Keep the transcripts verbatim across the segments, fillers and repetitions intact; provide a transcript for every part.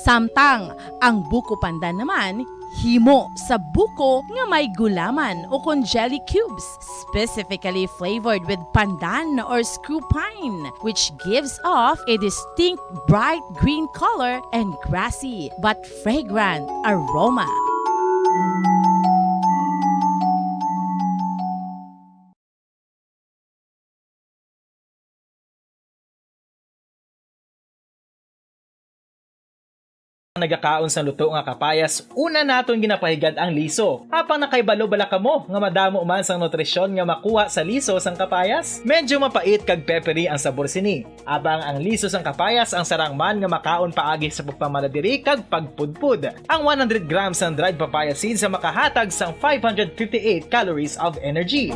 Samtang ang buko pandan naman himo sa buko nga may gulaman o kon jelly cubes, specifically flavored with pandan or screw pine, which gives off a distinct bright green color and grassy but fragrant aroma. Nagakaon sang luto nga kapayas, una naton ginapahigad ang liso. Apang nakahibalo bala kamo nga madamo man sang nutrisyon nga makuha sa liso sang kapayas? Medyo mapait kag peppery ang sabor sini. Apang ang liso sang kapayas ang sarang man nga makaon paagi sa pagpamaladiri kag pagpudpod. Ang one hundred grams sang dried papaya seeds ang makahatag sang five hundred fifty-eight calories of energy.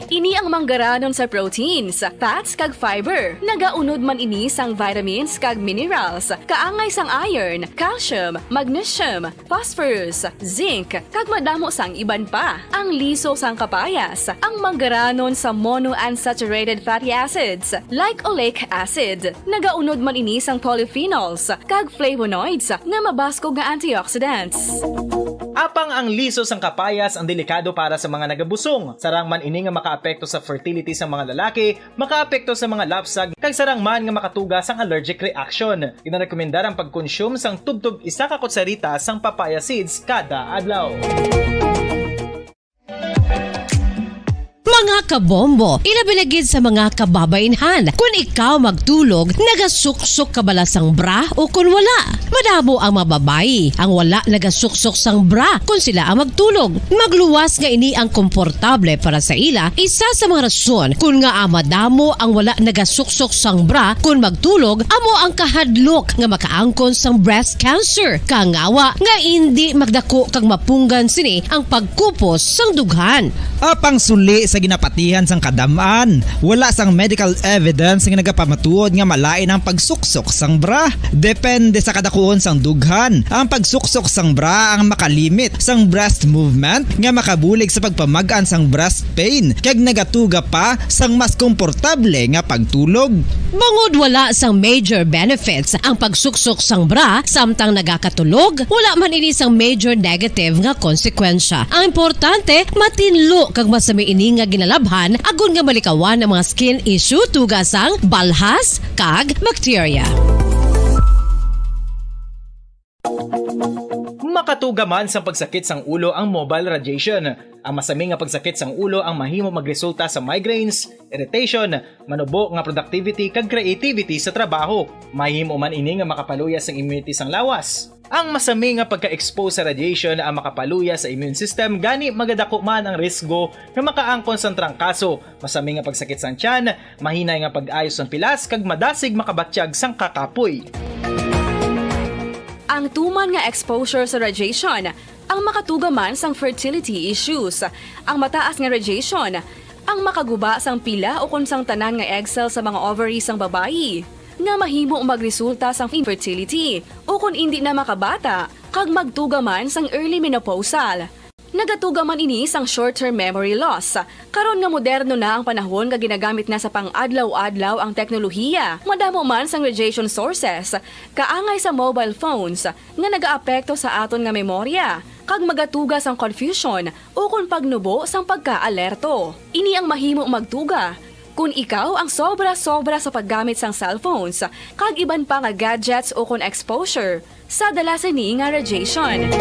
Ini ang manggaranon sa proteins, fats kag fiber. Nagaunod man ini sang vitamins kag minerals, kaangay sang iron, calcium, magnesium, phosphorus, zinc, kag madamo sang iban pa. Ang liso sang kapayas, ang manggaranon sa monounsaturated fatty acids, like oleic acid. Nagaunod man ini sang polyphenols kag flavonoids nga mabaskog nga antioxidants. Apang ang liso sang kapayas ang delikado para sa mga nagabusong. Sarang man ini nga makaapekto sa fertility sa mga lalaki, makaapekto sa mga lapsag, kag sarang man nga makatuga sang allergic reaction. Ginarekomendar ang pagkonsume sang tubtob isa ka kutsarita sang papaya seeds kada adlaw. Mga kabombo, ilabi na gid sa mga kababainhan. Kun ikaw magtulog, nagasuksok ka bala sang bra o kun wala? Madamo ang mga babayi ang wala nagasuksok sang bra kun sila ang magtulog. Magluwas nga ini ang komportable para sa ila, isa sa mga rason kun ngaa madamo ang wala nagasuksok sang bra kun magtulog amo ang kahadlok nga makaangkon sang breast cancer. Kangawa nga indi magdako kag mapunggan sini ang pagkupos sang dughan. Apang suli sa ginapatihan sang kadam-an, wala sang medical evidence nga nagapamatuod nga malain ang pagsuksok sang bra. Depende sa kadakuon sang dughan, ang pagsuksok sang bra ang makalimit sang breast movement nga makabulig sa pagpamag-an sang breast pain kag nagatuga pa sang mas komportable nga pagtulog. Bangod wala sang major benefits ang pagsuksok sang bra samtang nagakatulog, wala man ini sang major negative nga konsekwensya. Ang importante, matinlo kag masami ini nga ginalabhan agod nga malikawan ang mga skin issue tuga sang balhas kag bacteria. Makatuga man sang pagsakit sang ulo ang mobile radiation. Ang masami nga pagsakit sang ulo ang mahimo magresulta sa migraines, irritation, manubo nga productivity kag creativity sa trabaho. Mahimo man ini nga makapaluya sang immunity sang lawas. Ang masami nga pagka-expose sa radiation ang makapaluya sa immune system, gani magadako man ang risgo nga makaangkon sang trangkaso, masami nga pagsakit sang tiyan, mahinay nga pag-ayo sang pilas kag madasig makabatyag sang kakapoy. Ang tuman nga exposure sa radiation ang makatuga man sang fertility issues. Ang mataas nga radiation ang makaguba sang pila ukon sang tanan nga egg cell sa mga ovary sang babayi, nga mahimo magresulta sang infertility ukon indi na makabata kag magtuga man sang early menopausal. Nagatuga man ini sang short-term memory loss. Karon nga moderno na ang panahon nga ginagamit na sa pang-adlaw-adlaw ang teknolohiya, madamo man sang radiation sources, kaangay sa mobile phones, nga nagaapekto sa aton nga memorya kag magatuga sang confusion ukon pagnubo sang pagka-alerto. Ini ang mahimo magtuga kon ikaw ang sobra-sobra sa paggamit sang cellphones kag iban pa nga gadgets ukon exposure sa dala sini nga radiation.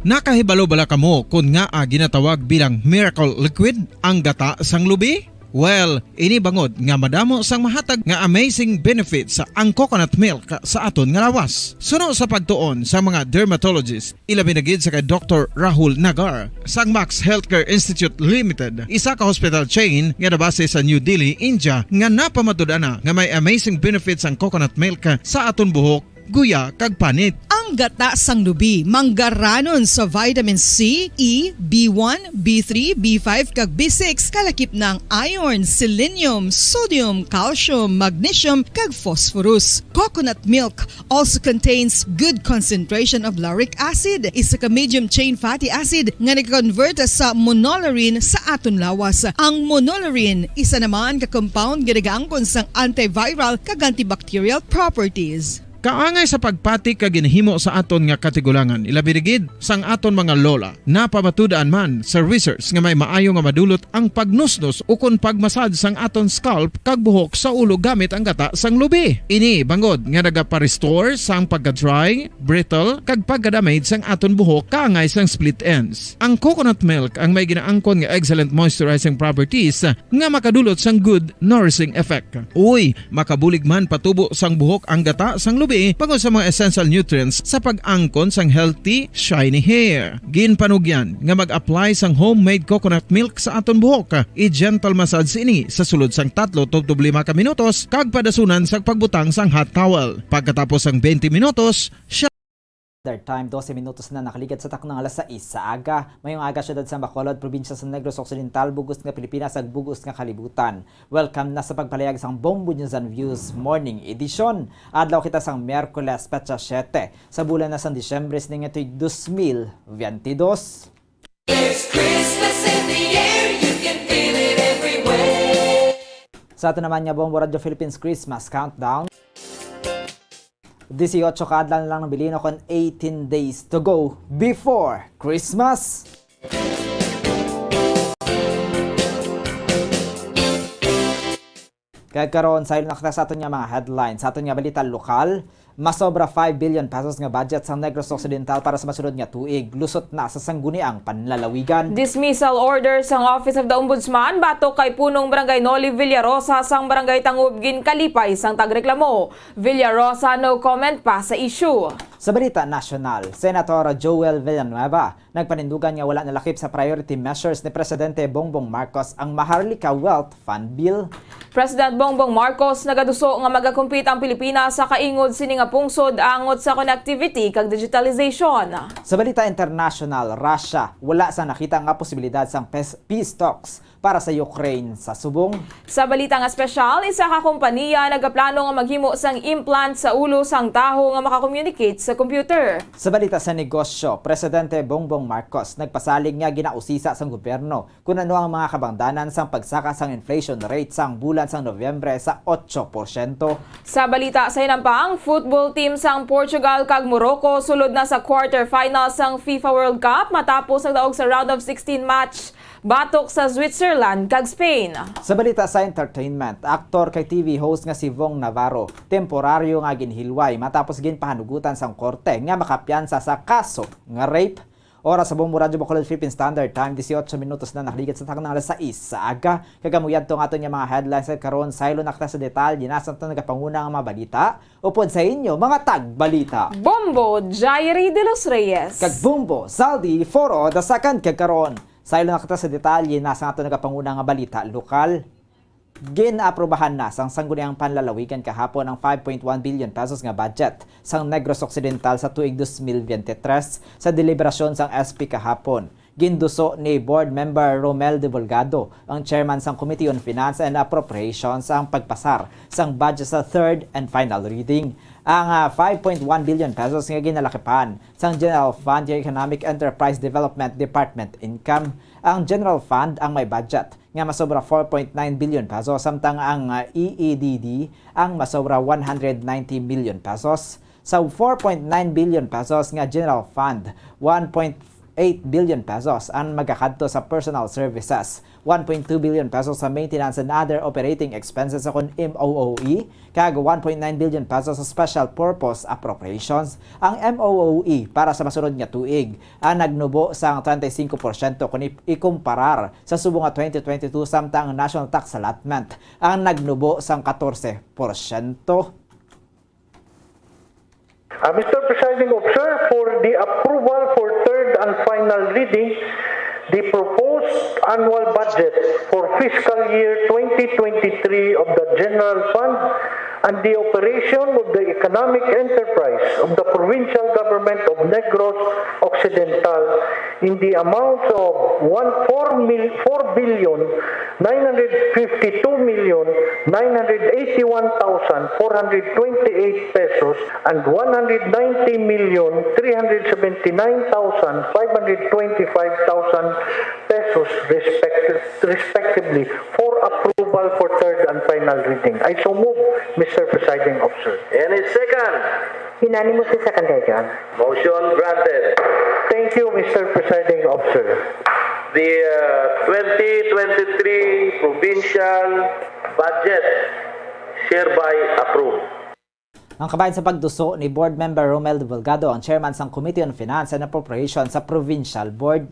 Nakahibalo bala kamo kon ngaa ginatawag bilang miracle liquid ang gata sang lubi? Well, ini bangod nga madamo sang mahatag nga amazing benefits ang coconut milk sa aton nga lawas. Suno sa pagtuon sa mga dermatologist, ilabi na gid sa kay Doktor Rahul Nagar sang Max Healthcare Institute Limited, isa ka hospital chain nga nabase sa New Delhi, India, nga napamatud-an na nga may amazing benefits ang coconut milk sa aton buhok, guya, kag panit. Ang Gata sang lubi, manggaranon sa vitamin C, E, B one, B three, B five, kag B six, kalakip na ang iron, selenium, sodium, calcium, magnesium, kag phosphorus. Coconut milk also contains good concentration of lauric acid, isa ka medium chain fatty acid nga nag-convert sa monolaurin sa aton lawas. Ang monolaurin isa naman ka compound nga nagaangkon sang antiviral kag antibacterial properties. Kaangay sa pagpati kag ginhimo sa aton nga katigulangan, ilabi rigid sang aton mga lola. Napamatud-an man sa research nga may maayo nga madulot ang pagnusnos ukon pagmasad sang aton scalp kag buhok sa ulo gamit ang gata sang lubi. Ini bangod nga nagapa-restore sang pagka-dry, brittle, kag pagka-damage sang aton buhok kaangay sang split ends. Ang coconut milk ang may ginaangkon nga excellent moisturizing properties nga makadulot sang good nourishing effect. Uy, makabulig man patubo sang buhok ang gata sang lubi bangod sa mga essential nutrients sa pag-angkon sang healthy, shiny hair. Ginpanugyan nga mag-apply sang homemade coconut milk sa aton buhok. I-gentle massage ini sa sulod sang tatlo tubtob lima ka minutos kag padasunan sa pagbutang sang hot towel. Pagkatapos sang twenty minutos, Standard time, dose minutos na nakaligad sa taknang alas sais sa aga. Mayong aga, siyudad sa Bacolod, probinsya sa Negros Occidental, bug-os nga Pilipinas, ag bug-os nga kalibutan. Welcome na sa pagpalayag sang Bombo News and Views Morning Edition. Adlaw kita sang Miyerkules, petsa siete sa bulan na sang Disyembre, sining nga tuig dos mil biyente dos. There's Christmas in the air, you can feel it everywhere. Sa ato naman nga Bombo Radio Philippines Christmas Countdown. Dieciocho ka adlaw na lang nabilin, kon eighteen days to go before Christmas. Kag karon, saylo na kita sa aton nga mga headlines. Sa aton nga balita lokal, masobra five billion pesos nga budget sang Negros Occidental para sa masunod nga tuig, lusot na sa sangguniang panlalawigan. Dismissal order sang Office of the Ombudsman batok kay punong Barangay Noli Villarosa sang Barangay Tangub ginkalipay sang tagreklamo. Villarosa, no comment pa sa issue. Sa balita nasyonal, Senator Joel Villanueva nagpanindugan nga wala nalakip sa priority measures ni Presidente Bongbong Marcos ang Maharlika Wealth Fund Bill. President Bongbong Marcos nagaduso nga magakumpit ang Pilipinas sa kaingod sini nga pungsod angot sa connectivity kag digitalization. Sa balita international, Russia wala sa nakita nga posibilidad sang pes-, peace talks para sa Ukraine sa subong. Sa balita nga espesyal, isa ka kompanya nagaplano nga maghimo sang implant sa ulo sang tawo nga maka-communicate sa computer. Sa balita sa negosyo, Presidente Bongbong Marcos nagpasalig nga ginausisa sang gobyerno kun ano ang mga kabangdanan sang pagsaka sang inflation rate sang bulan sang Nobyembre sa otso porsyento. Sa balita sa hinampang, football team sang Portugal kag Morocco sulod na sa quarterfinals sang FIFA World Cup matapos nagdaog sa round of sixteen match batok sa Switzerland kag Spain. Sa balita sa entertainment, aktor kag T V host nga si Vong Navarro, temporaryo nga ginhilway matapos ginpahanugutan sang korte nga makapiyansa sa kaso nga rape. Oras sa Bombo Radyo Bacolod, Philippine Standard Time, dieciocho minutos na nakaligid sa taknang alas sais sa aga. Kag amo yadto ang aton nga mga headlines, kag karon saylo na kita sa detalye na sa aton nagapanguna nga mga balita upod sa inyo, mga tagbalita. Bombo Jairi de los Reyes. Kag Bombo Zaldi Foro the second. Kag karon, saylo na kita sa detalye na sa aton nagapanguna nga balita lokal. Gin-aprubahan na sang Sangguniang Panlalawigan kahapon ang five point one billion pesos nga budget sang Negros Occidental sa tuig dos mil biyente tres sa deliberasyon sang S P kahapon. Ginduso ni Board Member Romel Divulgado, ang chairman sang Committee on Finance and Appropriations, ang pagpasar sang budget sa third and final reading. Ang, ah, five point one billion pesos nga ginalakipan sang General Fund kag Economic Enterprise Development Department income. Ang General Fund ang may budget nga masobra four point nine billion pesos, samtang ang, ah, E E D D ang masobra one hundred ninety million pesos. Sa four point nine billion pesos nga General Fund, one point eight billion pesos ang magakadto sa personal services, one point two billion pesos sa maintenance and other operating expenses, ukon M O O E, kag one point nine billion pesos sa special purpose appropriations. Ang M O O E para sa masunod nga tuig ang nagnubo sang treinta y cinco porsyento kon i-, ikumparar sa subong nga twenty twenty-two, samtang ang national tax allotment ang nagnubo sang katorse porsyento. Uh, Mister Presiding Officer, for the approval for third and final reading, the proposed annual budget for fiscal year twenty twenty-three of the General Fund and the operation of the economic enterprise of the provincial government of Negros Occidental in the amounts of one, four mil, four billion nine hundred fifty-two million nine hundred eighty-one thousand four hundred twenty-eight pesos and one hundred ninety million three hundred seventy-nine thousand five hundred twenty-five thousand pesos respect-, respectively for approval for third and final reading. I so move, Mister Presiding Officer. Any second? Unanimously seconded, Your Honor. Motion granted. Thank you, Mister Presiding Officer. The uh, twenty twenty-three provincial budget hereby approved. Ang kabahin sa pagduso ni Board Member Romel Delgado, ang chairman sang Committee on Finance and Appropriation sa Provincial Board.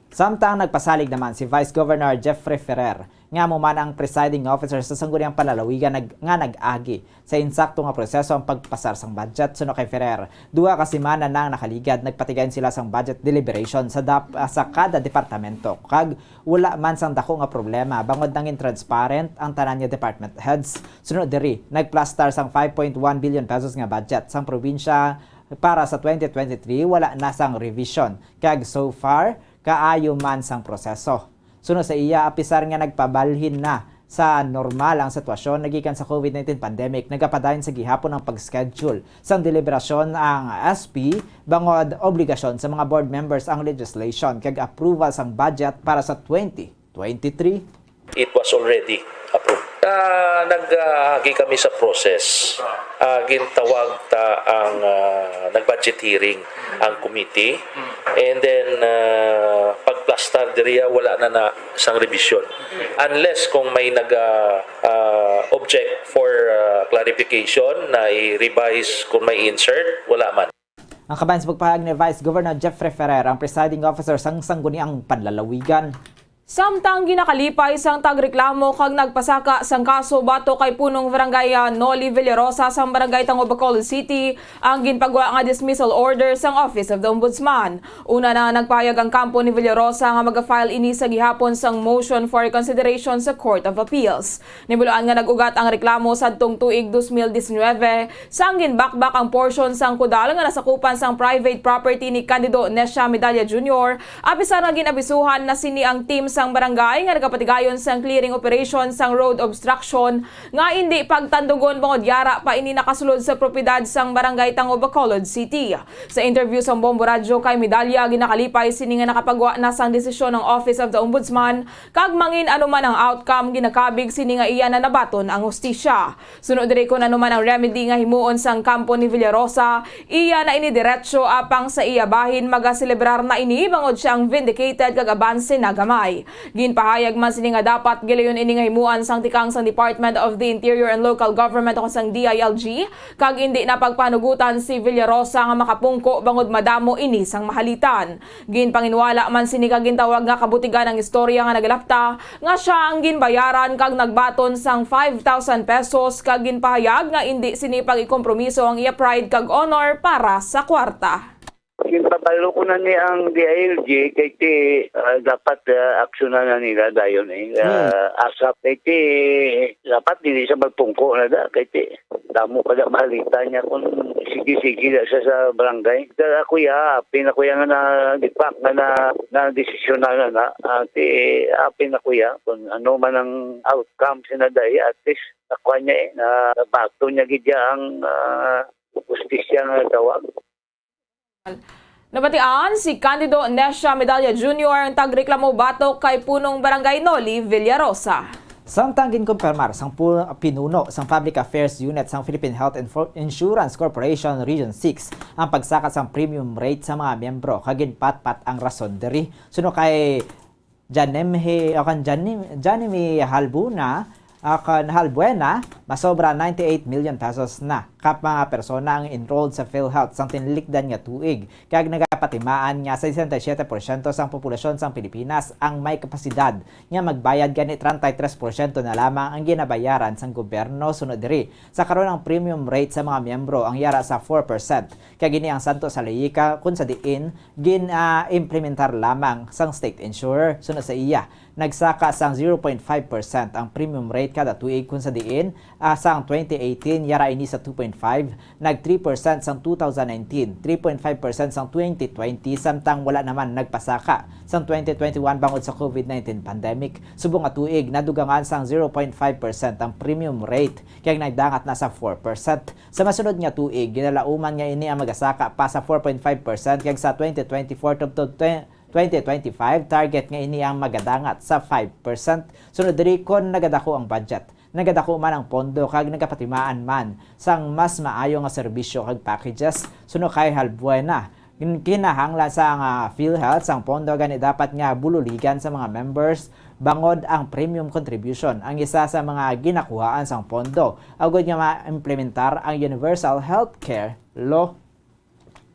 Samtang nagpasalig naman si Vice Governor Jeffrey Ferrer, nga amo man ang presiding officer sa Sangguniang Panlalawigan nag, nga nag-agi sa insakto nga proseso ang pagpasar sang budget. Suno kay Ferrer, duha ka semana na ang nakaligad, nagpatigayon sila sang budget deliberation sa, dap, sa kada departamento, kag wala man sang dako nga problema bangod nangin transparent ang tanan nga department heads. Suno diri, nagplastar sang five point one billion pesos nga budget sang probinsya para sa twenty twenty-three, wala na sang revision, kag so far, kaayo man sang proseso. Suno sa iya, apisar nga nagpabalhin na sa normal ang sitwasyon nagikan sa COVID nineteen pandemic, nagapadayon sa gihapon ang pag-schedule sang deliberasyon ang S P bangod obligasyon sa mga board members ang legislation kag approval sang budget para sa twenty twenty-three. It was already approved. Ah, nag-agi kami sa process. Ah, gintawag ta ang ah, nag-budget hearing ang committee. And then ah, pagplastar diriya wala na na sang revision. Unless kung may nag ah, ah, object for ah, clarification na i-revise kung may insert, wala man. Ang kabahin sa pagpahayag ni Vice Governor Jeffrey Ferrer, ang presiding officer sang Sangguniang Panlalawigan. Samtang ginakalipay sang tagreklamo kag nagpasaka sang kaso batok kay punong barangay ah, Noli Villarosa sang barangay Tango, Bacolod City ang ginpagwa nga dismissal order sang Office of the Ombudsman. Una na nagpahayag ang kampo ni Villarosa nga maga-file ini sa gihapon sang motion for reconsideration sa Court of Appeals. Nahibaluan nga nag-ugat ang reklamo sadtong tuig dos mil diecinuebe, sang ginbakbak ang porsyon sang kudal nga nasakupan sang private property ni Candido Nesha Medalla Junior, apisar nga gin-abisuhan na sini ang team sang barangay nga nagapatigayon sang clearing operation sang road obstruction nga indi pagtandugon bangod yara pa ini nakasulod sa propiedad sang barangay Tango, Bacolod City. Sa interview sang Bombo Radyo kay Medalla, ginakalipay sini nga nakapagwa na sang desisyon ang Office of the Ombudsman kag mangin ano man ang outcome, ginakabig sini nga iya na nabaton ang hustisya. Suno diri, kon ano man ang remedy nga himuon sang kampo ni Villarosa, iya na ini diretso, apang sa iya bahin magaselebrar na ini bangod sia ang vindicated kag abanse na gamay. Ginpahayag man sini nga dapat gilayon ini nga himuan sang tikang sang Department of the Interior and Local Government o sang D I L G, kag indi na pagpanugutan si Villarosa nga makapungko bangod madamo ini sang mahalitan. Ginpanginwala man sini kag gintawag nga kabutigan ang istorya nga nagalapta nga sia ang ginbayaran kag nagbaton sang five thousand pesos kag ginpahayag nga indi sini pag-ikompromiso ang iya pride kag honor para sa kwarta. Ginpabalo ko na ni ang D I L G kay ti ah, dapat ah, aksyonan na nila dayon eh. Ah, ASAP kay ti dapat dili sa magpungko na da kay ti damo pa da mahalita niya kung sige-sige da sa, sa barangay. Kaya kuya, apin na kuya nga na dipak nga na, na desisyonan na na. Ah, ti apin na kuya kung ano man ang outcome sa nadaya, at least nakuha niya eh, na nabato niya gid ang ah, hustisya nga tawag. Nabatian si Candido Nesha Medalla Junior ang tagreklamo batok kay punong barangay Noli Villarosa. Samtang ginkumpirmar sang pu- pinuno sang Public Affairs Unit sang Philippine Health Info- Insurance Corporation Region six ang pagsakat sang premium rate sa mga miyembro kag ginpatpat ang rason diri. Suno kay Janimhi o kan Janim, Janimi Halbuna o kan Halbuena, masobra ninety-eight million pesos na ka mga persona ang enrolled sa PhilHealth sang tinlikdan nga tuig, kag naga Patimaan nga sesenta y siete porsyento sang populasyon sang Pilipinas ang may kapasidad nga magbayad, gani treinta y tres porsyento na lamang ang ginabayaran sang gobyerno sunod diri. Sa karon, ang premium rate sa mga miyembro ang yara sa four percent, kag ini ang santo sa leyika, kun sa diin gin, ah, implementar lamang sang state insurer. Sunod sa iya, nagsaka sang zero point five percent ang premium rate kada tuig, kun sa diin, ah, sang twenty eighteen, yara ini sa two point five, nag three percent sang two thousand nineteen, three point five percent sang twenty twenty, samtang wala naman nagpasaka sang twenty twenty-one bangod sa covid nineteen pandemic. Subong nga tuig, nadugangan sang zero point five percent ang premium rate, kag nagdangat na sa four percent. Sa masunod nga tuig, ginalauman nga ini ang magasaka pa sa four point five percent, kag sa twenty twenty-four to, to twenty twenty-five, target nga ini ang magadangat sa five percent. Sunod diri, kon nagadako ang budget, nagadako man ang pondo, kag nagapatimaan man sang mas maayo nga serbisyo kag packages. Suno kay Halbuena, gin-, kinahanglan sa nga PhilHealth sang pondo, gani dapat nga bululigan sa mga members, bangod ang premium contribution ang isa sa mga ginakuhaan sang pondo, agod nga ma-implementar ang Universal Healthcare Law.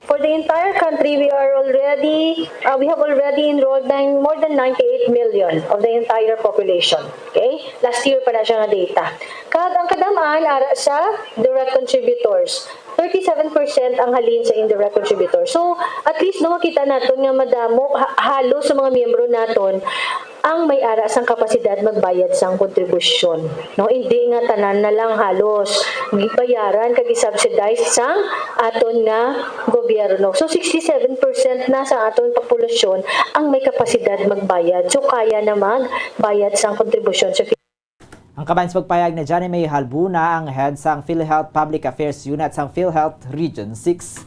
For the entire country, we are already, uh, we have already enrolled nine, more than ninety-eight million of the entire population. Okay? Last year pa na siya nga data. Kag ang kadam-an ara sa direct contributors, thirty-seven percent ang halin sa indirect contributors. So, at least, no, makita naton nga madamo, ha-, halos sa mga miyembro naton ang may ara sang kapasidad magbayad sang kontribusyon, no? Hindi nga tanan na lang halos gibayaran kag i-subsidize sang aton nga gobyerno. So, sixty-seven percent na sa aton populasyon ang may kapasidad magbayad. So, kaya na magbayad sang kontribusyon sa Ang kabahin sa pagpahayag ni Johnny May Halbuna, ang head sang PhilHealth Public Affairs Unit sang PhilHealth Region six.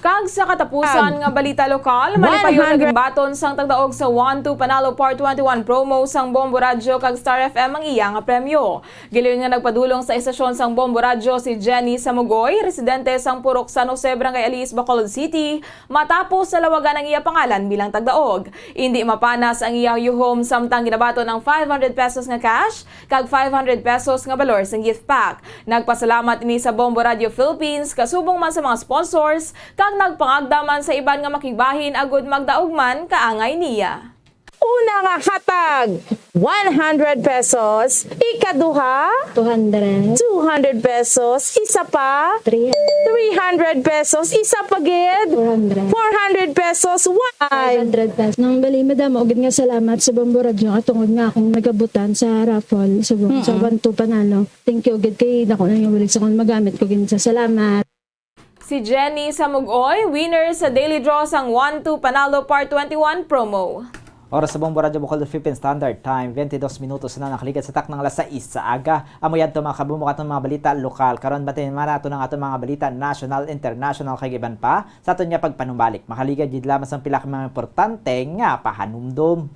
Kag sa katapusan nga balita lokal, malipayon nga ginbaton sang tagdaog sa One Two Panalo Part twenty-one promo sang Bombo Radyo kag Star F M ang iya nga premyo. Gilayon nga nagpadulong sa estasyon sang Bombo Radyo si Jenny Samugoy, residente sang Purok San Jose, Barangay Aliis, Bacolod City, matapos nalawagan ang iya pangalan bilang tagdaog. Indi mapanas ang iya yuhom samtang ginabaton ang five hundred pesos nga cash kag five hundred pesos nga balor sang gift pack. Nagpasalamat ini sa Bombo Radio Philippines, kasubong man sa mga sponsors, kag nagpangagda man sa iban nga makigbahin agud magdaog man kaangay niya. Una nga hatag, one hundred pesos. Ikaduha, Two hundred. two hundred pesos. Isa pa, Three hundred. three hundred pesos. Isa pa gid, Four hundred. four hundred pesos. Why? Five hundred pesos. Nang bali, madamo gid nga salamat sa Bombo Radyo, tungod nga akong nagabutan sa raffle, sa, sa Mm-mm. One Two Panalo. Thank you gid kay dako na yung wilis akong magamit ko gid sa salamat. Si Jenny Samugoy, winner sa daily draw sang One Two Panalo Part twenty-one promo. Oras sa Bombo Radyo Bacolod, Philippine Standard Time, twenty-dos minutos na nakaligad sa taknang alas sais sa aga. Amo yadto, mga kabombo, aton mga balita lokal. Karon, batiin man nato ang aton mga balita national, international, kag iban pa. Sa aton nga pagpanumbalik, makaligad gid lamang sang pila ka mga importante nga pahanumdom.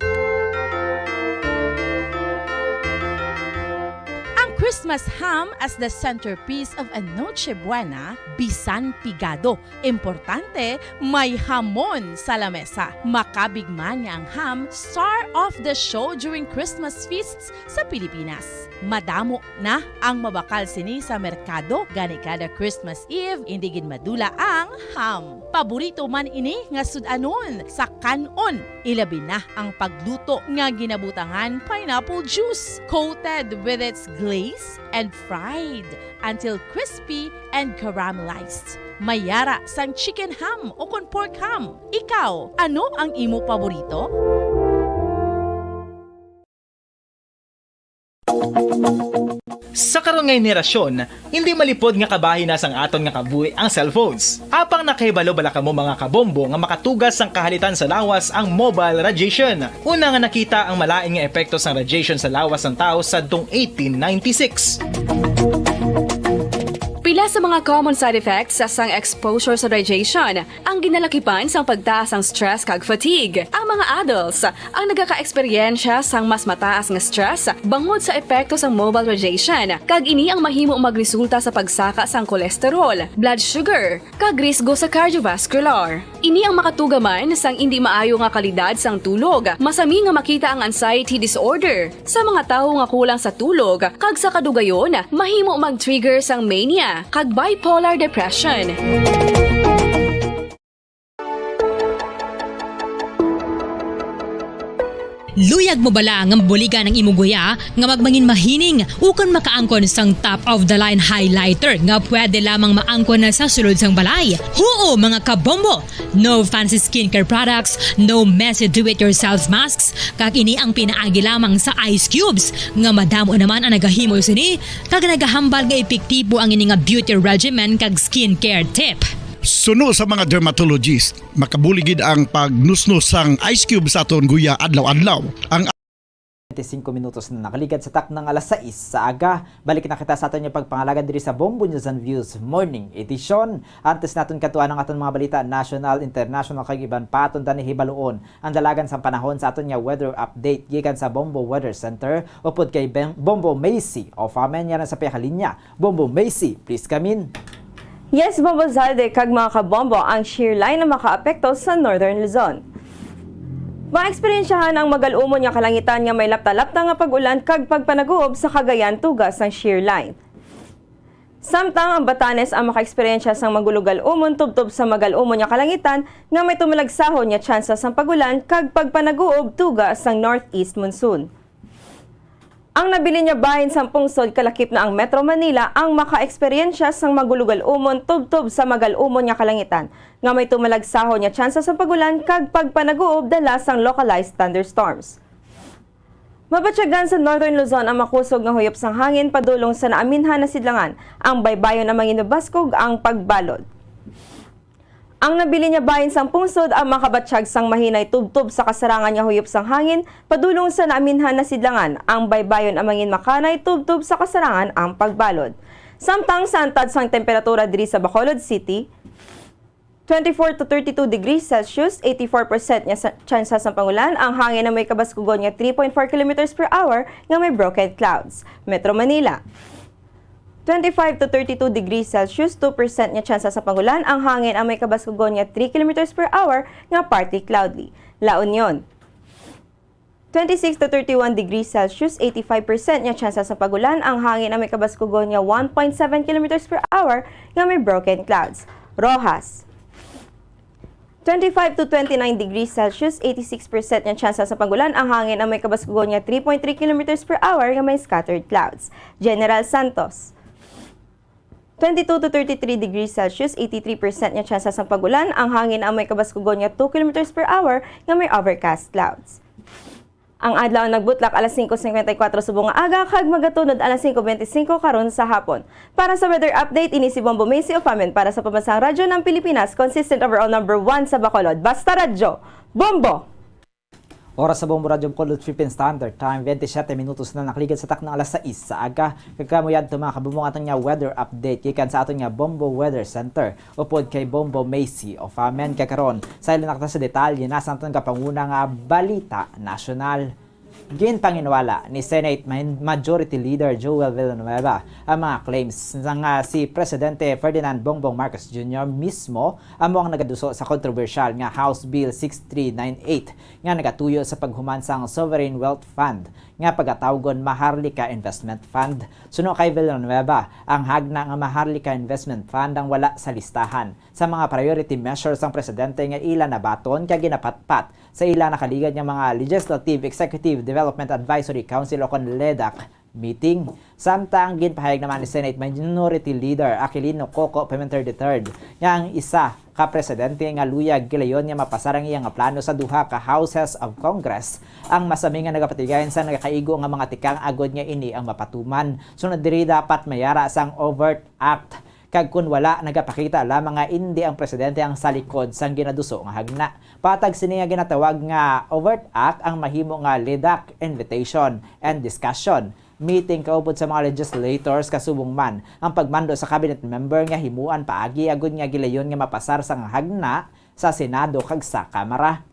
Ang Christmas ham as the centerpiece of a Noche Buena, bisan pigado. Importante, may hamon sa lamesa. Makabig man nga ang ham, star of the show during Christmas feasts sa Pilipinas. Madamo na ang mabakal sini sa merkado, gani kada Christmas Eve, indi gid madula ang ham. Paborito man ini nga sud-anon sa kan-on, ilabi na ang pagluto nga ginabutangan pineapple juice, coated with its glaze and fried until crispy and caramelized. May yara sang chicken ham o kon pork ham. Ikaw, ano ang imo paborito? Sa karon nga henerasyon, hindi malipod nga kabahin na sang aton nga kabuhi ang cellphones. Apang nakahibalo bala kamo, mga kabombo, nga makatugas sang kahalitan sa lawas ang mobile radiation? Una nga nakita ang malain nga epekto sang radiation sa lawas sang tawo sadtong eighteen ninety-six. Pila sa mga common side effects sa sang exposure sa radiation ang ginalakipan sang pagtaas sang stress kag fatigue. Ang mga adults ang nagaka-eksperyensya sang mas mataas nga stress bangod sa epekto sang mobile radiation, kag ini ang mahimo magresulta sa pagsaka sang cholesterol, blood sugar, kag risgo sa cardiovascular. Ini ang makatuga man sang indi maayo nga kalidad sang tulog, masami nga makita ang anxiety disorder sa mga tawo nga kulang sa tulog, kag sa kadugayon, mahimo mag-trigger sang mania kag bipolar depression. Luyag mo bala nga mabuligan ang imo guya nga magmangin mahining ukon makaangkon sang top of the line highlighter nga pwede lamang maangkon na sa sulod sang balay? Huo, mga kabombo! No fancy skincare products, no messy do-it-yourself masks, kag ini ang pinaagi lamang sa ice cubes nga madamo naman ang nagahimo sini kag nagahambal nga epektibo ang ini nga beauty regimen kag skincare tip. Suno sa mga dermatologist, makabuli gid ang pagnusnos sang ice cube sa aton guya adlaw-adlaw. Ang twenty-five minutos na nakaligad sa taknang alas sais sa aga. Balik na kita sa aton nga pagpangalagan diri sa Bombo News and Views Morning Edition. Antes naton katuan ang aton mga balita, national, international, kag iban pa, aton tani hibaluon ang dalagan sang panahon sa aton nga weather update gikan sa Bombo Weather Center upod kay Ben-, Bombo Macy of Amen, nga nasa pihakalinya. Bombo Macy, please come in. Yes, Bombo Zalde, kag mga kabombo, ang shear line ang makaapekto sa Northern Luzon. Maeksperiensyahan ang magal-umon nga kalangitan nga may lapta-lapta nga pag-ulan kag pagpanaguob sa Cagayan tuga sang shear line. Samtang ang Batanes ang makaeksperyensya sang magulugal-umon tubtob sa magal-umon nga kalangitan nga may tumalagsahon nga tsansa sang pag-ulan kag pagpanaguob tuga sang northeast monsoon. Ang nabilin nga bahin sang pungsod, kalakip na ang Metro Manila, ang makaeksperyensya sang magulugal-umon tubtob sa magal-umon nga kalangitan nga may tumalagsahon nga tsansa sang pag-ulan kag pagpanaguob dala sang localized thunderstorms. Mabatyagan sa Northern Luzon ang makusog nga huyop sang hangin padulong sa naaminhan na sidlangan, ang baybayon ang manginmabaskog ang pagbalod. Ang nabilin nga bahin sang pungsod ang makabatyag sang mahinay tubtob sa kasarangan nga huyop sang hangin padulong sa naaminhan na sidlangan, ang baybayon ang manginmakanay tubtob sa kasarangan ang pagbalod. Samtang sa antad sang temperatura diri sa Bacolod City, twenty-four to thirty-two degrees Celsius, eighty-four percent nga sa-, tsansa sang pangulan, ang hangin ang may kabaskugon nga three point four kilometers per hour nga may broken clouds. Metro Manila, twenty-five to thirty-two degrees Celsius, two percent nga tsansa sang pangulan, ang hangin ang may kabaskugon nga three kilometers per hour nga partly cloudy. La Union, twenty-six to thirty-one degrees Celsius, eighty-five percent nga tsansa sang pagulan, ang hangin ang may kabaskugon nga one point seven kilometers per hour nga may broken clouds. Roxas, twenty-five to twenty-nine degrees Celsius, eighty-six percent nga tsansa sang pagulan, ang hangin ang may kabaskugon nga three point three kilometers per hour nga may scattered clouds. General Santos, twenty-two to thirty-three degrees Celsius, eighty-three percent nga tsansa sang pagulan, ang hangin ang may kabaskugon nga two kilometers per hour nga may overcast clouds. Ang adlaw ang nagbutlak alas singko cincuenta y cuatro subong nga aga kag magatunod alas singko bente singko karon sa hapon. Para sa weather update, ini si Bombo Macy of Amen para sa Pambansang Radyo ng Pilipinas, consistent overall number one sa Bacolod. Basta Radyo, Bombo! Oras sa Bombo Radyo Bacolod, Philippine Standard Time, twenty-seven minutos na nakaligad sa taknang alas sais sa aga. Kag kamo yadto, mga kabombo, aton nga weather update gikan sa aton nga Bombo Weather Center upod kay Bombo Macy of Amen. Kag karon, sa ila na kita sa detalye na sa aton kapanguna nga balita nasyonal. Ginpanginwala ni Senate Min-, Majority Leader Joel Villanueva ang mga claims nga si Presidente Ferdinand Bongbong Marcos Junior mismo amo ang nagaduso sa kontrobersyal nga House Bill six three nine eight nga nagatuyo sa paghuman sang Sovereign Wealth Fund nga pagatawgon Maharlika Investment Fund. Suno kay Villanueva, ang hagna nga Maharlika Investment Fund ang wala sa listahan sa mga priority measures sang presidente nga ila nabaton kag ginapatpat sa ila nakaligad nga mga Legislative Executive Development Advisory Council o kon ledac meeting. Samtang ginpahayag naman ni Senate Minority Leader Aquilino Coco Pimentel the third nga ang isa ka presidente nga luyag gilayon nga mapasar ang iya nga plano sa duha ka Houses of Congress ang masami nga nagapatigayon sa nagakaigo nga mga tikang agod nga ini ang mapatuman. Sunod diri, dapat mayara sang overt act, kag kun wala, nagapakita lamang nga indi ang presidente ang sa likod sang ginaduso nga hagna. Patag sini nga ginatawag nga overt act ang mahimo nga ledac invitation and discussion meeting kaupod sa mga legislators, kasubong man ang pagmando sa cabinet member nga himuan paagi agod nga gilayon nga mapasar sang hagna sa Senado kag sa Kamara.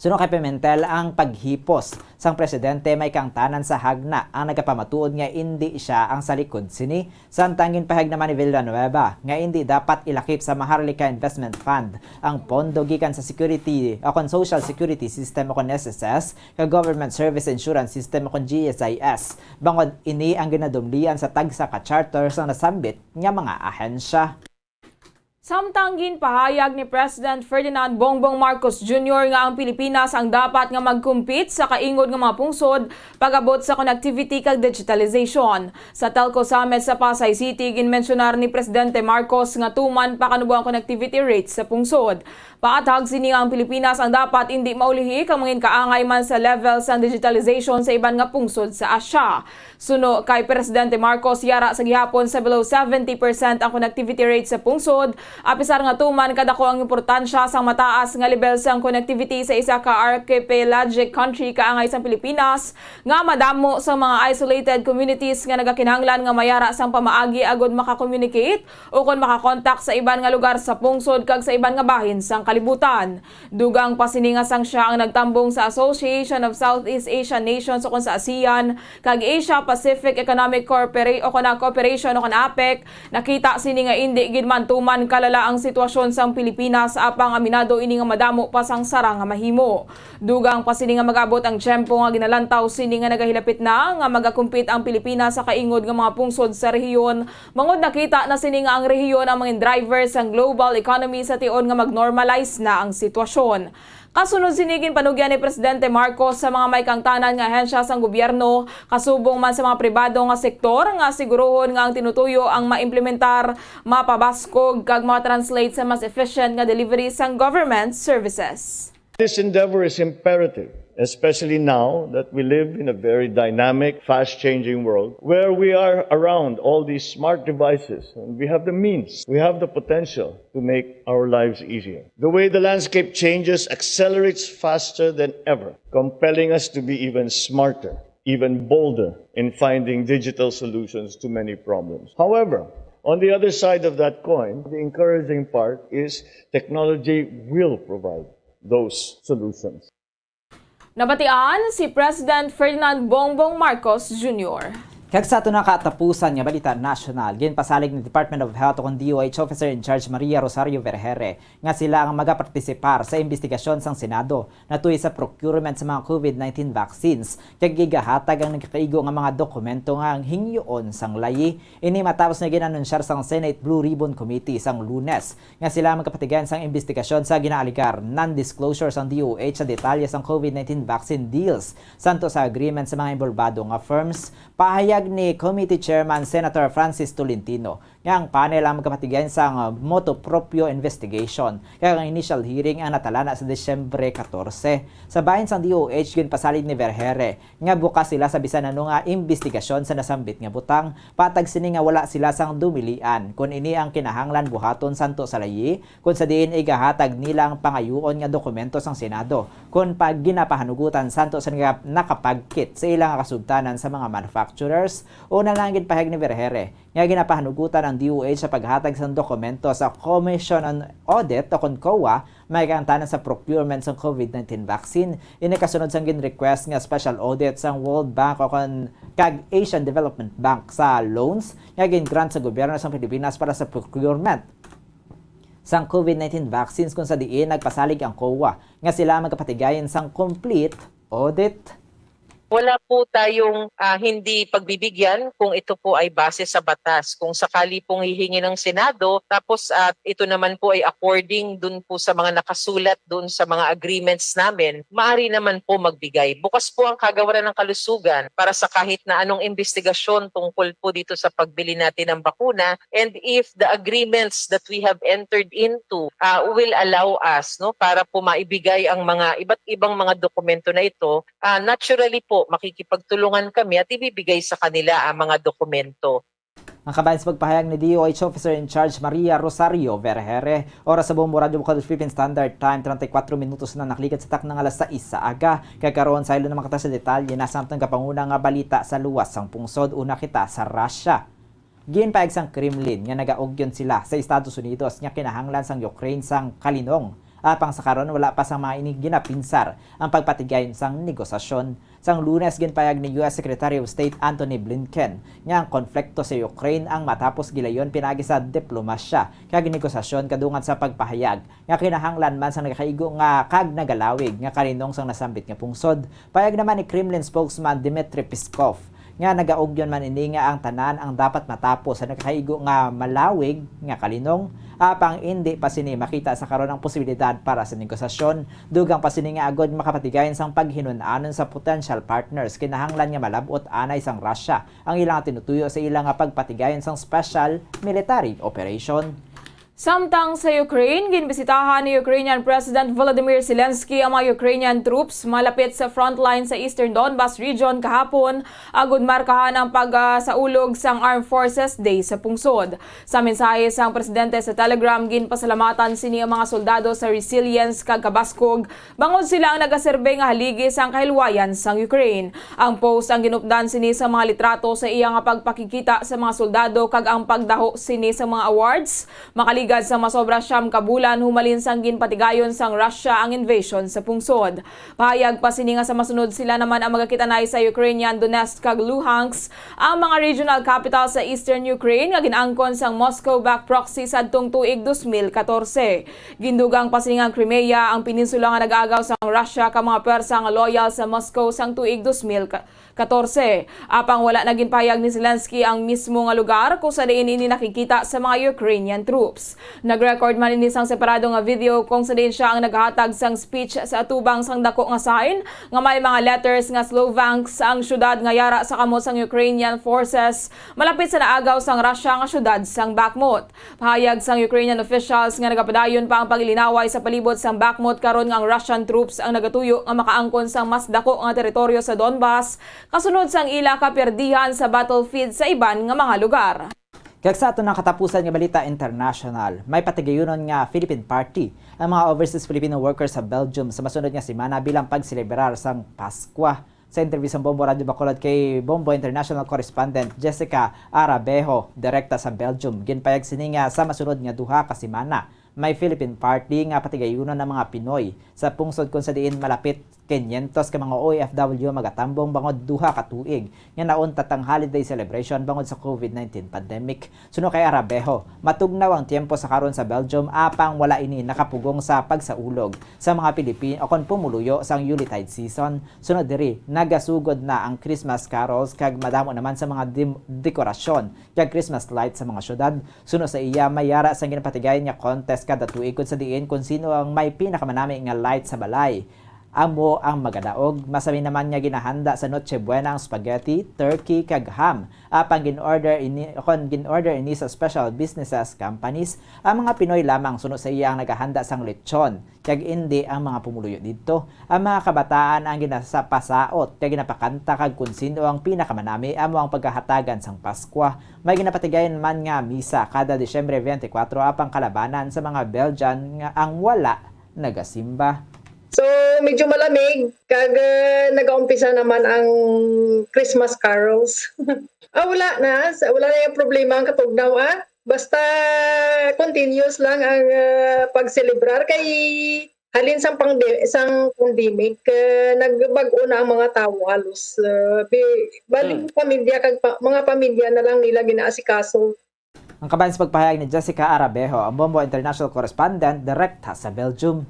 Suno kay Pimentel, ang paghipos sang presidente may kaangtanan sa hagna ang nagapamatuod nga indi sia ang sa likod sini. Samtang ginpahayag naman ni Villanueva nga indi dapat ilakip sa Maharlika Investment Fund ang pondo gikan sa security o kon Social Security System o kon S S S, ka Government Service Insurance System o kon G S I S, bangod ini ang ginadumlian sa tagsa ka charter sang nasambit nga mga ahensya. Samtang ginpahayag ni President Ferdinand Bongbong Marcos Junior nga ang Pilipinas ang dapat nga mag-compete sa kaingod nga mga pungsod pag-abot sa connectivity kag digitalization. Sa Telco Summit sa Pasay City, ginmensyonar ni Presidente Marcos nga tuman pa kanubo ang connectivity rates sa pungsod. Paathag sini nga ang Pilipinas ang dapat indi maulihi kag mangin kaangay man sa level sang digitalization sa iban nga pungsod sa Asia. Suno kay Presidente Marcos, yara sa gihapon sa below seventy percent ang connectivity rate sa pungsod, apisar nga tuman kadako ang importansya sang mataas nga lebel sang connectivity sa isa ka archipelagic country kaangay sang Pilipinas, nga madamo sa mga isolated communities nga nagakinahanglan nga mayara sang pamaagi agud maka-communicate o kon maka-contact sa iban nga lugar sa pungsod kag sa iban nga bahin sang kalibutan. Dugang pa sini nga sang siya ang nagtambong sa Association of Southeast Asian Nations o kon sa ASEAN kag Asia Pacific Economic Corpora-, o kon ang Cooperation o kon APEC, nakita sini nga indi gid man tuman kalala ang sitwasyon sang Pilipinas, apang aminado ini nga madamo pa sang sara nga mahimo. Dugang pa sini nga mag-abot ang tiyempo nga ginalantaw sini nga nagahilapit na nga magakumpit ang Pilipinas sa kaingod nga mga pungsod sa rehiyon. Mangod nakita na sini nga ang rehiyon ang mga driver sang global economy sa tion nga mag-normalize na ang sitwasyon. Kasunod sini, ginpanugyan ni Presidente Marcos sa mga may kaangtanan nga ahensya sang gobyerno, kasubong man sa mga pribado nga sektor, nga siguruhon nga ang tinutuyo ang maimplementar, mapabaskog, kag ma-translate sa mas efficient nga delivery sang government services. This endeavor is imperative, especially now that we live in a very dynamic, fast-changing world where we are around all these smart devices and we have the means, we have the potential to make our lives easier. The way the landscape changes accelerates faster than ever, compelling us to be even smarter, even bolder in finding digital solutions to many problems. However, on the other side of that coin, the encouraging part is technology will provide those solutions. Nabatian si President Ferdinand Bongbong Marcos Junior. Kag sa ato na katapusan nga balita nasyonal, ginpasalig ni Department of Health o kon D O H Officer in Charge Maria Rosario Vergeire nga sila ang magapartisipar sa imbestigasyon sang Senado natuy sa procurement sa mga COVID nineteen vaccines, kag igahatag ang nagakaigo nga mga dokumento nga ang hingyoon sang layi. Ini matapos nga gin-anunsyar sang Senate Blue Ribbon Committee sang Lunes nga sila magkapatigayon sang imbestigasyon sa ginaaligar non-disclosure sang D O H sa detalye sang COVID nineteen vaccine deals santo sa agreement sa mga inbolbado nga firms. Pahayag ni Committee Chairman Senator Francis Tolentino nga ang panel ang magkapatigayon sang motu proprio investigation, kag ang initial hearing ang natalana sa Disyembre katorse. Sa bahin sang D O H, ginpasalig ni Vergeire nga bukas sila sa bisan ano nga imbestigasyon sa nasambit nga butang, patag sini nga wala sila sang dumilian kon ini ang kinahanglan buhaton santo sa layi, kon sa diin igahatag nila ang pangayuon nga dokumento sang Senado kon pa ginapahanugutan santo sa nga nakapagkit sa ila nga kasugtanan sa mga manufacturers. Una lang, ginpahayag ni Vergeire nga ginapahanugutan ang D O H sa paghatag sang dokumento sa Commission on Audit o kon COA, may kaangtanan sa procurement sang COVID nineteen vaccine. Ini kasunod sang gin-request nga special audit sang World Bank o kon kag Asian Development Bank sa loans nga gin-grant sa gobyerno sang Pilipinas para sa procurement sang COVID nineteen vaccines, kung sa diin nagpasalig ang COA nga sila magkapatigayon sang complete audit. Wala po tayong, ah, hindi pagbibigyan kung ito po ay base sa batas. Kung sakali pong hihingi ng Senado, tapos, ah, ito naman po ay according dun po sa mga nakasulat dun sa mga agreements namin, maaari naman po magbigay. Bukas po ang Kagawaran ng Kalusugan para sa kahit na anong imbestigasyon tungkol po dito sa pagbili natin ng bakuna. And if the agreements that we have entered into, ah, will allow us, no, para po maibigay ang mga iba't ibang mga dokumento na ito, ah, naturally po, makikipagtulungan kami at ibibigay sa kanila ang mga dokumento. Ang kabahin sa pagpahayag ni D O H Officer in Charge Maria Rosario Vergeire. Oras sa Bombo Radyo Bukal Philippine Standard Time, treinta y cuatro minutos na nakaligad sa takna nga alas sais sa aga. Kag karon, saylo naman kita sa detalye na sa atong kapanguna nga balita sa luwas sang pungsod. Una kita sa Russia. Ginpahayag sang Kremlin nga nagaugyon sila sa Estados Unidos nga kinahanglan sang Ukraine sang kalinong. Apang sa karon, wala pa sang mga ini ginapinsar ang pagpatigayon sang negosasyon. Sang Lunes, ginpahayag ni U S Secretary of State Antony Blinken nga ang konflikto sa Ukraine ang matapos gilayon pinaagi sa diplomasya kag negosasyon, kadungan sa pagpahayag nga kinahanglan man sang nagakaigo nga kag nagalawig nga kalinong sang nasambit nga pungsod. Pahayag naman ni Kremlin spokesman Dmitry Peskov nga nagaugyon man ini nga ang tanan ang dapat matapos sa nagakaigo nga malawig nga kalinong, apang indi pa sini makita sa karon ang posibilidad para sa negosasyon. Dugang pa sini nga agod makapatigayon sang paghinun-anon sa potential partners, kinahanglan nga malab-ot anay sang Russia ang ilang tinutuyo sa ila nga pagpatigayon sang special military operation. Samtang sa Ukraine, ginbisitahan ni Ukrainian President Volodymyr Zelensky ang mga Ukrainian troops malapit sa frontline sa Eastern Donbas region kahapon, agud markahan ang pagsaulog sang Armed Forces Day sa pungsod. Sa mensahe sang presidente sa Telegram, ginpasalamatan sini ang mga soldado sa resilience kag kabaskog bangod sila ang nagaserbe nga haligi sang kahilwayan sang Ukraine. Ang post ang ginupdan sini sa mga litrato sa iya nga pagpakigkita sa mga soldado kag ang pagdaho sini sa mga awards makaligad sa masobra siyam ka bulan humalin sang ginpatigayon sang Russia ang invasion sa pungsod. Pahayag pa sini nga sa masunod sila naman ang magakitanay sa Ukrainian Donetsk kag Luhansk, ang mga regional capital sa eastern Ukraine nga gin-angkon sang Moscow-backed proxy sadtong tuig dos mil katorse. Gindugang pa sini nga ang Crimea, ang peninsula nga nag-aagaw sang Russia kag mga pwersa nga loyal sa Moscow sang tuig dos mil katorse. Apang wala na ginpahayag ni Zelensky ang mismo nga lugar kung sa diin ini nakikita sa mga Ukrainian troops. Nag-record man ini sang separado nga video kung sa diin sia ang naghatag sang speech sa atubang sang dako nga sign nga may mga letters nga Slovensk ang syudad nga yara sa kamot sang Ukrainian forces malapit sa naagaw sang Russia nga syudad sang Bakhmut. Pahayag sang Ukrainian officials nga nagapadayon pa ang paglinaway sa palibot sang Bakhmut karon nga ang Russian troops ang nagatuyo nga makaangkon sang mas dako nga teritoryo sa Donbas kasunod sang ila kapiyerdihan sa battlefield sa iban nga mga lugar. Kag sa aton nga katapusan nga balita international, may patigayunon nga Philippine Party ang mga overseas Filipino workers sa Belgium sa masunod nga semana bilang pagselebrar sang Paskwa. Sa interview sang Bombo Radyo Bacolod kay Bombo International Correspondent Jessica Arabejo, direkta sa Belgium, ginpayag sini nga sa masunod nga duha ka semana, may Philippine Party nga patigayunon ang mga Pinoy sa pungsod, kung sa diin malapit quinientos ka mga O F W magatambong bangod duha ka tuig nga nauntat ang holiday celebration bangod sa COVID nineteen pandemic. Suno kay Arabejo, matugnaw ang tiyempo sa karon sa Belgium, apang wala ini nakapugong sa pagsaulog sa mga Pilipino kon pumuluyo sang Yuletide season. Sunod diri, nagasugod na ang Christmas carols kag madamo naman sa mga dim-, dekorasyon kag Christmas lights sa mga syudad. Suno sa iya, may yara sang ginapatigayon nga contest kada tuig kung sa diin kung sino ang may pinakamanami nga light sa balay, amo ang magadaog. Masami naman nga ginahanda sa Noche Buena ang spaghetti, turkey, kag ham. Apang gin-order ini, kon gin-order ini sa special businesses companies, ang mga Pinoy lamang suno sa iya ang nagahanda sang lechon, kag indi ang mga pumuluyo didto. Ang mga kabataan ang ginasapasaot kag ginapakanta kag kung sino ang pinakamanami amo ang paghahatagan sang Paskwa. May ginapatigayon man nga misa kada Disyembre twenty-four, apang kalabanan sa mga Belgian nga ang wala nagasimba. So, medyo malamig, kag, ah, nagaumpisa naman ang Christmas carols. Ah, wala na. Sa, wala na yung problema ang katugnaw, ah. Basta continuous lang ang, ah, pagselebrar. Kay halin sang pangde-, sang pandemic, ah, nagbag-o na ang mga tawo halos. Ah, bi-, bali, hmm, pamilya kag pa-, mga pamilya na lang nila ginaasikaso. Ang kabahin sa pagpahayag ni Jessica Arabejo, ang Bombo International Correspondent, direkta sa Belgium.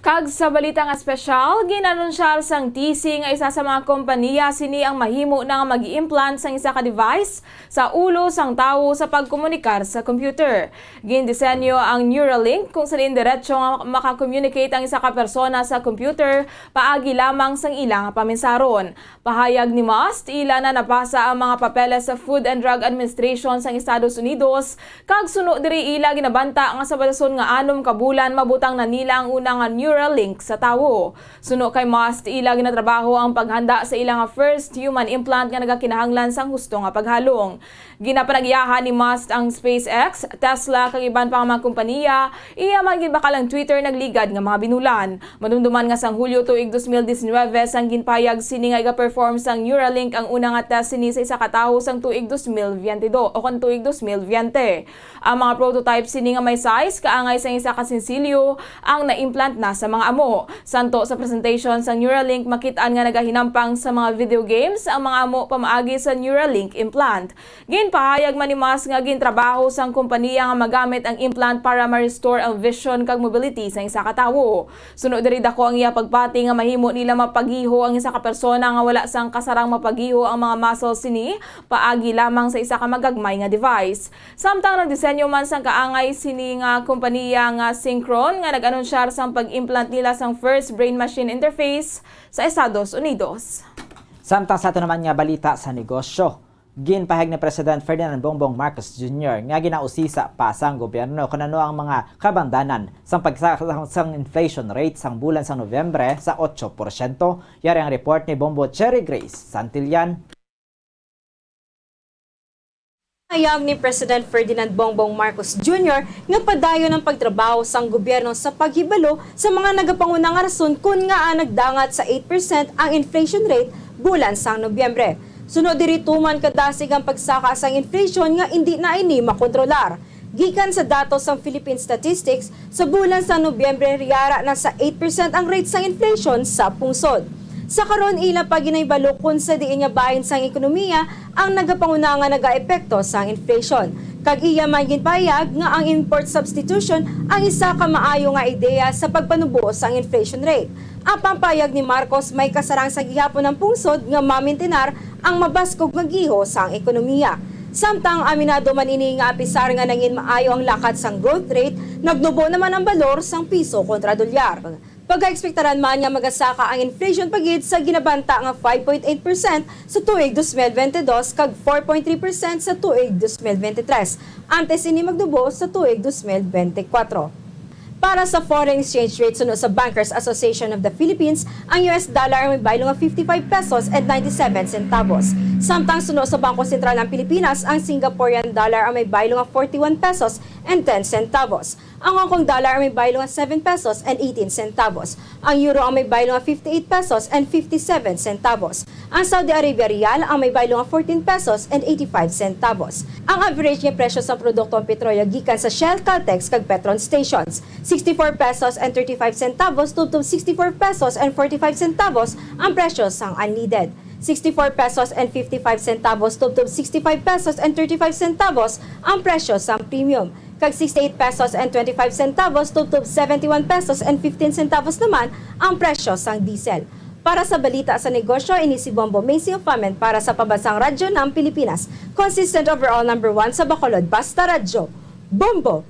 Kag sa balita nga espesyal, gin-anunsyar sang T C nga isa sa mga kompanya sini ang mahimo na nga mag-implant sang isa ka device sa ulo sang tawo sa pagkomunikar sa computer. Gindisenyo ang Neuralink kung sa diin diretso nga maka-communicate ang isa ka persona sa computer paagi lamang sang ila nga paminsaron. Pahayag ni Musk, ila na napasa ang mga papeles sa Food and Drug Administration sang Estados Unidos, kag suno diri ila ginabanta nga sa balason nga anom ka bulan mabutang na nila ang una nga Neuralink sa tawo. Suno kay Musk, ila ginatrabaho ang paghanda sa ila nga first human implant nga nagakinahanglan sang husto nga paghalong. Ginapanagyahan ni Musk ang SpaceX, Tesla, kag iban pa nga mga kompanya, iya man ginbakal ang Twitter nagligad nga mga binulan. Madumduman nga sang Hulyo tuig dos mil diecinuebe sang ginpahayag sini nga iga-perform sang Neuralink ang una nga test sini sa isa ka tawo sang tuig dos mil veinte dos o kon tuig dos mil veinte. Ang mga prototype sini nga may size kaangay sang isa ka sinsilyo ang na-implant na sa sa mga amo. Santo sa presentation sa Neuralink, makit-an nga nagahinampang sa mga video games ang mga amo pamaagi sa Neuralink implant. Ginpahayag man ni Musk nga gintrabaho sang kompanya nga magamit ang implant para ma-restore ang vision kag mobility sa isa ka tawo. Suno diri, dako ang iya pagpati nga mahimo nila mapagiho ang isa ka persona nga wala sang kasarang mapagiho ang mga muscles sini paagi lamang sa isa ka magagmay nga device. Samtang nagdisenyo man sang kaangay sini nga kompanya nga Synchron nga nag-anunsyar sang pag-implant nila sang first brain-machine interface sa Estados Unidos. Samtang sa ato naman nga balita sa negosyo, ginpahayag ni President Ferdinand Bongbong Marcos Junior nga ginausisa pa sang gobyerno kon ano ang mga kabangdanan sang pagsa-, sang, sang inflation rate sang bulan sang Nobyembre sa otso porsyento. Yari ang report ni Bombo Cherry Grace Santillan. Hayag ni President Ferdinand Bongbong Marcos Junior nga padayon ang pagtrabaho sang gobyerno sa paghibalo sa mga nagapanguna nga rason kon ngaa nagdangat sa eight percent ang inflation rate bulan sang Nobyembre. Suno diri, tuman kadasig ang pagsaka sang inflation nga indi na ini makontrolar. Gikan sa datos sang Philippine Statistics, sa bulan sang Nobyembre, yara na sa eight percent ang rate sang inflation sa pungsod. Sa karon, ila pa ginahibalo kon sa diin nga bahin sang ekonomiya ang nagapanguna nga nagaepekto sang inflation. Kag iya man ginpahayag nga ang import substitution ang isa ka maayo nga ideya sa pagpanubo sang inflation rate. Apang pahayag ni Marcos, may kasarang sa gihapon ang pungsod nga mamintinar ang mabaskog nga giho sang ekonomiya. Samtang aminado man ini nga apisar nga nangin maayo ang lakat sang growth rate, nagnubo naman ang balor sang piso kontra dolyar. Pagaekspektaran man nga magasaka ang inflation pa gid sa ginabanta nga five point eight percent sa tuig dos mil bente dos kag four point three percent sa tuig dos mil bente tres, antes ini magnubo sa tuig dos mil bente kwatro. Para sa foreign exchange rate, suno sa Bankers Association of the Philippines, ang U S dollar ang may baylo nga fifty-five pesos and ninety-seven centavos. Samtang suno sa Bangko Sentral ng Pilipinas, ang Singaporean dollar ang may baylo nga forty-one pesos and ten centavos. Ang Hong Kong dollar ang may baylo nga seven pesos and eighteen centavos. Ang euro ang may baylo nga fifty-eight pesos and fifty-seven centavos. Ang Saudi Arabia rial ang may baylo nga fourteen pesos and eighty-five centavos. Ang average nga presyo sang produkto ang petrolyo gikan sa Shell, Caltex, kag Petron stations, sixty-four pesos and thirty-five centavos tubtob sixty-four pesos and forty-five centavos ang presyo sang unleaded, sixty-four pesos and fifty-five centavos tubtob sixty-five pesos and thirty-five centavos ang presyo sang premium, kag sixty-eight pesos and twenty-five centavos tubtob seventy-one pesos and fifteen centavos naman ang presyo sang diesel. Para sa balita sa negosyo, ini si Bombo Macy Ofamen para sa Pambansang Radyo ng Pilipinas. Consistent overall number one sa Bacolod, Basta Radyo. Bombo!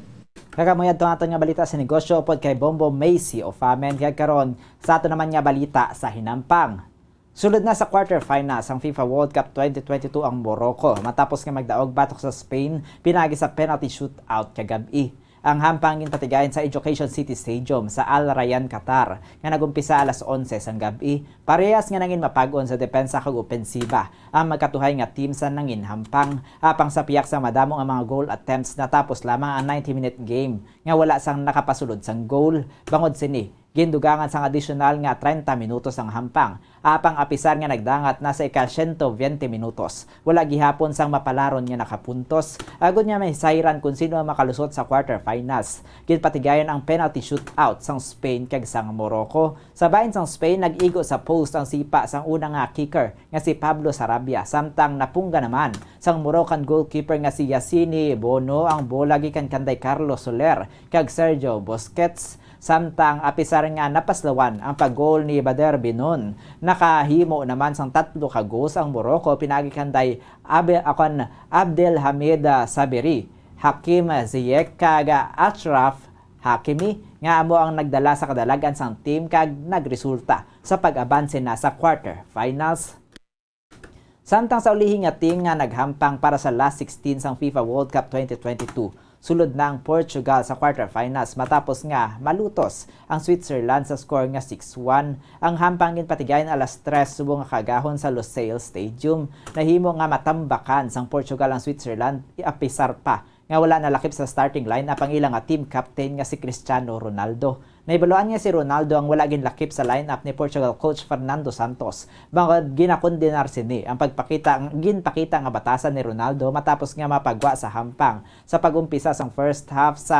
Kag amo yadto ang aton nga balita sa negosyo upod kay Bombo Macy Ofamen. Kag karon, sa ato naman nga balita sa hinampang. Sulod na sa quarterfinals sang FIFA World Cup twenty twenty-two ang Morocco, matapos nga magdaog batok sa Spain pinaagi sa penalty shootout kagab-i. Ang hampang ginpatigayon sa Education City Stadium sa Al Rayyan, Qatar, nga nag-umpisa alas onse sang gab-i. Parehas nga nangin mapag-on sa depensa kag opensiba ang magkatuhay nga team sa nangin hampang. Apang sa pihak sang madamo nga mga goal attempts, natapos lamang ang ninety-minute game nga wala sang nakapasulod sang goal. Bangod sini, gindugangan sang adisyonal nga treinta minutos ang hampang. Apang apisar nga nagdangat na sa ika-siyento bente minutos, wala gihapon sang mapalaron nga nakapuntos, agod nga mahisayran kon sino ang makalusot sa quarterfinals. Ginpatigayon ang penalty shootout sang Spain kag sang Morocco. Sa bahin sang Spain, nag-igo sa post ang sipa sang una nga kicker nga si Pablo Sarabia, samtang napungga naman sang Moroccan goalkeeper nga si Yassine Bounou ang bola gikan kanday Carlos Soler kag Sergio Busquets. Samtang apisar nga napaslawan ang pag-goal ni Badr Binoun, nakahimo naman sang tatlo ka goals ang Morocco pinaagi kanday Abe-, akon, Abdelhamid, ah, Sabiri, Hakim Ziyech kag, ah, Achraf Hakimi, nga amo ang nagdala sa kadalagan sang team kag nagresulta sa pag-abanse na sa quarterfinals. Samtang sa ulihi nga team nga naghampang para sa last sixteen sang FIFA World Cup twenty twenty-two, sulod na ang Portugal sa quarterfinals matapos nga malutos ang Switzerland sa score nga six one. Ang hampang ginpatigayon alas tres subong nga kaagahon sa Lusail Stadium. Nahimo nga matambakan sang Portugal ang Switzerland, apisar pa nga wala nalakip sa starting lineup ang ila nga team captain nga si Cristiano Ronaldo. Nahibaluan nga si Ronaldo ang wala ginlakip sa lineup ni Portugal coach Fernando Santos, bangod ginakondenar sini ang pagpakita, ginpakita nga batasan ni Ronaldo matapos nga mapagwa sa hampang sa pag-umpisa sang first half sa,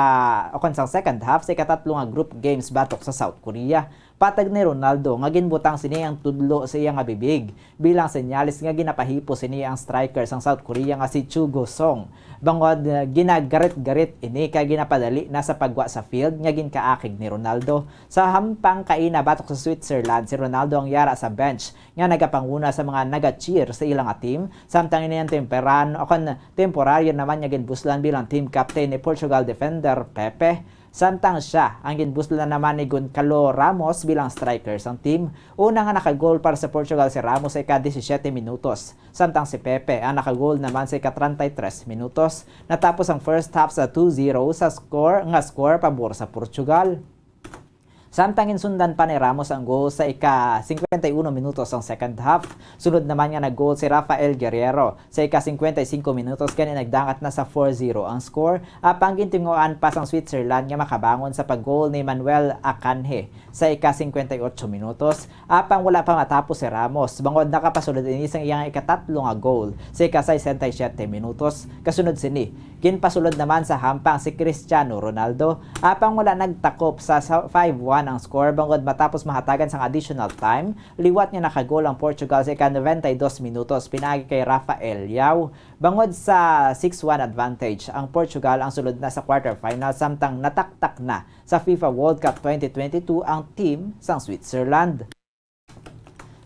o kon sang second half sa ikatatlo nga group games batok sa South Korea. Patag ni Ronaldo nga ginbutang sini ang tudlo sa iya nga bibig bilang senyales nga ginapahipo sini ang striker sang South Korea nga si Chu Go Sung. Bangod, eh, ginagarit-garit ini kay ginapadali na sa pagwa sa field nga ginkaakig ni Ronaldo. Sa hampang kaina batok sa Switzerland, si Ronaldo ang yara sa bench nga nagapanguna sa mga naga-cheer sa ila nga team, samtang ini ang temperan-, o kon temporaryo naman nga ginbuslan bilang team captain ni Portugal defender Pepe. Samtang sia ang ginbuslan naman ni Goncalo Ramos bilang striker sang team. Una nga nakagol para sa Portugal si Ramos sa ika-disisiyete minutos, samtang si Pepe ang nakagol naman sa ika-treinta y tres minutos. Natapos ang first half sa two zero sa score, nga score pabor sa Portugal. Samtang ginsundan pa ni Ramos ang goal sa ika-singkwenta y uno minutos sang second half. Sunod naman nga nag-goal si Rafael Guerreiro sa ika-singkwenta y singko minutos, gani nagdangat na sa four zero ang score. Apang gintinguhaan pa sang Switzerland nga makabangon sa pag-goal ni Manuel Akanji sa ika-singkwenta y otso minutos. Apang wala pa matapos si Ramos, bangod nakapasulod ini sang iyang ikatatlo nga goal sa ika-sesenta y siyete minutos. Kasunod sini, ginpasulod naman sa hampang si Cristiano Ronaldo, apang wala nagtakop sa, sa five one ang score, bangod matapos mahatagan sang additional time, liwat nga nakagol ang Portugal sa ika-nobenta y dos minutos pinaagi kay Rafael Leao. Bangod sa six one advantage, ang Portugal ang sulod na sa quarterfinal, samtang nataktak na sa FIFA World Cup twenty twenty-two ang team sang Switzerland.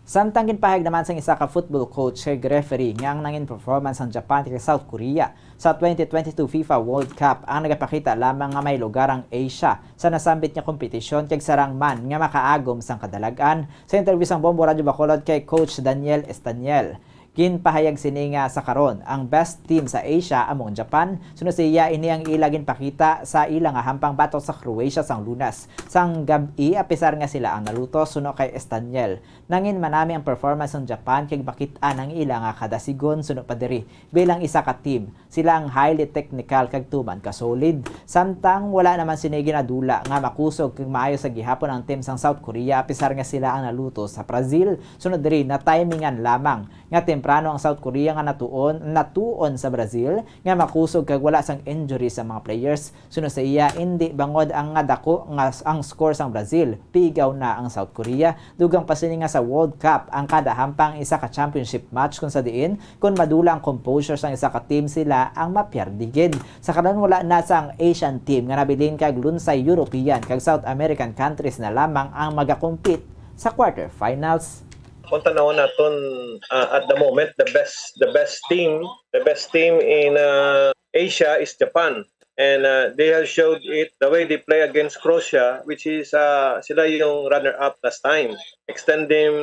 Samtang ginpahayag naman sang isa ka football coach kag referee nga ang nangin performance sang Japan kag South Korea sa twenty twenty-two FIFA World Cup ang nagapakita lamang nga may lugar ang Asia sa nasambit nga kompetisyon kag sarang man nga makaagom sang kadalag-an. Sa interview sang Bombo Radyo Bacolod kay Coach Daniel Estaniel, ginpahayag sini nga sa karon ang best team sa Asia amo ang Japan. Suno sa iya, ini ang ila ginpakita sa ila nga hampang batok sa Croatia sang Lunes sang gab-i, apisar nga sila ang naluto. Suno kay Estaniel, nangin manami ang performance sang Japan kag makit-an ang ila nga kadasigon. Suno pa diri, bilang isa ka team, sila ang highly technical kag tuman ka solid. Samtang wala naman sini ginadula nga makusog kag maayo sa gihapon ang team sang South Korea, apisar nga sila ang naluto sa Brazil. Sunod diri, natimingan lamang nga temprano ang South Korea nga natuon, natuon sa Brazil nga makusog kag wala sang injury sa mga players. Suno sa iya, indi bangod ang nga dako nga s-, ang score sang Brazil, pigaw na ang South Korea. Dugang pa sini nga sa World Cup, ang kada hampang isa ka championship match, kung sa diin, kung madula ang composure sang isa ka team, sila ang mapierde gid. Sa karon, wala na sang Asian team nga nabilin kag lunsay European kag South American countries na lamang ang magakompete sa quarterfinals. Kung tanawon naton, ah, at the moment, the best, the best team, the best team in, ah, Asia is Japan. And, ah, they have showed it the way they play against Croatia, which is, ah, sila yung runner-up last time. Extending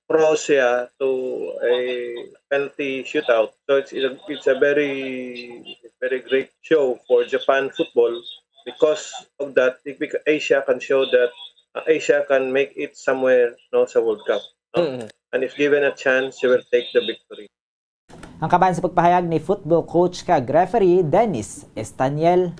Croatia to a penalty shootout. So it's, it's a, it's a very, very great show for Japan football. Because of that, it bec-, Asia can show that, uh, Asia can make it somewhere, no, sa World Cup, no? Mm. And if given a chance, she will take the victory. Ang kaban sa pagpahayag ni football coach kag referee Dennis Estaniel.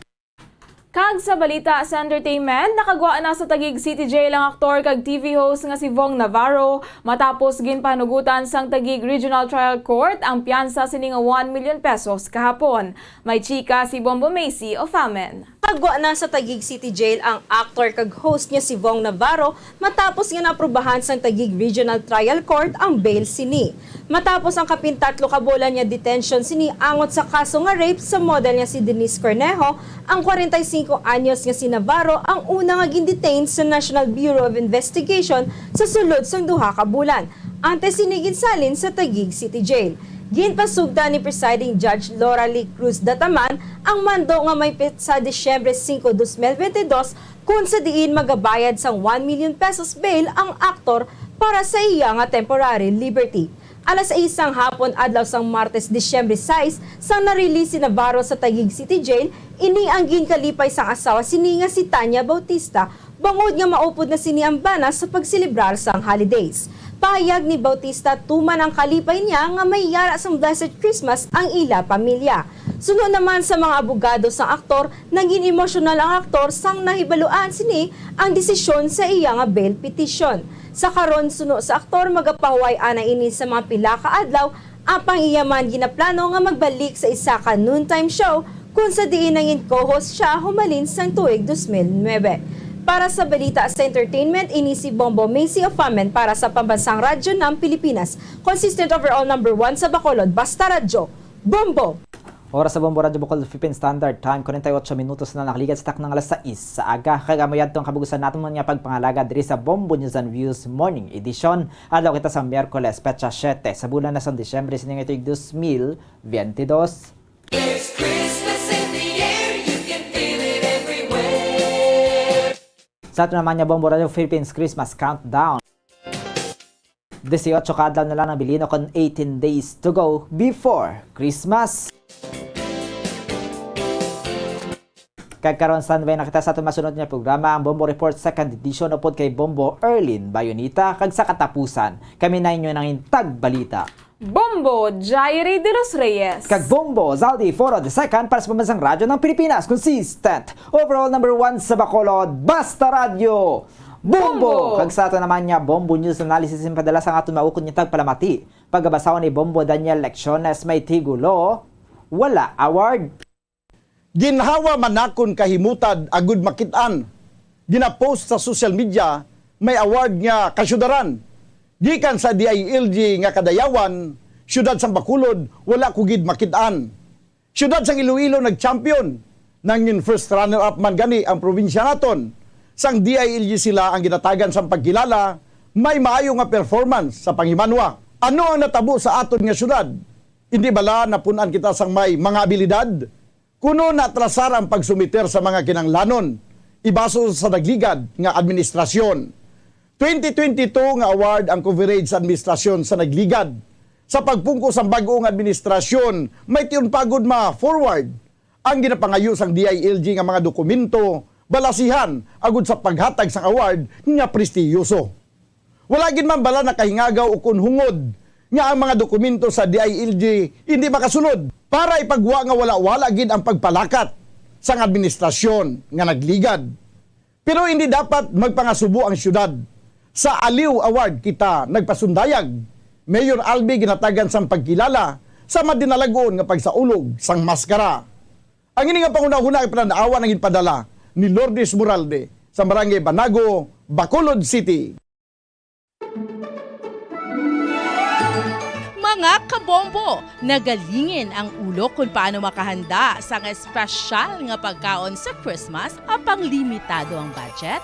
Kag sa balita sa entertainment, nakagwa na sa Taguig City Jail ang aktor kag T V host nga si Vong Navarro matapos ginpanugutan sang Taguig Regional Trial Court ang piyansa sini nga one million pesos kahapon. May chika si Bombo Macy of Amen. Kagwa na sa Taguig City Jail ang actor kag host nga si Vong Navarro matapos nga naaprubahan sang Taguig Regional Trial Court ang bail sini. Matapos ang kapin tatlo ka bulan nga detention sini angot sa kaso nga rape sa model nga si Denise Cornejo, ang kwarenta y singko anyos nga si Navarro ang una nga gindetain sa National Bureau of Investigation sa sulod sang duha ka bulan. Antes sini ginsalin sa Taguig City Jail. Ginpasugta ni Presiding Judge Laura Lee Cruz Dataman ang mando nga may petsa Disyembre singko, dos mil bente dos, kung sa diin magabayad sang one million pesos bail ang aktor para sa iya nga temporary liberty. Alas sais sang hapon, adlaw sang Martes, Disyembre sais, sang na-release si Navarro sa Taguig City Jail, ini ang ginkalipay sang asawa sini nga si Tanya Bautista, bangod nga maupod na sini ang bana sa pagselebrar sang holidays. Pahayag ni Bautista, tuman ang kalipay niya nga may yara sang Blessed Christmas ang ila pamilya. Suno naman sa mga abogado sang aktor, naging emosyonal ang aktor sang nahibaluan sini ang desisyon sa iya nga bail petition. Sa karon, suno sa aktor, magapahuway anay ini sa mga pila ka adlaw, apang iya man ginaplano nga magbalik sa isa ka noontime show kung sa diin nangin co-host siya humalin sang tuig dos mil nuebe. Para sa balita sa entertainment, ini si Bombo Macy Ofamen para sa Pambansang Radyo ng Pilipinas, consistent overall number one sa Bacolod, Basta Radyo, Bombo! Oras sa Bombo Radyo Bacolod, Philippine Standard Time, kwarenta y ocho minutos na nakaligad sa taknang alas sais sa aga. Kag amo yadto ang kabugusan naton nga pagpangalaga diri sa Bombo News and Views Morning Edition. Adlaw kita sa Miyerkules, petsa siyete sa bulan na sang Disyembre, sini nga tuig dos mil biyente dos. There's Christmas in the air, you can feel it everywhere. Sa aton naman nga Bombo Radyo Philippines Christmas Countdown. Dieciocho ka adlaw na lang ang bilin, kon eighteen days to go before Christmas. Kag karon, standby na kita sa aton masunod nga programa, ang Bombo Report Second Edition, upod kay Bombo Erlin Bayonita. Kag sa katapusan, kami na inyo nangin tagbalita, Bombo Jairi de los Reyes. Kag Bombo Zaldi Foro the Second para sa Pambansang Radyo ng Pilipinas, consistent overall number one sa Bacolod, Basta Radyo, Bombo! Bombo! Kag sa ato naman nga Bombo News Analysis, in padala sang aton maukod nga tagpalamati, pagabasahon ni Bombo Daniel Lecciones, may tigulo, Wala Award. Ginhawa man nakon kahimutad agud makit-an. Ginapost sa social media, may award nga kasyudaran. Gikan sa D I L G nga Kadayawan, Siyudad sang Bacolod, wala ko gid makit-an. Siyudad sang Iloilo nag-champion. Nangin first runner-up man gani ang probinsya naton. Sang D I L G sila ang ginatagan sang pagkilala, may maayo nga performance sa panghimanwa. Ano ang natabo sa aton nga siyudad? Indi bala napun-an kita sang may mga abilidad? Kuno naatrasar ang pagsumiter sa mga kinahanglanon, ibaso sa nagligad nga administrasyon. Twenty twenty-two nga award ang coverage sa administrasyon sa nagligad. Sa pagpungko sang bag-o nga administrasyon, may tion pa gud ma-forward ang ginapangayo sang D I L G nga mga dokumento, balasihan agud sa paghatag sang award nga prestihiyoso. Wala gid man bala nakahingagaw ukon hungod nga ang mga dokumento sa D I L G indi makasunod para ipagwa nga wala-wala gid ang pagpalakat sang administrasyon nga nagligad. Pero indi dapat magpangasubo ang siyudad. Sa Aliw Award kita nagpasundayag. Mayor Albi ginatagan sang pagkilala sa madinalag-on nga pagsaulog sang maskara. Ang ini nga panghunahuna kay panan-awan ang ginpadala ni Lourdes Moralde sa Barangay Banago, Bacolod City. Mga kabombo, nagalingin ang ulo kung paano makahanda sang espesyal nga pagkaon sa Christmas apang limitado ang budget?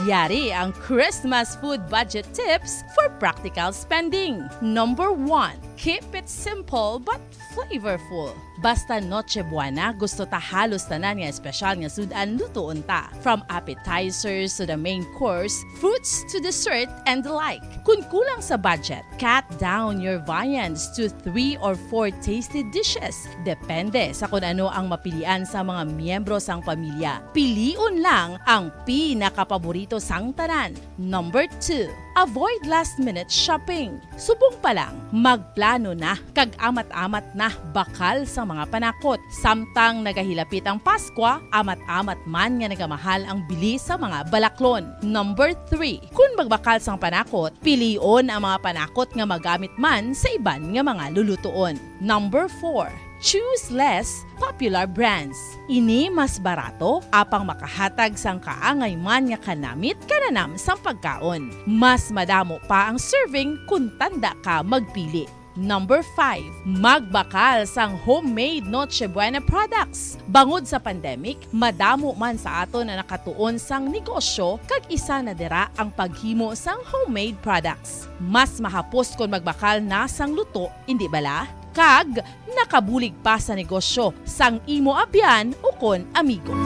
Yari ang Christmas food budget tips for practical spending. Number one, keep it simple but flavorful. Basta Noche Buena, gusto ta halos tanan nga espesyal nga sud-an lutuon ta. From appetizers to the main course, fruits to dessert, and the like. Kun kulang sa budget, cut down your viands to three or four tasty dishes. Depende sa kun ano ang mapilian sa mga miyembro sang pamilya. Pilion lang ang pinakapaborito sang tanan. Number two, avoid last-minute shopping. Subong pa lang, magplano na kag amat-amat na bakal sa mga panakot. Samtang nagahilapit ang Paskwa, amat-amat man nga nagamahal ang bili sa mga balaklon. Number three, kun magbakal sang panakot, pilion ang mga panakot nga magamit man sa iban nga mga lulutuon. Number four, choose less popular brands. Ini mas barato, apang makahatag sang kaangay man nga kanamit kananam sang pagkaon. Mas madamo pa ang serving kun tanda ka magpili. Number five, magbakal sang homemade Noche Buena products. Bangod sa pandemic, madamo man sa aton ang nakatuon sang negosyo, kag isa na dira ang paghimo sang homemade products. Mas mahapos kon magbakal na sang luto, indi bala? Kag nakabulig pa sa negosyo sang imo abyan ukon amigo.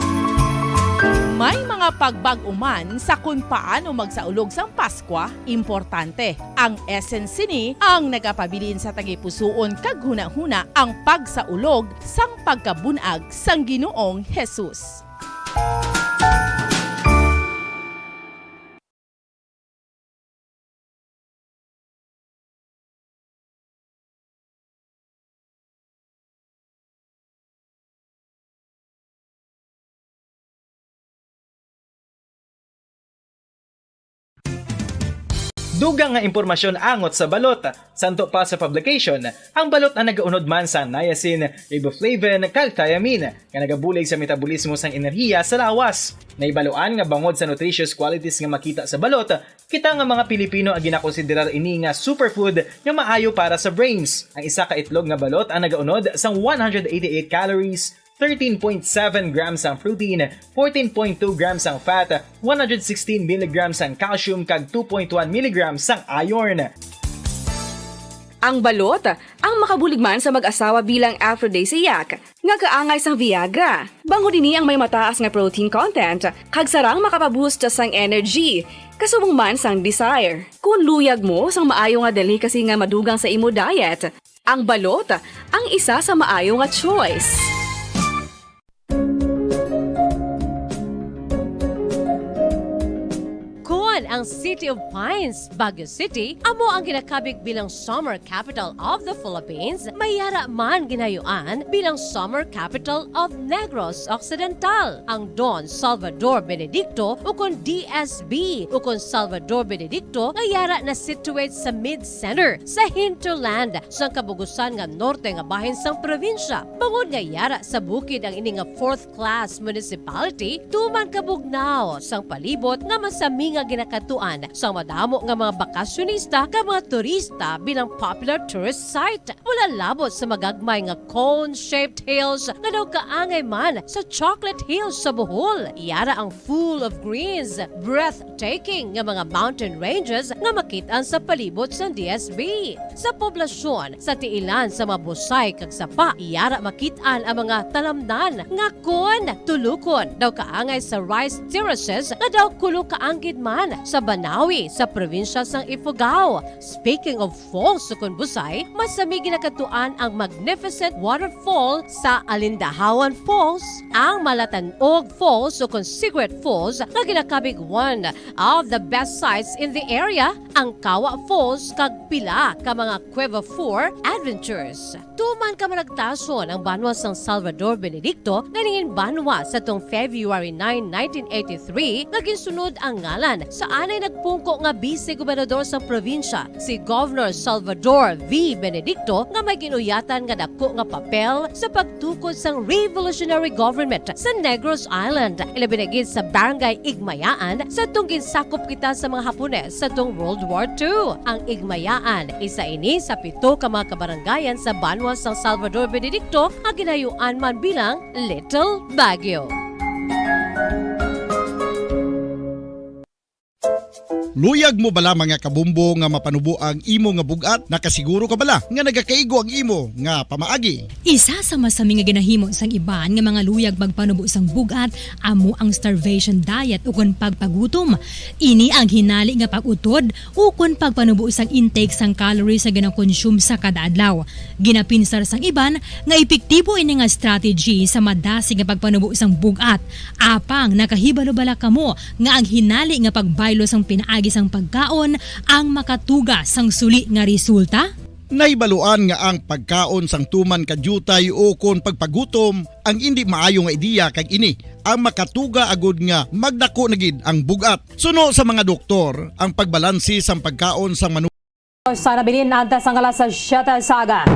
May mga pagbag-o man sa kon paano magsaulog sang Paskwa, importante. Ang essence sini ang nagapabilin sa tagipusoon kag hunahuna ang pagsaulog sang pagkabun-ag sang Ginoong Jesus. Dugang nga impormasyon angot sa balot. Santo pa sa publication, ang balot ang nagaunod man sang niacin, riboflavin, kag thiamine, nga nagabulig sa metabolismo sang enerhiya sa lawas. Nahibaluan nga bangod sa nutritious qualities nga makita sa balot, kita nga mga Pilipino ang ginakonsiderar ini nga superfood nga maayo para sa brains. Ang isa ka itlog nga balot ang nagaunod sang one hundred eighty-eight calories, thirteen point seven grams ang protein, fourteen point two grams ang fat, one hundred sixteen milligrams ang calcium, kag two point one milligrams ang iron. Ang balot ang makabulig man sa mag-asawa bilang aphrodisiac nga kaangay sang Viagra. Bangod ini ang may mataas nga protein content kag sarang makapaboost sang energy, kasubong man sang desire. Kung luyag mo sang maayo nga delicacy nga madugang sa imo diet, ang balot ang isa sa maayo nga choice. Kon ang City of Pines, Baguio City, amo ang ginakabig bilang Summer Capital of the Philippines, may yara man ginayuan bilang Summer Capital of Negros Occidental. Ang Don Salvador Benedicto, ukon D S B, ukon Salvador Benedicto, nga yara na situate sa mid-center, sa hinterland, sang kabugusan nga norte nga bahin sang probinsya. Bangod nga yara sa bukid ang ini nga fourth class municipality, tuman kabugnaw sang palibot nga masami nga ginakadtuan sang madamo nga mga bakasyonista kag mga turista bilang popular tourist site. Wala labot sa magagmay nga cone-shaped hills nga daw kaangay man sa Chocolate Hills sa Bohol. Yara ang full of greens, breathtaking nga mga mountain ranges nga makit-an sa palibot sang D S B. Sa poblasyon, sa tiilan sa mga busay kag sapa, yara makit-an ang mga talamnan nga kon tulukon daw kaangay sa rice terraces nga daw kulo kaanggid man sa Banawi sa probinsya sang Ifugao. Speaking of falls ukon busay, masami ginakadtuan ang magnificent waterfall sa Alindahawan Falls, ang Malatanog Falls ukon Secret Falls nga ginakabig one of the best sights in the area, ang Kawa Falls kag pila ka mga Cueva Four adventures. Tuman kamaragtason ang banwa sang Salvador Benedicto nga nangin banwa sa tung February nine, nineteen eighty-three, nga ginsunod ang ngalan sa anay nagpungko nga Vice Gobernador sang probinsya, si Governor Salvador V. Benedicto, nga may ginuyatan nga dako nga papel sa pagtukod sang revolutionary government sa Negros Island, ilabi na gid sa Barangay Igmayaan, sa tung ginsakop kita sa mga Hapones sa tung World War Two. Ang Igmayaan, isa ini sa pito ka mga kabarangayan sa banwa sang Salvador Benedicto nga ginayuan man bilang Little Baguio. Luyag mo bala, mga kabumbo, nga mapanubo ang imo nga bug-at? Nakasiguro ka bala nga nagakaigo ang imo nga pamaagi? Isa sa masami nga ginahimo sang iban nga mga luyag magpanubo sang bug-at amo ang starvation diet ukon pagpagutom. Ini ang hinali nga pag-utod ukon pagpanubo sang intake sang calories nga ginakonsume sa kada adlaw. Ginapinsar sang iban nga epektibo ini nga strategy sa madasig nga pagpanubo sang bug-at. Apang nakahibalo bala kamo nga ang hinali nga pagbaylo sang pinaagi sang pagkaon ang makatuga sang suli nga resulta? Nahibaluan nga ang pagkaon sang tuman ka diutay ukon pagpagutom ang indi maayo nga ideya, kag ini ang makatuga agud nga magdako na gid ang bug-at. Suno sa mga doktor, ang pagbalanse sang pagkaon sang manu- Sa nabilin antes sang alas siyete sa aga.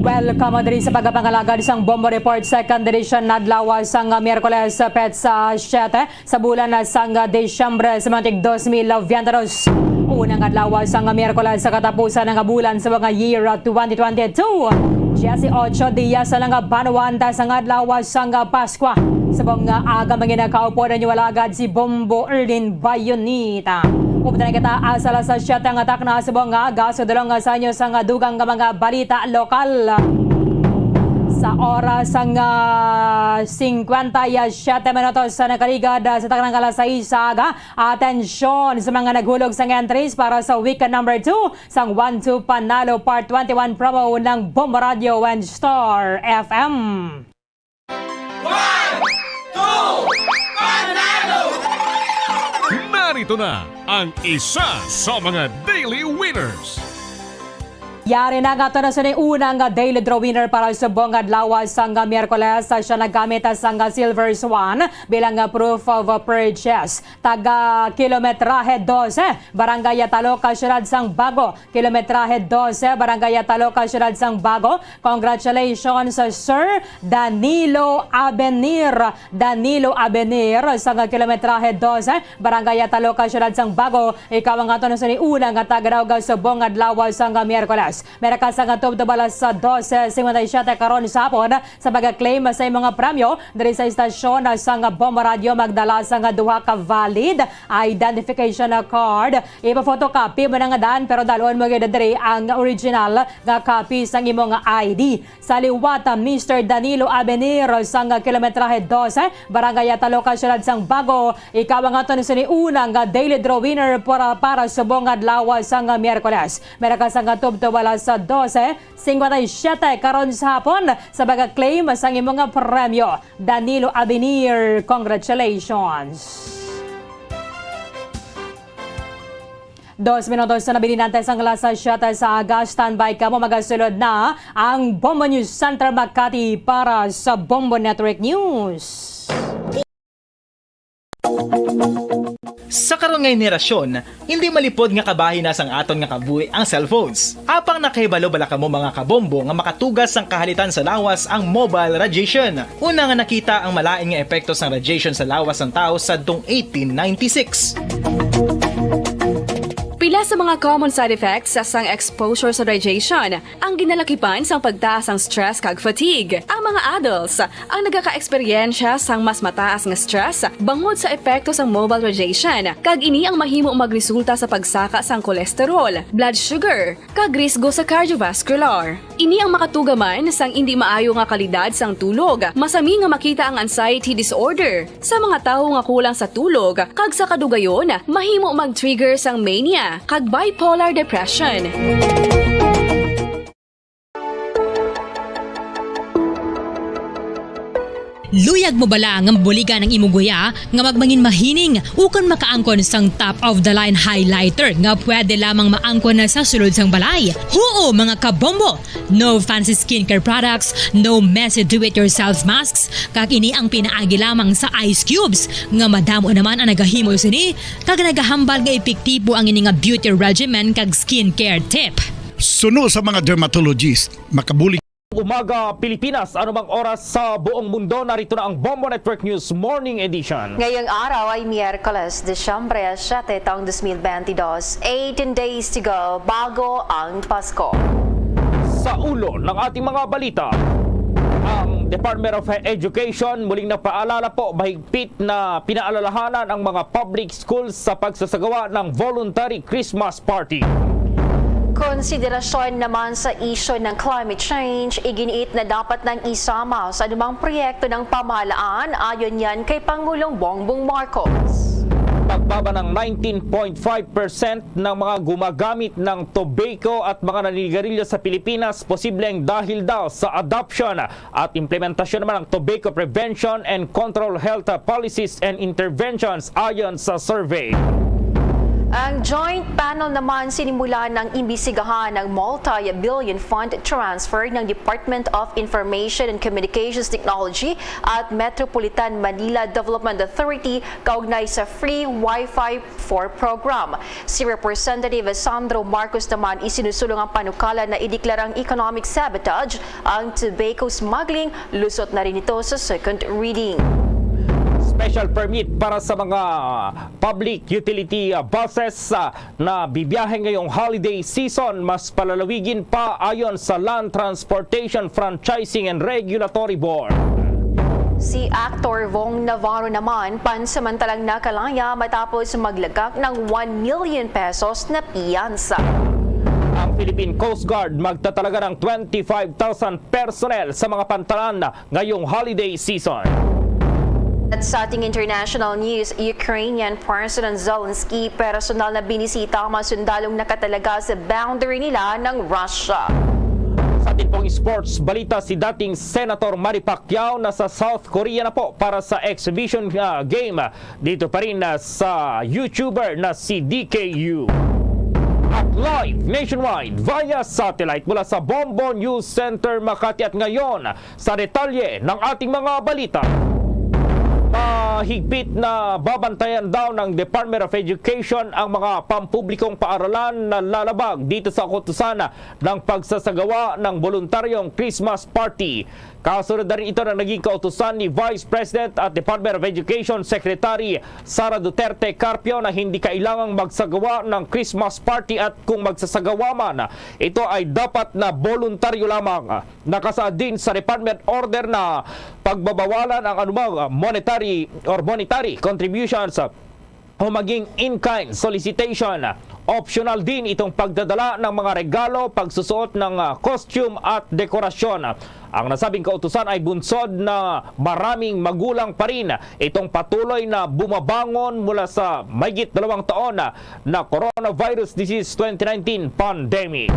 Welcome diri sa pagpangalagad sang Bombo Report, second edition, adlaw sang Miyerkules, petsa siyete sa bulan sang Disyembre sa mga tig dos mil veintidos. Unang adlaw sang Miyerkules sa katapusan nga bulan sa mga year twenty twenty-two. Dieciocho dias na nga banwa antes sang adlaw sang Paskwa. Subong nga aga, mga nakaupo ninyo alagad si Bombo Erlin Bayonita. Upod na kita sa alas siyete nga takna subong nga aga, sa dulong sa inyo sang dugang nga mga balita lokal. Sa oras nga singkwenta y siyete minutos sa nakaligad sa taknang alas sais sa aga, atensyon sa mga naghulog sang entries para sa week number two sang One Two Panalo Part twenty-one promo ng Bombo Radio and Star F M. One, two, panalo! Narito na ang isa sa mga daily winners. Yari na nga to na sa una nga daily draw winner para sa subong adlaw sang Miyerkules. Siya nagamit sang Silver Swan bilang proof of purchase. Taga kilometrahe dose, Barangay Ataloca, Siyudad sang Bago. Kilometrahe dose, Barangay Ataloca, Siyudad sang Bago. Congratulations, Sir Danilo Abenir. Danilo Abenir, sang kilometrahe dose, Barangay Ataloca, Siyudad sang Bago. Ikaw ang aton sa una nga tagadawga subong adlaw sang Miyerkules. May ra ka sang tubtob alas dose cincuenta y siete karon sa hapon sa pag-claim sa imong premyo diri sa istasyon sang Bombo Radio. Magdala sang duha ka valid identification card. Ipa-photocopy mo na nga dan, pero dalon mo gyud diri ang original nga copy sang imong I D. Sa liwat, Mister Danilo Abenir sang kilometrahe dose, Barangay Ataloca, Siyudad sang Bago. Ikaw ang aton sini una nga daily draw winner para, para subong adlaw sang Miyerkules. May ra ka sang tubtob alas dose cincuenta y siete karon sa hapon sa pag-claim sang imong premyo. Danilo Abenir, congratulations! Dos minutos na nabilin antes ang alas siyete sa aga. Standby kamo, magasulod na ang Bombo News Center Makati para sa Bombo Network News. Sa karon nga henerasyon, hindi malipod nga kabahin na sang aton nga kabuhi ang cellphones. Apang nakahibalo bala kamo, mga kabombo, nga makatugas sang kahalitan sa lawas ang mobile radiation? Una nga nakita ang malain nga epekto sang radiation sa lawas sang tawo sadtong eighteen ninety-six. Pila sa mga common side effects sang exposure sa radiation ang ginalakipan sang pagtaas sang stress kag fatigue. Ang mga adults ang nagakaeksperyensya sang mas mataas nga stress bangod sa epekto sang mobile radiation, kag ini ang mahimo magresulta sa pagsaka sang cholesterol, blood sugar, kag risgo sa cardiovascular. Ini ang makatugaman sang indi maayo nga kalidad sang tulog. Masami nga makita ang anxiety disorder sa mga tawo nga kulang sa tulog, kag sa kadugayon, mahimo mag-trigger sang mania kag bipolar depression. Luyag mo bala nga mabuligan ang imo guya nga magmangin mahining ukon makaangkon sang top of the line highlighter nga pwede lamang maangkon na sa sulod sang balay? Huo, mga kabombo! No fancy skincare products, no messy do-it-yourself masks, kag ini ang pinaagi lamang sa ice cubes nga madamo naman ang nagahimo sini, kag nagahambal nga epektibo ang ini nga beauty regimen kag skincare tip. Suno sa mga dermatologist, makabulig. Umaga, Pilipinas, anumang oras sa buong mundo, narito na ang Bombo Network News Morning Edition. Ngayong araw ay Miyerkules, Disyembre siete, taong dos mil benti dos. Eighteen days to go bago ang Pasko. Sa ulo ng ating mga balita, ang Department of Education muling napaalala po, mahigpit na pinaalalahanan ang mga public schools sa pagsasagawa ng voluntary Christmas party. Konsiderasyon naman sa isyu ng climate change, iginiit na dapat nang isama sa anumang proyekto ng pamahalaan, ayon yan kay Pangulong Bongbong Marcos. Pagbaba ng nineteen point five percent ng mga gumagamit ng tobacco at mga naninigarilyo sa Pilipinas, posibleng dahil daw sa adoption at implementasyon naman ng Tobacco Prevention and Control Health Policies and Interventions, ayon sa survey. Ang joint panel naman sinimula ng imbisigahan ng multi-billion fund transfer ng Department of Information and Communications Technology at Metropolitan Manila Development Authority kaugnay sa free Wi-Fi four program. Si Representative Sandro Marcos naman isinusulong ang panukala na ideklarang economic sabotage ang tobacco smuggling, lusot na rin ito sa second reading. Special permit para sa mga public utility, ah, buses, ah, na bibiyahe ngayong holiday season, mas palalawigin pa ayon sa Land Transportation Franchising and Regulatory Board. Si Actor Vong Navarro naman pansamantalang nakalaya matapos maglagak ng one million pesos na piyansa. Ang Philippine Coast Guard magtatalaga ng twenty-five thousand personnel sa mga pantalan ngayong holiday season. At sa ating international news, Ukrainian President Zelensky personal na binisita ang mga sundalong nakatalaga sa boundary nila ng Russia. Sa ating pong sports balita, si dating Senator Manny Pacquiao nasa South Korea na po para sa exhibition, ah, game dito pa rin, ah, sa YouTuber na si D K U. At live nationwide via satellite mula sa Bombo News Center, Makati. At ngayon, sa detalye ng ating mga balita. Mahigpit na babantayan daw ng Department of Education ang mga pampublikong paaralan na lalabag dito sa kautusan ng pagsasagawa ng boluntaryong Christmas party. Kasunod na rin ito ng naging kautusan ni Vice President at Department of Education Secretary Sara Duterte Carpio na hindi kailangang magsagawa ng Christmas party, at kung magsasagawa man, ito ay dapat na boluntaryo lamang. Nakasaad din sa department order na pagbabawalan ang anumang monetary or monetary contributions o maging in-kind solicitation. Optional din itong pagdadala ng mga regalo, pagsusuot ng, ah, costume at dekorasyon. Ang nasabing kautusan ay bunsod na maraming magulang pa rin itong patuloy na bumabangon mula sa mahigit dalawang taon na, na coronavirus disease twenty nineteen pandemic.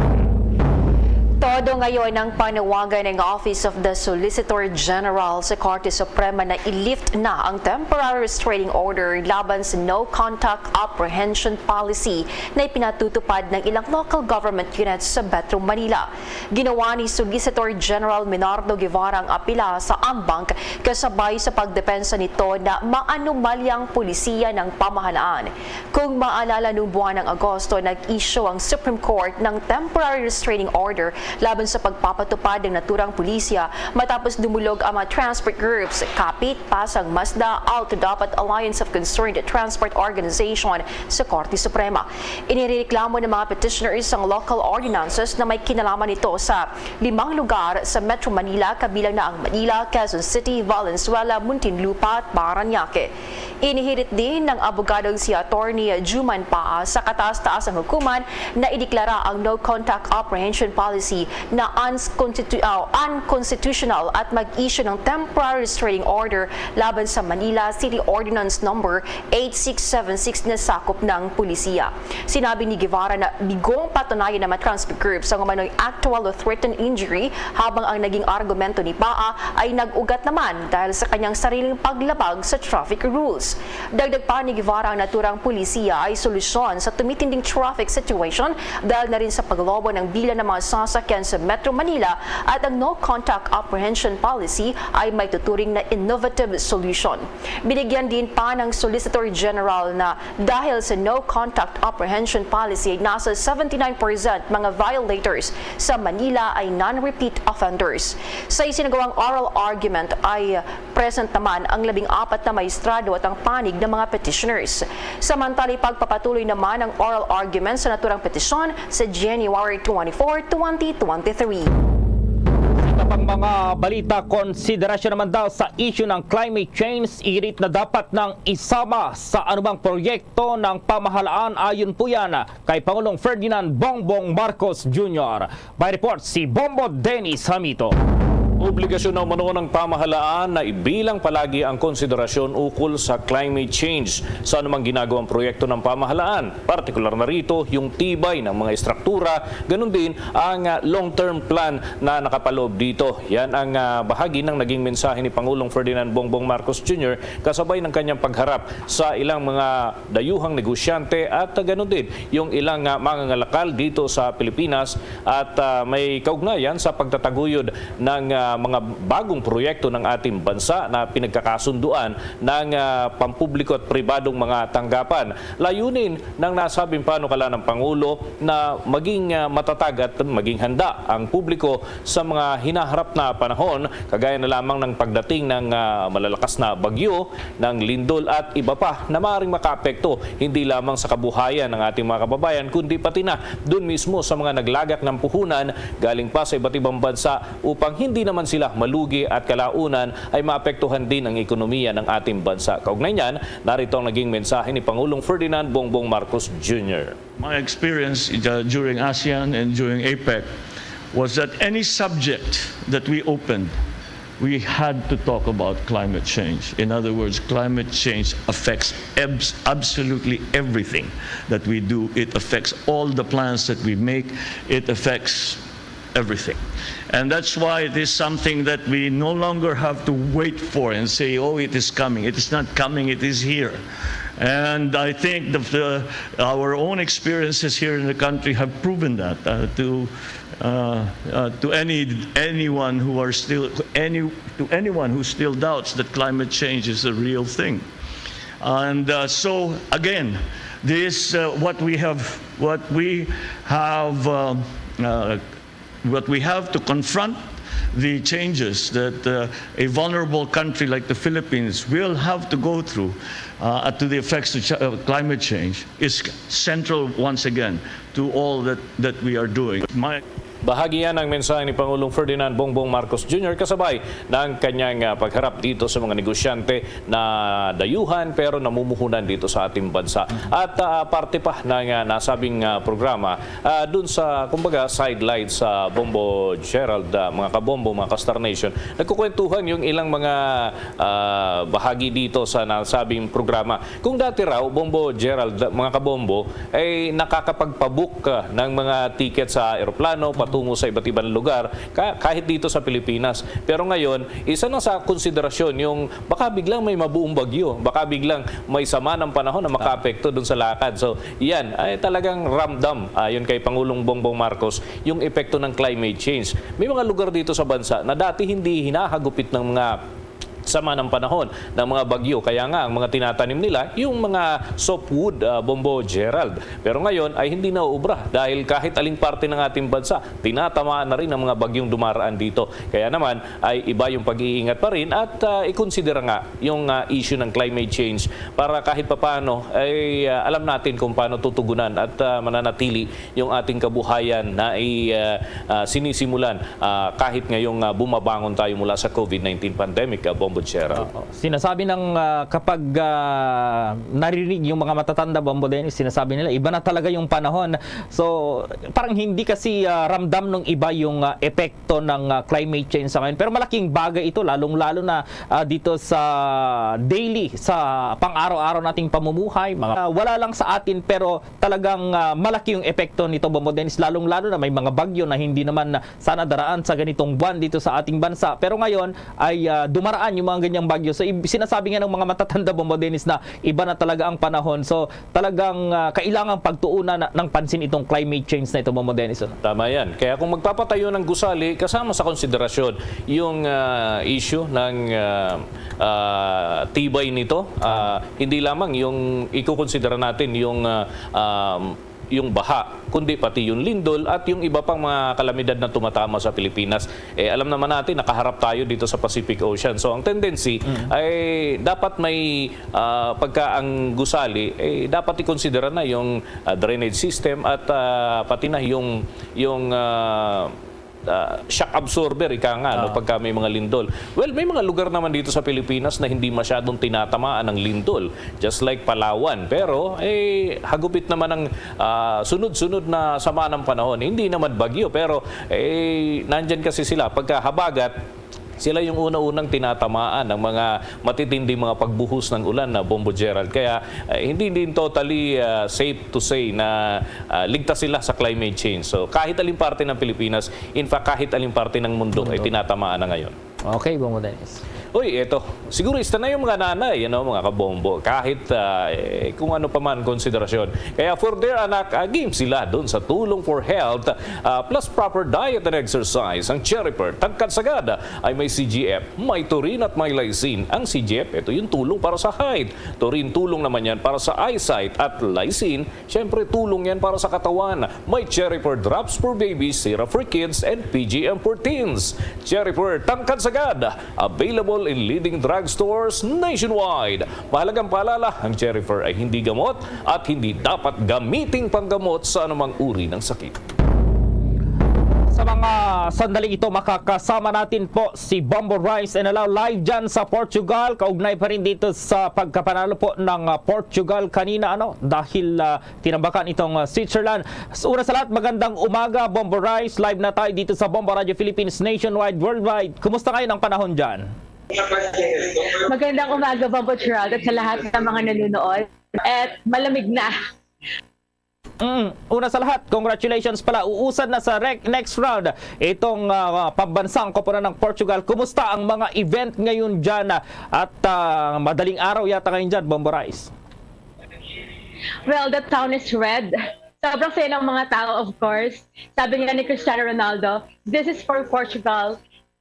Todo ngayon ang panawagan ng Office of the Solicitor General sa Korte Suprema na i-lift na ang temporary restraining order laban sa no-contact apprehension policy na ipinatutupad ng ilang local government units sa Metro Manila. Ginawa ni Solicitor General Menardo Guevara ang apila sa en banc kasabay sa pagdepensa nito na maanumalyang polisiya ng pamahalaan. Kung maalala, noong buwan ng Agosto, nag-issue ang Supreme Court ng temporary restraining order laban sa pagpapatupad ng naturang pulisya matapos dumulog ang mga transport groups, Kapit, Pasang Mazda, Alto Dapat Alliance of Concerned Transport Organization sa Korte Suprema. Inireklamo ng mga petitioners ang local ordinances na may kinalaman nito sa limang lugar sa Metro Manila, kabilang na ang Manila, Quezon City, Valenzuela, Muntinlupa at Parañaque. Inihirit din ng abogadong si Attorney Juman Paa sa kataas-taasang hukuman na ideklara ang no-contact apprehension policy na unsconstitu-, ah, unconstitutional at mag-issue ng temporary restraining order laban sa Manila City Ordinance Number eight six seven six na sakop ng pulisiya. Sinabi ni Guevara na bigong patunayan ng mga transport groups ang umano'y actual o threatened injury, habang ang naging argumento ni Paa ay nag-ugat naman dahil sa kanyang sariling paglabag sa traffic rules. Dagdag pa ni Guevara, ang naturang pulisiya ay solusyon sa tumitinding traffic situation dahil na rin sa paglobo ng bilang ng mga sasakyan sa Metro Manila, at ang no-contact apprehension policy ay may tuturing na innovative solution. Binigyan din pa ng Solicitor General na dahil sa no-contact apprehension policy, nasa seventy-nine percent mga violators sa Manila ay non-repeat offenders. Sa isinagawang oral argument ay present naman ang labing apat na maestrado at ang panig ng mga petitioners. Samantala, ipagpapatuloy naman ang oral argument sa naturang petisyon sa January twenty-four, twenty twenty-three. Sa iba pang mga balita, konsiderasyon naman daw sa issue ng climate change, irit na dapat nang isama sa anumang proyekto ng pamahalaan, ayon po yan kay Pangulong Ferdinand Bongbong Marcos Junior. May report si Bombo Dennis Hamito. Obligasyon na umano ng pamahalaan na ibilang palagi ang konsiderasyon ukol sa climate change sa anumang ginagawang proyekto ng pamahalaan, partikular na rito yung tibay ng mga estruktura, ganun din ang, ah, long-term plan na nakapaloob dito. Yan ang, ah, bahagi ng naging mensahe ni Pangulong Ferdinand Bongbong Marcos Junior kasabay ng kanyang pagharap sa ilang mga dayuhang negosyante at, ah, ganun din yung ilang, ah, mangangalakal dito sa Pilipinas at, ah, may kaugnayan sa pagtataguyod ng, ah, mga bagong proyekto ng ating bansa na pinagkakasunduan ng, ah, pampubliko at pribadong mga tanggapan. Layunin ng nasabing panukala ng Pangulo na maging, ah, matatag at maging handa ang publiko sa mga hinaharap na panahon, kagaya na lamang ng pagdating ng, ah, malalakas na bagyo, ng lindol at iba pa na maaaring makaapekto hindi lamang sa kabuhayan ng ating mga kababayan, kundi pati na dun mismo sa mga naglagak ng puhunan galing pa sa iba't ibang bansa upang hindi naman sila malugi at kalaunan ay maapektuhan din ang ekonomiya ng ating bansa. Kaugnay niyan, narito ang naging mensahe ni Pangulong Ferdinand Bongbong Marcos Junior. My experience, uh, during ASEAN and during APEC was that any subject that we opened, we had to talk about climate change. In other words, climate change affects abs-, absolutely everything that we do. It affects all the plans that we make. It affects everything. And that's why it is something that we no longer have to wait for and say, "Oh, it is coming." It is not coming, it is here. And I think the, the, our own experiences here in the country have proven that, uh, to uh, uh, to any anyone who are still any to anyone who still doubts that climate change is a real thing. And uh, so again, this uh, what we have what we have um, uh, what we have to confront the changes that uh, a vulnerable country like the Philippines will have to go through uh, to the effects of ch- uh, climate change is central once again to all that, that we are doing. My Bahagi yan ang mensahe ni Pangulong Ferdinand Bongbong Marcos Junior kasabay ng kanyang ah, pagharap dito sa mga negosyante na dayuhan pero namumuhunan dito sa ating bansa. At ah, parte pa ng ah, nasabing ah, programa, ah, dun sa, kumbaga, sidelights sa Bombo Gerald, ah, mga kabombo, mga ka-Star Nation, nagkukwentuhan yung ilang mga ah, bahagi dito sa nasabing programa. Kung dati raw, Bombo Gerald, mga kabombo, ay nakakapagpabook ah, ng mga ticket sa eroplano patungo sa iba't ibang lugar, ka- kahit dito sa Pilipinas. Pero ngayon, isa na sa konsiderasyon yung baka biglang may mabuong bagyo, baka biglang may sama ng panahon na makaapekto dun sa lakad. So, yan ay talagang ramdam ayon kay Pangulong Bongbong Marcos yung epekto ng climate change. May mga lugar dito sa bansa na dati hindi hinahagupit ng mga sama ng panahon ng mga bagyo. Kaya nga, ang mga tinatanim nila, yung mga softwood, ah, Bombo Gerald. Pero ngayon ay hindi na uubra dahil kahit aling parte ng ating bansa, tinatamaan na rin ang mga bagyong dumaraan dito. Kaya naman ay iba yung pag-iingat pa rin at ah, ikonsidera nga yung ah, issue ng climate change para kahit papaano ay ah, alam natin kung paano tutugunan at ah, mananatili yung ating kabuhayan na i, ah, ah, sinisimulan ah, kahit ngayong ah, bumabangon tayo mula sa COVID nineteen pandemic, ah, Bombo Gerald. Oo. Sinasabi ng ah, kapag ah, naririnig yung mga matatanda, Bombo Dennis, sinasabi nila iba na talaga yung panahon. So, parang hindi kasi ah, ramdam ng iba yung ah, epekto ng ah, climate change sa ngayon. Pero malaking bagay ito, lalong-lalo na ah, dito sa daily, sa pang-araw-araw nating pamumuhay. Mga, ah, wala lang sa atin, pero talagang ah, malaki yung epekto nito, Bombo Dennis, lalong-lalo na may mga bagyo na hindi naman sana daraan sa ganitong buwan dito sa ating bansa. Pero ngayon ay ah, dumaraan yung mga ganyang bagyo. So, ib- sinasabi nga ng mga matatanda, Bombo Dennis, na iba na talaga ang panahon. So, talagang ah, kailangang pagtuunan na- ng pansin itong climate change na ito, Bombo Dennis, ano? Tama yan. Kaya kung magpapatayo ng gusali, kasama sa konsiderasyon yung ah, issue ng ah, ah, tibay nito. Ah, hindi lamang yung ikukonsidera natin yung ah, um, yung baha, kundi pati yung lindol at yung iba pang mga kalamidad na tumatama sa Pilipinas. Eh, alam naman natin, nakaharap tayo dito sa Pacific Ocean. So, ang tendency ay dapat may ah, pagka ang gusali, eh, dapat ikonsidera na yung ah, drainage system at ah, pati na yung yung ah, ah, shock absorber, ika nga, no, pagka may mga lindol. Well, may mga lugar naman dito sa Pilipinas na hindi masyadong tinatamaan ng lindol, just like Palawan. Pero eh, hagupit naman ang ah, sunod-sunod na sama ng panahon. Hindi naman bagyo, pero eh, nandyan kasi sila. Pagka habagat, sila yung una-unang tinatamaan ng mga matitinding mga pagbuhos ng ulan na, Bombo Gerald. Kaya eh, hindi din totally ah, safe to say na ah, ligtas sila sa climate change. So, kahit aling parte ng Pilipinas, in fact, kahit aling parte ng mundo ay tinatamaan na ngayon. Okay, Bombo Dennis. Uy, eto. Sigurista na yung mga nanay, you know, mga kabombo. Kahit ah, eh, kung ano pa man konsiderasyon. Kaya for their anak, ah, game sila dun sa Tulong for Health ah, plus proper diet and exercise. Ang Cherifer, tangkad sagad, ay may C G F, may taurine at may lysine. Ang C G F, ito yung tulong para sa height. Taurine, tulong naman yan para sa eyesight. At lysine, syempre, tulong yan para sa katawan. May Cherifer drops for babies, syrup for kids, and P G M for teens. Cherifer, tangkad sagad, available in leading drugstores nationwide. Mahalagang paalala, ang Cherifer ay hindi gamot at hindi dapat gamiting panggamot sa anumang uri ng sakit. Sa mga sandaling ito, makakasama natin po si Bombo Rice and Allow live dyan sa Portugal. Kaugnay pa rin dito sa pagkapanalo po ng ah, Portugal kanina, ano, dahil ah, tinambakan itong ah, Switzerland. Sa una sa lahat, magandang umaga, Bombo Rice. Live na tayo dito sa Bombo Radio Philippines nationwide, worldwide. Kumusta ngayon ang panahon dyan? Magandang umaga, Bombo Gerald, at sa lahat ng mga nanonood. At malamig na. Mm, una sa lahat, congratulations pala. Uusad na sa rec- next round itong ah, pambansang koponan ng Portugal. Kumusta ang mga event ngayon dyan? At ah, madaling araw yata ngayon dyan, Bombo Rice. Well, the town is red. Sobrang saya ng mga tao, of course. Sabi nga ni Cristiano Ronaldo, "This is for Portugal.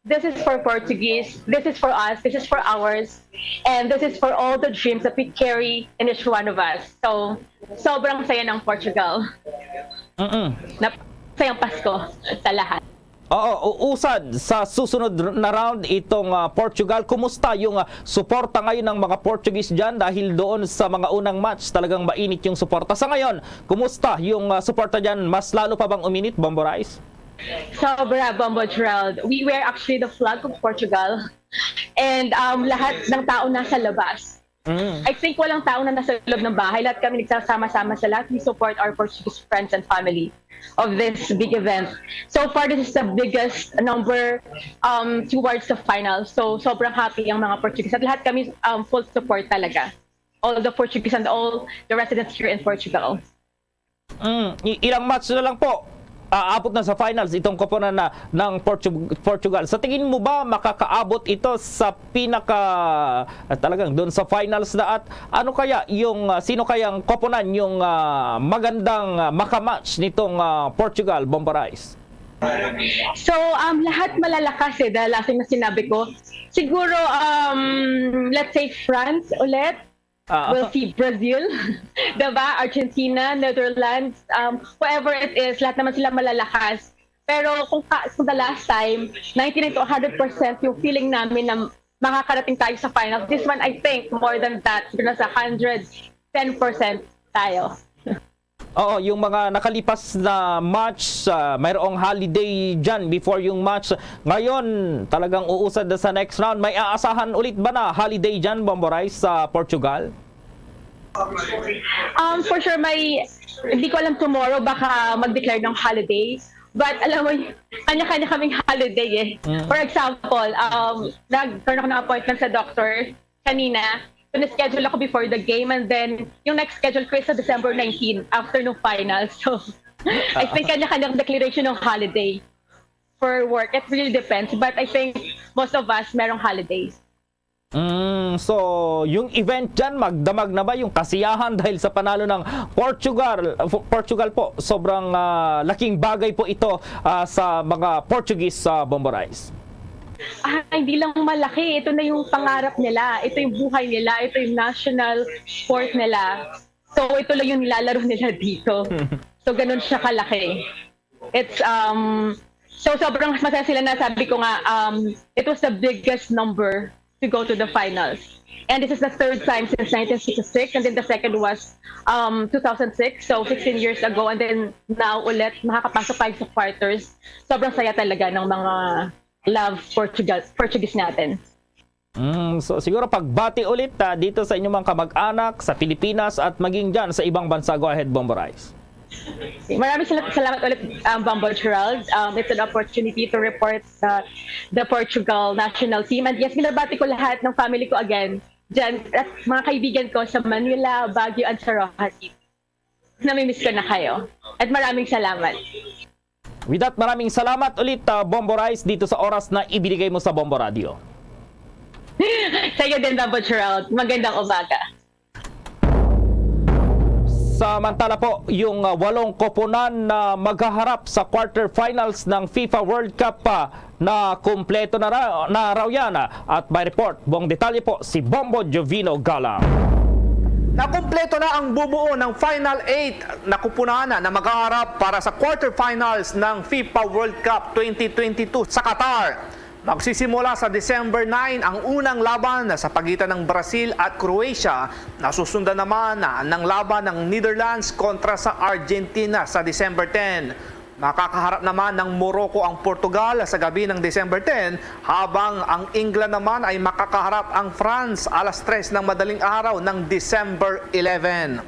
This is for Portuguese. This is for us. This is for ours. And this is for all the dreams that we carry in each one of us." So, sobrang saya ng Portugal. Mm-mm. Nap sayang Pasko sa lahat. Oo, u- usad sa susunod r- na round itong ah, Portugal. Kumusta yung ah, suporta ngayon ng mga Portuguese dyan dahil doon sa mga unang match? Talagang mainit yung suporta. Sa ngayon, kumusta yung ah, suporta dyan? Mas lalo pa bang uminit, Bombo Rice? Sobra, Bombo Gerald. We were actually the flag of Portugal. And um, lahat ng tao nasa labas. Mm. I think walang tao na nasa loob ng bahay. Lahat kami nagsasama-sama sa lahat. We support our Portuguese friends and family of this big event. So far, this is the biggest number um, towards the final. So, sobrang happy ang mga Portuguese. At lahat kami um, full support talaga. All the Portuguese and all the residents here in Portugal. Mm, i- ilang match na lang po, aabot na sa finals itong koponan na ng Portu- Portugal. Sa tingin mo ba makakaabot ito sa pinaka ah, talagang doon sa finals na, at ano kaya yung ah, sino kayang koponan yung ah, magandang ah, makamatch nitong ah, Portugal, Bombo Rice? So, um, lahat malalakas eh, dahil last time na sinabi ko, siguro, um, let's say France ulit, Ah, we'll see Brazil, diba? Argentina, Netherlands, um, whoever it is, lahat naman sila malalakas. Pero kung, ka, kung the last time, ninety-nine to one hundred percent yung feeling namin na makakarating tayo sa finals. This one, I think, more than that, siguro nasa one hundred ten percent tayo. Oo, yung mga nakalipas na match, ah, mayroong holiday dyan before yung match. Ngayon, talagang uusad na sa next round. May aasahan ulit ba na holiday dyan, Bombo Rice, sa Portugal? Um, for sure, may, hindi ko alam tomorrow, baka mag-declare ng holiday. But alam mo, kanya-kanya kaming holiday eh. Mm. For example, um, nagkaroon ako ng appointment sa doctor kanina. So, na-schedule ako before the game and then yung next schedule ko is sa December nineteen after ng final. So, I think kanya-kanyang declaration ng holiday for work. It really depends. But I think most of us merong holidays. Mm, so, yung event dyan, magdamag na ba yung kasiyahan dahil sa panalo ng Portugal? Portugal po, sobrang ah, laking bagay po ito ah, sa mga Portuguese sa Bombo Rice. Ah, hindi lang malaki. Ito na yung pangarap nila. Ito yung buhay nila. Ito yung national sport nila. So, ito lang yung nilalaro nila dito. So, ganun siya kalaki. It's, um, so sobrang masaya sila na sabi ko nga, um, it was the biggest number to go to the finals. And this is the third time since nineteen sixty-six, and then the second was um, two thousand six, so sixteen years ago, and then now ulit makakapasok tayo sa quarters. Sobrang saya talaga ng mga love Portugal, Portuguese natin. Mm, so siguro pagbati ulit ah, dito sa inyong mga kamag-anak sa Pilipinas at maging dyan sa ibang bansa. Go ahead, Bombo Rice. Maraming sal- salamat ulit, um, Bombo Gerald. Um, it's an opportunity to report the, the Portugal national team. And yes, binabati ko lahat ng family ko again. Diyan, at mga kaibigan ko sa Manila, Baguio, and sa Roxas City. Namimiss ko na kayo. At maraming salamat. With that, maraming salamat ulit, ah, Bombo Rice, dito sa oras na ibinigay mo sa Bombo Radio. Sa iyo din, Bombo Gerald. Magandang umaga. Samantala po, yung ah, walong koponan na maghaharap sa quarterfinals ng FIFA World Cup pa na kumpleto na, ra- na raw yan. At may report, buong detalye po si Bombo Jovino Galang. Nakumpleto na ang bubuo ng Final eight na kupunan na maghaharap para sa quarterfinals ng FIFA World Cup twenty twenty-two sa Qatar. Magsisimula sa December nine ang unang laban sa pagitan ng Brazil at Croatia, na susundan naman ng laban ng Netherlands kontra sa Argentina sa December ten. Makakaharap naman ng Morocco ang Portugal sa gabi ng December ten, habang ang England naman ay makakaharap ang France alas tres ng madaling araw ng December eleven.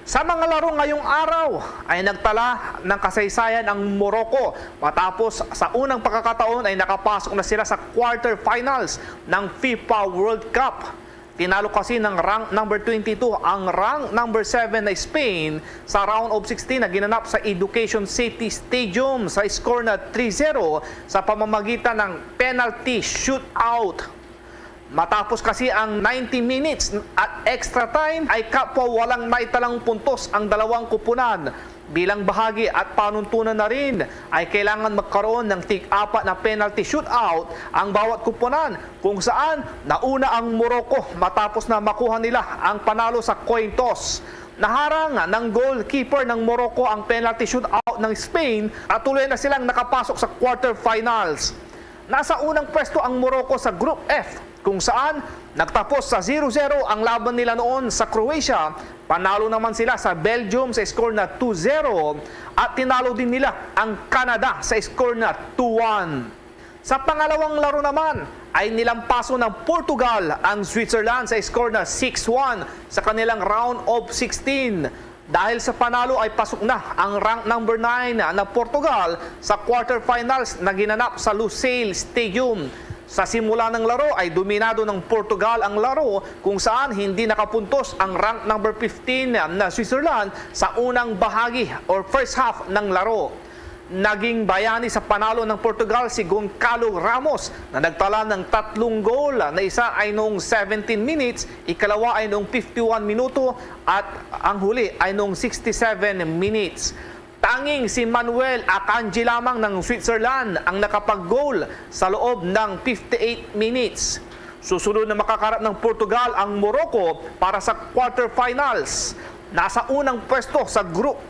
Sa mga laro ngayong araw ay nagtala ng kasaysayan ang Morocco matapos sa unang pagkakataon ay nakapasok na sila sa quarterfinals ng FIFA World Cup. Tinalo kasi ng rank number twenty-two ang rank number seven na Spain sa round of sixteen na ginanap sa Education City Stadium sa score na three zero sa pamamagitan ng penalty shootout. Matapos kasi ang ninety minutes at extra time ay kapwa walang naitalang puntos ang dalawang kupunan. Bilang bahagi at panuntunan na rin ay kailangan magkaroon ng tig-apat na penalty shootout ang bawat kupunan, kung saan nauna ang Morocco matapos na makuha nila ang panalo sa coin toss. Naharang ng goalkeeper ng Morocco ang penalty shootout ng Spain at tuloy na silang nakapasok sa quarterfinals. Nasa unang pwesto ang Morocco sa Group F, kung saan nagtapos sa zero zero ang laban nila noon sa Croatia. Panalo naman sila sa Belgium sa score na two zero at tinalo din nila ang Canada sa score na two one. Sa pangalawang laro naman ay nilampaso ng Portugal ang Switzerland sa score na six one sa kanilang round of sixteen. Dahil sa panalo ay pasok na ang rank number nine na Portugal sa quarterfinals na ginanap sa Lusail Stadium. Sa simula ng laro ay dominado ng Portugal ang laro, kung saan hindi nakapuntos ang rank number fifteen na Switzerland sa unang bahagi or first half ng laro. Naging bayani sa panalo ng Portugal si Goncalo Ramos na nagtala ng tatlong goal, na isa ay noong seventeen minutes, ikalawa ay noong fifty-one minuto at ang huli ay noong sixty-seven minutes. Tanging si Manuel Akanji lamang ng Switzerland ang nakapag-goal sa loob ng fifty-eight minutes. Susunod na makakarap ng Portugal ang Morocco para sa quarterfinals. Nasa unang pwesto sa Group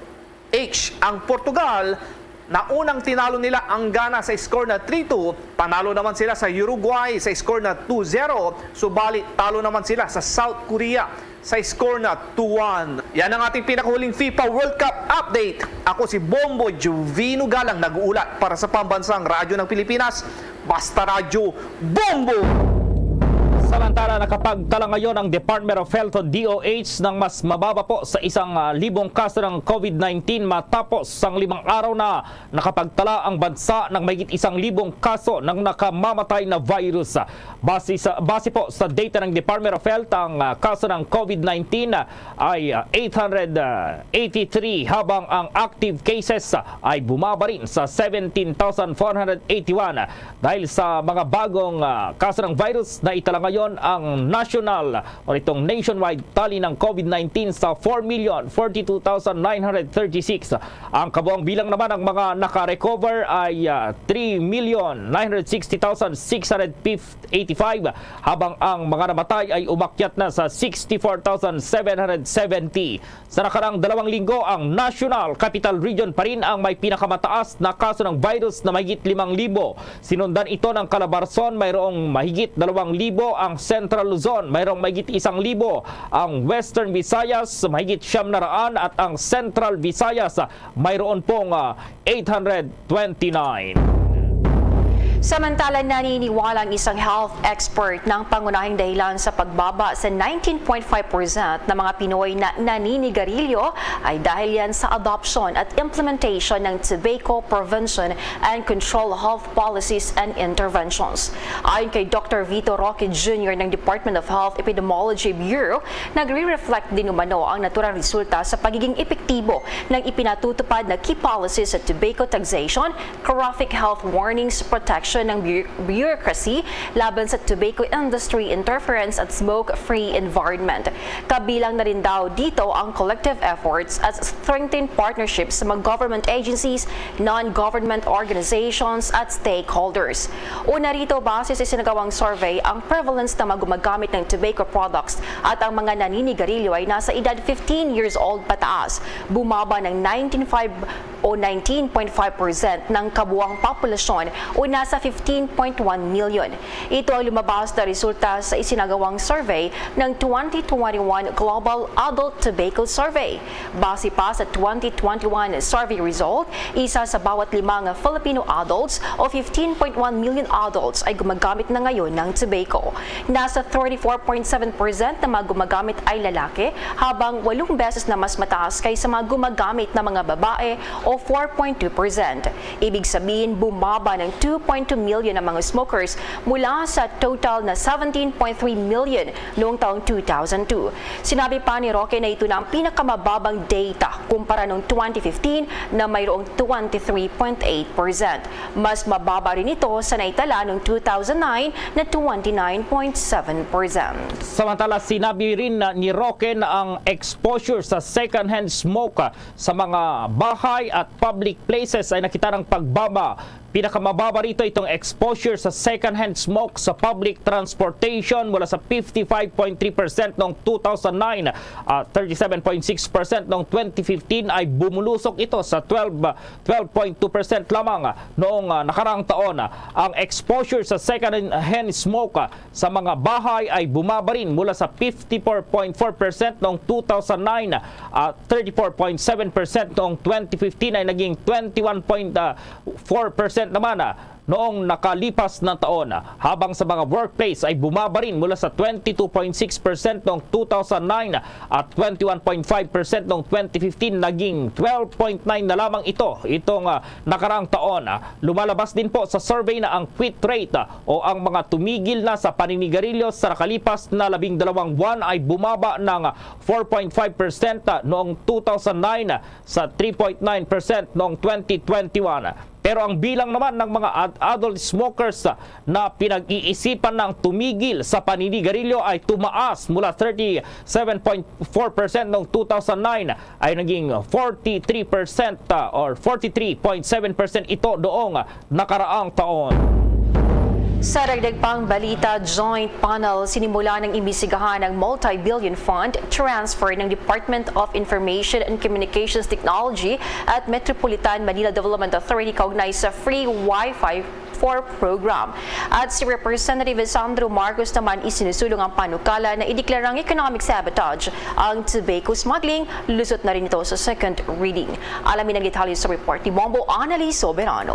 H ang Portugal, na unang tinalo nila ang Ghana sa score na three two, panalo naman sila sa Uruguay sa score na two zero, subalit talo naman sila sa South Korea sa score na two one. Yan ang ating pinakahuling FIFA World Cup update. Ako si Bombo Jovino Galang, nag-uulat para sa Pambansang Radyo ng Pilipinas, Basta Radyo, Bombo! Samantala, nakapagtala ngayon ang Department of Health o D O H ng mas mababa po sa isang, ah, libong kaso ng COVID nineteen matapos ang limang araw na nakapagtala ang bansa ng mahigit isang libong kaso ng nakamamatay na virus. Base sa, base po sa data ng Department of Health, ang, ah, kaso ng COVID nineteen, ah, ay, ah, eight hundred eighty-three, habang ang active cases, ah, ay bumaba rin sa seventeen thousand four hundred eighty-one. Dahil sa mga bagong, ah, kaso ng virus na itala ngayon ang national o itong nationwide tally ng COVID nineteen sa four million forty-two thousand nine hundred thirty-six. Ang kabuang bilang naman ng mga naka-recover ay, ah, three million nine hundred sixty thousand six hundred eighty-five, habang ang mga namatay ay umakyat na sa sixty-four thousand seven hundred seventy. Sa nakaraang dalawang linggo, ang National Capital Region pa rin ang may pinakamataas na kaso ng virus na mahigit limang libo. Sinundan ito ng Calabarzon, mayroong mahigit dalawang libo, ang Central Luzon, mayroong mahigit isang libo, ang Western Visayas, mahigit siyam na raan, at ang Central Visayas, mayroon pong, ah, eight hundred twenty-nine. Samantala, naniniwala ang isang health expert na ang pangunahing dahilan sa pagbaba sa nineteen point five percent ng mga Pinoy na naninigarilyo ay dahil yan sa adoption at implementation ng tobacco prevention and control health policies and interventions. Ayon kay Doctor Vito Roque Junior ng Department of Health Epidemiology Bureau, nagre-reflect din umano ang naturang resulta sa pagiging epektibo ng ipinatutupad na key policies sa tobacco taxation, graphic health warnings, protection ng bu-, bureaucracy laban sa tobacco industry interference at smoke-free environment. Kabilang na rin daw dito ang collective efforts at strengthened partnerships sa mga government agencies, non-government organizations at stakeholders. Una rito, base sa isinagawang survey, ang prevalence ng mga gumagamit ng tobacco products at ang mga naninigarilyo ay nasa edad fifteen years old pataas. Bumaba ng nineteen five o nineteen point five percent ng kabuang populasyon o nasa fifteen point one million. Ito ang lumabas na resulta sa isinagawang survey ng twenty twenty-one Global Adult Tobacco Survey. Base pa sa twenty twenty-one survey result, isa sa bawat lima nga Filipino adults o fifteen point one million adults ay gumagamit na ngayon ng tobacco. Nasa thirty-four point seven percent na mga gumagamit ay lalaki, habang walong beses na mas mataas kaysa mga gumagamit na mga babae o four point two percent. Ibig sabihin, bumaba ng two point two million ang mga smokers mula sa total na seventeen point three million noong taong two thousand two. Sinabi pa ni Roque na ito na ang pinakamababang data kumpara noong twenty fifteen na mayroong twenty-three point eight percent. Mas mababa rin ito sa naitala noong two thousand nine na twenty-nine point seven percent. Samantala, sinabi rin na ni Roque na ang exposure sa secondhand smoke, ah, sa mga bahay at public places ay nakita ng pagbaba. Pinakamababa rito itong exposure sa secondhand smoke sa public transportation, mula sa fifty-five point three percent noong two thousand nine at thirty-seven point six percent noong twenty fifteen, ay bumulusok ito sa twelve, twelve point two percent lamang noong, ah, nakaraang taon. Ang exposure sa secondhand smoke, ah, sa mga bahay ay bumaba rin, mula sa fifty-four point four percent noong two thousand nine at thirty-four point seven percent noong twenty fifteen, ay naging twenty-one point four percent naman, ah, noong nakalipas na taon, habang sa mga workplace ay bumaba rin, mula sa twenty-two point six percent noong two thousand nine at twenty-one point five percent noong twenty fifteen, naging twelve point nine na lamang ito itong, ah, nakaraang taon. Lumalabas din po sa survey na ang quit rate, ah, o ang mga tumigil na sa paninigarilyo sa nakalipas na labing dalawang buwan ay bumaba ng four point five percent, ah, noong two thousand nine sa three point nine percent noong twenty twenty-one. Pero ang bilang naman ng mga ad-, adult smokers, ah, na pinag-iisipan ng tumigil sa paninigarilyo ay tumaas, mula thirty-seven point four percent noong two thousand nine ay naging forty-three percent, ah, or forty-three point seven percent ito noong, ah, nakaraang taon. Sa dagdag pang balita, joint panel sinimula ng imbestigahan ang multi-billion fund transfer ng Department of Information and Communications Technology at Metropolitan Manila Development Authority kaugnay sa free Wi-Fi four program. At si Representative Sandro Marcos naman isinusulong ang panukala na ideklarang economic sabotage ang tobacco smuggling. Lusot na rin ito sa second reading. Alamin ang detalye sa report ni Bombo Annalise Soberano.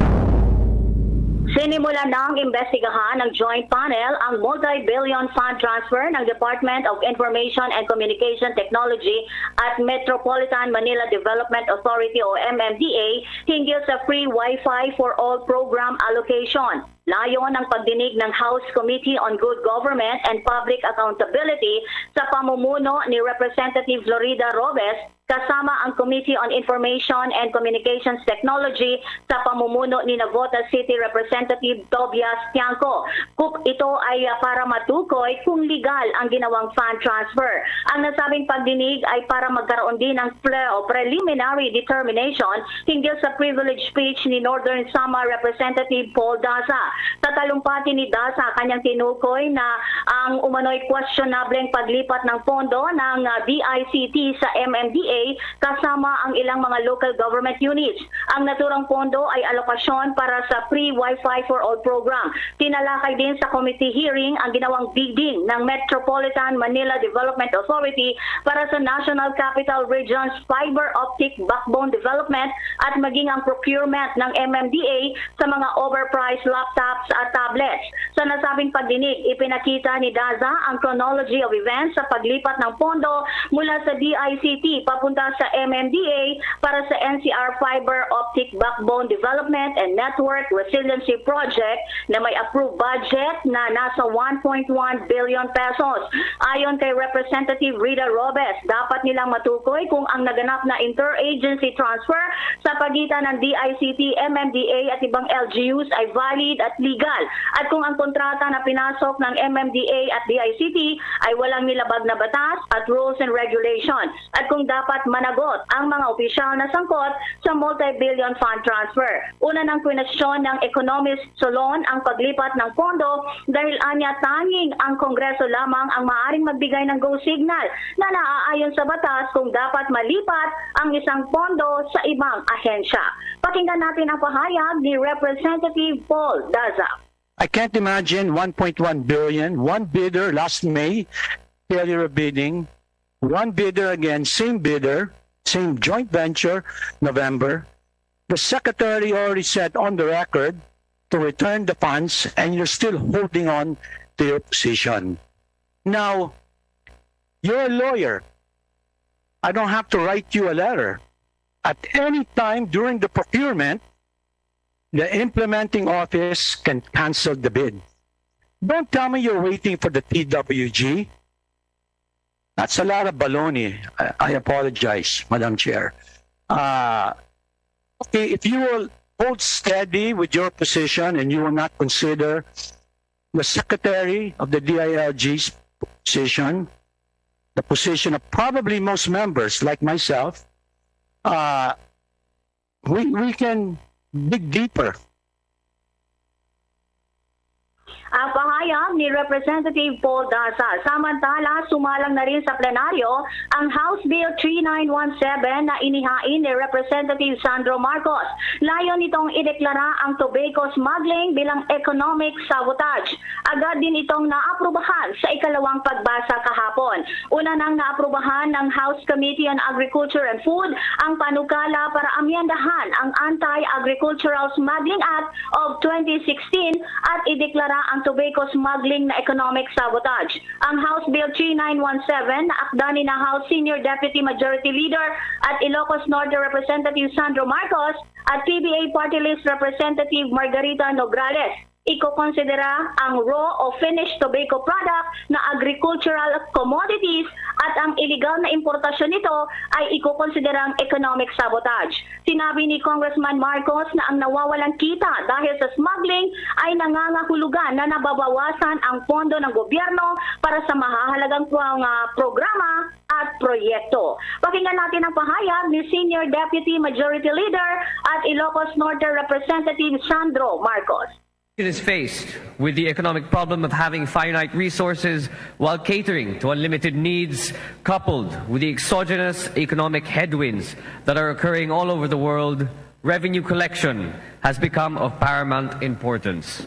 Sinimulan na ang imbestigahan ng Joint Panel ang multi-billion fund transfer ng Department of Information and Communication Technology at Metropolitan Manila Development Authority o M M D A hinggil sa Free Wi-Fi for All program allocation. Layon ang pagdinig ng House Committee on Good Government and Public Accountability sa pamumuno ni Representative Florida Robes kasama ang Committee on Information and Communications Technology sa pamumuno ni Navotas City Representative Tobias Tiangco. Kup ito ay, ah, para matukoy kung legal ang ginawang fund transfer. Ang nasabing pagdinig ay para magkaroon din ng pre-, o preliminary determination hinggil sa privilege speech ni Northern Samar Representative Paul Daza. Sa talumpati ni Daza, kanyang tinukoy na ang umano'y questionableng paglipat ng pondo ng, ah, D I C T sa M M D A kasama ang ilang mga local government units. Ang naturang pondo ay alokasyon para sa Free Wi-Fi for All program. Tinalakay din sa committee hearing ang ginawang bidding ng Metropolitan Manila Development Authority para sa National Capital Region's fiber optic backbone development at maging ang procurement ng M M D A sa mga overpriced laptops at tablets. Sa nasabing pagdinig, ipinakita ni Daza ang chronology of events sa paglipat ng pondo mula sa D I C T papunta sa M M D A para sa N C R Fiber Optic Backbone Development and Network Resiliency Project na may approved budget na nasa one point one billion pesos. Ayon kay Representative Rita Robes, dapat nilang matukoy kung ang naganap na interagency transfer sa pagitan ng D I C T, M M D A at ibang L G Us ay valid at legal, at kung ang kontrata na pinasok ng M M D A at D I C T ay walang nilabag na batas at rules and regulation, at kung dapat managot ang mga opisyal na sangkot sa multi-billion fund transfer. Una nang kwinestiyon ng economist Solon ang paglipat ng pondo dahil anya tanging ang Kongreso lamang ang maaring magbigay ng go signal na naaayon sa batas kung dapat malipat ang isang pondo sa ibang ahensya. Pakinggan natin ang pahayag ni Representative Paul Daza. I can't imagine one point one billion, one bidder last May, failure of bidding, one bidder again, same bidder, same joint venture, November. The secretary already said on the record to return the funds, and you're still holding on to your position. Now, you're a lawyer. I don't have to write you a letter. at any time during the procurement, the implementing office can cancel the bid. Don't tell me you're waiting for the T W G. That's a lot of baloney. I, I apologize, Madam Chair. Uh, okay, if you will hold steady with your position and you will not consider the secretary of the D I L G's position, the position of probably most members like myself, uh, we, we can dig deeper. Ang pahayag ni Representative Paul Daza. Samantala, sumalang na rin sa plenaryo ang House Bill three nine one seven na inihain ni Representative Sandro Marcos. Layon nitong ideklara ang tobacco smuggling bilang economic sabotage. Agad din itong naaprubahan sa ikalawang pagbasa kahapon. Una nang naaprubahan ng House Committee on Agriculture and Food ang panukala para amyendahan ang Anti-Agricultural Smuggling Act of twenty sixteen at ideklara ang tobacco smuggling na economic sabotage. Ang House Bill three nine one seven na akda ni na House Senior Deputy Majority Leader at Ilocos Norte Representative Sandro Marcos at P B A Party List Representative Margarita Nograles. Ikokonsidera ang raw o finished tobacco product na agricultural commodities at ang iligal na importasyon nito ay ikokonsiderang economic sabotage. Sinabi ni Congressman Marcos na ang nawawalang kita dahil sa smuggling ay nangangahulugan na nababawasan ang pondo ng gobyerno para sa mahahalagang pro- mga programa at proyekto. Pakinggan natin ang pahayag ni Senior Deputy Majority Leader at Ilocos Norte Representative Sandro Marcos. It is faced with the economic problem of having finite resources while catering to unlimited needs, coupled with the exogenous economic headwinds that are occurring all over the world, revenue collection has become of paramount importance.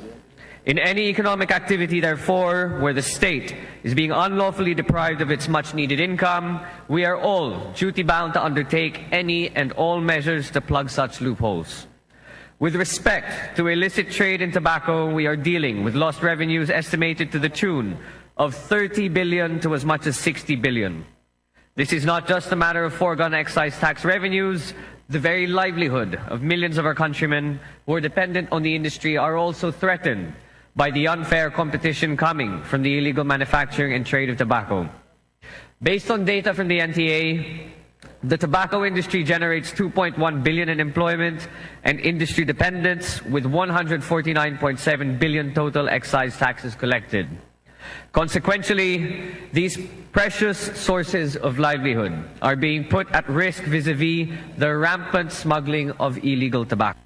In any economic activity, therefore, where the state is being unlawfully deprived of its much needed income, we are all duty bound to undertake any and all measures to plug such loopholes. With respect to illicit trade in tobacco, we are dealing with lost revenues estimated to the tune of thirty billion to as much as sixty billion. This is not just a matter of foregone excise tax revenues. The very livelihood of millions of our countrymen who are dependent on the industry are also threatened by the unfair competition coming from the illegal manufacturing and trade of tobacco. Based on data from the N T A, the tobacco industry generates two point one billion in employment and industry dependence, with one hundred forty-nine point seven billion total excise taxes collected. Consequentially, these precious sources of livelihood are being put at risk vis-a-vis the rampant smuggling of illegal tobacco.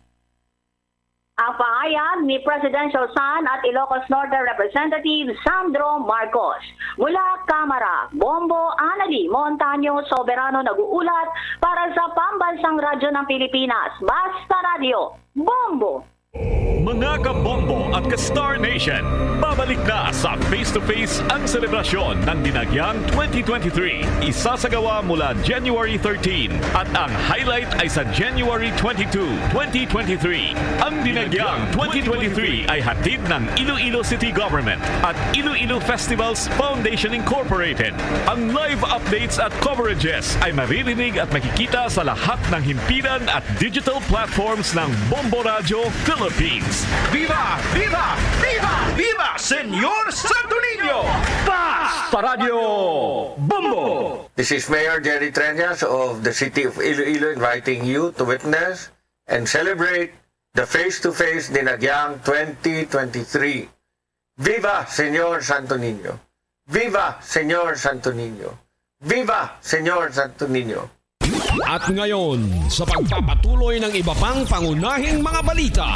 Ang pahayag ni Presidential Son at Ilocos Norte Representative Sandro Marcos. Mula Kamara, Bombo Anali Montaño Soberano nag-uulat para sa Pambansang Radyo ng Pilipinas, Basta Radyo, Bombo! Mga kabombo at ka-Star Nation, babalik na sa Face to Face ang selebrasyon ng Dinagyang twenty twenty-three. Isasagawa mula January thirteen at ang highlight ay sa January twenty-two, twenty twenty-three. Ang Dinagyang twenty twenty-three ay hatid ng Iloilo City Government at Iloilo Festivals Foundation Incorporated. Ang live updates at coverages ay maririnig at makikita sa lahat ng himpilan at digital platforms ng Bombo Radyo Philippines. Viva! Viva! Viva! Viva! Senyor Santo Niño! Basta Radyo Bombo! This is Mayor Jerry Treñas of the City of Iloilo inviting you to witness and celebrate the Face to Face Dinagyang twenty twenty-three. Viva Senyor Santo Niño! Viva Senyor Santo Niño! Viva Senyor Santo Niño! At ngayon, sa pagpapatuloy ng iba pang pangunahing mga balita.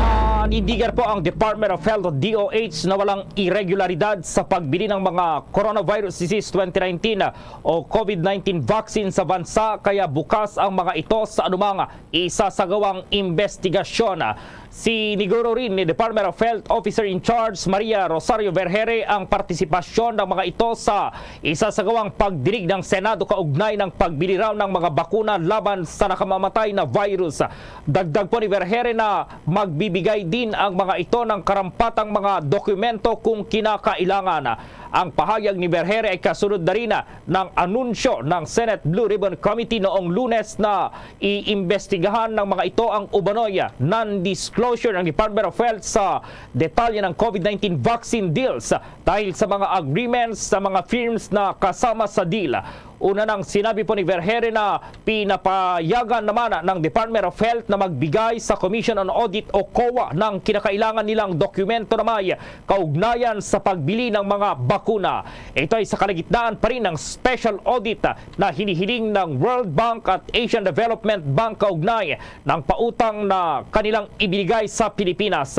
Nanindigan po ang Department of Health o D O H na walang iregularidad sa pagbili ng mga coronavirus disease twenty nineteen o COVID nineteen vaccine sa bansa, kaya bukas ang mga ito sa anumang isasagawang investigasyon. Siniguro rin ni Department of Health Officer in Charge Maria Rosario Vergeire ang partisipasyon ng mga ito sa isasagawang pagdinig ng Senado kaugnay ng pagbili raw ng mga bakuna laban sa nakamamatay na virus. Dagdag po ni Vergeire na magbibigay din ang mga ito ng karampatang mga dokumento kung kinakailangan. Ang pahayag ni Vergeire ay kasunod na rin ng anunsyo ng Senate Blue Ribbon Committee noong Lunes na iimbestigahan ng mga ito ang umano'y non-disclosure ng Department of Health sa detalye ng COVID nineteen vaccine deals dahil sa mga agreements sa mga firms na kasama sa deal. Una nang sinabi po ni Vergeire na pinapayagan naman ng Department of Health na magbigay sa Commission on Audit o COA ng kinakailangan nilang dokumento na may kaugnayan sa pagbili ng mga bakuna. Ito ay sa kalagitnaan pa rin ng special audit na hinihiling ng World Bank at Asian Development Bank kaugnay ng pautang na kanilang ibinigay sa Pilipinas.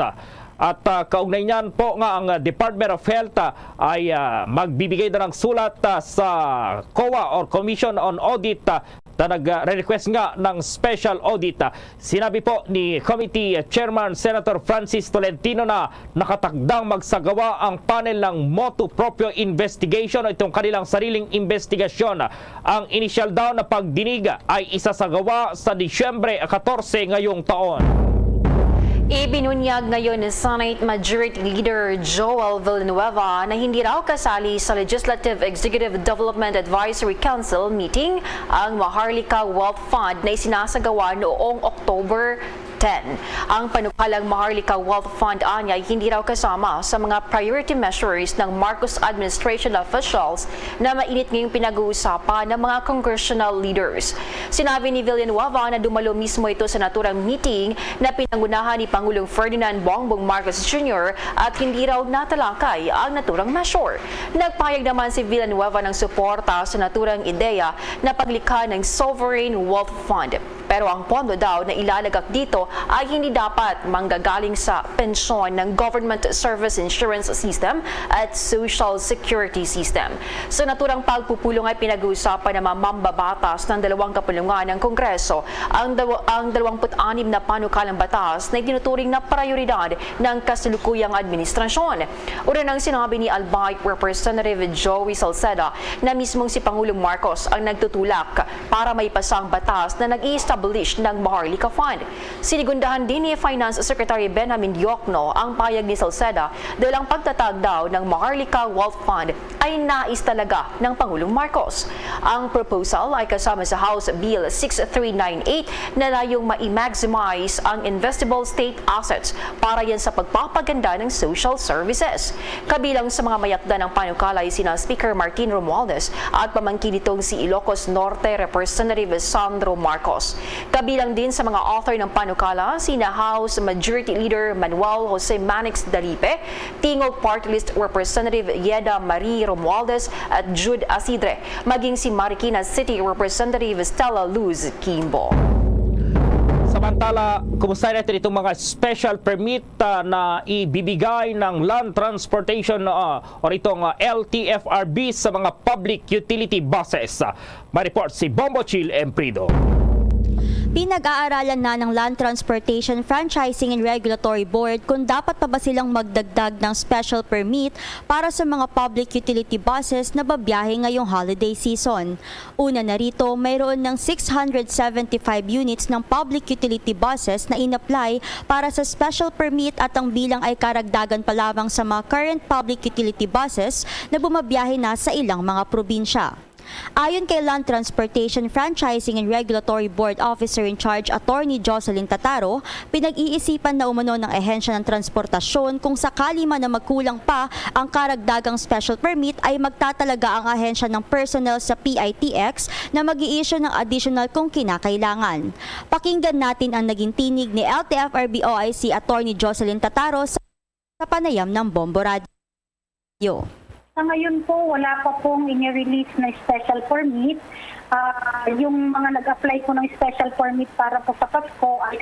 At, ah, kaugnay niyan po nga ang, ah, Department of Health, ah, ay, ah, magbibigay na ng sulat, ah, sa COA or Commission on Audit, ah, na nag-request nga ng special audit. Ah, sinabi po ni Committee Chairman Senator Francis Tolentino na nakatakdang magsagawa ang panel ng motu proprio investigation o itong kanilang sariling investigasyon. Ang inisyal daw na pagdinig ay isasagawa sa Disyembre katorse ngayong taon. Ibinunyag ngayon ni Senate Majority Leader Joel Villanueva na hindi raw kasali sa Legislative Executive Development Advisory Council meeting ang Maharlika Wealth Fund na isinasagawa noong October ten. Ang panukalang Maharlika Wealth Fund anya ay hindi raw kasama sa mga priority measures ng Marcos administration officials na mainit ngayong pinag-uusapan ng mga congressional leaders. Sinabi ni Villanueva na dumalo mismo ito sa naturang meeting na pinangunahan ni Pangulong Ferdinand Bongbong Marcos Junior at hindi raw natalakay ang naturang measure. Nagpahayag naman si Villanueva ng suporta sa naturang ideya na paglikha ng Sovereign Wealth Fund. Pero ang pondo daw na ilalagak dito ay hindi dapat manggagaling sa pensyon ng Government Service Insurance System at Social Security System. Sa naturang pagpupulong ay pinag-uusapan ng mga mambabatas ng dalawang kapulungan ng Kongreso ang daw-, ang dalawampu't anim na panukalang batas na itinuturing na prioridad ng kasalukuyang administrasyon. Una nang sinabi ni Albay Representative Joey Salceda na mismong si Pangulong Marcos ang nagtutulak para maipasa ang batas na nag-i-establish ng Maharlika Fund. Sinigundahan din ni Finance Secretary Benjamin Diokno ang payag ni Salceda dahil ang pagtatag daw ng Maharlika Wealth Fund ay nais talaga ng Pangulong Marcos. Ang proposal ay kasama sa House Bill six three nine eight na layong ma-maximize ang investable state assets para yan sa pagpapaganda ng social services. Kabilang sa mga mayakda ng panukala ay sina Speaker Martin Romualdez at pamangkin nitong si Ilocos Norte Representative Sandro Marcos. Kabilang din sa mga author ng panukala sina House Majority Leader Manuel Jose Manix Dalipe, Tingog Party List Representative Yeda Marie Romualdez at Jude Asidre, maging si Marikina City Representative Stella Luz Kimbo. Samantala, kumusta natin itong mga special permit, ah, na ibibigay ng Land Transportation, ah, o itong, ah, L T F R B sa mga public utility buses? Ah, may report si Bombo Chill Emprido. Pinag-aaralan na ng Land Transportation Franchising and Regulatory Board kung dapat pa ba silang magdagdag ng special permit para sa mga public utility buses na babiyahe ngayong holiday season. Una na rito, mayroon ng six hundred seventy-five units ng public utility buses na in-apply para sa special permit at ang bilang ay karagdagan pa lamang sa mga current public utility buses na bumabiyahe na sa ilang mga probinsya. Ayon kay Land Transportation Franchising and Regulatory Board Officer in Charge Attorney Jocelyn Tataro, pinag-iisipan na umano ng ahensya ng transportasyon kung sakali man na magkulang pa ang karagdagang special permit ay magtatalaga ang ahensya ng personnel sa P I T X na mag-i-issue ng additional kung kinakailangan. Pakinggan natin ang naging tinig ni L T F R B O I C Attorney Jocelyn Tataro sa, sa panayam ng Bombo Radio. Sa ngayon po, wala pa pong ini-release na special permit. Ah, yung mga nag-apply po ng special permit para po sa Pasko ay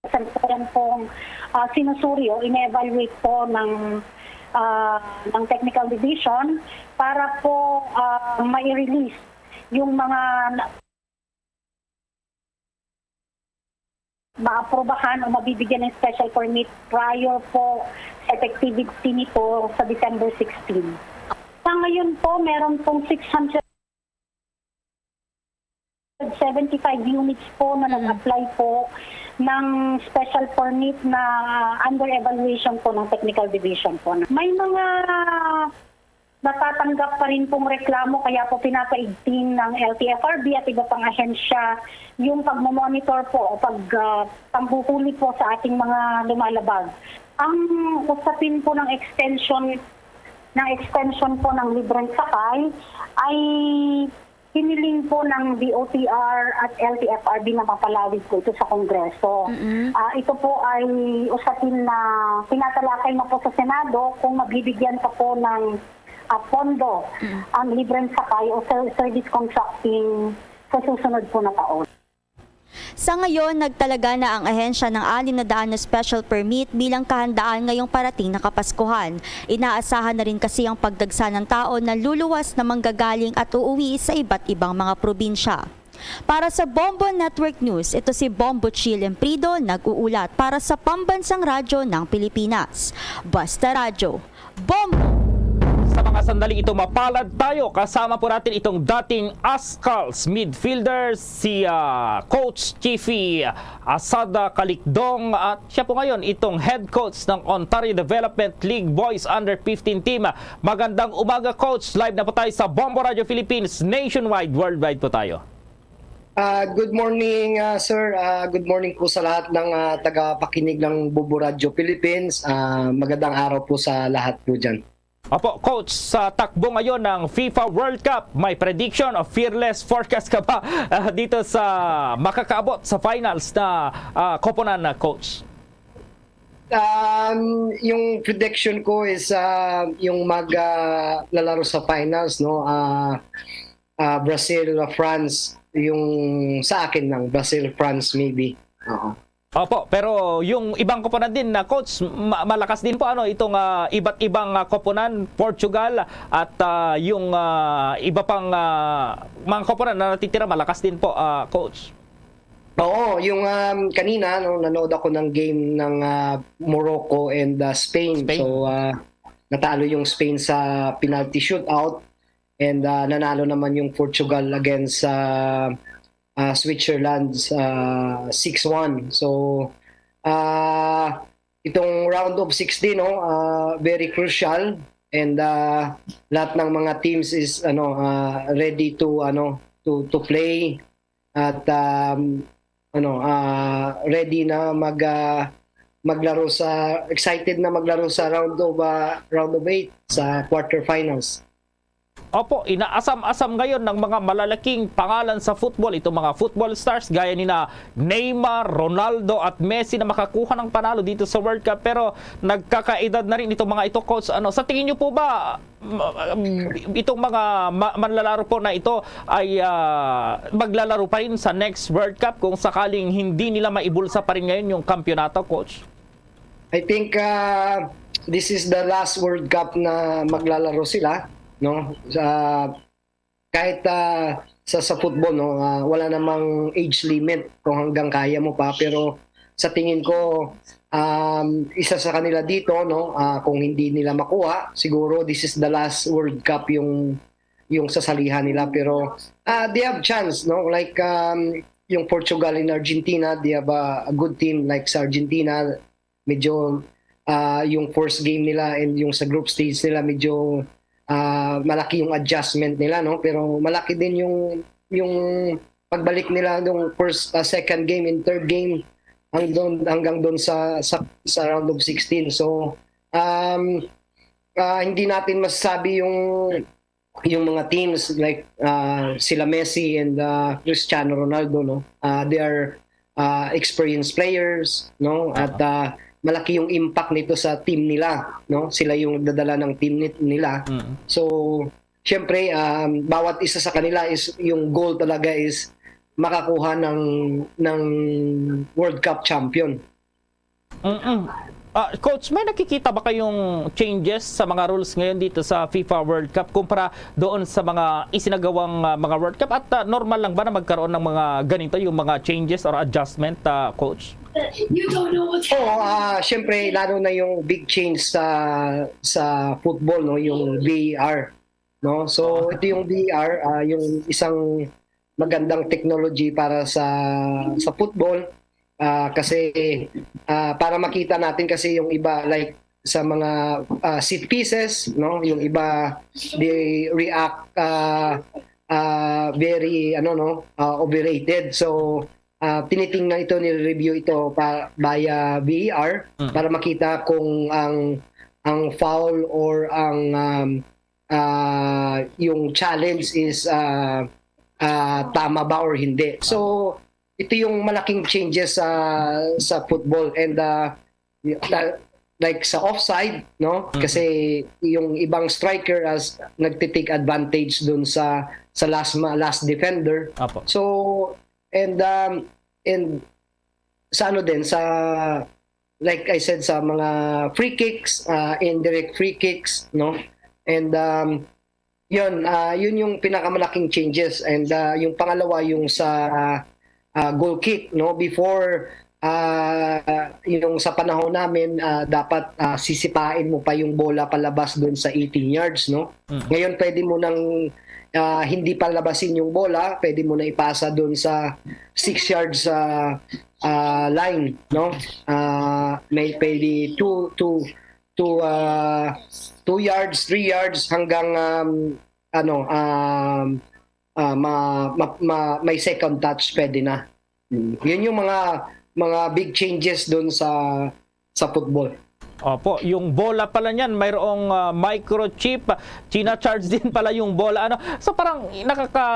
kasalukuyan pong, ah, sinusuri o ine-evaluate po ng, ah, ng technical division para po, ah, mai-release yung mga na- maaprubahan o mabibigyan ng special permit prior po sa effectivity nito sa December sixteen. Sa ngayon po, meron pong six hundred seventy-five units po na nag-apply po ng special permit na under evaluation po ng technical division po. May mga natatanggap pa rin pong reklamo, kaya po pinapaigting ng L T F R B at iba pang ahensya yung pagmomonitor po o pag, ah, panghuhuli po sa ating mga lumalabag. Ang usapin po ng extension, ng extension po ng libreng sakay ay hiniling po ng D O T R at L T F R B na mapalawig po ito sa Kongreso. Mm-mm. Ah, ito po ay usapin na tinatalakay na po sa Senado kung mabibigyan pa po ng, ah, pondo Mm. ang libreng sakay o ser-, service contracting sa susunod po na taon. Sa ngayon, nagtalaga na ang ahensya ng anim na daan na special permit bilang kahandaan ngayong parating na Kapaskuhan. Inaasahan na rin kasi ang pagdagsa ng tao na luluwas na manggagaling at uuwi sa iba't ibang mga probinsya. Para sa Bombo Network News, ito si Bombo Chill Emprido, nag-uulat para sa Pambansang Radyo ng Pilipinas. Basta Radyo, Bombo! Sa mga sandali ito, mapalad tayo. Kasama po natin itong dating Ascals midfielder, si, ah, Coach Chiefy Asada Kalikdong, at siya po ngayon itong head coach ng Ontario Development League Boys Under fifteen Team. Magandang umaga, Coach. Live na po tayo sa Bombo Radio Philippines nationwide, worldwide po tayo. Ah, good morning, ah, sir. Ah, good morning po sa lahat ng, ah, tagapakinig ng Bombo Radio Philippines. Ah, magandang araw po sa lahat po dyan. Opo, Coach, sa takbo ngayon ng FIFA World Cup, may prediction o fearless forecast ka ba, ah, dito sa makakaabot sa finals na, ah, koponan na, Coach? Um, yung prediction ko is, ah, yung mag, ah, lalaro sa finals, no? Ah, ah, Brazil, ah, France, yung sa akin lang, Brazil, France maybe. Oo. Opo, pero yung ibang koponan din na, Coach, ma-, malakas din po, ano, itong, ah, iba't ibang, ah, koponan, Portugal at, ah, yung, ah, iba pang, ah, mga koponan na natitira, malakas din po, ah, Coach. Oo, yung, um, kanina, no, nanood ako ng game ng, ah, Morocco and, ah, Spain. Spain. So, ah, natalo yung Spain sa penalty shootout and, ah, nanalo naman yung Portugal against sa, ah, Switzerland, ah, six one. So, ah, itong round of sixteen, no, ah, very crucial and, ah, lahat ng mga teams is, ano, ah, ready to, ano, to, to play at, um, ano, ah, ready na mag, ah, maglaro sa, excited na maglaro sa round of, ah, round of eight sa quarterfinals. Opo, inaasam-asam ngayon ng mga malalaking pangalan sa football, itong mga football stars gaya nina Neymar, Ronaldo at Messi na makakuha ng panalo dito sa World Cup. Pero nagkakaedad na rin itong mga ito, Coach. Ano, sa tingin niyo po ba, m-, m-, itong mga ma-, manlalaro po na ito ay, ah, maglalaro pa rin sa next World Cup kung sakaling hindi nila maibulsa pa rin ngayon yung kampiyonato, Coach? I think, ah, this is the last World Cup na maglalaro sila, no? Sa, kahit, ah, sa, sa football, no, ah, wala namang age limit kung hanggang kaya mo pa, pero sa tingin ko, um, isa sa kanila dito, no, ah, kung hindi nila makuha, siguro this is the last World Cup yung, yung sasalihan nila, pero, ah, they have chance, no? Like, um, yung Portugal and Argentina, they have a, a good team. Like sa Argentina, medyo, ah, yung first game nila and yung sa group stage nila, medyo, ah, malaki yung adjustment nila, no? Pero malaki din yung, yung pagbalik nila nung first, ah, second game and third game hanggang, hanggang doon sa, sa, sa round of sixteen. So, um, ah, hindi natin masasabi yung, yung mga teams like, ah, sila Messi and, ah, Cristiano Ronaldo, no? Ah, they are, ah, experienced players, no? At, ah, malaki yung impact nito sa team nila, no? Sila yung nagdadala ng team ni-, nila. Mm. So, syempre, um, bawat isa sa kanila is, yung goal talaga is makakuha ng, ng World Cup champion. Mm-mm. Ah, Coach, may nakikita ba kayong changes sa mga rules ngayon dito sa FIFA World Cup kumpara doon sa mga isinagawang, ah, mga World Cup? At, ah, normal lang ba na magkaroon ng mga ganito, yung mga changes or adjustment, ah, Coach? Oo, ah, syempre, lalo na yung big change sa sa football, no, yung V A R, no. So ito yung V A R, ah, yung isang magandang technology para sa sa football, ah, kasi, ah, para makita natin kasi yung iba, like, sa mga, ah, set pieces, no, yung iba, they react, ah, ah, very, ano, no, ah, overrated. So, ah, tinitingnan ito, nire-review ito pa, via V A R Mm. para makita kung ang ang foul or ang, um, ah, yung challenge is, ah, ah, tama ba or hindi. So ito yung malaking changes sa sa football, and, ah, y- la- like sa offside, no? Mhm. Kasi yung ibang striker as nagti-take advantage dun sa sa last ma- last defender. Apo. So, and, um, and sa ano din, sa, like I said, sa mga free kicks, ah, indirect free kicks, no? And, um, yun, ah, yun yung pinakamalaking changes. And, ah, yung pangalawa, yung sa, ah, goal kick, no? Before, ah, yung sa panahon namin, ah, dapat, ah, sisipain mo pa yung bola palabas doon sa eighteen yards, no? Mm. Ngayon, pwede mo nang, ah, hindi palabasin yung bola, pwede mo na ipasa doon sa six yards, ah, ah, line, no? Ah, may pwede two, two, two, ah, two yards, three yards, hanggang, um, ano, um, ah, ma, ma, ma, may second touch, pwede na. Mm. Yun yung mga mga big changes doon sa sa football. Opo, yung bola pala niyan, mayroong, ah, microchip, china-charge din pala yung bola. Ano? So parang nakaka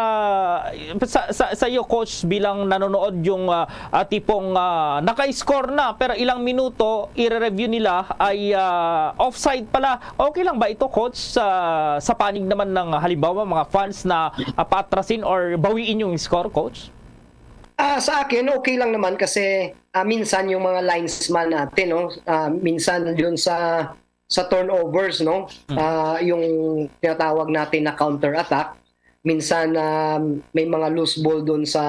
sa, sa, sa iyo, Coach, bilang nanonood, yung, ah, ah, tipong, ah, naka-score na pero ilang minuto i-review nila ay, ah, offside pala. Okay lang ba ito, Coach, sa sa panig naman ng, halimbawa, mga fans na, ah, paatrasin or bawiin yung score, Coach? Ah, sa akin, okay lang naman kasi, ah, minsan yung mga linesman natin, no, ah, minsan yun sa sa turnovers, no, Mm. ah, yung tinatawag natin na counter attack. Minsan, ah, may mga loose ball doon sa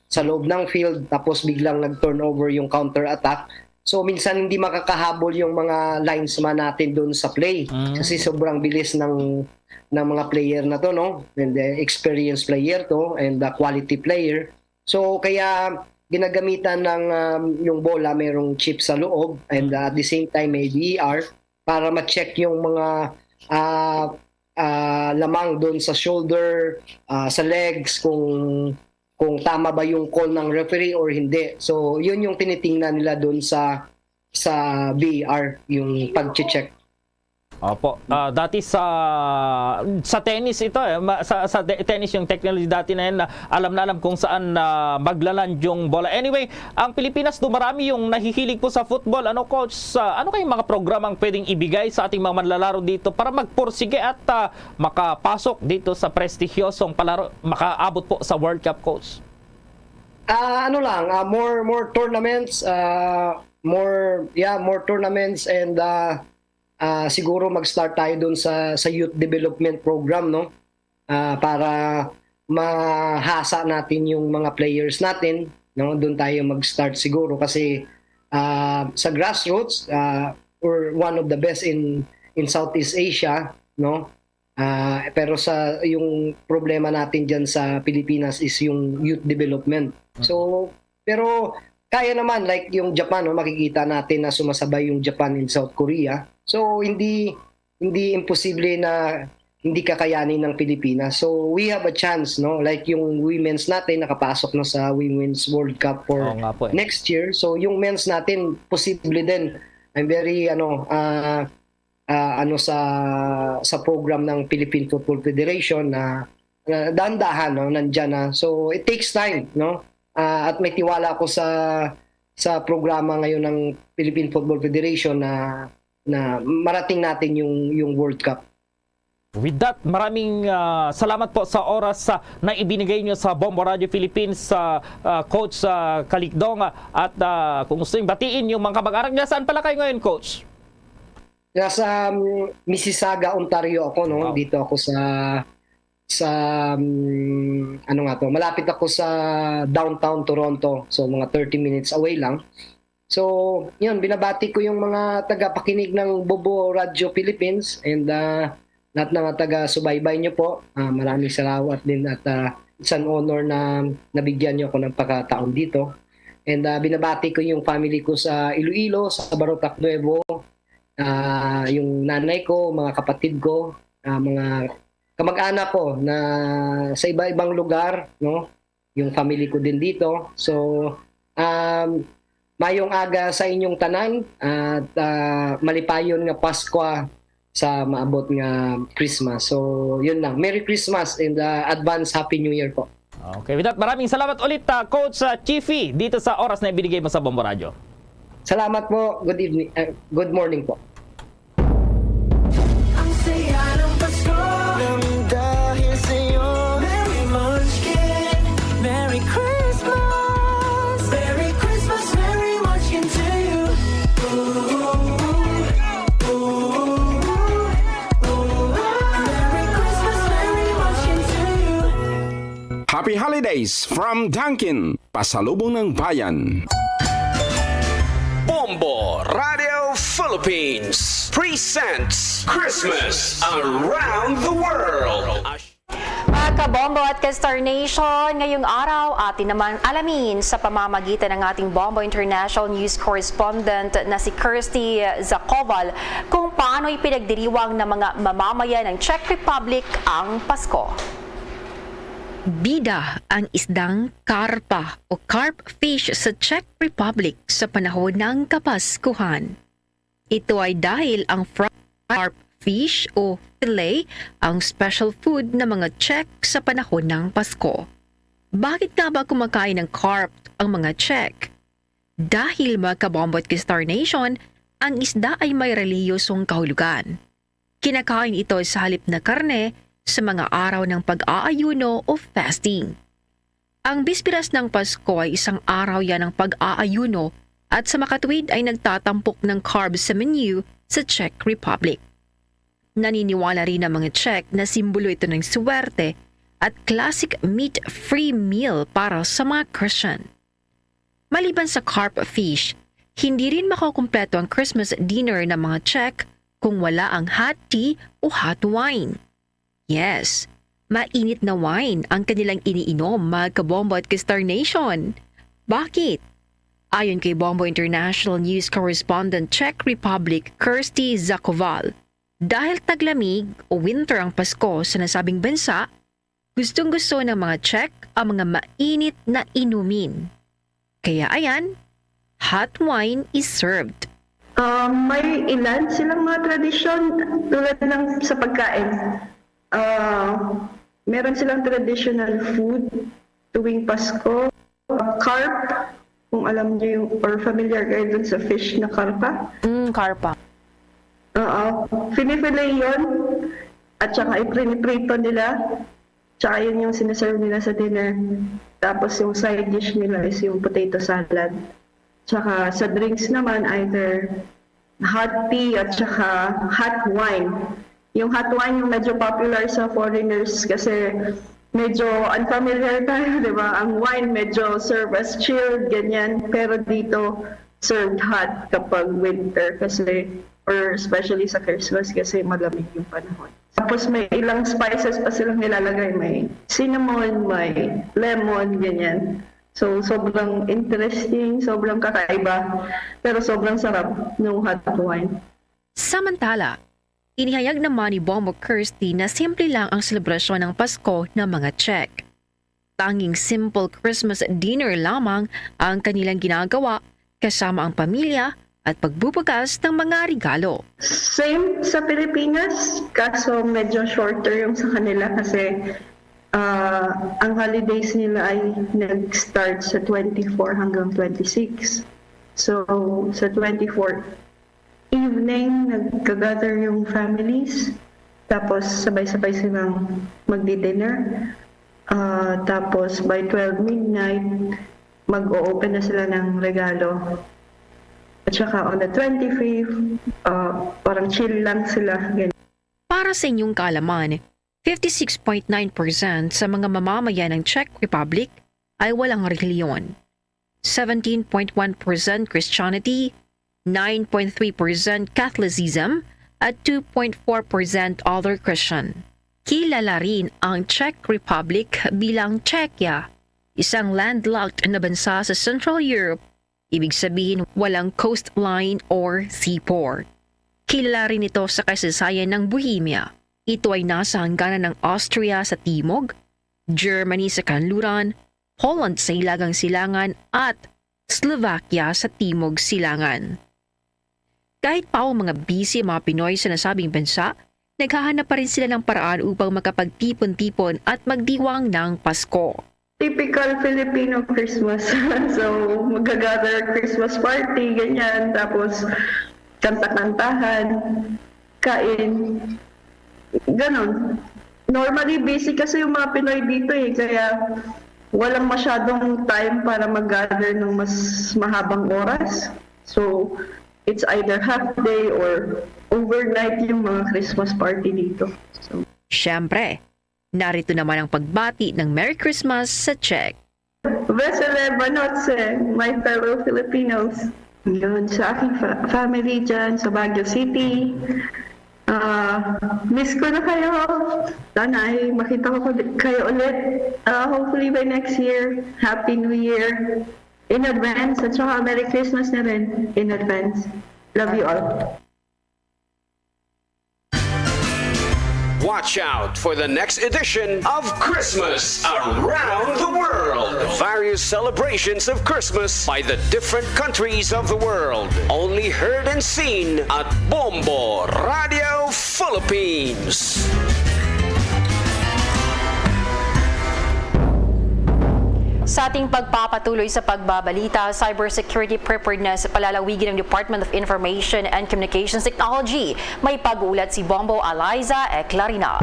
sa loob ng field, tapos biglang nag-turnover yung counter attack. So minsan hindi makakahabol yung mga linesman natin doon sa play Mm. kasi sobrang bilis ng ng mga player na to, no? And, uh, experienced player to and, uh, quality player. So kaya ginagamitan ng, um, yung bola, mayroong chip sa loob, and, uh, at the same time may V A R para ma-check yung mga, ah, ah, lamang doon sa shoulder, ah, sa legs, kung kung tama ba yung call ng referee or hindi. So yun yung tinitingnan nila doon sa sa V A R, yung pag-check. Opo. Ah, dati sa sa tennis ito, eh, ma- sa, sa te- tennis, yung technology dati na yan, na alam na alam kung saan na maglaland yung bola. Anyway, ang Pilipinas, dumarami yung nahihilig po sa football. Ano, Coach? Sa, ano kayong mga programang pwedeng ibigay sa ating mga manlalaro dito para magpursige at, ah, makapasok dito sa prestigyosong palaro, makaabot po sa World Cup, Coach? Ah, ano lang, ah, more more tournaments, ah, more yeah, more tournaments, and, ah, ah, siguro mag-start tayo dun sa sa youth development program, no? Ah, para mahasa natin yung mga players natin, no? Doon tayo mag-start siguro kasi, ah, sa grassroots, ah, we're one of the best in in Southeast Asia, no? Ah, pero sa yung problema natin diyan sa Pilipinas is yung youth development. So, pero kaya naman, like yung Japan, no, makikita natin na sumasabay yung Japan and South Korea. So hindi hindi imposible na hindi kakayanin ng Pilipinas. So we have a chance, no? Like yung women's natin nakapasok na sa Women's World Cup for Oo nga po, eh. next year. So yung men's natin posible din. I'm very ano ah ah, ano sa sa program ng Philippine Football Federation na, na dahan-dahan, no, nandiyan na. So it takes time, no? Ah, at may tiwala ako sa sa programa ngayon ng Philippine Football Federation na na marating natin yung yung World Cup. With that, maraming ah, salamat po sa oras ah, na ibinigay nyo sa Bombo Radio Philippines, sa ah, Coach ah, Kalikdong. Ah, at ah, kung gusto nyo batiin yung mga kamag-anak niya, saan pala kayo ngayon, Coach? Nasa um, Mississauga, Ontario ako, no? Wow. Dito ako sa sa um, ano nga to, malapit ako sa downtown Toronto. So mga thirty minutes away lang. So, yun, binabati ko yung mga tagapakinig ng Bobo Radio Philippines and ah, lahat ng mga taga-subaybay nyo po. Ah, maraming salamat din at ah, it's an honor na nabigyan nyo ako ng pagkataon dito. And ah, binabati ko yung family ko sa Iloilo, sa Barotac Nuevo, ah, yung nanay ko, mga kapatid ko, ah, mga kamag-anak ko na sa iba-ibang lugar, no? Yung family ko din dito. So, um, mayong aga sa inyong tanan at ah, malipayon nga Paskwa sa maabot nga Christmas. So, yun lang. Merry Christmas and ah, advance Happy New Year po. Okay, with that, maraming salamat ulit, ah, Coach ah, Chiefy, dito sa oras na ibinigay mo sa Bombo Radio. Salamat po. Good evening. Uh, good morning po. Ang saya ng Pasko nang dahil sa'yo. Merry Munchkin, Merry Christmas. Merry Christmas, Merry Munchkin to you. Ooh, ooh, ooh, ooh. Merry Christmas, Merry Munchkin to you. Happy Holidays from Dunkin, Pasalubong ng Bayan. Bombo Radio Philippines presents Christmas Around the World. Mga kabombo at ka-Star Nation, ngayong araw atin naman alamin sa pamamagitan ng ating Bombo International News Correspondent na si Kirsty Zacoval kung paano ipinagdiriwang ng mga mamamayan ng Czech Republic ang Pasko. Bida ang isdang karpa o carp fish sa Czech Republic sa panahon ng Kapaskuhan. Ito ay dahil ang fried carp fish o fillet ang special food ng mga Czech sa panahon ng Pasko. Bakit nga ba kumakain ng carp ang mga Czech? Dahil, mga kabombo at ka-Star Nation, ang isda ay may relihiyosong kahulugan. Kinakain ito sa halip na karne sa mga araw ng pag-aayuno o fasting. Ang bisperas ng Pasko ay isang araw yan ng pag-aayuno at sa makatuwid ay nagtatampok ng carbs sa menu sa Czech Republic. Naniniwala rin ang mga Czech na simbolo ito ng swerte at classic meat-free meal para sa mga Christian. Maliban sa carp fish, hindi rin makukumpleto ang Christmas dinner ng mga Czech kung wala ang hot tea o hot wine. Yes, mainit na wine ang kanilang iniinom, mga kabombo at ka-Star Nation. Bakit? Ayon kay Bombo International News Correspondent Czech Republic Kirsty Zakoval, dahil taglamig o winter ang Pasko sa nasabing bansa, gustong-gusto ng mga Czech ang mga mainit na inumin. Kaya ayan, hot wine is served. Um, may ilan silang mga tradisyon tulad ng sa pagkain. Ah, meron silang traditional food tuwing Pasko. Ah, carp, kung alam niyo yung, or familiar kayo dun sa fish na karpa. Mm, karpa. Oo. Finifilet yun. At saka ipriniprito nila. Tsaka yun yung sinaserve nila sa dinner. Tapos yung side dish nila is yung potato salad. Tsaka sa drinks naman, either hot tea at saka hot wine. Yung hot wine yung medyo popular sa foreigners kasi medyo unfamiliar tayo, di ba? Ang wine medyo serve as chilled, ganyan. Pero dito, served hot kapag winter kasi, or especially sa Christmas kasi malamig yung panahon. Tapos may ilang spices pa silang nilalagay. May cinnamon, may lemon, ganyan. So, sobrang interesting, sobrang kakaiba, pero sobrang sarap ng hot wine. Samantala, inihayag naman ni Bombo Kirsty na simple lang ang selebrasyon ng Pasko ng mga Czech. Tanging simple Christmas dinner lamang ang kanilang ginagawa kasama ang pamilya at pagbubukas ng mga regalo. Same sa Pilipinas, kaso medyo shorter yung sa kanila kasi ah, ang holidays nila ay nag-start sa twenty-four hanggang twenty-six. So, sa twenty-four evening, nagka-gather yung families. Tapos sabay-sabay silang magdi-dinner. Ah, tapos by twelve midnight, mag-o-open na sila ng regalo. At saka on the twenty-fifth, ah, parang chill lang sila. Ganyan. Para sa inyong kaalaman, fifty-six point nine percent sa mga mamamayan ng Czech Republic ay walang relihiyon. Seventeen point one percent Christianity, nine point three percent Catholicism, at two point four percent other Christian. Kilala rin ang Czech Republic bilang Czechia, isang landlocked na bansa sa Central Europe, ibig sabihin walang coastline or seaport. Kilala rin ito sa kasaysayan ng Bohemia. Ito ay nasa hangganan ng Austria sa timog, Germany sa kanluran, Poland sa hilagang silangan, at Slovakia sa timog silangan. Kahit pa ang mga busy ang mga Pinoy sa nasabing bansa, naghahanap pa rin sila ng paraan upang makapagtipon-tipon at magdiwang ng Pasko. Typical Filipino Christmas. So, mag-gather Christmas party, ganyan. Tapos, kanta-kantahan, kain. Ganon. Normally, busy kasi yung mga Pinoy dito eh. Kaya, walang masyadong time para mag-gather ng mas mahabang oras. So, it's either half day or overnight yung mga Christmas party dito. So, Siyempre, narito naman ang pagbati ng Merry Christmas sa Czech. Veselé Vánoce, my fellow Filipinos. Yun, sa aking fa- family dyan sa Baguio City. Ah, miss ko na kayo. Sana ay makita ko kayo ulit. Ah, hopefully by next year. Happy New Year. In advance. At saka Merry Christmas na rin. In advance. Love you all. Watch out for the next edition of Christmas Around the World. Various celebrations of Christmas by the different countries of the world. Only heard and seen at Bombo Radio Philippines. Sa ating pagpapatuloy sa pagbabalita, cybersecurity preparedness palalawigin ng Department of Information and Communications Technology. May pag-uulat si Bombo Eliza Eclarina.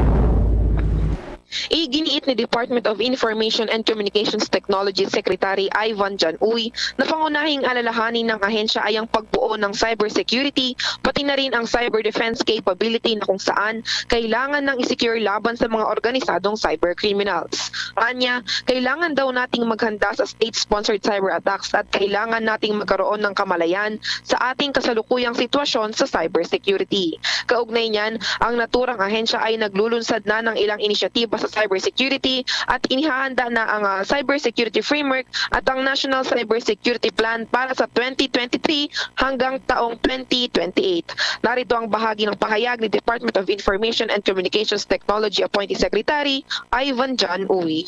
Iginiit ni Department of Information and Communications Technology Secretary Ivan John Uy na pangunahing alalahanin ng ahensya ay ang pagbuo ng cybersecurity, pati na rin ang cyber defense capability na kung saan kailangan nang i-secure laban sa mga organisadong cybercriminals. Anya, kailangan daw nating maghanda sa state-sponsored cyber attacks at kailangan nating magkaroon ng kamalayan sa ating kasalukuyang sitwasyon sa cybersecurity. Kaugnay niyan, ang naturang ahensya ay naglulunsad na ng ilang inisyatiba sa cybersecurity at inihahanda na ang ah, cybersecurity framework at ang National Cybersecurity Plan para sa twenty twenty-three hanggang taong twenty twenty-eight. Narito ang bahagi ng pahayag ni Department of Information and Communications Technology Appointee Secretary Ivan John Uy.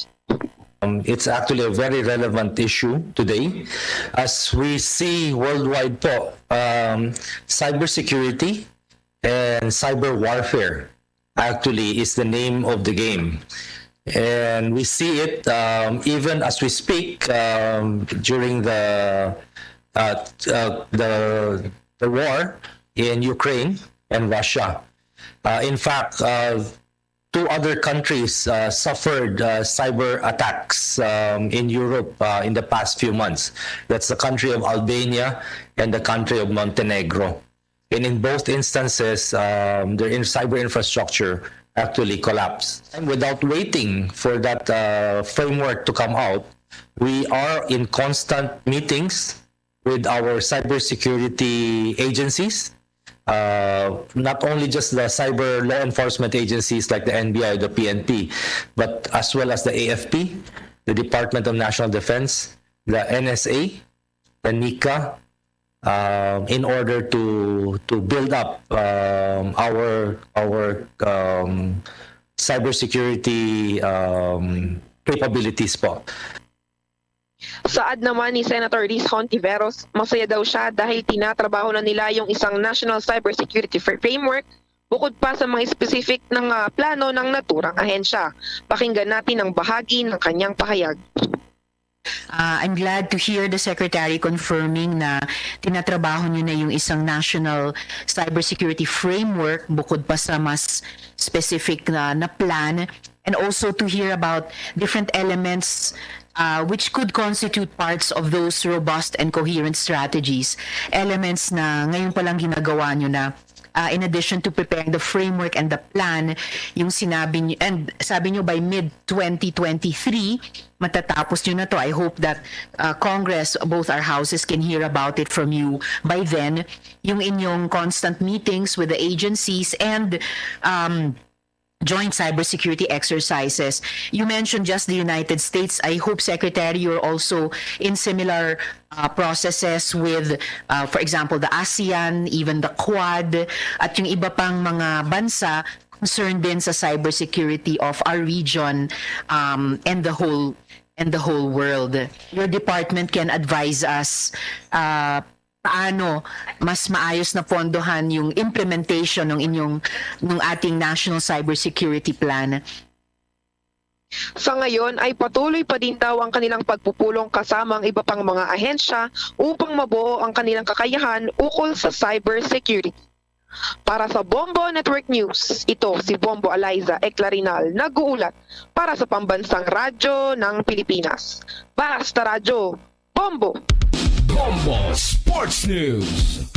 Um, it's actually a very relevant issue today. As we see worldwide po, um, cybersecurity and cyber warfare actually is the name of the game. And we see it um, even as we speak um, during the uh, uh, the the war in Ukraine and Russia. Uh, in fact, uh, two other countries uh, suffered uh, cyber attacks um, in Europe uh, in the past few months. That's the country of Albania and the country of Montenegro. And in both instances, um, their in- cyber infrastructure actually collapsed. And without waiting for that uh, framework to come out, we are in constant meetings with our cybersecurity agencies, uh, not only just the cyber law enforcement agencies like the N B I or the P N P, but as well as the A F P, the Department of National Defense, the N S A, the NICA, um, in order to to build up um, our our um, cybersecurity um, capabilities po. Saad naman ni Senator Liz Hontiveros, masaya daw siya dahil tinatrabaho na nila yung isang national cybersecurity fr- framework bukod pa sa mga specific na nga plano ng naturang ahensya. Pakinggan natin ang bahagi ng kanyang pahayag. Uh, I'm glad to hear the Secretary confirming na tinatrabaho niyo na yung isang national cybersecurity framework bukod pa sa mas specific na, na plan, and also to hear about different elements uh, which could constitute parts of those robust and coherent strategies, elements na ngayon pa lang ginagawa niyo na uh, in addition to preparing the framework and the plan, yung sinabi niyo, and sabi niyo by mid twenty twenty-three, matatapos niyo na to. I hope that uh, Congress, both our houses, can hear about it from you by then. Yung inyong constant meetings with the agencies and um, joint cybersecurity exercises. You mentioned just the United States. I hope, Secretary, you're also in similar uh, processes with, uh, for example, the ASEAN, even the Quad, at yung iba pang mga bansa concerned din sa cybersecurity of our region um, and the whole and the whole world. Your department can advise us uh, paano mas maayos na pondohan yung implementation ng inyong ng ating National Cybersecurity Plan. Sa ngayon ay patuloy pa din daw ang kanilang pagpupulong kasama ang iba pang mga ahensya upang mabuo ang kanilang kakayahan ukol sa cybersecurity. Para sa Bombo Network News, ito si Bombo Eliza Eclarinal nag-uulat para sa Pambansang Radyo ng Pilipinas. Basta Radyo, Bombo! Bombo Sports News.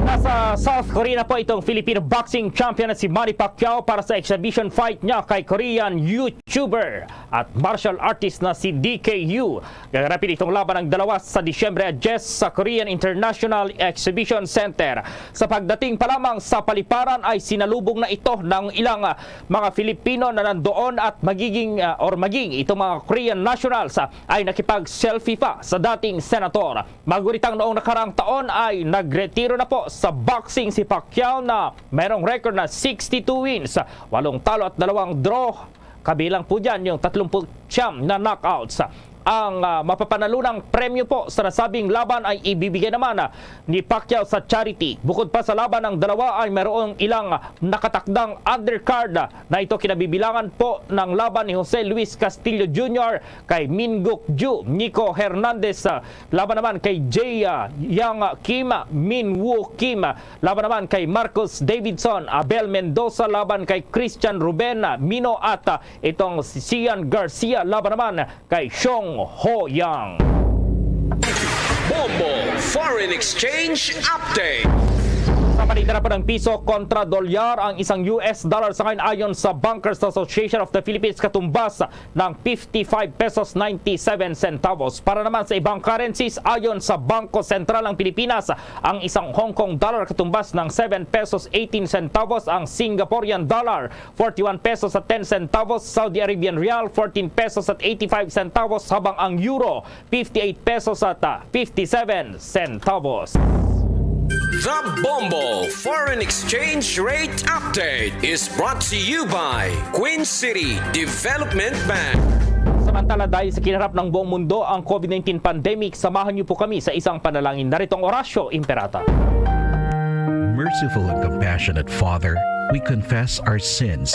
Nasa South Korea na po itong Filipino boxing champion na si Manny Pacquiao para sa exhibition fight niya kay Korean YouTuber at martial artist na si D K U. Gaganapin itong laban ng dalawa sa Disyembre diyes sa Korean International Exhibition Center. Sa pagdating pa lamang sa paliparan ay sinalubong na ito ng ilang ah, mga Filipino na nandoon at magiging ah, or maging itong mga Korean nationals ah, ay nakipag-selfie pa sa dating senator. Maguritang noong nakaraang taon ay nagretiro na po sa boxing si Pacquiao na mayroong record na sixty-two wins, walong talo at dalawang draw. Kabilang po dyan yung tatlumpu siyam na knockouts. Ang ah, mapapanalunang premyo po sa nasabing laban ay ibibigay naman ah, ni Pacquiao sa charity. Bukod pa sa laban ng dalawa ay mayroong ilang nakatakdang undercard na ito kinabibilangan po ng laban ni Jose Luis Castillo Junior kay Min Guk Ju, Nico Hernandez, ah, laban naman kay Jay ah, Young Kim, Min Woo Kim, laban naman kay Marcus Davidson, Abel Mendoza, laban kay Christian Ruben, ah, Mino at ah, itong si Sian Garcia, laban naman kay Xiong Ho Yang. Bombo Foreign Exchange Update. Sa paninda na po ng piso kontra dolyar ang isang U S dollar sa ngayon ayon sa Bankers Association of the Philippines katumbas ng fifty-five pesos ninety-seven centavos. Para naman sa ibang currencies, ayon sa Bangko Sentral ng Pilipinas, ang isang Hong Kong dollar katumbas ng seven pesos eighteen centavos, ang Singaporean dollar forty-one pesos at ten centavos, Saudi Arabian rial fourteen pesos at eighty-five centavos, habang ang euro fifty-eight pesos at ah, fifty-seven centavos. The Bombo Foreign Exchange Rate Update is brought to you by Queen City Development Bank. Samantala, dahil sa kinaharap ng buong mundo ang COVID nineteen pandemic, samahan niyo po kami sa isang panalangin. Narito ang Orasyo Imperata. Merciful and compassionate Father, we confess our sins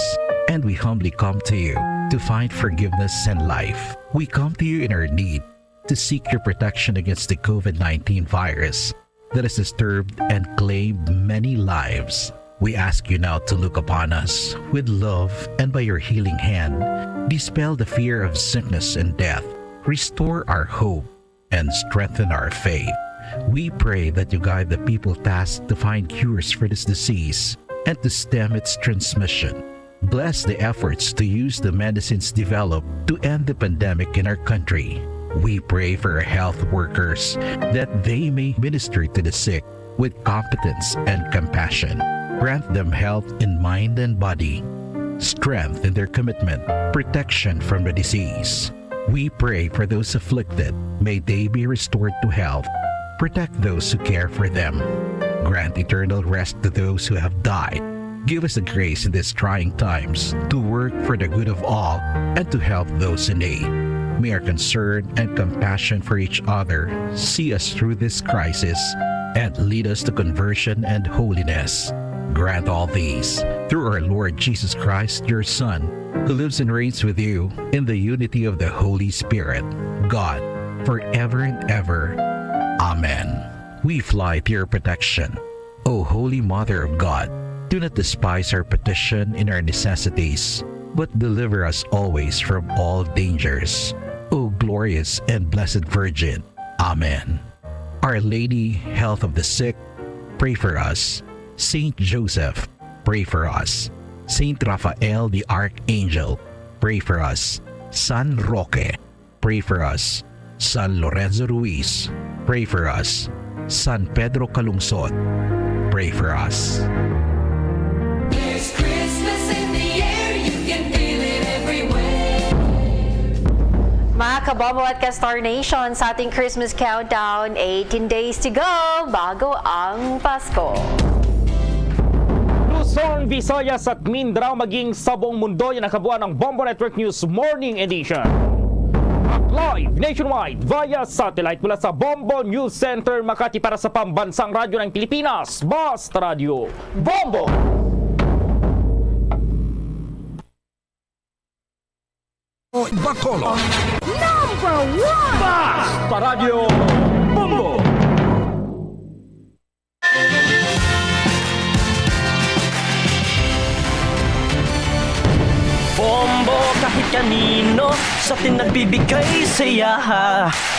and we humbly come to you to find forgiveness and life. We come to you in our need to seek your protection against the COVID nineteen virus that has disturbed and claimed many lives. We ask you now to look upon us with love and by your healing hand, dispel the fear of sickness and death, restore our hope, and strengthen our faith. We pray that you guide the people tasked to find cures for this disease and to stem its transmission. Bless the efforts to use the medicines developed to end the pandemic in our country. We pray for our health workers that they may minister to the sick with competence and compassion. Grant them health in mind and body, strength in their commitment, protection from the disease. We pray for those afflicted. May they be restored to health. Protect those who care for them. Grant eternal rest to those who have died. Give us the grace in these trying times to work for the good of all and to help those in need. May our concern and compassion for each other see us through this crisis and lead us to conversion and holiness. Grant all these through our Lord Jesus Christ, your Son, who lives and reigns with you in the unity of the Holy Spirit, God, forever and ever. Amen. We fly to your protection, O Holy Mother of God. Do not despise our petition in our necessities, but deliver us always from all dangers. O glorious and blessed Virgin. Amen. Our Lady, Health of the Sick, pray for us. Saint Joseph, pray for us. Saint Raphael the Archangel, pray for us. San Roque, pray for us. San Lorenzo Ruiz, pray for us. San Pedro Calungsod, pray for us. There's Christmas in the air, you can feel it everywhere. Mga kabombo at ka-Star Nation, sa ating Christmas countdown, eighteen days to go bago ang Pasko. Luzon, Visayas at Mindanao, maging sa buong mundo, yan ang kabuuan ng Bombo Network News Morning Edition. At live nationwide via satellite mula sa Bombo News Center, Makati, para sa Pambansang Radyo ng Pilipinas, Basta Radyo Bombo! Bacolod. Number one! Basta Radyo Bombo! Bombo kahit kanino, sa atin nagbibigay saya.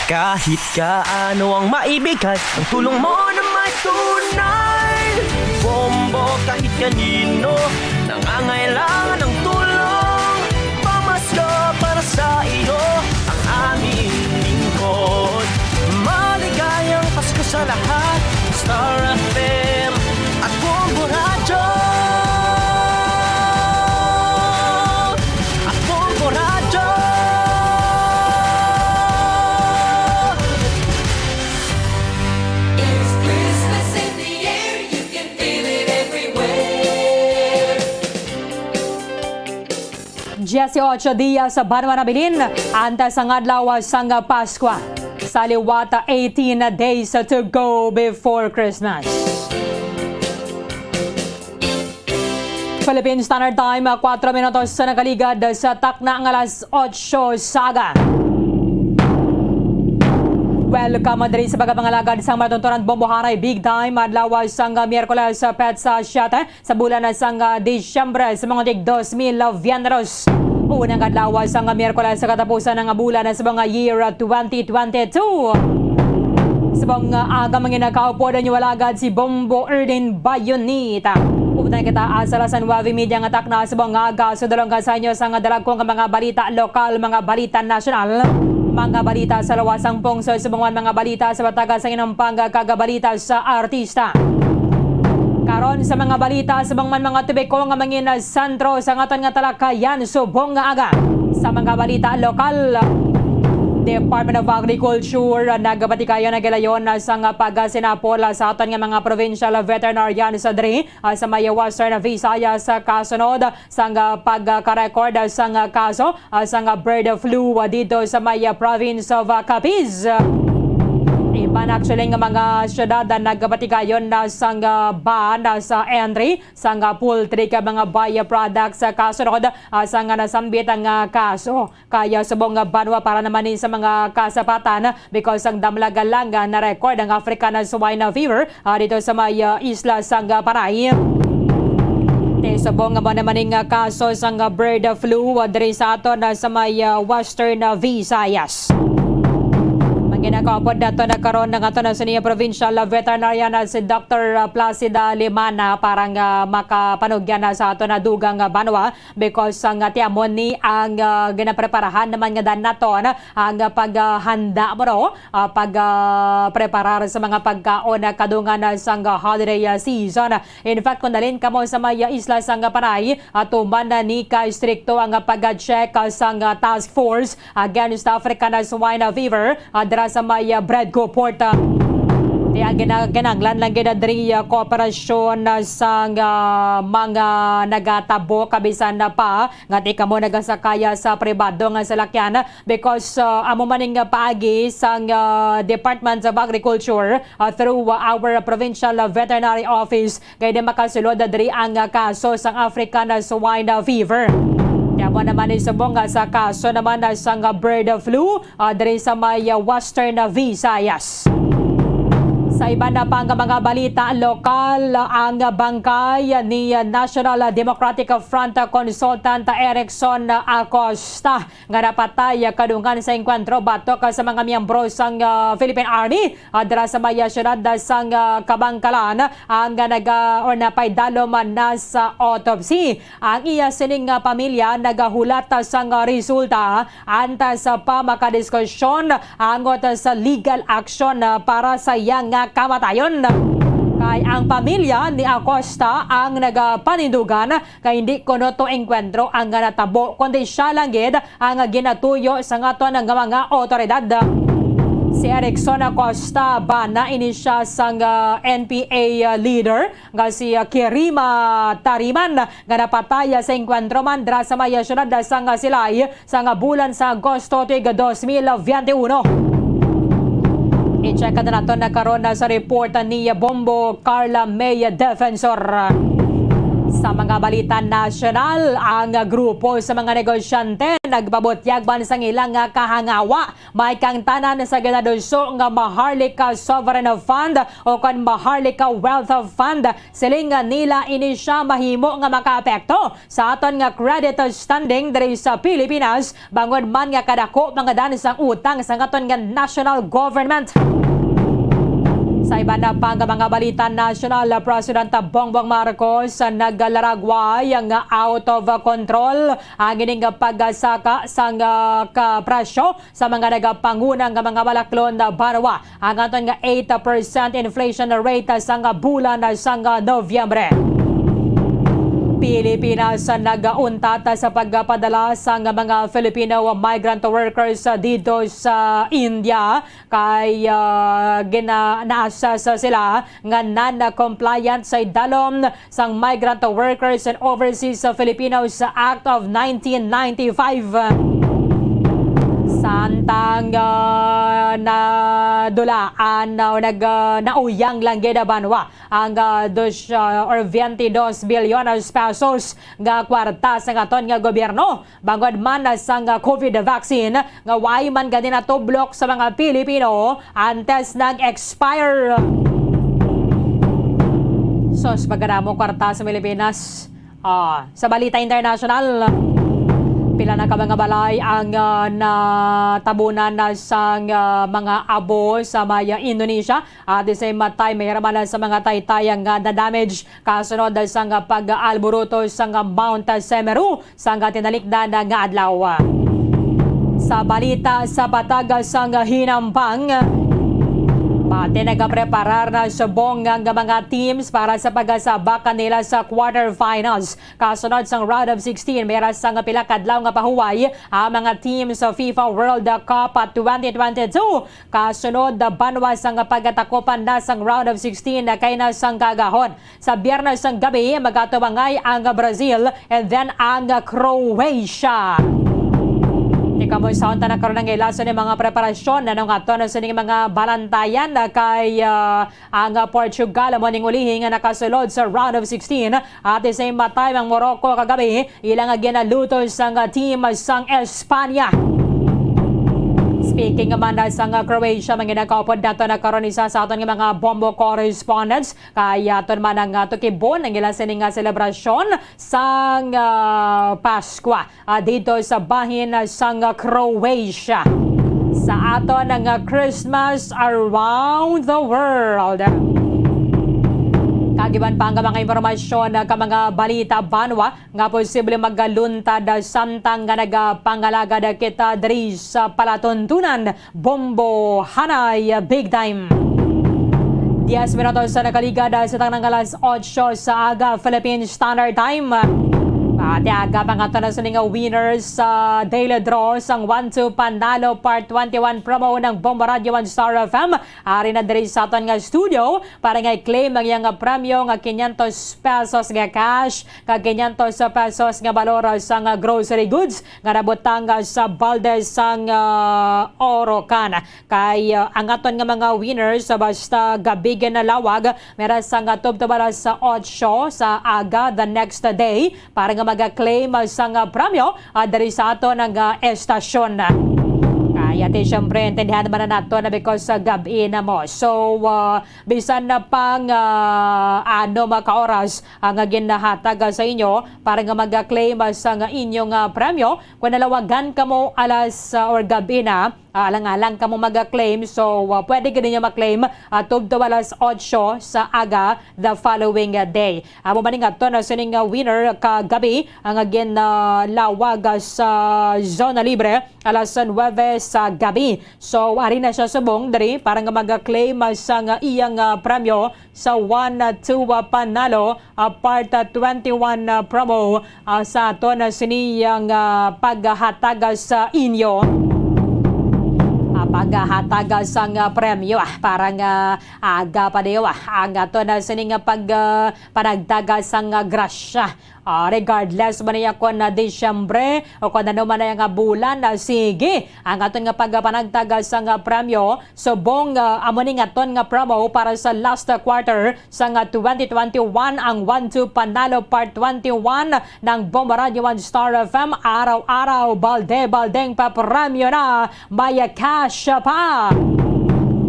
Kahit kaano ang maibigay, ang tulong mo na may tunay. Bombo kahit kanino, nangangailangan ng tulong. Pamasko para sa iyo, ang aming lingkod. Maligayang Pasko sa lahat, Star F M at Bombo Radyo. At Bombo Radyo. It's Christmas in the air, you can feel it everywhere. Dieciocho dias sa banwa nabilin antes ang adlaw sang Paskwa. Sa liwat, eighteen days to go before Christmas. Philippine Standard Time, kuwatro minutos sa nakaligad sa takna nga alas otso sa aga. Welcome diri sa pagpangalagad sang matuntunan bombohanay Big Time, adlaw sang Miyerkules, petsa siyete sa bulan sang Disyembre sa mga tig dos mil veintidos. Unang adlaw sang Miyerkules sa katapusan nga bulan sa mga year twenty twenty-two. Sa mga aga, mga nakaupod, inyo alagad si Bombo Erlin Bayonita. Upod na kita sa alas nuebe media nga takna sa mga aga, sa dalong sa inyo sa nga dalagko nga mga balita lokal, mga balita nasyonal, mga balita sa luwas sang pungsod, sa mga, mga balita sa bataga sa inampang kag balita sa artista. Karon sa mga balita sa bangman mga tubiko nga mangin sentro sa aton nga talakayan subong nga aga. Sa mga balita lokal, Department of Agriculture nagapatigayon ang gilayon sa nga pagsinapol sa aton nga mga provincial veterinarians diri, ah, sa may Western Visayas, sa kasunod sang, ah, pagka-record sang, ah, kaso, ah, sang, ah, bird flu, ah, dito sa may, ah, province of, ah, Capiz. Iban actually nga mga syudad, ah, nagapatigayon na sang, ah, ban, ah, sa entry sang, ah, poultry kag mga byproducts, ah, kasunod, ah, sang, ah, nasambit ang, ah, kaso. Kaya subong nga banwa para naman ni sa mga kasapatan, because ang damlag lang nga na-record ang African swine fever, ah, dito sa may, ah, isla sang, ah, Panay. Te, subong nga mo naman ning, ah, kaso sang, ah, bird flu, ah, diri sa aton, ah, sa may, ah, Western, ah, Visayas. Ang ginakaupod nato na karon ang aton na sini provincial, ah, veterinarian, ah, si Doctor, ah, Placida Limana para nga makapanugyan na sa aton na dugang, ah, banwa. Because ang, ah, tiamon ni ang, ah, ginapreparahan naman nga dan naton, ah, ang, ah, paghanda mo, no? Ah, pag, ah, preparar sa mga pagkaon, ah, kadungan, ah, sang, ah, holiday, ah, season. In fact, kung dalin kamo sa may, ah, isla sang, ah, Panay, ah, tuman na ni ka istrikto ang, ah, pag-check, ah, sang, ah, task force against African, ah, swine, ah, fever, ah, dira sa may, ah, Bredco Port, ah. Kaya gina-, kinahanglan lang gid diri, ah, kooperasyon, ah, sang, ah, mga nagatabo kabisan na pa nga di kamo nagasakaya sa pribado nga salakyan, because, ah, amo man ning paagi sang, ah, Department of Agriculture, ah, through, ah, our provincial, ah, veterinary office, kay di makasulod diri ang, ah, kaso sang African, ah, swine, ah, fever. Amo naman ni subong nga sa kaso naman na sang bird flu, ah, diri sa may, ah, Western Visayas. Sa iban na pang mga balita, lokal ang bangkay ni National Democratic Front consultant Erickson Acosta nga napatay kadungan sa engkwentro batok sa mga miyembro sang, ah, Philippine Army, ah, dira sa may, ah, siyudad sang, ah, Kabankalan, ang, ah, naga-, or napaidalom na sa autopsy. Ang iya sining, ah, pamilya nagahulat, ah, sang, ah, resulta antes, ah, pa makadiskusyon angot, ah, sa legal action, ah, para sa iya nga kamatayon. Kay ang pamilya ni Acosta ang nagapanindugan kay hindi kuno to engkwentro ang natabo, kundi siya lang gid ang ginatuyo sa aton nga mga awtoridad. Si Erickson Acosta, bana ini siya sang, ah, N P A leader nga si, ah, Kirima Tariman, nga napatay sa engkwentro man dira sa may siyudad sang Silay sa nga bulan sa Agosto tuig dos mil veintiuno. I-check na naton na karon na sa report ni Bombo Carla May Defensor. Sa mga balita nasyonal, ang grupo sa mga negosyante nagpabutyag man sang ilang kahangawa may kaangtanan sa ginaduso nga Maharlika Sovereign Fund o kon Maharlika Wealth Fund. Siling nga nila ini siya mahimo nga makaapekto sa aton nga credit standing diri sa Pilipinas, bangod man nga kadako mga dan sang utang sa aton nga national government. Sa iban na pa nga mga balita nasyonal, Presidente Bongbong Marcos naglaragway nga out of control ang ining pagsaka sang, ah, kapresyo sa mga nagapanguna nga mga balaklon na banwa ang aton nga eight percent inflation rate sang bulan sang Nobyembre. Pilipinas nagauntat sa pagpadala sang mga Filipino migrant workers dito sa India kay, ah, gina-, na-assess sila nga non-compliant sa idalom sang Migrant Workers and Overseas Filipinos Act of nineteen ninety-five. Samtang, ah, nadulaan, ah, nag-, ah, nauyang lang gid banwa ang, ah, dos, ah, or veintidós bilyones pesos nga kwarta sa aton nga gobyerno bangod man sang COVID vaccine nga way man gani natublok sa mga Pilipino antes nag-expire. Sus, pagkadamo kwarta sa Pilipinas. Ah, sa balita international, pila na ka mga balay ang, ah, natabunan na sang, ah, mga abo sa may Indonesia. At the same time, may raman sa mga taytay nga na-damage kasunod sang pag-alboroto sang Mount Semeru sang tinalikdan nga adlaw. Sa balita sa patag sang hinampang, pati nagapreparar na subong nga mga teams para sa pagasabak nila sa quarterfinals. Kasunod sang round of sixteen, may ra sang pila ka adlaw nga pahuway ang mga teams sa FIFA World Cup twenty twenty-two. Kasunod, banwa sang pagatakupan na sang round of sixteen na kay na sang kagahon. Sa Biyernes sang gabi, magatubangay ang Brazil and then ang Croatia. Tika mo sa unta na karon ang ilason ni mga preparasyon. Ano nga to na sining mga balantayan na kay, ah, ang Portugal amo ning ulihi nga nakasulod sa round of sixteen. At the same time, ang Morocco kagabi, ila nga ginaluto sang team sang Espanya. Speaking man na sang Croatia, manginakaupod nato na karon isa sa aton nga mga bombo correspondents. Kay aton man ang, ah, tukibon ang ila sining nga selebrasyon sang, ah, Paskwa, ah, dito sa bahin, ah, sang Croatia. Sa aton nga Christmas around the world. Kagiban pa ang mga impormasyon, ah, ka mga balita banwa nga posible magaluntad, ah, samtang nga nagapangalagad kita diri sa palatuntunan Bombo Hanay Big Time. Diez minutos sa nakaligad sa tanang alas otso sa aga, Philippine Standard Time. Pati aga pa nga to na sini nga winners sa daily draw sang One Two Panalo Part twenty-one promo ng Bombo Radio One Star F M. Ari na diri sa aton nga studio para nga i-claim ang iyang premyo nga quinientos pesos nga cash kag quinientos pesos nga balor sang grocery goods nga nabutang sa balde sang, ah, Orocan. Kay, ah, ang aton nga mga winners, ah, basta gabi ginalawag, mera sang tubtob alas otso sa aga the next day, para nga pag-claim sang, ah, premyo, ah, diri sa aton nga, ah, estasyon. Kaya ti, siyempre, intindihan man na nato na because sa gab-i na mo. So, ah, bisan na pang, ah, ano mga ka-oras ang, ah, ginahatag, ah, sa inyo para nga mag-claim, ah, sang inyong, ah, premyo, kung nalawagan kamo alas, ah, or gab-i na, ah, alang-alang kamo mag-claim. So, ah, pwede gid ninyo ma-claim, ah, tubto alas otso sa aga the following, ah, day. Amo man nga to na sining, ah, winner kagabi ang gin, ah, lawag, ah, sa Zona Libre alas nuebe sa gabi. So, ari na siya subong diri para nga mag-claim, ah, sang, ah, iyang, ah, premyo sa one, ah, two, ah, Panalo, ah, Part, ah, twenty-one, ah, promo, ah, sa aton, ah, siniyang, ah, paghatag, ah, sa inyo. Ah, paghatag, ah, sang, ah, premyo, ah, parang, ah, aga pa diyo, ah, ang aton, ah, sining, ah, pag, ah, panagtag, ah, sang, ah, grasya. Ah, regardless man niya kon, ah, Disyembre o kon ano man niya nga bulan, ah, sige, ang aton nga pagpanagtag, ah, sang, ah, premyo, subong, ah, amo ni nga aton nga promo para sa last quarter sang, ah, twenty twenty-one, ang One Two Panalo Part twenty-one ng Bomba Radio One Star F M. Araw-araw, balde-baldeng papremyo na. May cash pa.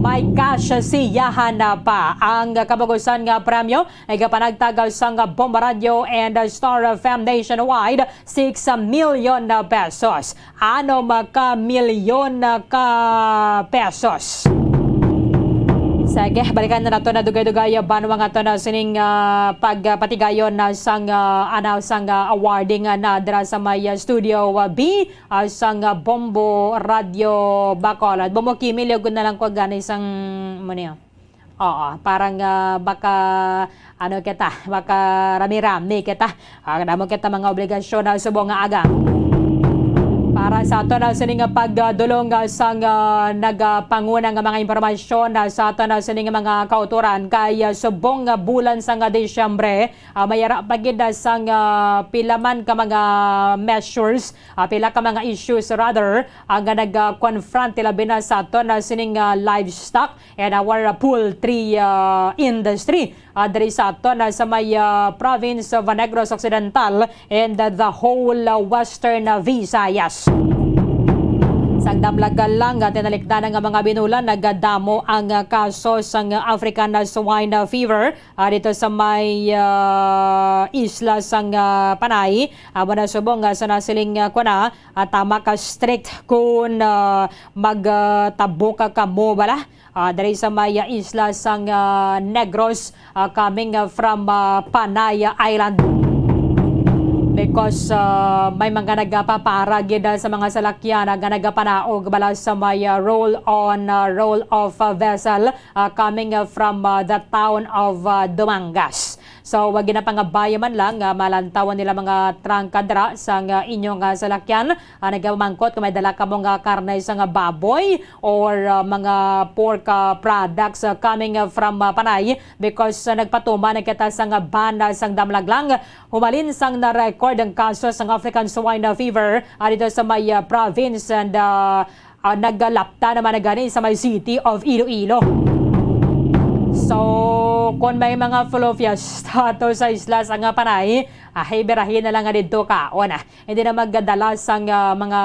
May cash siyahan na pa. Ang kabagusan nga premyo ay gapanagtag sang Bomba Radio and Star F M nationwide, six million na pesos. Ano maka milyon na ka pesos? Sige, balikan na nato na dugay-dugay, ah, banwa nga to na sining, ah, pagpatigayon na sang, ah, ano, sang, ah, awarding, ah, na dira sa may, ah, Studio, ah, B, ah, sang, ah, Bombo Radio Bacolod. Bombo Kimi, liog na lang ko gani sang, mo niya. Oo, parang, ah, baka, ano kita, baka rami-rami kita. Ah, damo kita mga obligasyon na subong nga aga. Para sa ato na sini nga pagdulong, ah, sang, ah, nagapanguna nga mga impormasyon, ah, sa ato na sini nga mga kauturan kay, ah, subong nga bulan sang, ah, Disyembre, ah, may ara pa gid, ah, sang, ah, pila man ka mga measures, ah, pila ka mga issues rather, ang, ah, nag-confront labi na sa ato na sining, ah, livestock and our, uh, poultry, uh, industry, uh, diri sa aton, uh, sa may, uh, province of Negros Occidental and, uh, the whole, uh, Western, uh, Visayas. Sang damlag lang, uh, tinalikdan nga mga binulan, nagdamo ang, uh, kaso sang, uh, African, uh, swine, uh, fever, uh, dito sa may, uh, isla sang, uh, Panay. Amo na subong, uh, sa nasiling, uh, kuna, uh, tama ka strict kun, uh, mag, uh, tabo ka kamo bala. Ah, diri sa may, ah, isla sang, ah, Negros, ah, coming, ah, from, ah, Panay, ah, Island. Because, ah, may mga nagapapara gid, ah, sa mga salakyan, ah, nga nagapanaog bala sa may, ah, roll on, ah, roll off, ah, vessel, ah, coming, ah, from, ah, the town of, ah, Dumangas. So, wag ginapangabaya man lang nga malantawan nila mga trangka dira sang, ah, inyong, ah, salakyan. Ah, nagapamangkot kung may dala kamo nga karne sang baboy or, ah, mga pork, ah, products, ah, coming, ah, from, ah, Panay because, ah, nagpatuman na kita sang ban, ah, sang damlag lang. Humalin sang na-record ang kaso sang African Swine Fever, ah, dito sa may, ah, province and, ah, ah, nagalapta naman na gani sa may City of Iloilo. So, kung may mga flu fiesta to sa isla sang Panay, ah, birahin na lang nga didto kaon, ah. Hindi na magdala sang, ah, mga,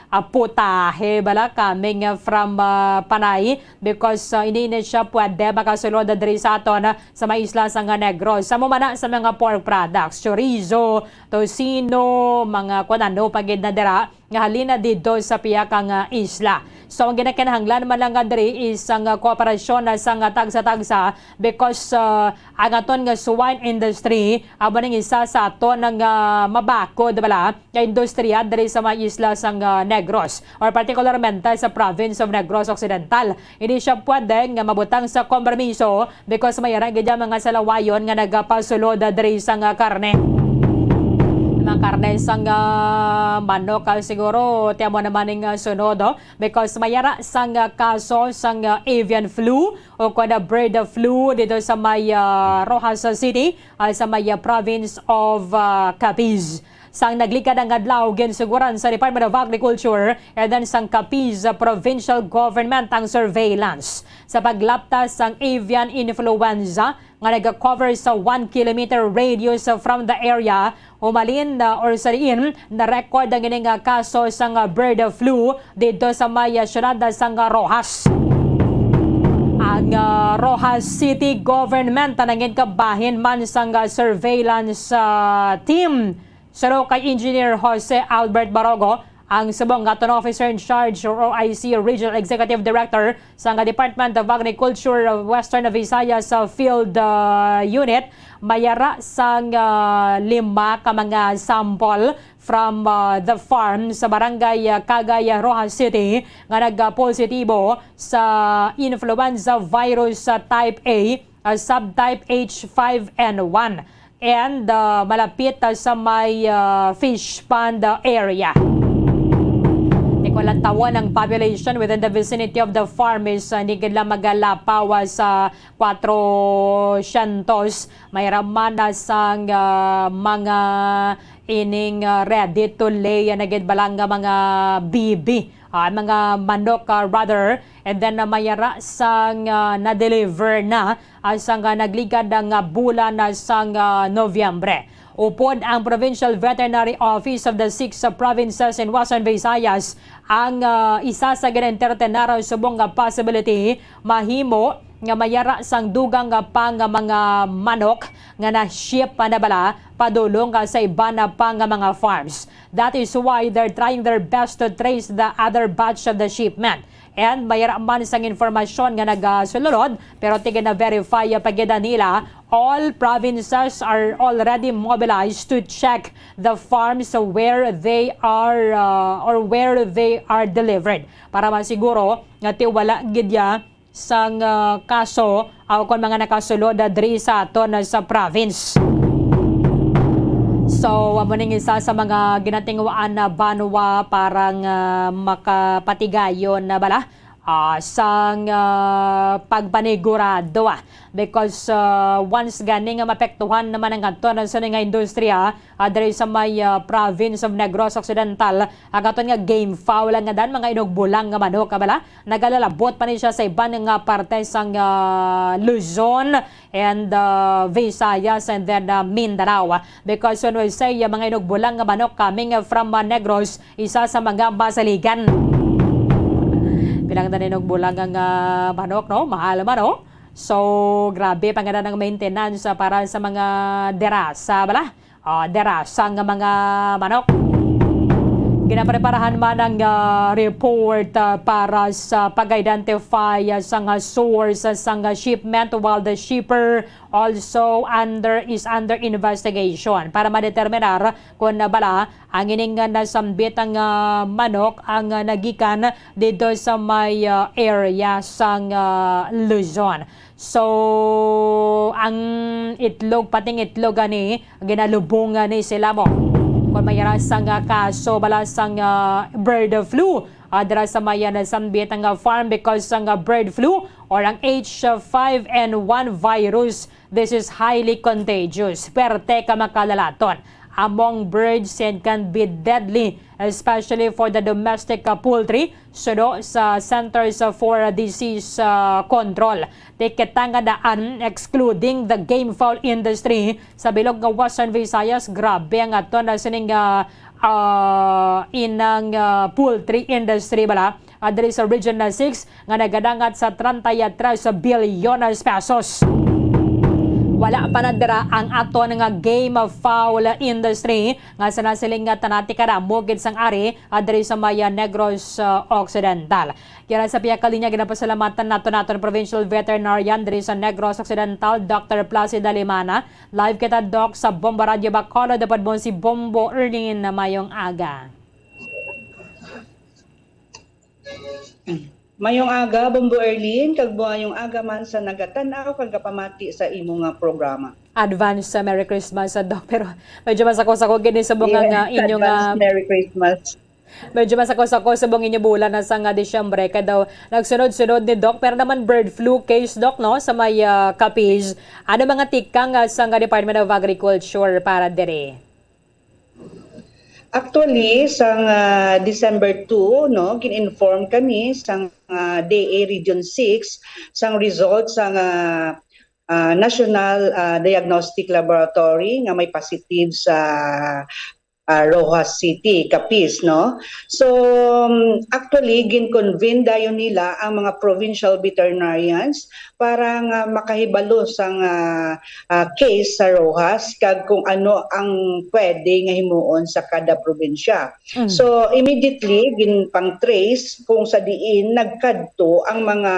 ah, putahe bala coming, ah, from, ah, Panay because, ah, hindi na siya pwede makasulod diri sa aton, ah, sa may isla sang Negros. Sa mo man na sa mga pork products, chorizo, tocino, mga kung ano pa gid na dira, nga halin na didto sa pihak nga isla. So, ang ginakinahanglan man lang nga diri is ang, ah, kooperasyon na sang, ah, tagsa-tagsa because, ah, ang aton nga swine industry amo ning isa sa aton nga mabakod bala nga industriya diri sa may isla sang, ah, Negros or partikularmente sa province of Negros Occidental. Hindi siya pwede nga mabutang sa kompromiso because may ara gid ang mga salawayon nga nagapasulod diri sang, ah, karne. Mga karne sang, ah, manok, ah, siguro, ti amo naman ning, ah, sunod, oh, because may ara sang, ah, kaso sang, ah, avian flu o kon, ah, bird flu dito sa may, ah, Roxas City, ah, sa may, ah, province of, ah, Capiz. Sang naglikad ang adlaw, ginsuguran sa Department of Agriculture and then sang Capiz Provincial Government ang surveillance sa paglapta sang avian influenza nga naga-cover sa one kilometer radius from the area. Umalin, uh, or sa diin na-record ang ining, uh, kaso sang, uh, bird flu didto sa may, uh, siyudad sang, uh, Roxas. Ang, uh, Roxas City Government, uh, nangin kabahin man sang, uh, surveillance, uh, team. Suno kay Engineer Jose Albert Barogo, ang subong nga aton Officer in Charge or O I C Regional Executive Director sang Department of Agriculture of Western Visayas sa Field, uh, Unit, mayara sang, uh, lima ka mga sample from, uh, the farm sa Barangay, uh, Cagay, uh, Roxas City nga nagpositibo sa influenza virus, uh, type A, uh, subtype H five N one. And, uh, malapit, uh, sa may, uh, fish pond, uh, area. Di ko lang tawon ang population within the vicinity of the farm is, uh, hindi gid lang magalapaw, uh, sa kwatro syentos. May raman na sang, uh, mga ining, uh, ready to lay, uh, na gid balang nga mga bibi. Ah, mga manok, ah, rather, and then, ah, mayara sang, ah, na-deliver na, ah, sang, ah, nagligad nga bulan, ah, sang, ah, Nobyembre. Upod ang Provincial Veterinary Office of the Six, ah, Provinces in Western Visayas, ang, ah, isa sa ginaentertenar subong nga possibility mahimo nga mayara sang dugang nga pa nga mga manok nga na-ship pa na bala padulong, ah, sa iban na pa nga mga farms. That is why they're trying their best to trace the other batch of the shipment. And mayara man sang informasyon nga nagasulod, pero tigin na-verify pa gid nila. All provinces are already mobilized to check the farms where they are, uh, or where they are delivered para masiguro nga ti wala gid ya sang, ah, kaso o kon mga nakasulod, ah, diri sa aton, ah, sa province. So, amo ning isa sa mga ginatinguhaan na banwa para nga makapatigayon na bala, ah, sang, ah, pagpanigurado, ah. Because, ah, once gani nga mapektuhan naman ang aton sa nga industriya, ah, diri sa may, ah, province of Negros Occidental, ang aton nga game fowl nga dan mga inugbulang nga manok, ah, bala, nagalalabot pa ni siya sa iban nga parte sang, ah, Luzon and, ah, Visayas and then, ah, Mindanao. Because when we say, ah, mga inugbulang nga manok coming from, ah, Negros, isa sa mga masaligan. Bilang na inugbulang nga manok, no? Mahal man, no? So, grabe pa nga na ang maintenance, ah, para sa mga derasa, bala. Ah, derasa nga mga manok. Ginapreparahan man ang, ah, report, ah, para sa pag-identify, ah, sang, ah, source, ah, sang, ah, shipment, while the shipper also under, is under investigation para madeterminar kung, ah, bala ang ining, ah, nasambit ang, ah, manok ang, ah, nagikan dito sa may, ah, area sang, ah, Luzon. So, ang itlog, pating itlog ani, ginalubong ni sila mo. Kung may rasa nga kaso bala sang, ah, bird flu, ah, dira sa may, ah, nasambit nga farm because sang, ah, bird flu or ang H five N one virus, this is highly contagious. Perte ka makalalaton among birds and can be deadly, especially for the domestic, ah, poultry, suno sa Centers for Disease, ah, Control. Tikit nga daan, excluding the game fowl industry, sa bilog nga Western Visayas, grabe ang aton na sining, ah, ah, inang, ah, poultry industry bala, ah, diri sa Region na six nga nagadangat sa treinta y tres bilyones pesos. Wala pa na dira ang aton nga game fowl industry nga sa nasiling nga tanati karamo gid sang ari, ah, diri sa may, ah, Negros, ah, Occidental. Kaya sa pihak kalinya, ginapasalamatan nato naton provincial veterinarian diri sa Negros Occidental, Doctor Placida Limana. Live kita, Doc, sa Bombo Radio Bacolod. Dapat mo si Bombo Erlin na mayong aga. Mayong aga, Bombo Erlin, kag mayong aga man sa nagatan-aw kag gapamati sa imo nga programa. Advance, uh, Merry Christmas, uh, Doc. Pero medyo masako-sako gini sa mga Yes, nga inyo nga advance Merry Christmas. Medyo masako-sako sa bang inyo bulan na sa nga Disyembre, kay daw nagsunod-sunod ni Doc, pero naman bird flu case, Doc, no, sa may, ah, Capiz. Ano mga tikang, ah, sa nga Department of Agriculture para dire? Actually, sang, ah, December two, no, gin-inform kami sang, ah, D A Region six sang result sang, ah, ah, National, ah, Diagnostic Laboratory nga may positive sa, ah, Roxas City, Capiz, no? So, um, actually, gin-convene dayon nila ang mga provincial veterinarians para nga makahibalo sang, ah, ah, case sa Roxas kag kung ano ang pwede nga himuon sa kada probinsya. Mm. So, immediately, ginpang-trace kung sa diin nagkadto ang mga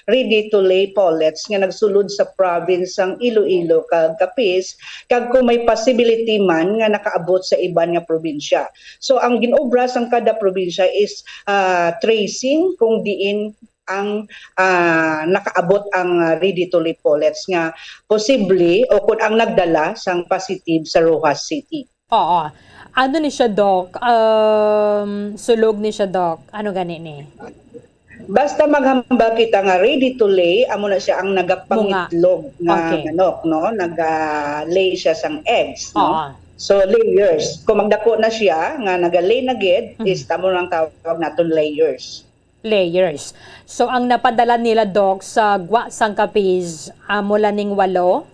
ready-to-lay pullets nga nagsulod sa province sang Iloilo kag Capiz, kag kung may possibility man nga nakaabot sa iban nga probinsya. So, ang gin-obra sang kada probinsya is, ah, tracing kung diin ang, ah, nakaabot ang, ah, ready-to-lay pullets nga posible o kung ang nagdala sang positive sa Roxas City. Oo. Ano ni siya, Doc? Um, sulog ni siya, Doc. Ano gani ni? Basta maghambal kita nga ready to lay, amo na siya ang nagapangitlog nga Okay. manok, no? Naga-lay siya sang eggs, no? Oo. So, layers. Kung magdako na siya, nga naga-lay na gid, Mhm. is amo lang tawag naton layers. Layers. So, ang napadala nila, Doc, sa Gwa sang Capiz, amo la ning walo?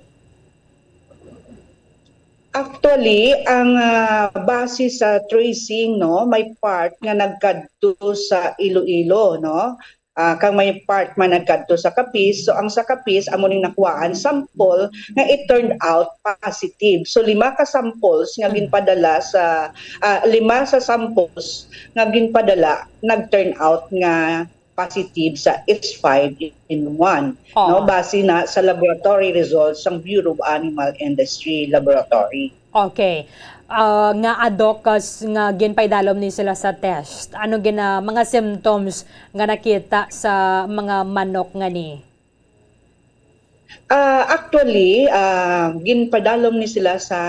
Actually, ang, ah, base sa tracing, no, may part nga nagkadto sa Iloilo, no? Ah, kag may part man nagkadto sa Capiz. So, ang sa Capiz, amo ning nakuhaan sample nga it turned out positive. So, lima ka samples nga Hmm. ginpadala sa, ah, lima sa samples nga ginpadala, nag-turn out nga positive sa H five N one, Oo. no, base na sa laboratory results sang Bureau of Animal Industry Laboratory. Okay. Ah, nga adokas nga ginpaidalom ni sila sa test. Ano gina mga symptoms nga nakita sa mga manok nga ni? Ah, actually, ah, ginpadalom ni sila sa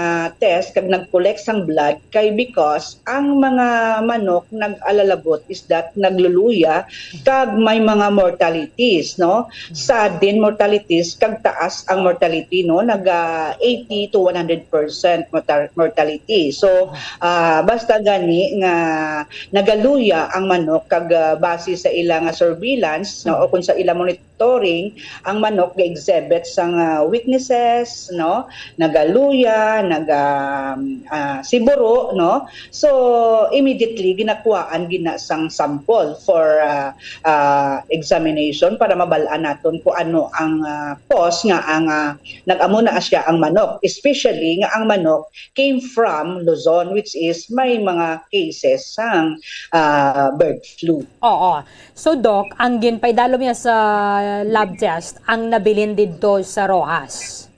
test kag nag-collect sang blood kay because ang mga manok nag-alalabot is that nagluluya kag may mga mortalities, no? Sudden mortalities kag taas ang mortality, no? Naga eighty to one hundred percent mortal-, mortality. So, ah, basta gani nga nagaluya ang manok kag, ah, base sa ila nga surveillance, no, o kung sa ila monitoring, ang manok ga-exhibit sang, ah, weaknesses, no? Nagaluya, naga, ah, siburo, no? So, immediately ginakuhaan gina sang sample for, ah, ah, examination para mabal-an naton kung ano ang, ah, cause nga ang, ah, nag-amo na siya ang manok, especially nga ang manok came from Luzon, which is may mga cases sang, ah, bird flu. Oo. So, Doc, ang ginpaidalom niya sa lab test, ang nabilin didto sa Roxas?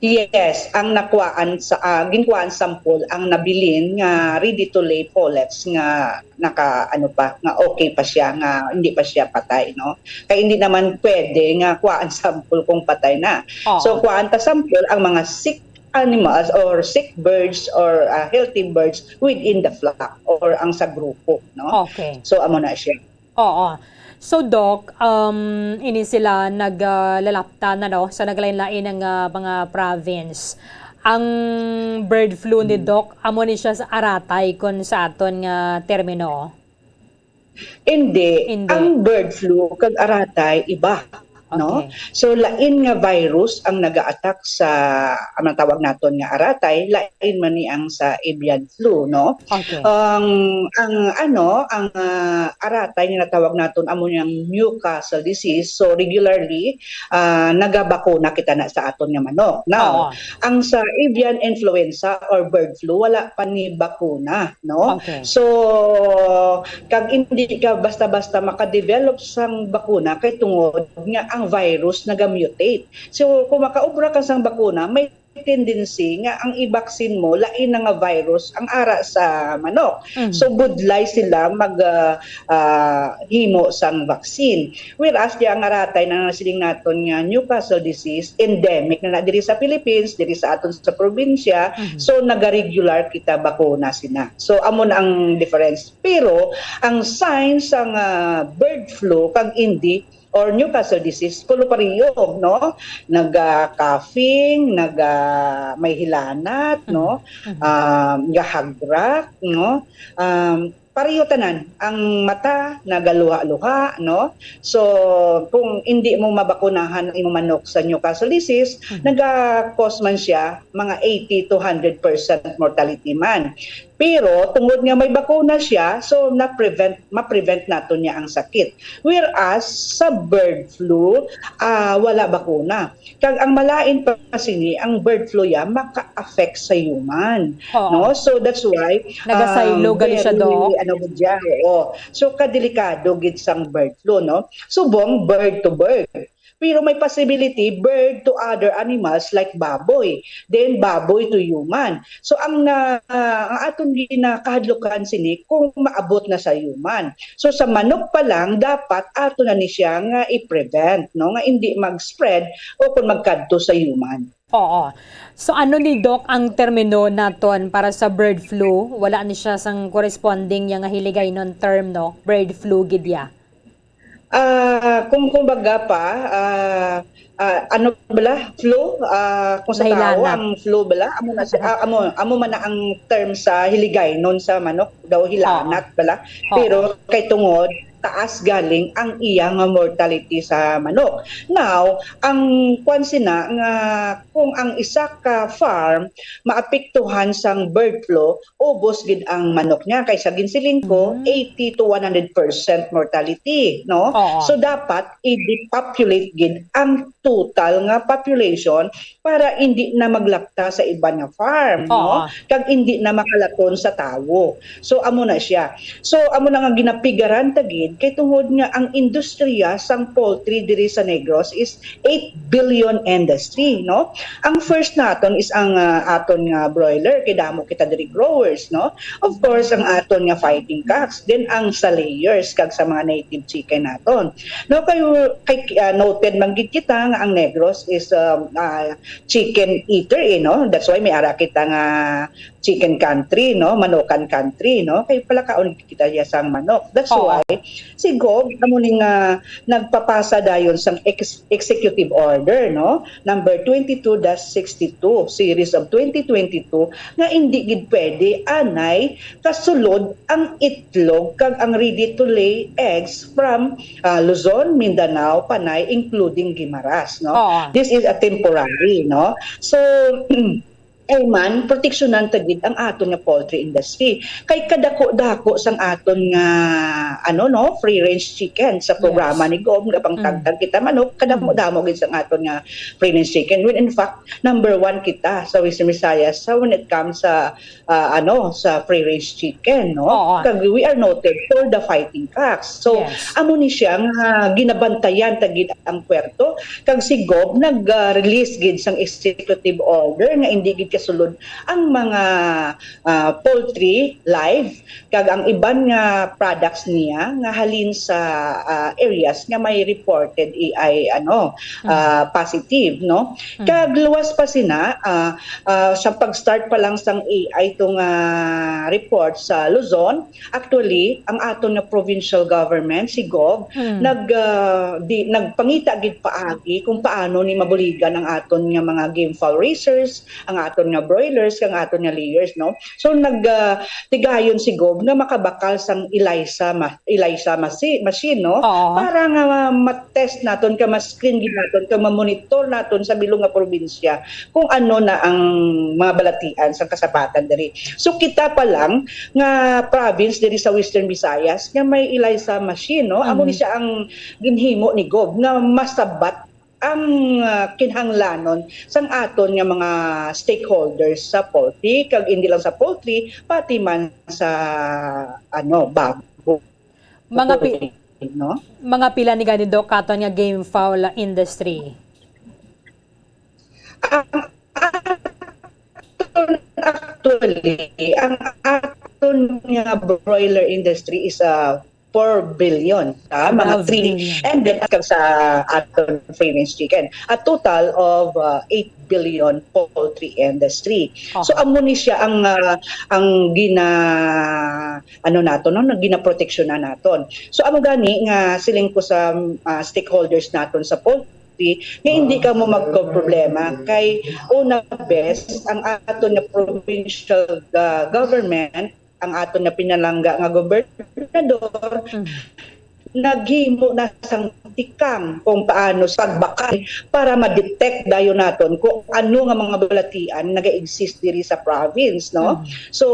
Yes, ang nakuhaan sa, ah, ginkuhaan sample ang nabilin nga ready to lay pullets nga naka, ano pa, nga okay pa siya, nga hindi pa siya patay, no? Kay hindi naman pwede nga kuhaan sample kung patay na. Oo. So, kuhaan ta sample ang mga sick animals or sick birds or, ah, healthy birds within the flock or ang sa grupo, no? Okay. So, amo na siya. Oo. So, Doc, um, ini sila nag, ah, lalapta na, no, sa naglain-lain nga, ah, mga province. Ang bird flu ni Hmm. Doc, amo ni siya sa aratay kon sa aton nga termino? Hindi. Hindi. Ang bird flu kag aratay, iba, no? Okay. So, lain nga virus ang naga-attack sa, ang tawag naton nga aratay, lain man ni ang sa avian flu, no? Okay. Ang, ang, ano, ang, ah, aratay nga natawag naton amo niyang Newcastle disease. So, regularly, ah, nagabakuna kita na sa aton nga manok. Now, Oo. ang sa avian influenza or bird flu, wala pa ni bakuna, no? Okay. So, kag hindi ka basta-basta makadevelop sang bakuna kay tungod nga ang virus nagamutate. So, kung makaobra ka sang bakuna, may tendency nga ang i-vaccine mo lain na nga virus ang ara sa manok. Mhm. So, budlay sila mag, ah, ah, himo sang vaccine. Whereas, di ang aratay na nasiling naton nga Newcastle disease, endemic na na diri sa Philippines, diri sa aton sa probinsya. Mhm. So, nagaregular kita bakuna sina. So, amo na ang difference. Pero, ang signs sang, ah, bird flu kag hindi, or Newcastle disease, pulo pareho, no? Naga-coughing, naga, may hilanat, no? Mhm. Ah, gahagrak, no? Um, pareho tanan, ang mata nagaluha-luha, no? So, kung hindi mo mabakunahan ang imong manok sa Newcastle disease, Mhm. naga-cause man siya mga eighty to hundred percent mortality man. Pero tungod nga may bakuna siya, so na-prevent, ma-prevent nato niya ang sakit. Whereas sa bird flu, ah, wala bakuna. Kag ang malain pa sini, ang bird flu ya maka-affect sa human. Oo. No? So that's why Nagasaylo um, gali siya, very, Doc? Ano gid siya, oo. So kadelikado gid sang bird flu, no? Subong bird to bird. Pero may possibility bird to other animals like baboy. Then baboy to human. So ang na, ang aton ginakahadlukan sini kung maabot na sa human. So sa manok pa lang, dapat ato na ni siya nga i-prevent, no, nga hindi mag-spread o kung magkadto sa human. Oo. So ano ni, Doc, ang termino naton para sa bird flu? Wala ni siya sang corresponding ya nga Hiligaynon term, no? Bird flu gid ya. Ah, kung kumbaga pa, ah, ah, ano bala, flu, ah, kung sa tao, Nahilanat. Ang flu bala, amo na si, ah, amo, amo man na ang term sa Hiligaynon sa manok, daw hilanat bala. Oo. Pero kay tungod taas galing ang iya nga mortality sa manok. Now, ang kwan sina nga kung ang isa ka farm maapektuhan sang bird flu, ubos gid ang manok niya. Kay sa ginsiling ko, Mm. eighty to one hundred percent mortality, no? Oo. So dapat i-depopulate gid ang total nga population para hindi na maglapta sa iban nga farm, no? Oo. Kag hindi na makalaton sa tawo. So amo na siya. So amo na nga ginapigaran ta gid kay tungod nga ang industriya sang poultry diri sa Negros is eight billion industry, no? Ang first naton is ang, ah, aton nga broiler, kay damo kita diri growers, no? Of course, ang aton nga fighting cocks, then ang sa layers kag sa mga native chicken naton. No, kay, kay, ah, noted man gid kita nga ang Negros is, um, ah, chicken eater, eh, no? That's why may ara kita nga chicken country, no? Manokan country, no? Kay palakaon kita ya sang manok. That's Oo. Why si Gov amo ni nga nagpapasa dayon sang ex-, executive order, no? Number twenty-two dash sixty-two, series of twenty twenty-two, nga indi gid pwede anay kasulod ang itlog kag ang ready to lay eggs from, ah, Luzon, Mindanao, Panay, including Guimaras, no? Oo. This is a temporary, no? So, ay man, proteksyonan ta gid ang aton nga poultry industry. Kay kadako-dako sang aton nga, ano, no, free range chicken sa programa Yes. ni Gov, nga pangtagtag kita manok, kadamo-damo gid sang aton nga free range chicken. When in fact, number one kita sa Western Visayas sa when it comes sa, ah, ano, sa free range chicken, no? Oo. Kag we are noted for the fighting cocks. So, Yes. amo ni siya nga ginabantayan ta gid ang puwerto. Kag si Gov nag-release gid sang executive order nga indi gid kasulod ang mga, ah, poultry live kag ang iban nga products niya nga halin sa, ah, areas nga may reported A I, ano, Mm. ah, positive, no? Mm. Kag luwas pa sina, ah, ah, sa pag-start pa lang sang A I to nga report sa Luzon, actually, ang aton nga provincial government, si Gov, Mm. nag, ah, di, nagpangita gid paagi kung paano ni mabuligan ang aton nga mga game fowl raisers, ang aton nga broilers, ang aton nga layers, no? So, nag, ah, tigayon si Gov nga makabakal sang ELISA ma-, ELISA masi-, machine, no? Oo. Para nga ma-, ma-test naton, ka ma-screen gid naton, ka ma-monitor naton sa bilog nga probinsya kung ano na ang mga balatian sa kasabatan diri. So, kita pa lang nga province diri sa Western Visayas nga may ELISA machine, no? Amo ni Mhm. siya ang ginhimo ni Gov nga masabat ang, ah, kinahanglanon sang aton nga mga stakeholders sa poultry, kag hindi lang sa poultry, pati man sa, ano, baboy, Mga pi-, no? Mga pila ni gani, Doc, katon nga game fowl industry? Ang aton, actually, ang aton nga broiler industry is, ah, four billion, ah, mga Twelve three. billion. And then, kag sa aton free range chicken, a total of, ah, eight billion poultry industry. So, Aha. amo ni siya ang, ah, ang gina-, ano naton, no, nga ginaproteksyonan naton. So, amo gani nga siling ko sa, ah, stakeholders naton sa poultry, nga hindi kamo magkaproblema. Kay una, bes, ang aton nga provincial, ah, government, ang aton nga pinalangga nga gobernador, Mm. naghimo na sang tikang kung paano sa pagbakal para ma-detect dayon naton kung ano nga mga balatian naga-exist diri sa province, no? Mm. So,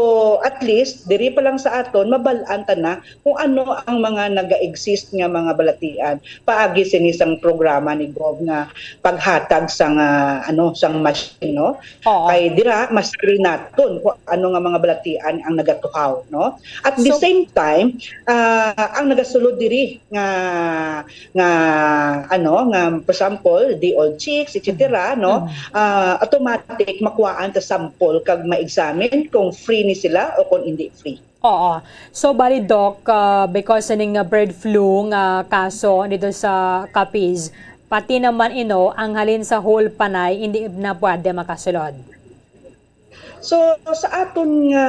at least, diri pa lang sa aton, mabal-an ta na kung ano ang mga naga-exist nga mga balatian paagi sini sang programa ni Gov nga paghatag sang, ah, ano, sang machine, no? Oo. Kay dira, mas clear naton kung ano nga mga balatian ang nagatuhaw, no? At the So same time, ah, ang nagasulod diri nga, nga, ano, nga, for example, day-old chicks, et cetera, Mm. no? Mm. Ah, automatic, makuhaan ta sample kag ma-examine kung free ni sila o kung hindi free. Oo. So, bali, Doc, ah, because sining, ah, bird flu nga kaso dito sa Capiz, pati naman ino ang halin sa whole Panay, hindi na pwede makasulod. So, sa aton nga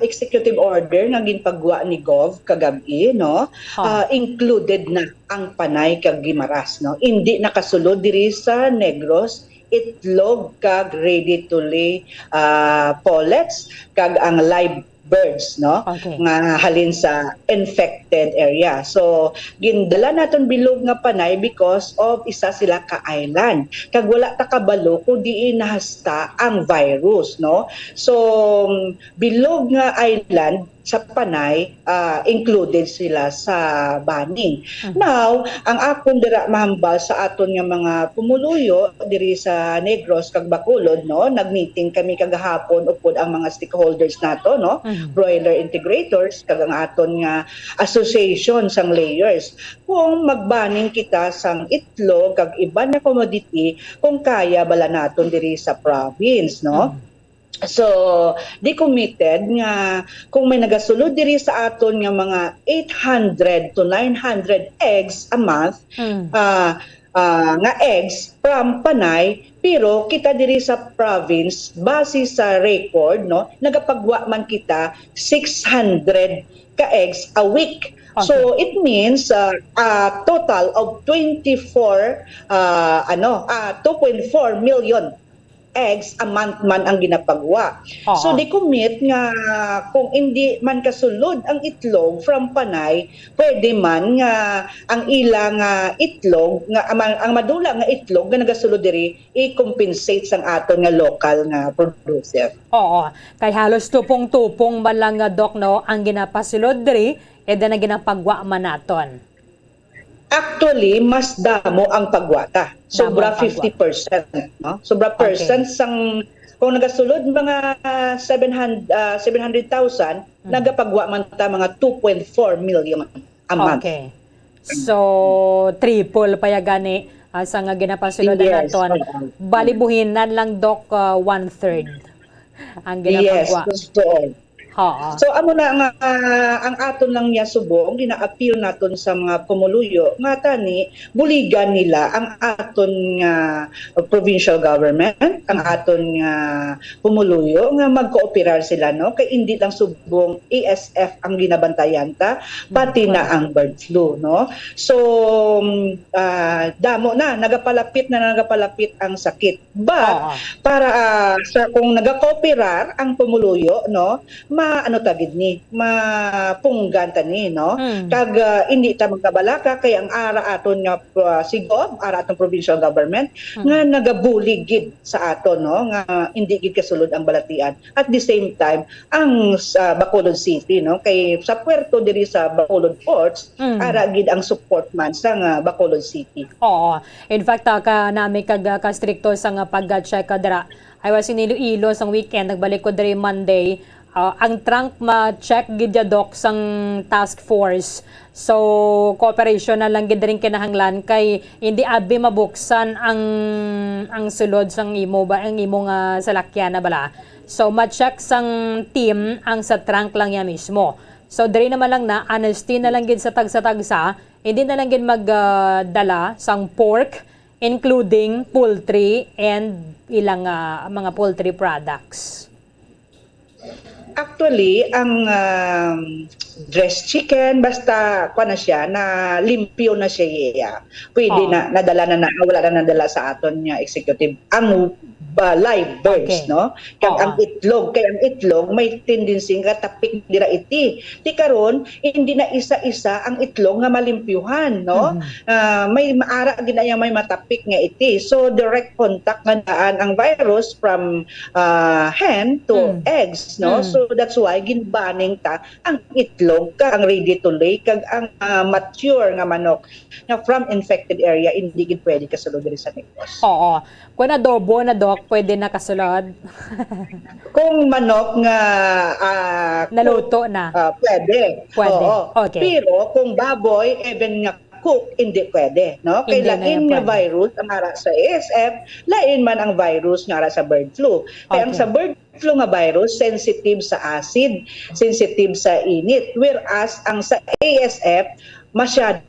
executive order nga ginpagwa ni Gov kagab-i, no, Ha. ah, included na ang Panay kag Guimaras, no? Hindi nakasulod diri sa Negros, itlog kag ready to lay, ah, pullets kag ang live birds, no? Okay. Nga halin sa infected area. So, gindala naton bilog nga Panay because of isa sila ka island. Kag wala ta kabalo kung diin nahasta ang virus, no? So, bilog nga island sa Panay, ah, included sila sa banning. Mhm. Now, ang akon dira mahambal sa aton nga mga pumuluyo diri sa Negros kag Bacolod, no? Nag-meeting kami kagahapon upod ang mga stakeholders nato, no? Mhm. Broiler integrators kag ang aton nga association sang layers. Kung magbanning kita sang itlog kag iban nga commodity, kung kaya bala naton diri sa province, no? Mhm. So, di committed nga kung may nagasulod diri sa aton nga mga eight hundred to nine hundred eggs a month, Mm. ah, ah, nga eggs from Panay, pero kita diri sa province, base sa record, no, nagapagwa man kita six hundred ka eggs a week. Okay. So, it means, ah, a total of twenty-four, ah, ano, ah, two point four million eggs a month man ang ginapagwa. Oo. So, di commit nga kung hindi man kasulod ang itlog from Panay, pwede man nga ang ila nga itlog, nga ang, ang madula nga itlog nga nagasulod diri, i-compensate sang aton nga local nga producer. Oo, kay halos tupong-tupong man lang nga, Doc, no, ang ginapasulod diri, and then ang ginapagwa man naton. Actually, mas damo ang pagwa ta. Sobra Damo ang pagwa. fifty percent, no? Sobra Okay. percent sang, kung nagasulod mga seven hundred, ah, seven hundred thousand, Mm. nagapagwa man ta mga two point four million a month. Okay. So, triple pa ya gani, ah, sa nga ginapasulod Yes, naton. oo. Bali, buhinan lang, Doc, ah, one-third ang Yes, ginapagwa. gusto. Oo. So, amo na nga, ah, ang aton lang niya subong, gina-appeal naton sa mga pumuluyo, nga tani, buligan nila ang aton nga provincial government, ang Mhm. aton nga pumuluyo, nga magkooperar sila, no? Kay hindi lang subong A S F ang ginabantayan ta, pati na Nagpala- ang bird flu, no? So, mm, ah, damo na, nagapalapit na, nagapalapit ang sakit. But, Oo. para, ah, sa, kung nagakooperar ang pumuluyo, no, ma-, ano ta gid ni, mapunggan ta ni, no? Mm. Kag, ah, hindi ta magkabalaka kay ang ara aton nga, ah, si Gov, ara aton provincial government, Mm. nga nagabulig gid sa aton, no, nga hindi gid kasulod ang balatian. At the same time, ang sa Bacolod City, no, kay sa puerto diri sa Bacolod Ports, Mm. ara gid ang support man sa nga Bacolod City. Oo. In fact, ah, ka-, nami kag, ah, kastrikto sa nga pag-check, ah, dira. I was in Iloilo sang weekend, nagbalik ko diri Monday. Ah, ang trunk ma-check gid ya, Doc, sang task force. So, cooperation na lang gid rin kinahanglan kay hindi abi mabuksan ang, ang sulod sang imo ba, ang imo nga salakyan na bala. So, ma-check sang team ang sa trunk lang ya mismo. So, diri naman lang na, honesty na lang gid sa tagsa-tagsa, hindi na lang gid mag, ah, dala sang pork, including poultry and ilang, ah, mga poultry products? Actually, ang um, dressed chicken, basta kwa na siya, na limpyo na siya. Pwede Oo. Na, nadala na, na, wala na nadala sa aton nga executive. Ang uh, live birds, Okay. No? Kag Oo. Ang itlog, kay ang itlog may tendency nga tapik dira iti. Ti karon, hindi na isa-isa ang itlog nga malimpyuhan, no? Mhm. Ah, may maara gid na yang may matapik nga iti. So direct contact nga daan ang virus from ah, hen to Mm. eggs, no? Mm. So that's why ginbanning ta ang itlog kag ang ready to lay kag ang ah, mature nga manok nga from infected area hindi gid pwede kasulod diri sa negros. Oo. Kung adobo na, Doc, pwede na kasulod? Kung manok nga ah, Naluto na. ah, pwede. Pwede. Oo. Okay. Pero kung baboy, even nga cook, hindi pwede, no? Kay Hindi na lain yan nga pwede. Virus ang ara sa A S F, lain man ang virus nga ara sa bird flu. Kay ang Okay. Sa bird flu nga virus, sensitive sa acid, sensitive sa init. Whereas ang sa A S F, masyado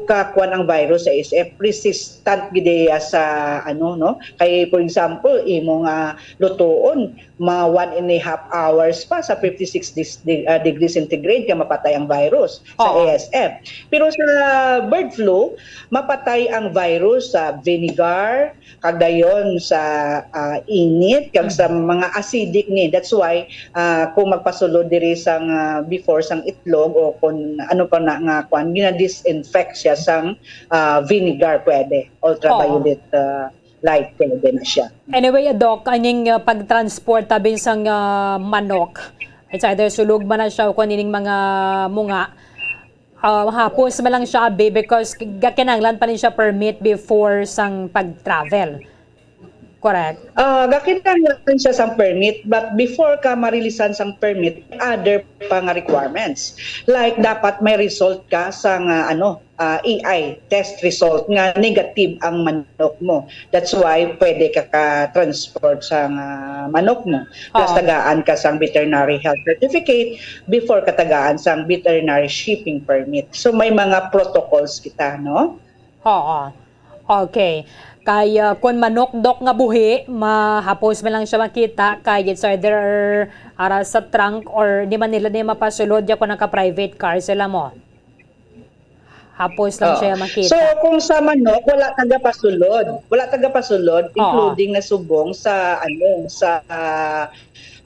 ka kuan ang virus sa A S F, resistant gid iya sa ano, no? Kay for example, imo nga lutuon, ma one and a half hours pa sa fifty-six dis- de- ah, degree centigrade ka mapatay ang virus sa Oo. A S F. Pero sa bird flu, mapatay ang virus sa vinegar, kag dayon sa ah, init, kag sa mga acidic ni. That's why ah, kung magpasulod diri sang ah, before sang itlog o kung ano pa na nga kwan, gina-disinfect siya sang ah, vinegar, pwede. Ultraviolet ah, light, pwede na siya. Anyway, Doc, aning uh, pag-transport tabi sang uh, manok, it's either sulog man na siya o kung ining mga munga, uh, hapos man lang siya abi because gakinanglan pa ni siya permit before sang pag-travel. Correct? Ah, gakinanglan siya sang permit, but before ka marilisan sang permit, other pa nga requirements. Like, dapat may result ka sa nga ano, ah, A I test result nga negative ang manok mo. That's why pwede ka ka-transport sa nga manok mo. Plus, Oo. Tagaan ka sang veterinary health certificate before katagaan sang veterinary shipping permit. So, may mga protocols kita, no? Oo. Okay. Kay uh, kung manok, Doc, nga buhi, mahapos man lang siya makita kay it's either ara sa trunk or di man nila ni mapasulod ya kung naka-private car sila mo. Hapos lang Oo. Siya makita. So kung sa manok, wala taga pasulod. Wala taga pasulod, Oo. Including na subong sa ano, sa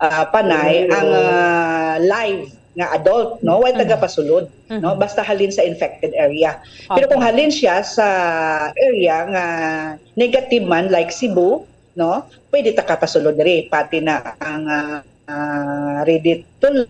ah, panay ang ah, live nga adult, no? Wala taga pasulod, no? Basta halin sa infected area. Pero Okay. Kung halin siya sa area nga negative man, like Cebu, no? Pwede ta kapasulod diri, pati na ang ah, ah, ready to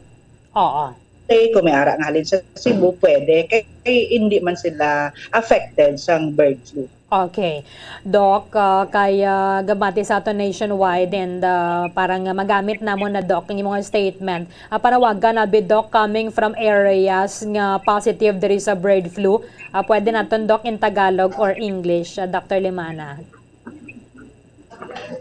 Oo. lay, kung may ara nga halin sa Cebu, pwede. Kay hindi man sila affected sang bird flu. Okay. Doc, uh, kay uh, gabati sa aton nationwide and uh, parang uh, magamit namon na, Doc, ang imong statement. Uh, panawagan na bi, Doc, coming from areas nga positive diri sa bird flu. Uh, pwede naton, Doc, in Tagalog or English, uh, Doctor Limana.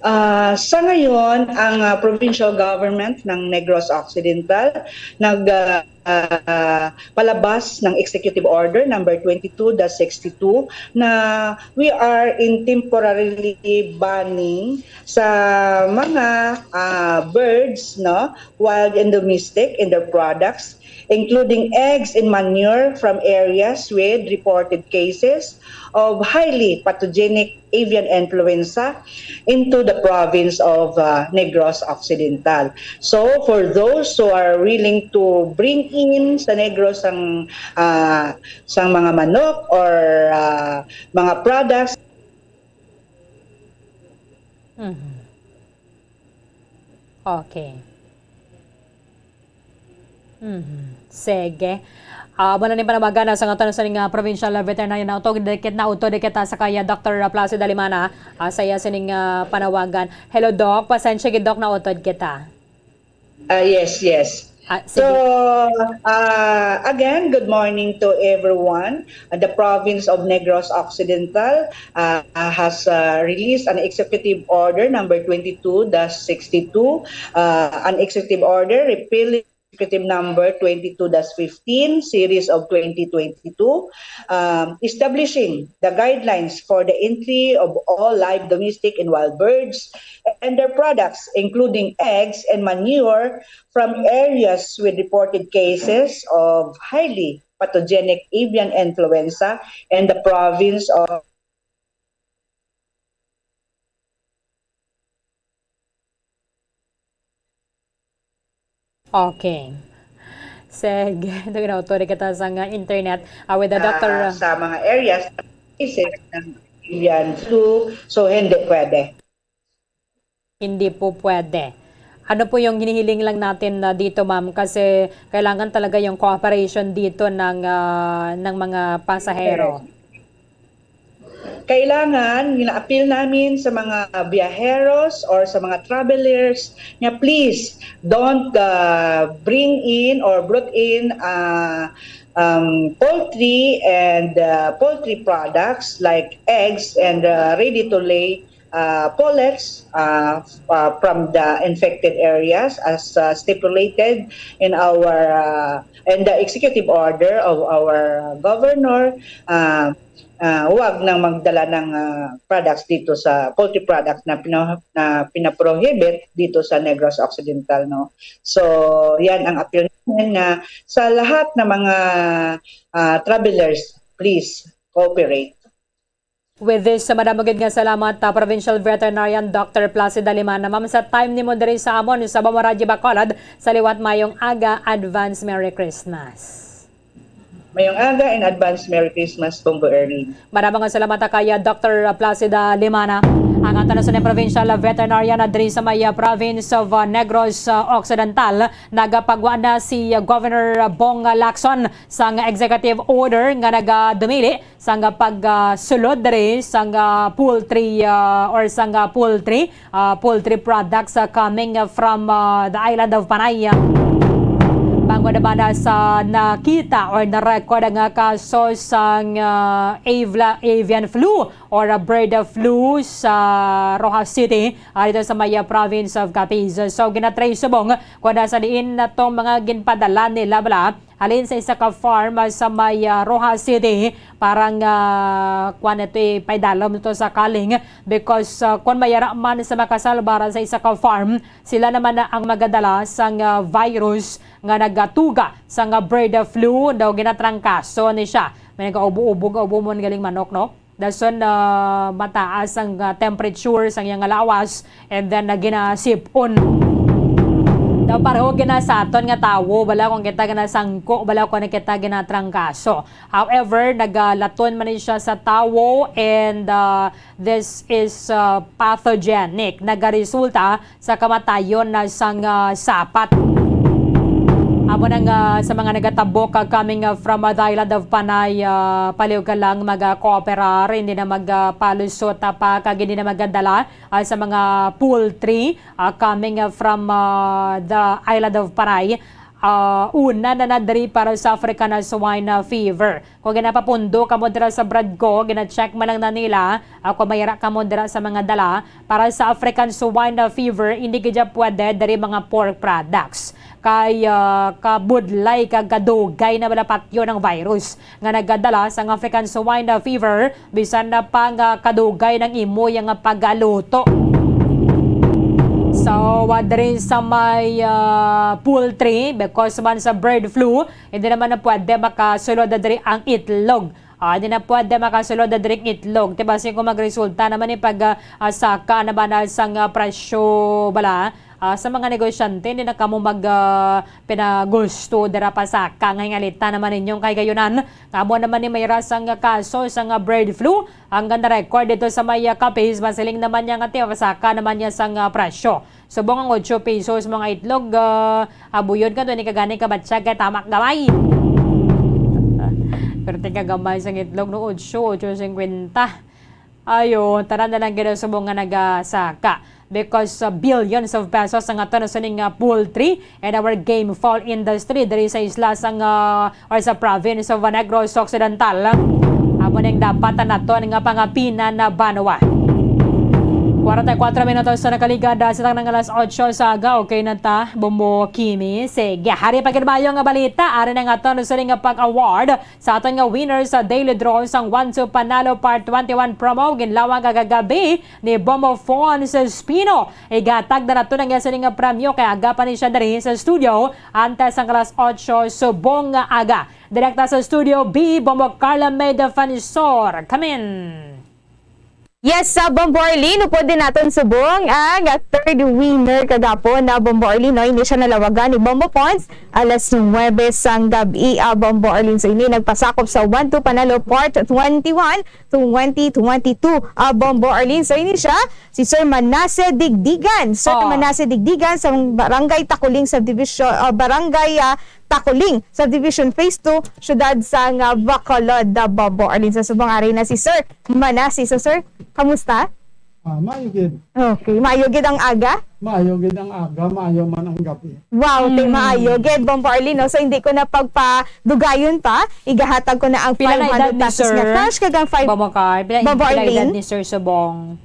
Ah, sa ngayon, ang ah, provincial government ng Negros Occidental nag ah, ah, palabas ng Executive Order number twenty-two dash sixty-two na we are in temporarily banning sa mga ah, birds, no, wild and domestic, and their products, including eggs and manure from areas with reported cases of highly pathogenic avian influenza into the province of uh, Negros Occidental. So for those who are willing to bring in sa Negros ang uh, sang mga manok or uh, mga products, Mhm. Okay. Mhm. Sige. Ah, amo na ni panawagan na sa aton sa nga provincial veterinarian na utod dikit na utod dikit sa kaya Doctor Placido Limana, ah, sa iya sining ah, panawagan. Hello, Doc. Pasensya gid, Doc, na utod kita. Ah, yes, yes. Ah, So, sige. uh, again, good morning to everyone. Uh, the province of Negros Occidental uh, has uh, released an executive order number twenty-two dash sixty-two, uh, an executive order repealing Executive Number twenty-two dash fifteen, Series of twenty twenty-two, um, establishing the guidelines for the entry of all live domestic and wild birds and their products, including eggs and manure, from areas with reported cases of highly pathogenic avian influenza in the province of Okay. Sige, ito ginautod kita sa nga internet. Ah, with the doctor, ah, ah, sa mga areas, cases ng avian flu, so hindi pwede. Hindi po pwede. Ano po yung hinihiling lang natin na dito, ma'am? Kasi kailangan talaga yung cooperation dito ng, ah, ng mga pasahero. Yes. Kailangan, gina-appeal namin sa mga biyaheros or sa mga travelers nga please don't, ah, bring in or brought in, ah, um, poultry and, ah, poultry products like eggs and, ah, ready-to-lay, ah, pullets, ah, f-, ah, from the infected areas as, ah, stipulated in our, ah, in the executive order of our governor. Ah, ah, wag nang magdala ng, ah, products dito sa, poultry products na pina-, na pinaprohibit dito sa Negros Occidental, no? So, yan ang appeal namin na sa lahat ng mga, ah, travelers, please cooperate. With this, madamo gid nga salamat, ah, Provincial Veterinarian Doctor Placida Limana. Ma'am, sa time nimo diri sa amon sa Bombo Radyo Bacolod, sa liwat, mayong aga, advance Merry Christmas. Mayong aga and advance Merry Christmas, Bombo Erwin. Madamo nga salamat, ah, kay, ah, Doctor Placida Limana, ang aton sa Provincial Veterinarian, ah, diri sa may, ah, province of, ah, Negros, ah, Occidental. Nagapagwa na si, ah, Governor Bong Lacson sang executive order nga nagadumili sang pagsulod diri sang poultry, ah, or sang poultry, ah, poultry products, ah, coming, ah, from, ah, the island of Panay. Bangod naman, ah, sa nakita or na-record nga kaso sang, ah, avla-, avian flu or, ah, bird flu sa Roxas City, ah, dito sa may, ah, province of Capiz. So, gina-trace subong kung nasa diin na tong mga ginpadala nila bala halin sa isa ka farm, ah, sa may, ah, Roxas City. Parang, ah, kuwan ito, eh, paidalom ito sa kaling because, ah, kung may ara man sa makasalbar sa isa ka farm, sila naman na ang magadala sang, ah, virus nga nagatuga sang, ah, bird flu daw ginatrangkaso ni siya. May nagaubo-ubo, gaubo mo galing manok, no? Dason, ah, mataas ang, ah, temperature sang iyang lawas, and then, ah, ginasipon. Daw pareho gina sa aton nga tawo, bala kung kita ginasangko, bala kung kita ginatrangkaso. However, nagalaton man ni siya sa tawo, and, ah, this is, ah, pathogenic. Nagaresulta sa kamatayon na sang, ah, sapat. Amo na nga sa mga nagatabok, ah, coming, ah, from, ah, the island of Panay, ah, palihog ka lang mag-, ah, kooperar, hindi na mag, ah, palusot, ah, pa, kag hindi na magadala, ah, sa mga poultry, ah, coming, ah, from, ah, the island of Panay. Ah, una na na diri para sa African, ah, swine, ah, fever. Kung ginapapundo kamo dira sa Bradco, gina-check man lang na nila, ah, kung may ara kamo dira sa mga dala. Para sa African swine fever, hindi gid siya pwede diri mga pork products. Kay, ah, kabudlay kag kadugay na bala patyon ang virus nga nagadala sang African swine fever, bisan na pa nga kadugay ng imo yang pagaluto. So, ah, diri sa may, ah, poultry, because man sa bird flu, hindi naman na pwede makasulod na diri ang itlog. Ah, hindi na pwede makasulod na diri ang itlog. Diba, sing kung magresulta naman ni pag, ah, ah, saka na ba na sang, ah, presyo bala, ah, sa mga negosyante, hindi na kamo mag, ah, pinagusto dira pa saka nga hingalita naman ninyo kay gayunan. Nga amo naman ni may rasang kaso sang, ah, bird flu ang ganda record dito sa may, ah, Capiz, masiling naman niya nga tiwa saka naman niya sang, ah, presyo. Subong ang otso pesos mga itlog, ah, abuyod ka to ni kagani ka batsyag kay tamak gamay. Pero tika gamay sang itlog no, otso, otso singkwenta. Ayo, tanan na lang gid subong nga nagasaka. Because, ah, billions of pesos ang ato na sining, ah, poultry and our game fowl industry diri sa isla sang, ah, or sa province of Negros Occidental. Amo ning dapat naton nga pangapinan na banwa. Kwarenta y kuwatro minutos na nakaligad, ah, sa tanang alas otso sa aga. Okay na ta, Bombo Kimi. Sige, hari pa gid maayo nga balita. Ari na nga aton sa nga pag-award sa aton nga winner sa Daily Draw sang One Two Panalo Part twenty-one promo. Ginlawag kagagabi ni Bombo Fons Espino. Igatag na nato ang iya sini nga premyo kay aga pa ni siya diri sa studio antes sang alas otso subong nga aga. Direkta sa Studio B, Bombo Carla May Defensor. Come in! Yes, sa Bombo Arlene, upod din naton subong ang third winner kagapon na Bombo Arlene, no? Ini siya nalawagan ni Bombo Pons, alas nuwebe sang gabi, ah, Bombo Arlene. So, ini nagpasakop sa One Two Panalo Part twenty-one, twenty twenty-two, ah, Bombo Arlene. So, ini siya, si Sir Manase Digdigan. Sir Oh. Manase Digdigan sa Barangay Takuling Subdivision, ah, Barangay, ah, Takuling Subdivision Phase two, siyudad sang, ah, Bacolod, ah, Bombo Arlene. Sa subong ari na si Sir Manase. So, sir, kamusta? Ah, maayo gid. Okay, maayo gid ang aga? Maayo gid ang aga, maayo man ang gabi. Wow, te, Mm. maayo gid, Bombo Arlene, no? So, hindi ko na pagpadugayon pa, igahatag ko na ang Pila na edad five hundred ni pesos nga Sir cash, kag ang five Bombo Car? Pila, Bombo pila edad Arlene? Ni Sir Subong?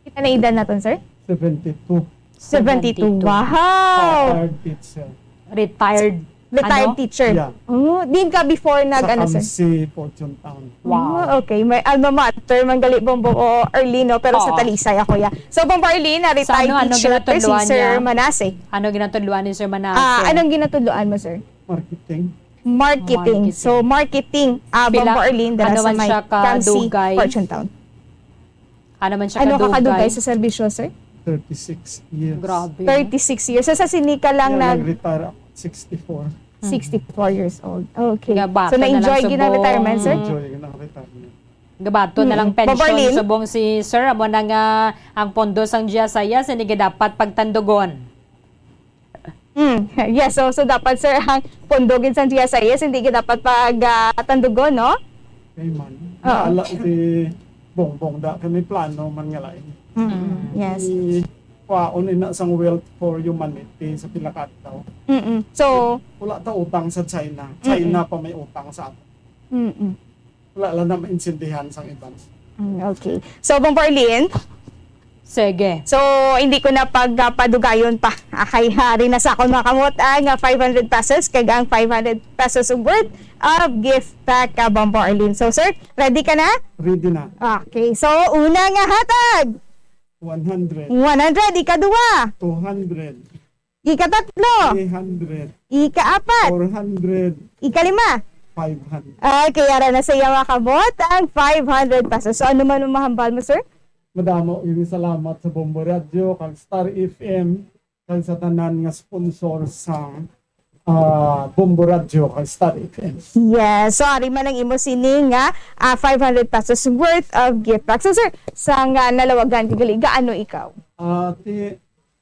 Kita na edad naton, sir? Seventy-two. Seventy-two. Seventy-two. Wow! Retired teacher. Retired, Retired ano? teacher. Yeah. Oh, din ka before nag, Sa ano, sir? Kamsi, Fortune Town. Wow. Oh, okay. May alma mater man gali, Bombo, o Arlene, no? Pero sa Oo. Talisay ako, ya. So, Bombo Arlene, na Sa retired ano, ano teacher, si ginatudloan Sir niya? Manase. Ano ginatudloan ni Sir Manase? Ah, anong ginatudloan mo, sir? Marketing. Marketing. Marketing. So, marketing, ah, Pila, Bombo Arlene, dala ano sa man may siya Kamsi, kadugay? Fortune Town. Ano man siya Ano ka kadugay? kadugay sa serbisyo, sir? Thirty-six years. Grabe. Thirty-six years. So, sa sini ka lang Kaya nag- nag-retire ako, sixty-four. Mm. Sixty-four years old. Okay. Gabato So, na lang na-enjoy subong. gina-retirement, sir? Enjoy na ang retirement. Gabato na Mm. lang Bombo pensyon Arlene? subong si sir. Amo na nga ang pondo sang G S I S, hindi ka dapat pagtandugon. Mm, yes, so, so dapat, sir, ang pondo gid sang G S I S, hindi gid dapat pag, ah, tandugon, no? Kay man, Oo. Naala si Bongbong da, kami plano man nga lain. Mm, Mm. yes. I, kwaon ina sang Wealth for Humanity sa pila ka adlaw. Mm-mm. So, Wala ta utang sa China. China Mm-mm. pa may utang sa ato. Mm-mm. Wala lang na maintindihan sang iban. Mm, okay. So, Bombo Arlene? Sige. So, hindi ko na pag, ah, padugayon pa. Ah, kay hari na sa akon mga kamot ang, ah, five hundred pesos kag ang five hundred pesos worth of gift pack, ah, Bombo Arlene. So, sir, ready ka na? Ready na. Okay. So, una nga hatag. One hundred. One hundred. Ikaduha. Two hundred. Ikatatlo. Three hundred. Ikaapat. Four hundred. Ikalima. Five hundred. Okay, ara na sa iya, mga kamot, ang five hundred pesos. So, ano man ang mahambal mo, sir? Madamo yung salamat sa Bombo Radio, kag Star F M, kag sa tanan nga sponsor sa, ah, Bombo Radio, kag Star F M. Yes. So, ari man ang imo sini nga, ah, five hundred pesos worth of gift pack. So, sir, sa nga nalawagan ka gali, gaano ikaw? Ah, ti-,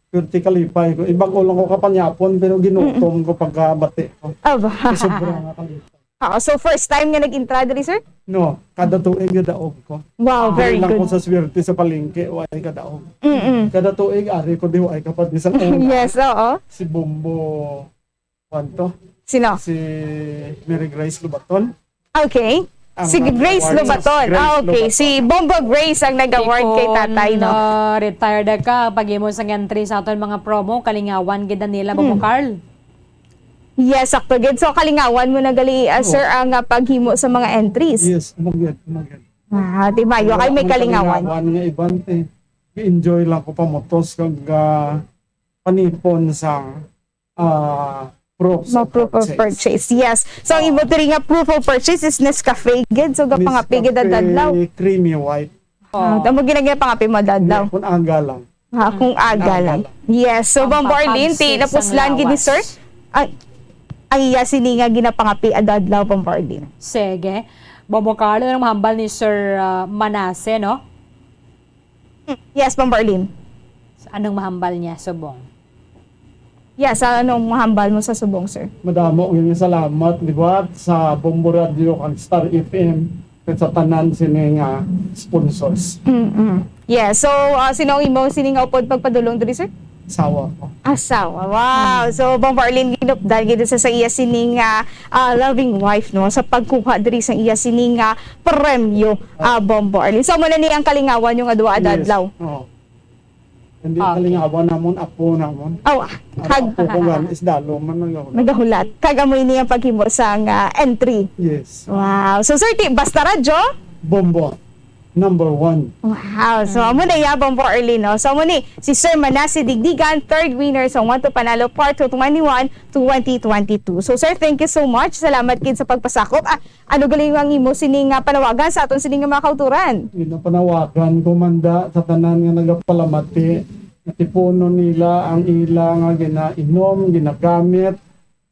Perti kalipay ko. Ibag-o lang ko kapanyapon, pero ginutom Mm-mm. ko pagkabati ko. Aba. Kay sobra nga kalipay. Oo, so first time nga nag-intra diri, sir? No, kada tuig nga daog ko. Wow, Dili very lang good. ko sa swerte sa palengke, wa ay kadaog. Mm-mm. Kada tuig, ari ko di wa ay kapag isang una. Yes, oo. Si Bombo Kwan to? Sino? Si Mary Grace Lobaton. Okay. Ang Si Grace nag-award. Lobaton. Grace Ah, okay. Lobaton. Si Bombo Grace ang nag-award kay Kung, tatay, no? ah, retired ka, pag-imo sa entry sa aton mga promo, kalingawan gid na nila, Bombo Hmm. Carl. Yes, sakto gid. So, kalingawan mo na gali, ah, Oo. sir, ang, ah, paghimo sa mga entries. Yes, umagad, umagad. Ah, di ba? Yo, Wala kay may man kalingawan. kalingawan nga iban, eh. Enjoy lang ko pamutos kag, ah, panipon sa, ah, proof Mga of proof of purchase. purchase. Yes. So, ang Oo. imo diri nga proof of purchase is Nescafe gid. So, gapangape gid Nescafe adlaw. Creamy white. Ah, Oo. tamo ginagaya pangape mo adlaw. Hindi, kung aga lang. Ah, kung aga Aga lang. lang. Yes. So, Bombo Arlene, Pampapansi ti sa napuslan gid ni lawas. sir. Ang, ang iya sini nga ginapangape adlaw, Bombo Arlene. Sige. Bombo Carl, anong mahambal ni Sir, ah, Manase, no? Hmm. Yes, Bombo Arlene. Anong mahambal niya, subong? Yes, anong mahambal mo sa subong, sir? Madamo nga salamat, di ba, sa Bombo Radio kag Star F M, kag sa tanan sini nga sponsors. Mm-mm. Yes. So, ah, sino ang imo sini nga upod pagpadulong diri, sir? Asawa ko. Asawa. Wow. Hmm. So, Bombo Arlene, ginupdan gid sa, sa iya sini nga, ah, loving wife, no, sa pagkuha diri sa iya sini nga premyo, ah, Bombo Arlene. So, mo na ni ang kalingawan yung adwa Yes. adlaw. Oo. Hindi Okay. kalingawan namon, apo namon. Oh, Ang kag apo ko gan, isdalo man nagahulat. Nagahulat. Kag amo ini ang paghimo sa nga entry. Yes. Wow. So, sir, ti, basta radyo? Bombo. Number one. Wow. So, amo na ya, Bombo Arlene, no? So, amo ni, si Sir Manasseh Digdigan, third winner sa One to Panalo Part two twenty-one, twenty twenty-two. So, sir, thank you so much. Salamat gid sa pagpasakop. Ah, ano gali ang imo sini nga panawagan sa aton sini nga mga kauturan? Ginapanawagan ko man da sa tanan nga nagapalamati, nga tipunon nila ang ila nga ginainom, ginagamit,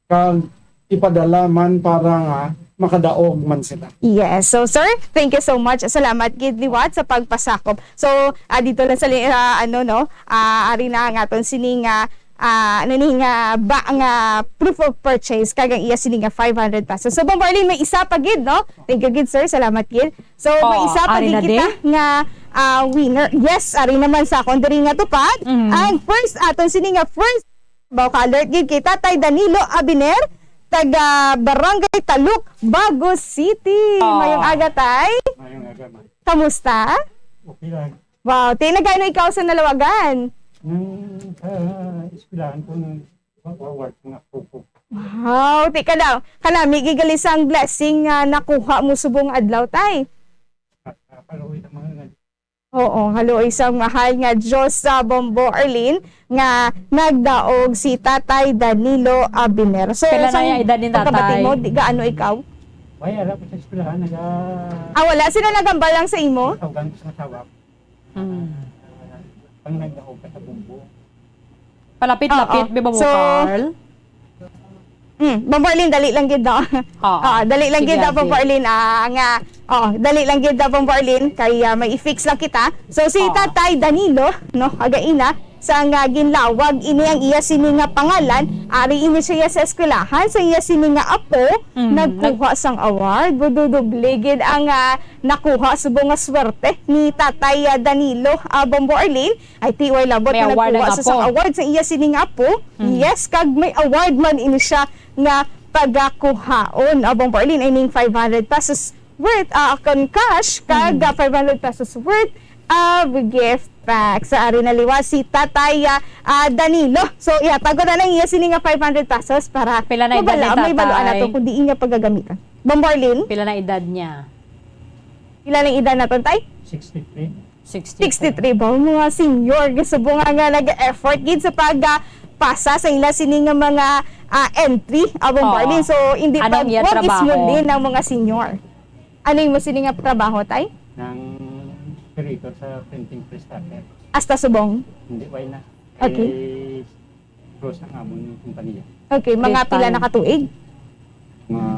kag ipadala man para nga makadaog man sila. Yes. So, sir, thank you so much. Salamat gid liwat sa pagpasakop. So, ah, dito lang sa li-, ah, ano, no? Ah, ari na ang aton sini nga, ah, ano ni nga, ba, nga proof of purchase, kag ang iya sini nga five hundred pesos. So, Bombo Arlene, may isa pa gid, no? Thank you gid, sir. Salamat gid. So, may Oh, isa pa ari gid na kita din? nga, ah, winner. Yes, ari naman sa akon diri nga tupad. Mm. Ang first, aton sini nga first, ba, ka-alert gid kay Tatay Danilo Abiner, taga Barangay Taluk, Bago City. Oh. Mayong aga, Tay. Mayong aga, ma'am. Kamusta? Okay lang. Wow, ti, nagano ikaw sa nalawagan? Nang sa eskwelahan ko, nang wa-, wa-, work nga po ko. Wow, ti ka daw. Kanami, gigali sang blessing nga nakuha mo subong adlaw, Tay. At, ah, kaluoy sa mga nga Oo, kaluoy sang mahal nga Diyos sa Bombo Arlene nga nagdaog si Tatay Danilo Abiner. So, Pila na sang iya edad ni pagkabati Tatay? mo, di gaano ikaw? Wala, wala ko sa eskwelahan, naga- Ah, wala? Sino nagambal lang sa imo? Tawgan ko sa asawa ko. Hmm. Pang nagdaog ka sa Bombo. Palapit-lapit, Oo. Bibo mo, So, Carl. Mm, Bombo Arlene, dali lang gid, no? Oo. Oo, dali lang Sige, gid, ah, ate. Bombo Arlene, ah, nga, oo, dali lang gid, ah, Bombo Arlene, kay, ah, may i-fix lang kita. So, si Oo. Tatay Danilo, no, againa, sa nga ginlawag, ini ang iya sini nga pangalan, ari ini siya sa eskwelahan, sa iya sini nga apo, Mm, nagkuha sang award, gududoble gid ang, ah, nakuha subong nga swerte ni Tatay, ah, Danilo, ah, Bombo Arlene, Ay, ti, way labot May nga award nagkuha ang sa isang apo. award sa iya sining apo. Mm. Yes, kag may award man ini siya nga pagakuhaon. Abang Pauline, I mean, five hundred pesos worth, ah, kon cash, kag, Mm. ah, five hundred pesos worth of gift pack. Sa ari na liwat si Tatay, ah, ah, Danilo. So, ihatag ko na lang iya sini nga five hundred pesos para Pila na edad mabala-, ni may baluan Tatay? nato kung diin niya pagagamitan. Bombarlin? Pila na edad niya? Pila na edad naton, Tay? Sixty-three. Sixty-three. Sixty-three ba? Mga senior, gusto mo nga, nga nag-effort gid sa pag, ah, pasa sa ila sini nga mga, ah, entry, ah, Bombarlin. Oo. So, hindi Anong pa, iya wag trabaho? ismulin ang mga senior. Ano yung mo sini nga trabaho, Tay? Nang operator sa printing press cutter. Hasta subong? Hindi, why na? Okay. Eh, close ang amon yung kumpanya. Okay, mga Full pila time. na katuig? Mga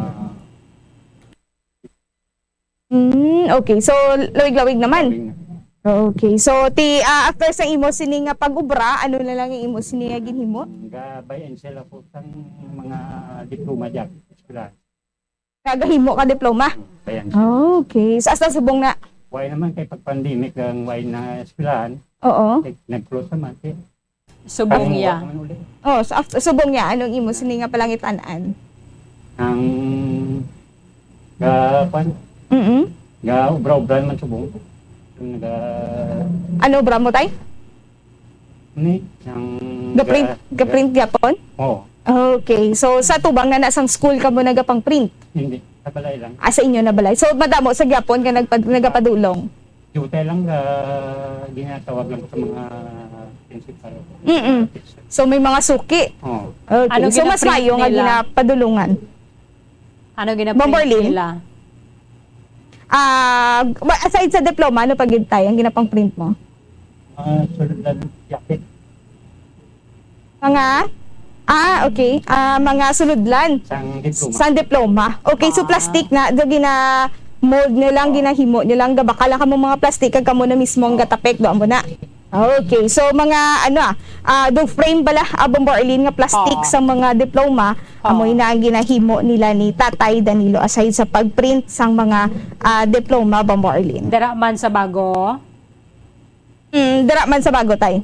Mm, okay. So, lawig-lawig naman. Lawig na. Okay. So, ti, ah, after sa imo sini nga pag-ubra, ano na lang yung imo sini nga ginhimo? Ga buy and sell ako sang mga diploma dyan, eskwelahan. Nagahimo ka diploma? Buy and sell. Okay. So, hasta subong na? Why naman kay pag pandemic ang why na eskwelahan, Oo. nag- nag-close naman. Kaya Subong Ang ya. wa man uli. Oh, so after, subong niya, anong imo sini nga palangitan-an? Ang ga, kwan, Mm-mm. ga obra-obra naman subong. Yung naga- Ano obra mo, Tay? Ni, ang Ga-print, ga- ga-print gyapon? Oo. Okay. So, sa tubang na nasang school ka mo nagapang-print? Hindi. Sa balay lang. Ah, sa inyo na balay. So, madamo sa gyapon nga nagpad-, nagapadulong? Duty lang, ah, ginatawag lang sa mga principal. Mm-mm. So, may mga suki. Oo. Okay. Ano So, mas gina-print mayo nga nila? ginapadulungan. Ano gina-print Bombarlin? nila? Ah, wa-, aside sa diploma, ano pa gid, Tay, ang ginapang-print mo? Ah, sulod lang jacket. Mga? Ah, okay. Ah, mga suludlan. Sang diploma. Sang diploma. Okay, so Ah. plastic na, do gina-mold nyo lang, Oo. ginahimo nyo lang, gabakal lang kamo mga plastic, kag kamo na mismo ang Oo. gatapik, do mo na. Okay, so mga, ano, ah, ah, do frame bala, ah, Bombo Arlene, nga plastic Oo. sa mga diploma, Oo. amoy na ang ginahimo nila ni Tatay Danilo aside sa pag-print sang mga, ah, diploma, Bombo Arlene. Dira man sa Bago? Mm, dira man sa Bago, Tay.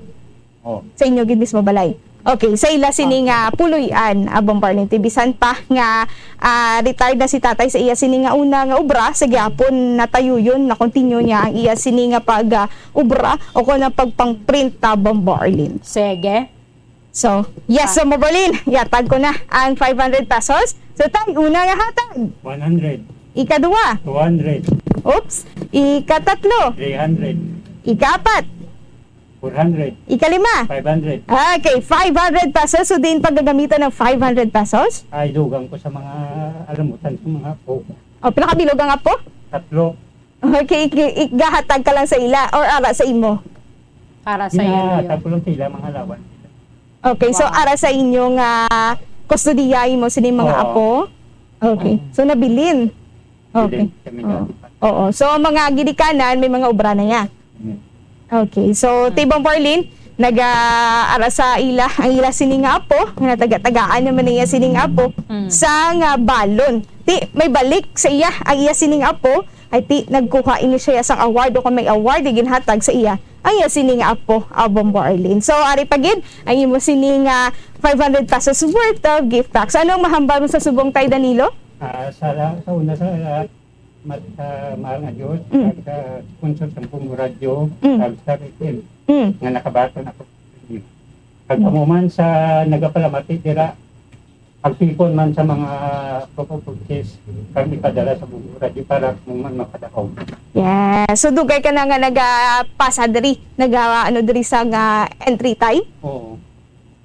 Oh. Sa inyo gid mismo balay. Okay, sa ila sini nga puloy-an, ah, Bombarlin, ti bisan pa nga, ah, retired na si tatay sa iya sini nga una nga obra, sa gihapon natayuyon, na-continue niya ang iya sini nga pag, ah, obra o kon ang pagpang-print, ah, Bombarlin. Sige. So, yes, so, Bombarlin, yatag ko na ang five hundred pesos. So, tay, una nga hatag. One hundred. Ikaduha. Two hundred. Oops. Ikatatlo. Three hundred. Ikaapat. Four hundred. Ikalima. Five hundred. Okay, five hundred pesos. So, diin pagagamitan ng five hundred pesos? Ay, dugang ko sa mga alamutan, sa mga apo. O, pila ka bilog ang apo? Tatlo. Okay, ik-, igahatag ka lang sa ila or ara sa imo? Para sa iyo. Ginahatag ko lang sa ila, mga alawan. Okay, so ara sa inyo nga kustodiya imo sini mga apo? Okay. So, nabilin. Okay. Bilin kami dati pa. Oo. So, ang mga ginikanan, may mga obra na niya. Mm. Okay. So, Tibang Borlin, nag-, ah, ara sa ila, ang ila sining apo, nga nataga-tagaan naman niya sining apo, Mm. sa nga balon. Ti, may balik sa iya ang iya sining apo, ay ti, nagkuha ini siya sang award, o kung may award, di ginhatag sa iya ang iya sining apo, Abong Borlin. So, ari pa gid ang imo sining, ah, five hundred pesos worth of gift pack. So, anong mahambal mo sa subong, Tay Danilo? Ah, sa, sa una, sa, ah, mat-, ah, mahal nga Diyos, Mm. kag sa sponsor sa Pumbo Radio, Mm. kag Star F M, Mm. nga nakabaton ako. Kag Mm. amo man sa nagapalamati dira, agtipon man sa mga propo-, purchase, kag ipadala sa Pumbo Radio para mo man makadaog. Yeah. So, dugay ka na nga nagapasa diri, naga, ano, diri sa nga entry time? Oo.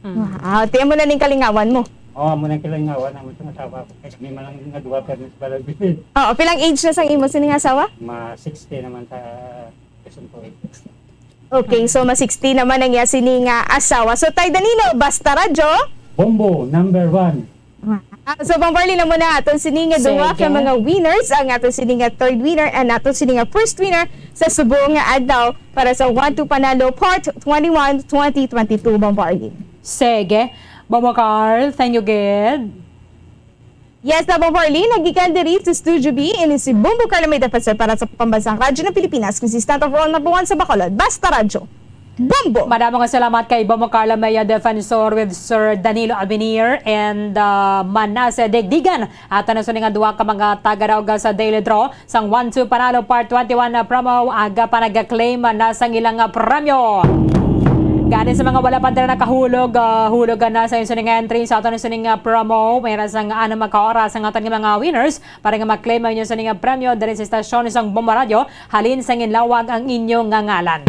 Mm. Wow, ti amo na ning kalingawan mo? Oo, amo na ning kalingawan, amo sa asawa ko. Kay kami man lang nga duha, pero sa balay. Oo, pilang age na sang imo sining asawa? Ma sixty naman sa Quezon Province. Okay, so ma sixty naman ang iya sini nga asawa. So, Tay Danilo, basta radyo. Bombo, number one. Wow. So, Bang Barley, na mo na aton sini nga duha Sige. ka mga winners, ang aton sini nga third winner, and aton sini nga first winner sa subong nga adlaw para sa One Two Panalo Part twenty-one, twenty twenty-two, Bang Barley. Sige. Mama Carl, thank you, gid. Yes, na, Bang Barley, nagikan diri sa Studio B, ini si Bombo Carlo May Defensor para sa Pambansang Radyo ng Pilipinas, consistent of all number one sa Bacolod. Basta Radyo. Bombo! Madamo nga salamat kay Bombo Carlo May Defensor with Sir Danilo Albinier and, uh, Manase Digdigan. At ano sini nga duha ka mga tagadaog sa Daily Draw sang One Two Panalo Part twenty-one na promo, aga pa nag-claim na sang ilang, ah, premyo. Gani sa mga wala pa dira nakahulog, ah, hulog na sa inyo sining entry sa aton sining, ah, promo. May ra sang anam ka oras ang aton nga mga winners para nga ma-claim ang inyo sining, ah, premyo diri sa istasyon sang Bombo Radyo. Halin sa ginlawag ang inyo nga ngalan.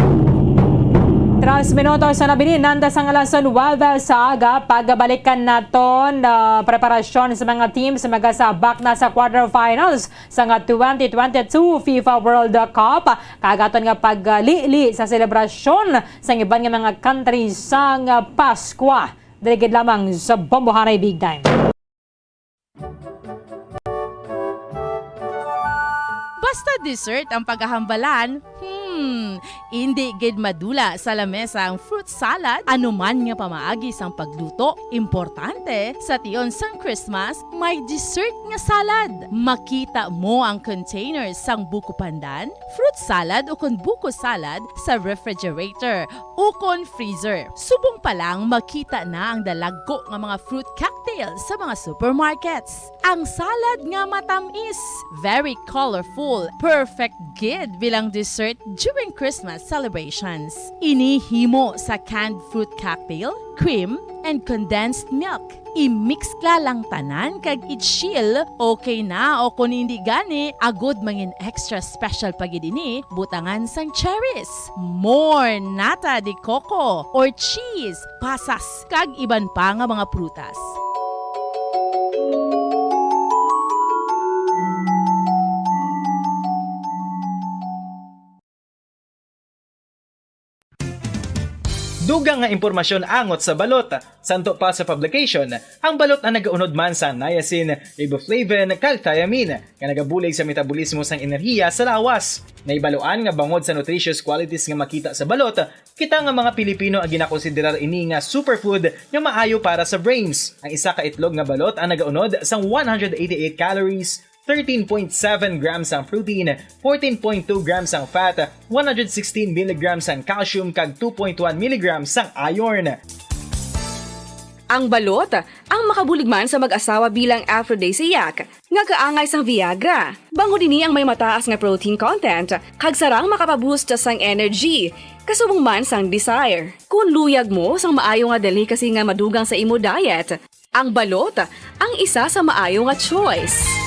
Tres minutos sa nabilin, nanda sang alas nuwebe sa aga, pagbalikan naton, ah, preparasyon sa mga teams magasabak na sa quarterfinals sa nga twenty twenty-two FIFA World Cup. Kag aton nga paglili sa selebrasyon sa iban nga mga country sang Paskwa. Diri gid lamang sa Bombohanay Big Time. Basta dessert ang paghahambalan, hmm, indi gid madula sa lamesa ang fruit salad. Anuman nga pamaagi sang pagluto, importante sa tion sang Christmas, may dessert nga salad. Makita mo ang containers sang buko pandan, fruit salad ukon buko salad sa refrigerator ukon freezer. Subong pa lang, makita na ang dalagko nga mga fruit cocktail sa mga supermarkets. Ang salad nga matamis, very colorful, perfect gid bilang dessert during Christmas celebrations. Ini himo sa canned fruit cocktail, cream, and condensed milk. I-mix la lang tanan kag i-chill, okay na, o kon indi gani, agod mangin extra special pa gid ini, butangan sang cherries, more nata de coco or cheese, pasas, kag iban pa nga mga prutas. Dugang nga impormasyon angot sa balot. Santo pa sa publication, ang balot ang nagaunod man sa niacin, riboflavin, kag thiamine, nga nagabulig sa metabolismo sang enerhiya sa lawas. Nahibaluan nga bangod sa nutritious qualities nga makita sa balot, kita nga mga Pilipino ang ginakonsiderar ini nga superfood nga maayo para sa brains. Ang isa ka itlog nga balot ang nagaunod sang one hundred eighty-eight calories, thirteen point seven grams ang protein, fourteen point two grams ang fat, one hundred sixteen milligrams ang calcium, kag two point one milligrams ang iron. Ang balot, ang makabulig man sa mag-asawa bilang aphrodisiac, nga kaangay sang Viagra. Bangod ini ang may mataas nga protein content, kag sarang makapaboost sang energy, kasubong man sang desire. Kung luyag mo sang maayo nga delicacy nga madugang sa imo diet, ang balot ang isa sa maayo nga choice.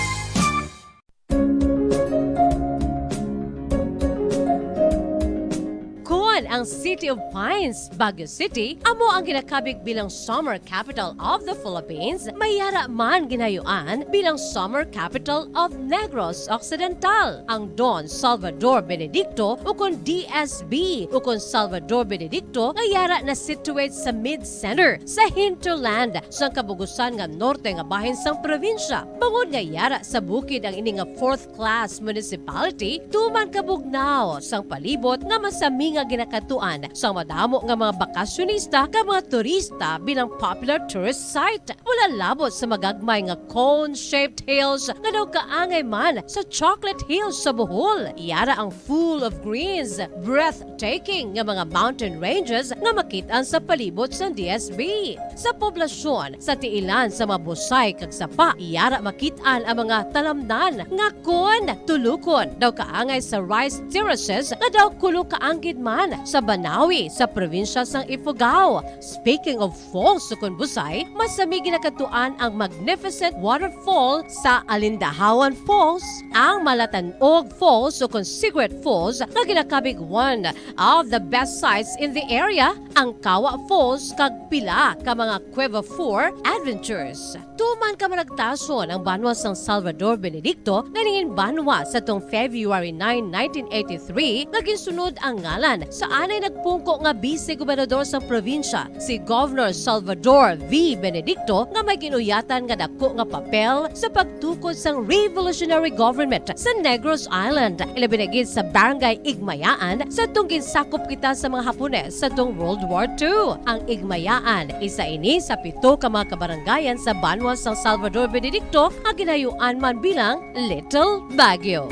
Kon ang City of Pines, Baguio City, amo ang ginakabig bilang Summer Capital of the Philippines, may yara man ginayuan bilang Summer Capital of Negros Occidental. Ang Don Salvador Benedicto, ukon D S B, ukon Salvador Benedicto, nga yara na situate sa mid-center, sa hinterland, sang kabugusan nga norte nga bahin sang probinsya. Bangod nga yara sa bukid ang ini nga fourth class municipality, tuman kabugnaw sang palibot nga masami nga ginakadtuan sang madamo nga mga bakasyonista kag mga turista bilang popular tourist site. Wala labot sa magagmay nga cone-shaped hills nga daw kaangay man sa Chocolate Hills sa Bohol. Yara ang full of greens, breathtaking nga mga mountain ranges nga makit-an sa palibot sang D S B. Sa poblasyon, sa tiilan sa mga busay kag sapa, yara makit-an ang mga talamnan nga kon tulukon daw kaangay sa rice terraces nga daw kulo kaanggid man sa Banawi sa probinsya sang Ifugao. Speaking of falls ukon busay, masami ginakadtuan ang magnificent waterfall sa Alindahawan Falls, ang Malatanog Falls ukon Cigarette Falls nga ginakabig one of the best sites in the area, ang Kawa Falls kag pila ka mga Cueva four adventures. Tuman kamaragtason ang banwa sang Salvador Benedicto nga nangin banwa sa tong February nine, nineteen eighty-three, nga ginsunod ang ngalan sa anay nagpungko nga bise-gobernador sang probinsya, si Governor Salvador V. Benedicto, nga may ginuyatan nga dako nga papel sa pagtukod sang revolutionary government sa Negros Island, ilabi na gid sa Barangay Igmayaan, sa tong ginsakop kita sa mga Hapones sa tong World War Two. Ang Igmayaan, isa ini sa pito ka mga kabarangayan sa banwa sang Salvador Benedicto nga ginayuan man bilang Little Baguio.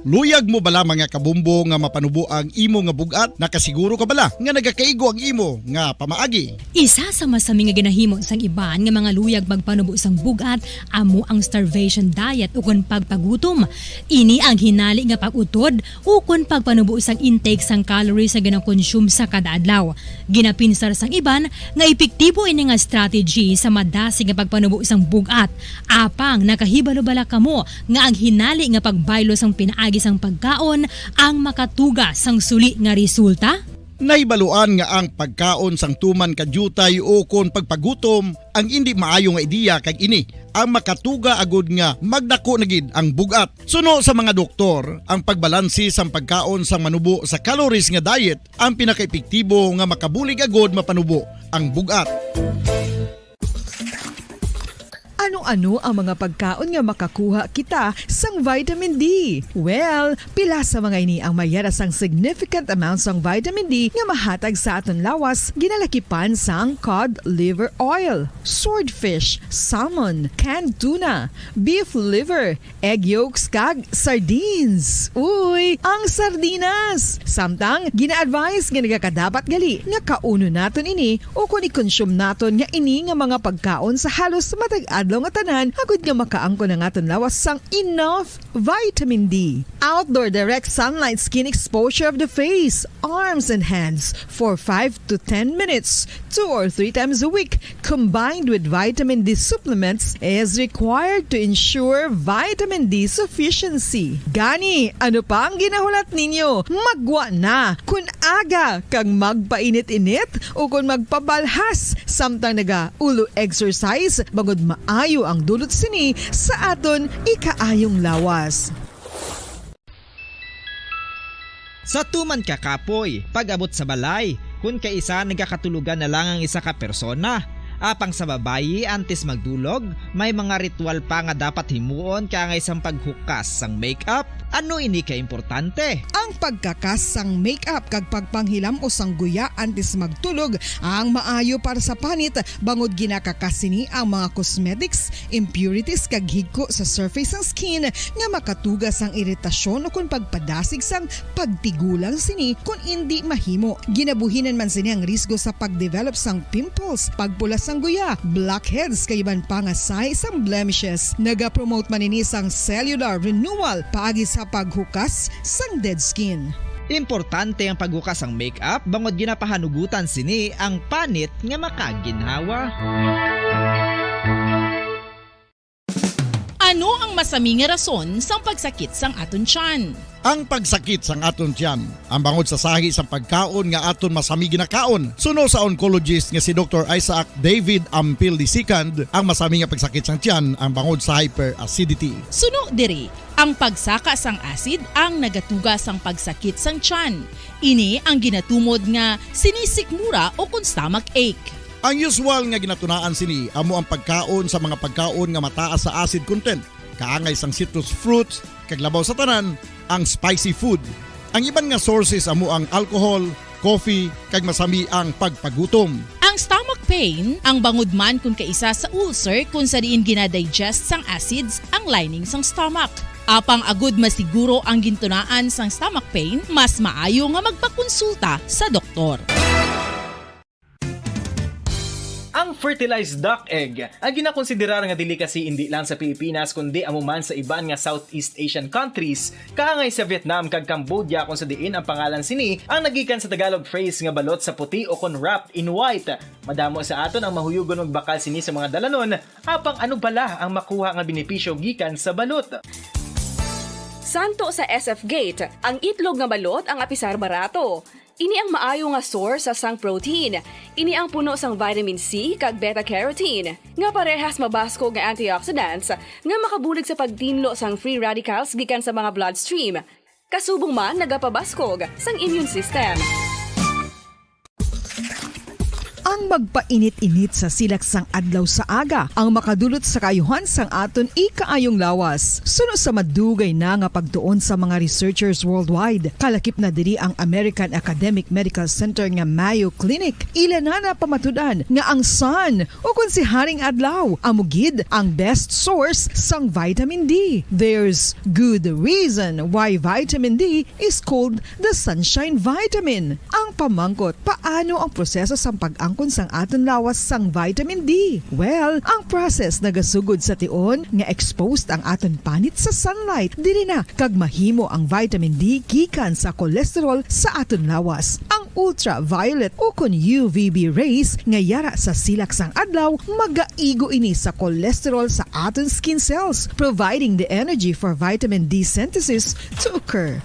Luyag mo bala, mga kabombo, nga mapanubo ang imo nga bug-at? Nakasiguro ka bala nga nagakaigo ang imo nga pamaagi? Isa sa masami nga ginahimo sang iban nga mga luyag magpanubo sang bug-at amo ang starvation diet ukon pagpagutom. Ini ang hinali nga pag-utod ukon pagpanubo sang intake sang calories nga ginakonsume sa kada adlaw. Ginapinsar sang iban nga epektibo ini nga strategy sa madasig nga pagpanubo sang bug-at. Apang nakahibalo bala kamo nga ang hinali nga pagbaylo sang pinaagi sang pagkaon ang makatuga sang suli nga resulta? Nahibaluan nga ang pagkaon sang tuman ka diutay ukon pagpagutom ang indi maayo nga ideya, kag ini ang makatuga agud nga magdako na gid ang bug-at. Suno sa mga doktor, ang pagbalanse sang pagkaon sang manubo sa calories nga diet ang pinakaepektibo nga makabulig agud mapanubo ang bug-at. Ano-ano ang mga pagkaon nga makakuha kita sang vitamin D? Well, pila sa mga ini ang may yara sang significant amount sang vitamin D nga mahatag sa aton lawas, ginalakipan sang cod liver oil, swordfish, salmon, canned tuna, beef liver, egg yolks, kag sardines. Uy, ang sardinas! Samtang, gina-advise nga nagakadapat gali nga kaunon naton ini o kon i-consume naton nga ini nga mga pagkaon sa halos matag adlaw nga tanan, agud nga makaangkon ang aton lawas sang enough vitamin D. Outdoor direct sunlight skin exposure of the face, arms, and hands for five to ten minutes, two or three times a week, combined with vitamin D supplements, is required to ensure vitamin D sufficiency. Gani, ano pa ang ginahulat ninyo? Maggwa na! Kun aga kag magpainit-init o kon magpabalhas samtang naga-ulo exercise, bangod maayo ang dulot sini sa aton ikaayong lawas. Sa tuman ka kapoy, pag-abot sa balay, kun kaisa nagakatulogan na lang ang isa ka persona. Apang sa babayi, antes magdulog, may mga ritual pa nga dapat himuon kaangay sang paghukas sang makeup, Ano ini ka importante? Ang pagkakas sang makeup kag pagpanghilam-os sang guya antes magtulog ang maayo para sa panit, bangod ginakakas sini ang mga cosmetics, impurities kag higko sa surface sang skin nga makatuga sang iritasyon ukon pagpadasig sang pagtigulang sini kon indi mahimo. Ginabuhinan man sini ang risgo sa pagdevelop sang pimples, pagpula sang guya, blackheads kag iban pa nga sahi sang blemishes. Nagapromote man ini sang cellular renewal paagi sa paghukas sang dead skin. Importante ang paghukas sang makeup bangod ginapahanugutan sini ang panit nga makaginhawa. Ano ang masami nga rason sang pagsakit sang aton tiyan? Ang pagsakit sang aton tiyan ang bangod sa sahi sang pagkaon nga aton masami ginakaon. Suno sa oncologist nga si Doktor Isaac David Ampil the second, ang masami nga pagsakit sang tiyan ang bangod sa hyperacidity. Suno diri, ang pagsaka sang acid ang nagatuga sang pagsakit sang tiyan. Ini ang ginatumod nga sinisikmura ukon stomach ache. Ang usual nga ginatunaan sini amo ang pagkaon sa mga pagkaon nga mataas sa acid content, kaangay sang citrus fruits, kag labaw sa tanan, ang spicy food. Ang iban nga sources amo ang alcohol, coffee, kag masami ang pagpagutom. Ang stomach pain ang bangod man kon kaisa sa ulcer kon sa diin gina-digest sang acids ang lining sang stomach. Apang agud masiguro ang gintunaan sang stomach pain, mas maayo nga magpakonsulta sa doktor. Ang fertilized duck egg, ang ginakonsiderar nga delicacy indi lang sa Pilipinas kundi amo man sa iban nga Southeast Asian countries, kaangay sa Vietnam kag Cambodia, kung sa diin ang pangalan sini ang nagikan sa Tagalog phrase nga balot sa puti o kon wrapped in white. Madamo sa aton ang mahuyugon magbakal sini sa mga dalanon, apang ano bala ang makuha nga benepisyo gikan sa balot? Santo sa S F Gate, ang itlog nga balot ang apisar barato. Ini ang maayo nga source sang protein. Ini ang puno sang vitamin C kag beta-carotene, nga parehas mabaskog nga antioxidants nga makabulig sa pagtinlo sang free radicals gikan sa mga bloodstream. Kasubong man nagapabaskog sang immune system. Ang magpainit-init sa silak sang adlaw sa aga ang makadulot sa kaayuhan sang aton ikaayong lawas. Suno sa madugay na nga pagtuon sa mga researchers worldwide, kalakip na diri ang American Academic Medical Center nga Mayo Clinic. Ila na napamatud-an nga ang sun, o kon si Haring Adlaw, amo gid ang best source sang vitamin D. There's good reason why vitamin D is called the sunshine vitamin. Ang pamangkot, paano ang proseso sang pag-angkon sang aton lawas sang vitamin D? Well, ang process nagasugod sa tion nga exposed ang aton panit sa sunlight diri na, kag mahimo ang vitamin D gikan sa cholesterol sa aton lawas. Ang ultraviolet o kon U V B rays nga yara sa silak sang adlaw magaigo ini sa cholesterol sa aton skin cells, providing the energy for vitamin D synthesis to occur.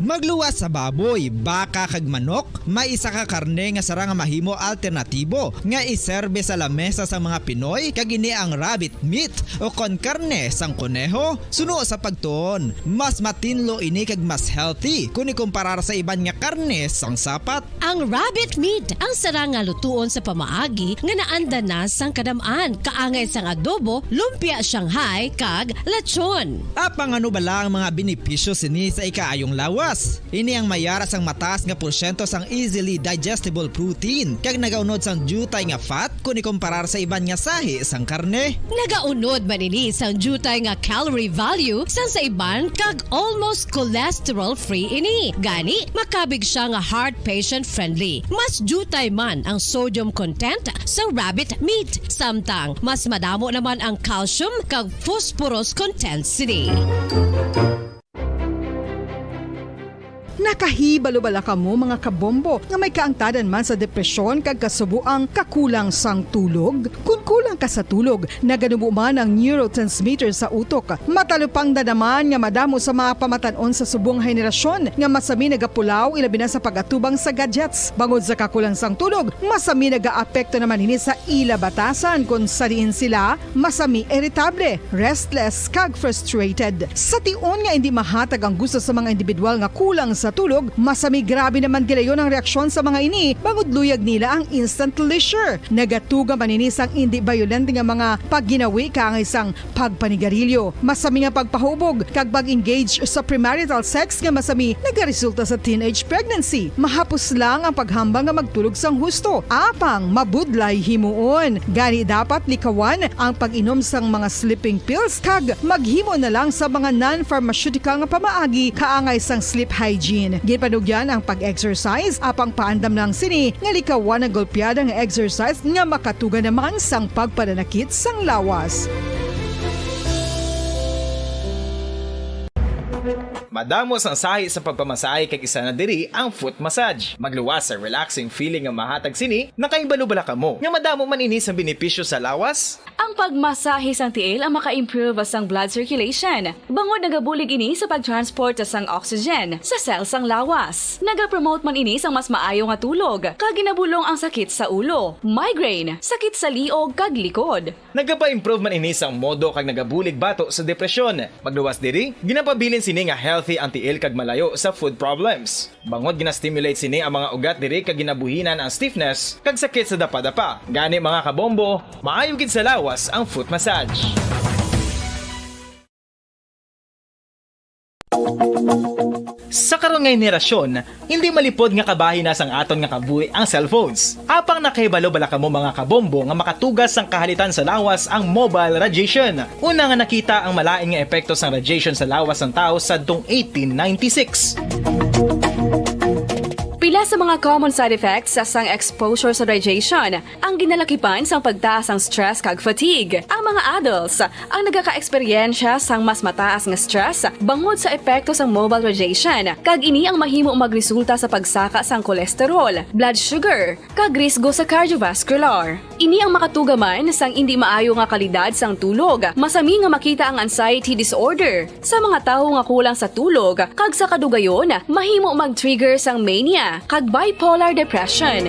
Magluwas sa baboy, baka kag manok, may isa ka karne nga sarang nga mahimo alternatibo nga iserbe sa lamesa sang mga Pinoy, kag ini ang rabbit meat o kon karne sang koneho. Suno sa pagtuon, mas matinlo ini kag mas healthy kon ikumparar sa iban nga karne sang sapat. Ang rabbit meat ang sarang nga lutuon sa pamaagi nga naanda na sang kadam-an, kaangay sang adobo, lumpia Shanghai, kag lechon. Apang ano bala ang mga benepisyo sini sa ikaayong lawas? Ini ang mayara sang mataas nga porsyento sang easily digestible protein kag nagaunod sang diutay nga fat kon ikumparar sa iban nga sahi sang karne. Nagaunod man ini sang diutay nga calorie value sang sa iban kag almost cholesterol-free ini. Gani, makabig siya nga heart patient-friendly. Mas diutay man ang sodium content sa rabbit meat, samtang mas madamo naman ang calcium kag phosphorus content sini. Nakahibalo bala kamo, mga kabombo, nga may kaangtadan man sa depresyon kag kasuboang kakulang sang tulog? Kon kulang ka sa tulog, naganubo man ang neurotransmitter sa utok. Matalupangdan naman nga madamo sa mga pamatan-on sa subong nga henerasyon nga masami nagapulaw, ilabi na sa pag-atubang sa gadgets. Bangod sa kakulang sang tulog, masami nagaapekto naman ini sa ila batasan, kon sa diin sila masami iritable, restless, kag frustrated. Sa tion nga indi mahatag ang gusto sa mga individual nga kulang sa tulog, masami grabe naman gilayon ang reaksyon sa mga ini, bangod luyag nila ang instant pleasure. Nagatuga man ini sang indi bayolente nga mga pagginawi kaangay sang pagpanigarilyo. Masami nga pagpahubog kag pag-engage sa premarital sex nga masami nagaresulta sa teenage pregnancy. Mahapos lang ang paghambal nga magtulog sang husto, apang mabudlay himuon. Gani dapat likawan ang pag-inom sang mga sleeping pills kag maghimo na lang sa mga non-pharmaceutical nga pamaagi kaangay sang sleep hygiene. Ginpanugyan ang pag-exercise, apang paandam lang sini nga likawan ang golpeada nga exercise nga makatuga naman sang pagpananakit sang lawas. Madamo sang sahi sa pagpamasahe kag isa na diri ang foot massage. Magluwas sa relaxing feeling nga mahatag sini, nakahibalo bala kamo nga madamo man ini sang benepisyo sa lawas? Ang pagmasahe sang tiil ang maka-improve sang blood circulation, bangod nagabulig ini sa pag-transport sang oxygen sa cell sang lawas. Nagapromote man ini sang mas maayo nga tulog, kag ginabulong ang sakit sa ulo, migraine, sakit sa liog kag likod. Nagapa-improve man ini sang modo kag nagabulig bato sa depresyon. Magluwas diri, ginapabilin sini nga healthy ang tiil kag malayo sa foot problems. Bangod gina-stimulate sini ang mga ugat diri kag ginabuhinan ang stiffness kag sakit sa dapadapa. Gani, mga kabombo, maayo gid sa lawas ang foot massage. Sa karon nga henerasyon, hindi malipod nga kabahin na sang aton nga kabuhi ang cellphones. Apang nakahibalo bala kamo, mga kabombo, nga makatuga sang kahalitan sa lawas ang mobile radiation? Una nga nakita ang malain nga epekto sang radiation sa lawas sang tawo sadtong eighteen ninety-six. Pila sa mga common side effects sang exposure sa radiation ang ginalakipan sang pagtaas sang stress kag fatigue. Ang mga adults ang nagakaeksperyensya sang mas mataas nga stress bangod sa epekto sang mobile radiation, kag ini ang mahimo magresulta sa pagsaka sang cholesterol, blood sugar, kag risgo sa cardiovascular. Ini ang makatuga man sang indi maayo nga kalidad sang tulog. Masami nga makita ang anxiety disorder sa mga tawo nga kulang sa tulog, kag sa kadugayon, mahimo mag-trigger sang mania kag bipolar depression.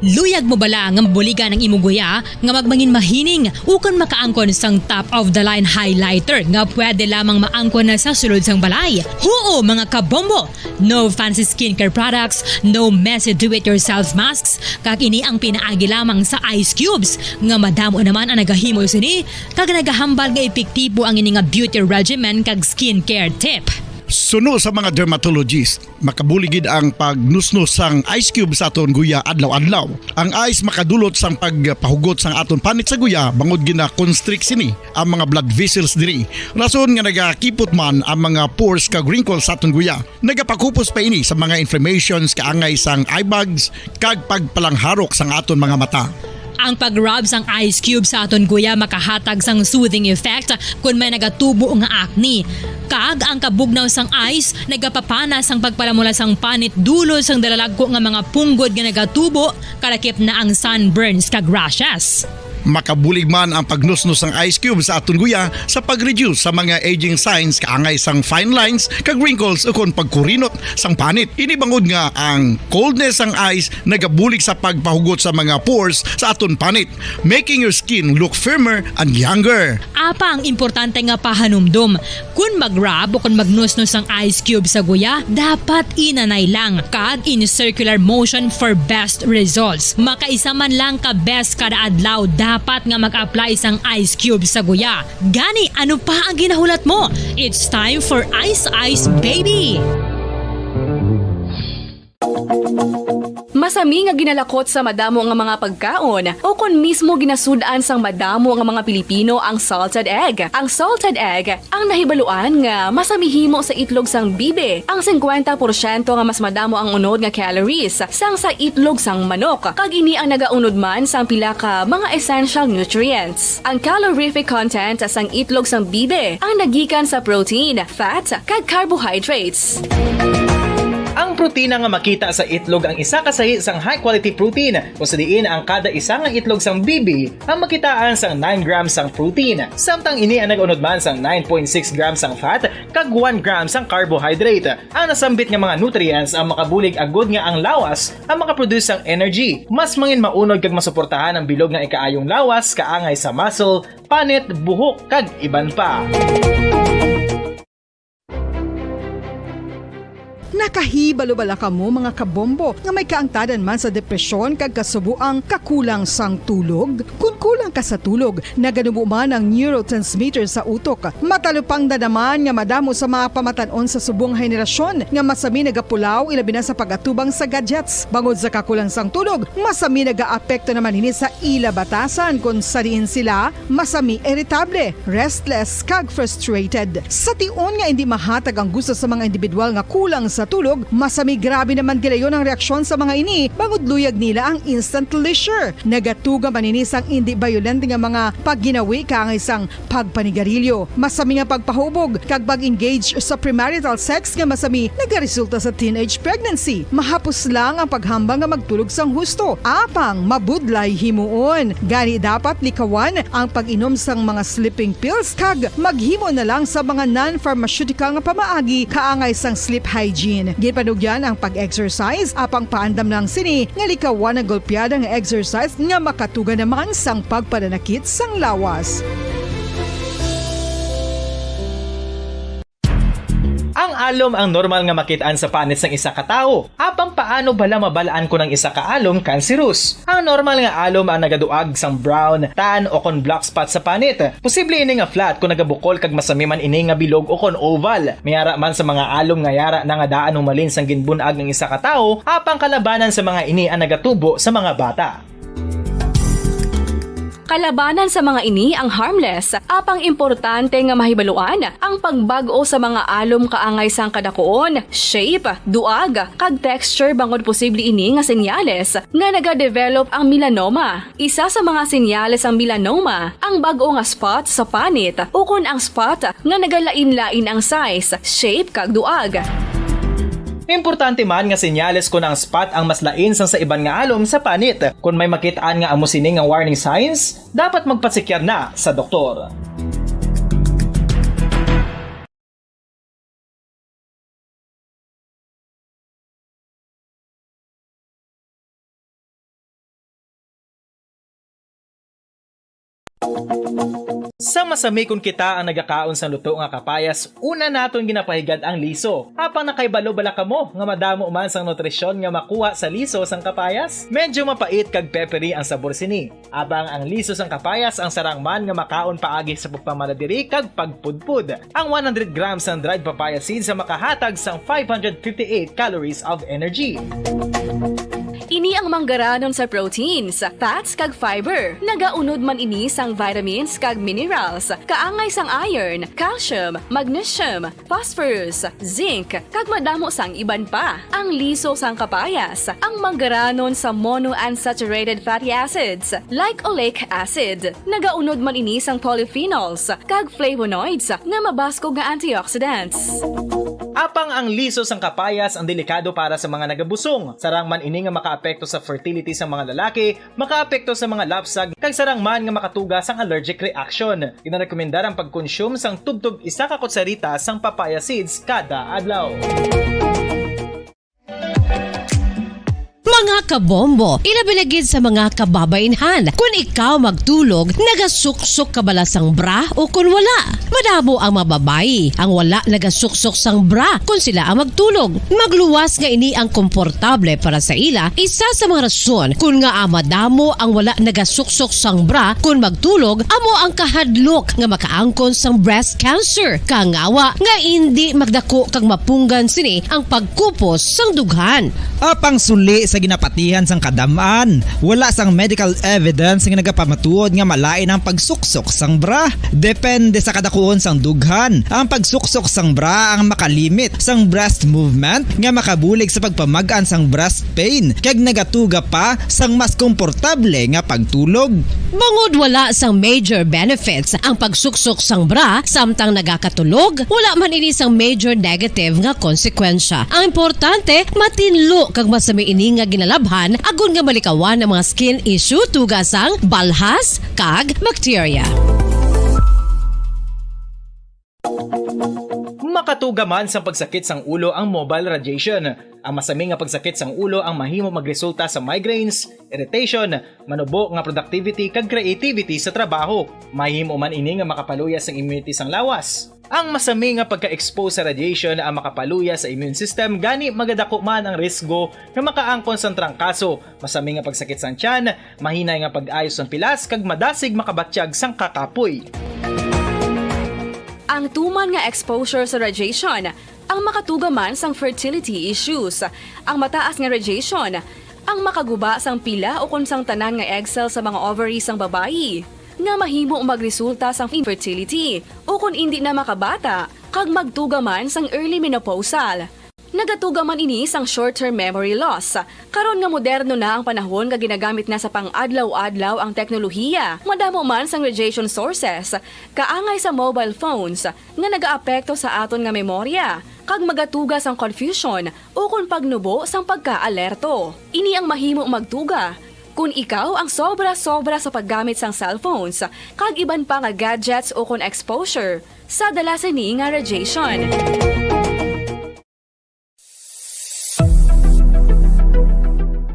Luyag mo bala nga mabuligan ang imo guya nga magmangin mahining ukon makaangkon sang top of the line highlighter nga pwede lamang maangkon na sa sulod sang balay? Huo, mga kabombo! No fancy skincare products, no messy do-it-yourself masks, kag ini ang pinaagi lamang sa ice cubes, nga madamo naman ang nagahimo sini, kag nagahambal nga epektibo ang ini nga beauty regimen kag skincare tip. Suno sa mga dermatologist, makabulig gid ang pagnusnos sang ice cube sa aton guya adlaw-adlaw. Ang ice makadulot sang pagpahugot sang aton panit sa guya, bangod gina-constrict sini ang mga blood vessels diri. Rason nga nagakipot man ang mga pores kag wrinkles sa aton guya. Nagapakupos pa ini sa mga inflammations kaangay sang eye bags kag pagpalangharok sang aton mga mata. Ang pag-rub sang ice cube sa aton guya makahatag sang soothing effect kon may nagatubo nga acne. Kag ang kabugnaw sang ice nagapapana sang pagpalamula sang panit dulot sang dalalagko nga mga punggod nga nagatubo, kalakip na ang sunburns kag rashes. Makabulig man ang pagnusnos sang ice cube sa aton guya sa pag-reduce sa mga aging signs kaangay sang fine lines kag wrinkles ukon pagkurinot sang panit. Ini bangod nga ang coldness sang ice nagabulig sa pagpahugot sa mga pores sa aton panit, making your skin look firmer and younger. Apang importante nga pahanumdom, kon mag-rub o kon magnusnos sang ice cube sa guya, dapat inanay lang kag in circular motion for best results. Makaisa man lang ka beses kada adlaw dapat nga mag-apply sang ice cube sa guya. Gani, ano pa ang ginahulat mo? It's time for Ice Ice Baby! Masami nga ginalakot sa madamo nga mga pagkaon, o kon mismo ginasud-an sang madamo nga mga Pilipino ang salted egg. Ang salted egg ang nahibaluan nga masami himo sa itlog sang bibe. Ang singkwenta porsyento nga mas madamo ang unod nga calories sang sa itlog sang manok, kag ini ang nagaunod man sang pila ka mga essential nutrients. Ang calorific content sang itlog sang bibe ang nagikan sa protein, fat, kag carbohydrates. Ang protina nga makita sa itlog ang isa ka sahi sang high-quality protein, kung sa diin ang kada isa nga itlog sang bibi ang makitaan sang nine grams sang protein, samtang ini ang nag-unod man sang nine point six grams sang fat kag one gram sang carbohydrate. Ang nasambit nga mga nutrients ang makabulig agud nga ang lawas ang makaproduce sang energy. Mas mangin maunod kag masuportahan ang bilog nga ikaayong lawas kaangay sa muscle, panit, buhok, kag iban pa. Nakahibalo bala kamo, mga kabombo, nga may kaangtanan man sa depresyon kag kasubo ang kakulang sang tulog? Kun kulang ka sa tulog, naganubo man ang neurotransmitter sa utok. Matalupangda naman nga madamo sa mga pamatan-on sa subong henerasyon nga masami nagapulaw, ilabi na sa pag-atubang sa gadgets. Bangod sa kakulang sang tulog, masami nagaapekto naman ini sa ila batasan, kun sa diin sila masami iritable, restless, kag frustrated. Sa tion nga indi mahatag ang gusto sa mga individual nga kulang sa tulog, masami grabe naman gilayon ang reaksyon sa mga ini, bangod luyag nila ang instant leisure. Nagatuga man ini sang indi bayolente nga mga pagginawi kaangay sang pagpanigarilyo, masami nga pagpahubog, kag pag-engage sa premarital sex nga masami nagaresulta sa teenage pregnancy. Mahapos lang ang paghambal nga magtulog sang husto, apang mabudlay himuon. Gani, dapat likawan ang pag-inom sang mga sleeping pills kag maghimo na lang sa mga non-pharmaceutical nga pamaagi kaangay sang sleep hygiene. Ginpanugyan ang pag-exercise, apang paandam lang sini nga likawan ang golpeada nga exercise nga makatuga naman sang pagpananakit sang lawas. Ang alom ang normal nga makit-an sa panit sang isa ka tawo. Apang paano bala mabal-an kon ang isa ka alom kanserus? Ang normal nga alom ang nagaduag sang brown, tan, o kon black spot sa panit. Posible ini nga flat kon nagabukol kag masami man ini nga bilog o kon oval. May ara man sa mga alom nga yara na nga daan humalin sang ginbun-ag ang isa ka tawo, apang kalabanan sa mga ini ang nagatubo sa mga bata. Kalabanan sa mga ini ang harmless, apang importante nga mahibaluan ang pagbag-o sa mga alom kaangay sang kadakuon, shape, duag, kag texture, bangod posible ini nga senyales nga nagadevelop ang melanoma. Isa sa mga senyales sang melanoma ang bag-o nga spot sa panit ukon ang spot nga nagalain-lain ang size, shape, kag duag. Importante man nga senyales kon ang spot ang mas lain sang sa iban nga alom sa panit. Kon may makit-an nga amo sini nga warning signs, dapat magpasikyar na sa doktor. Sa masami, kon kita ang nagakaon sang luto nga kapayas, una naton ginapahigad ang liso. Apang nakahibalo bala kamo nga madamo man sang nutrisyon nga makuha sa liso sang kapayas? Medyo mapait kag peppery ang sabor sini. Apang ang liso sang kapayas ang sarang man nga makaon paagi sa pagpamaladiri kag pagpudpod. Ang one hundred grams sang dried papaya seeds ang makahatag sang five hundred fifty-eight calories of energy. Ini ang manggaranon sa proteins, fats, kag fiber. Nagaunod man ini sang vitamins kag minerals, kaangay sang iron, calcium, magnesium, phosphorus, zinc, kag madamo sang iban pa. Ang liso sang kapayas, ang manggaranon sa monounsaturated fatty acids, like oleic acid. Nagaunod man ini sang polyphenols kag flavonoids nga mabaskog nga antioxidants. Apang ang liso sang kapayas ang delikado para sa mga nagabusong. Sarang man ini nga makaapekto sa fertility sa mga lalaki, makaapekto sa mga lapsag, kag sarang man nga makatuga sang allergic reaction. Ginarekomendar ang pagkonsume sang tubtob isa ka kutsarita sang papaya seeds kada adlaw. Mga kabombo, ilabi na gid sa mga kababainhan, kun ikaw magtulog, nagasuksok ka bala sang bra o kun wala? Madamo ang mga babayi ang wala nagasuksok sang bra kun sila ang magtulog. Magluwas nga ini ang komportable para sa ila, isa sa mga rason kun ngaa madamo ang wala nagasuksok sang bra kun magtulog amo ang kahadlok nga makaangkon sang breast cancer. Kangawa nga indi magdako kag mapunggan sini ang pagkupos sang dughan. Apang suli sa ginapati Ihan sang kadam-an, wala sang medical evidence nga nagapamatuod nga malain ang pagsuksok sang bra. Depende sa kadakuon sang dughan, ang pagsuksok sang bra ang makalimit sang breast movement nga makabulig sa pagpamag-an sang breast pain kag nagatuga pa sang mas komportable nga pagtulog. Bangod wala sang major benefits ang pagsuksok sang bra samtang nagakatulog, wala man ini sang major negative nga konsekwensya. Ang importante, matinlo kag masami ini nga ginalabhan agod nga malikawan ang mga skin issue tuga sang balhas kag bakterya. Makatuga man sang pagsakit sang ulo ang mobile radiation. Ang masami nga pagsakit sang ulo ang mahimo magresulta sa migraines, irritation, manubo nga productivity kag creativity sa trabaho. Mahimo man ini nga makapaluya sang immunity sang lawas. Ang masami nga pagka-expose sa radiation ang makapaluya sa immune system, gani magadako man ang risgo nga makaangkon sang trangkaso, masami nga pagsakit sang tiyan, mahinay nga pag-ayo sang pilas, kag madasig makabatyag sang kakapoy. Ang tuman nga exposure sa radiation ang makatuga man sang fertility issues. Ang mataas nga radiation ang makaguba sang pila ukon sang tanan nga egg cell sa mga ovary sang babayi, nga mahimo magresulta sang infertility ukon indi na makabata, kag magtuga man sang early menopausal. Nagatuga man ini sang short-term memory loss. Karon nga moderno na ang panahon nga ginagamit na sa pang-adlaw-adlaw ang teknolohiya, madamo man sang radiation sources, kaangay sa mobile phones, nga nagaapekto sa aton nga memorya, kag magatuga sang confusion ukon pagnubo sang pagkaalerto. Ini ang mahimo magtuga kon ikaw ang sobra-sobra sa paggamit sang cellphones kag iban pa nga gadgets ukon exposure sa dala sini nga radiation.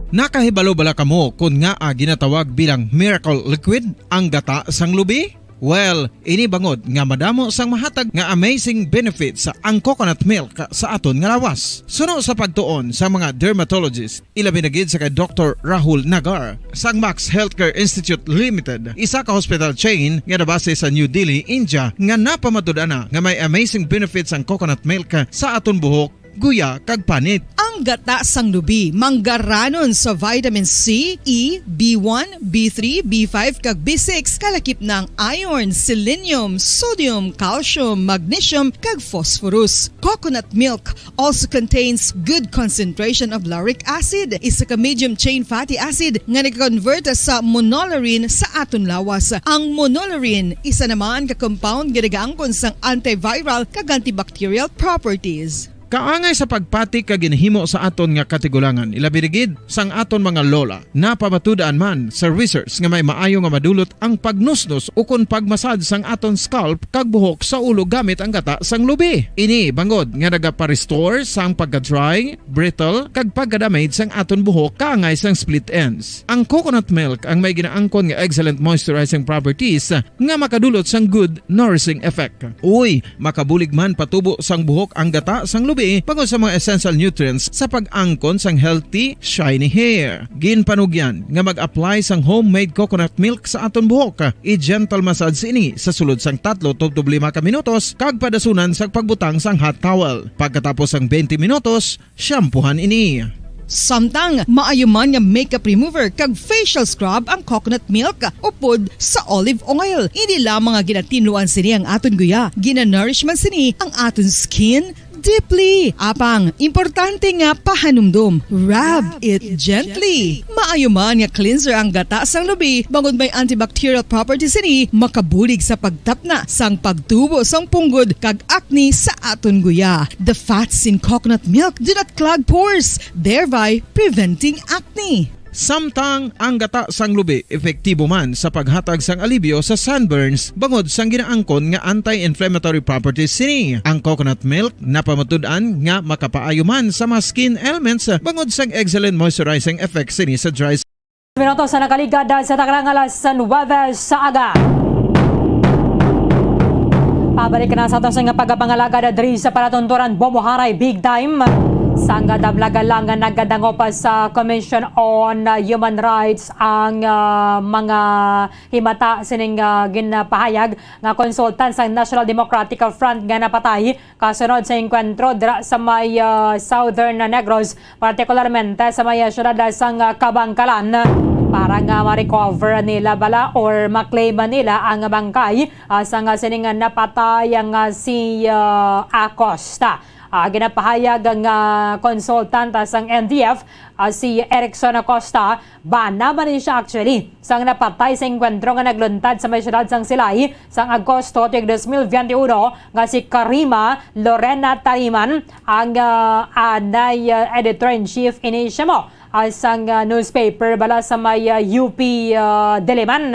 Nakahibalo bala kamo kon ngaa ginatawag bilang miracle liquid ang gata sang lubi? Well, ini bangod nga madamo sang mahatag nga amazing benefits ang coconut milk sa aton nga lawas. Suno sa pagtuon sa mga dermatologist, ilabi na gid sa kay Doktor Rahul Nagar sang Max Healthcare Institute Limited, isa ka hospital chain nga nabase sa New Delhi, India, nga napamatud-an na nga may amazing benefits ang coconut milk sa aton buhok, guya, kag panit. Ang gata sang lubi manggaranon sa vitamin C, E, B one, B three, B five, kag B six, kalakip na ang iron, selenium, sodium, calcium, magnesium, kag phosphorus. Coconut milk also contains good concentration of lauric acid, isa ka medium chain fatty acid nga nag-convert sa monolaurin sa aton lawas. Ang monolaurin isa naman ka compound nga nagaangkon sang antiviral kag antibacterial properties. Kaangay sa pagpati kag ginhimo sa aton nga katigulangan, ilabi na gid sang aton mga lola. Napamatud-an man sa research nga may maayo nga madulot ang pagnusnos ukon pagmasad sang aton scalp kag buhok sa ulo gamit ang gata sang lubi. Ini bangod nga nagapa-restore sang pagka-dry, brittle, kag pagka-damage sang aton buhok kaangay sang split ends. Ang coconut milk ang may ginaangkon nga excellent moisturizing properties nga makadulot sang good nourishing effect. Uy, makabulig man patubo sang buhok ang gata sang lubi bangod sa mga essential nutrients sa pag-angkon sang healthy, shiny hair. Ginpanugyan nga mag-apply sang homemade coconut milk sa aton buhok. I-gentle massage ini sa sulod sang tatlo tubtob lima ka minutos kag padasunan sa pagbutang sang hot towel. Pagkatapos sang twenty minutos, shampoohan ini. Samtang maayo man nga makeup remover kag facial scrub ang coconut milk upod sa olive oil. Hindi lamang nga ginatinluan sini ang aton guya, ginanourish man sini ang aton skin deeply. Apang, importante nga pahanumdom, rub it gently. Maayo man nga cleanser ang gata sang lubi, bangod may antibacterial properties sini, makabulig sa pagtapna sang pagtubo sang punggod kag acne sa aton guya. The fats in coconut milk do not clog pores, thereby preventing acne. Samtang ang gata sang lubi epektibo man sa paghatag sang alibyo sa sunburns bangod sang ginaangkon nga anti-inflammatory properties sini. Ang coconut milk napamatud-an nga makapaayo man sa mga skin ailments bangod sang excellent moisturizing effect sini sa dry. Minuto sa nakaligad sa tagrang alas nuwebe sa aga. Pabalik na sa ato sa nga pagpangalagad diri sa palatunturan Bomoharay Big Time. Sang damlaga lang nga nagadangop sa Commission on, uh, Human Rights ang, uh, mga himata sining, uh, ginpahayag nga konsultan sang National Democratic Front nga napatay kasunod sa engkwentro dira sa may, uh, Southern Negros, partikularmente sa may, uh, siyudad sang, uh, Kabankalan, para nga ma-recover nila bala or ma-claim nila ang bangkay, uh, sang, uh, sining, uh, napatay nga si, uh, Acosta. Ah, ginapahayag nga konsultanta sang N D F, ah, si Erickson Acosta, bana man ni siya actually, sang napatay sa engkwentro nga nagluntad sa may siyudad sang Silay sang Agosto tuig dos mil bente uno, nga si Karima Lorena Tariman ang, ah, anay, ah, editor-in-chief ini siya mo, ah, sang, ah, newspaper bala sa may, ah, U P, ah, Diliman.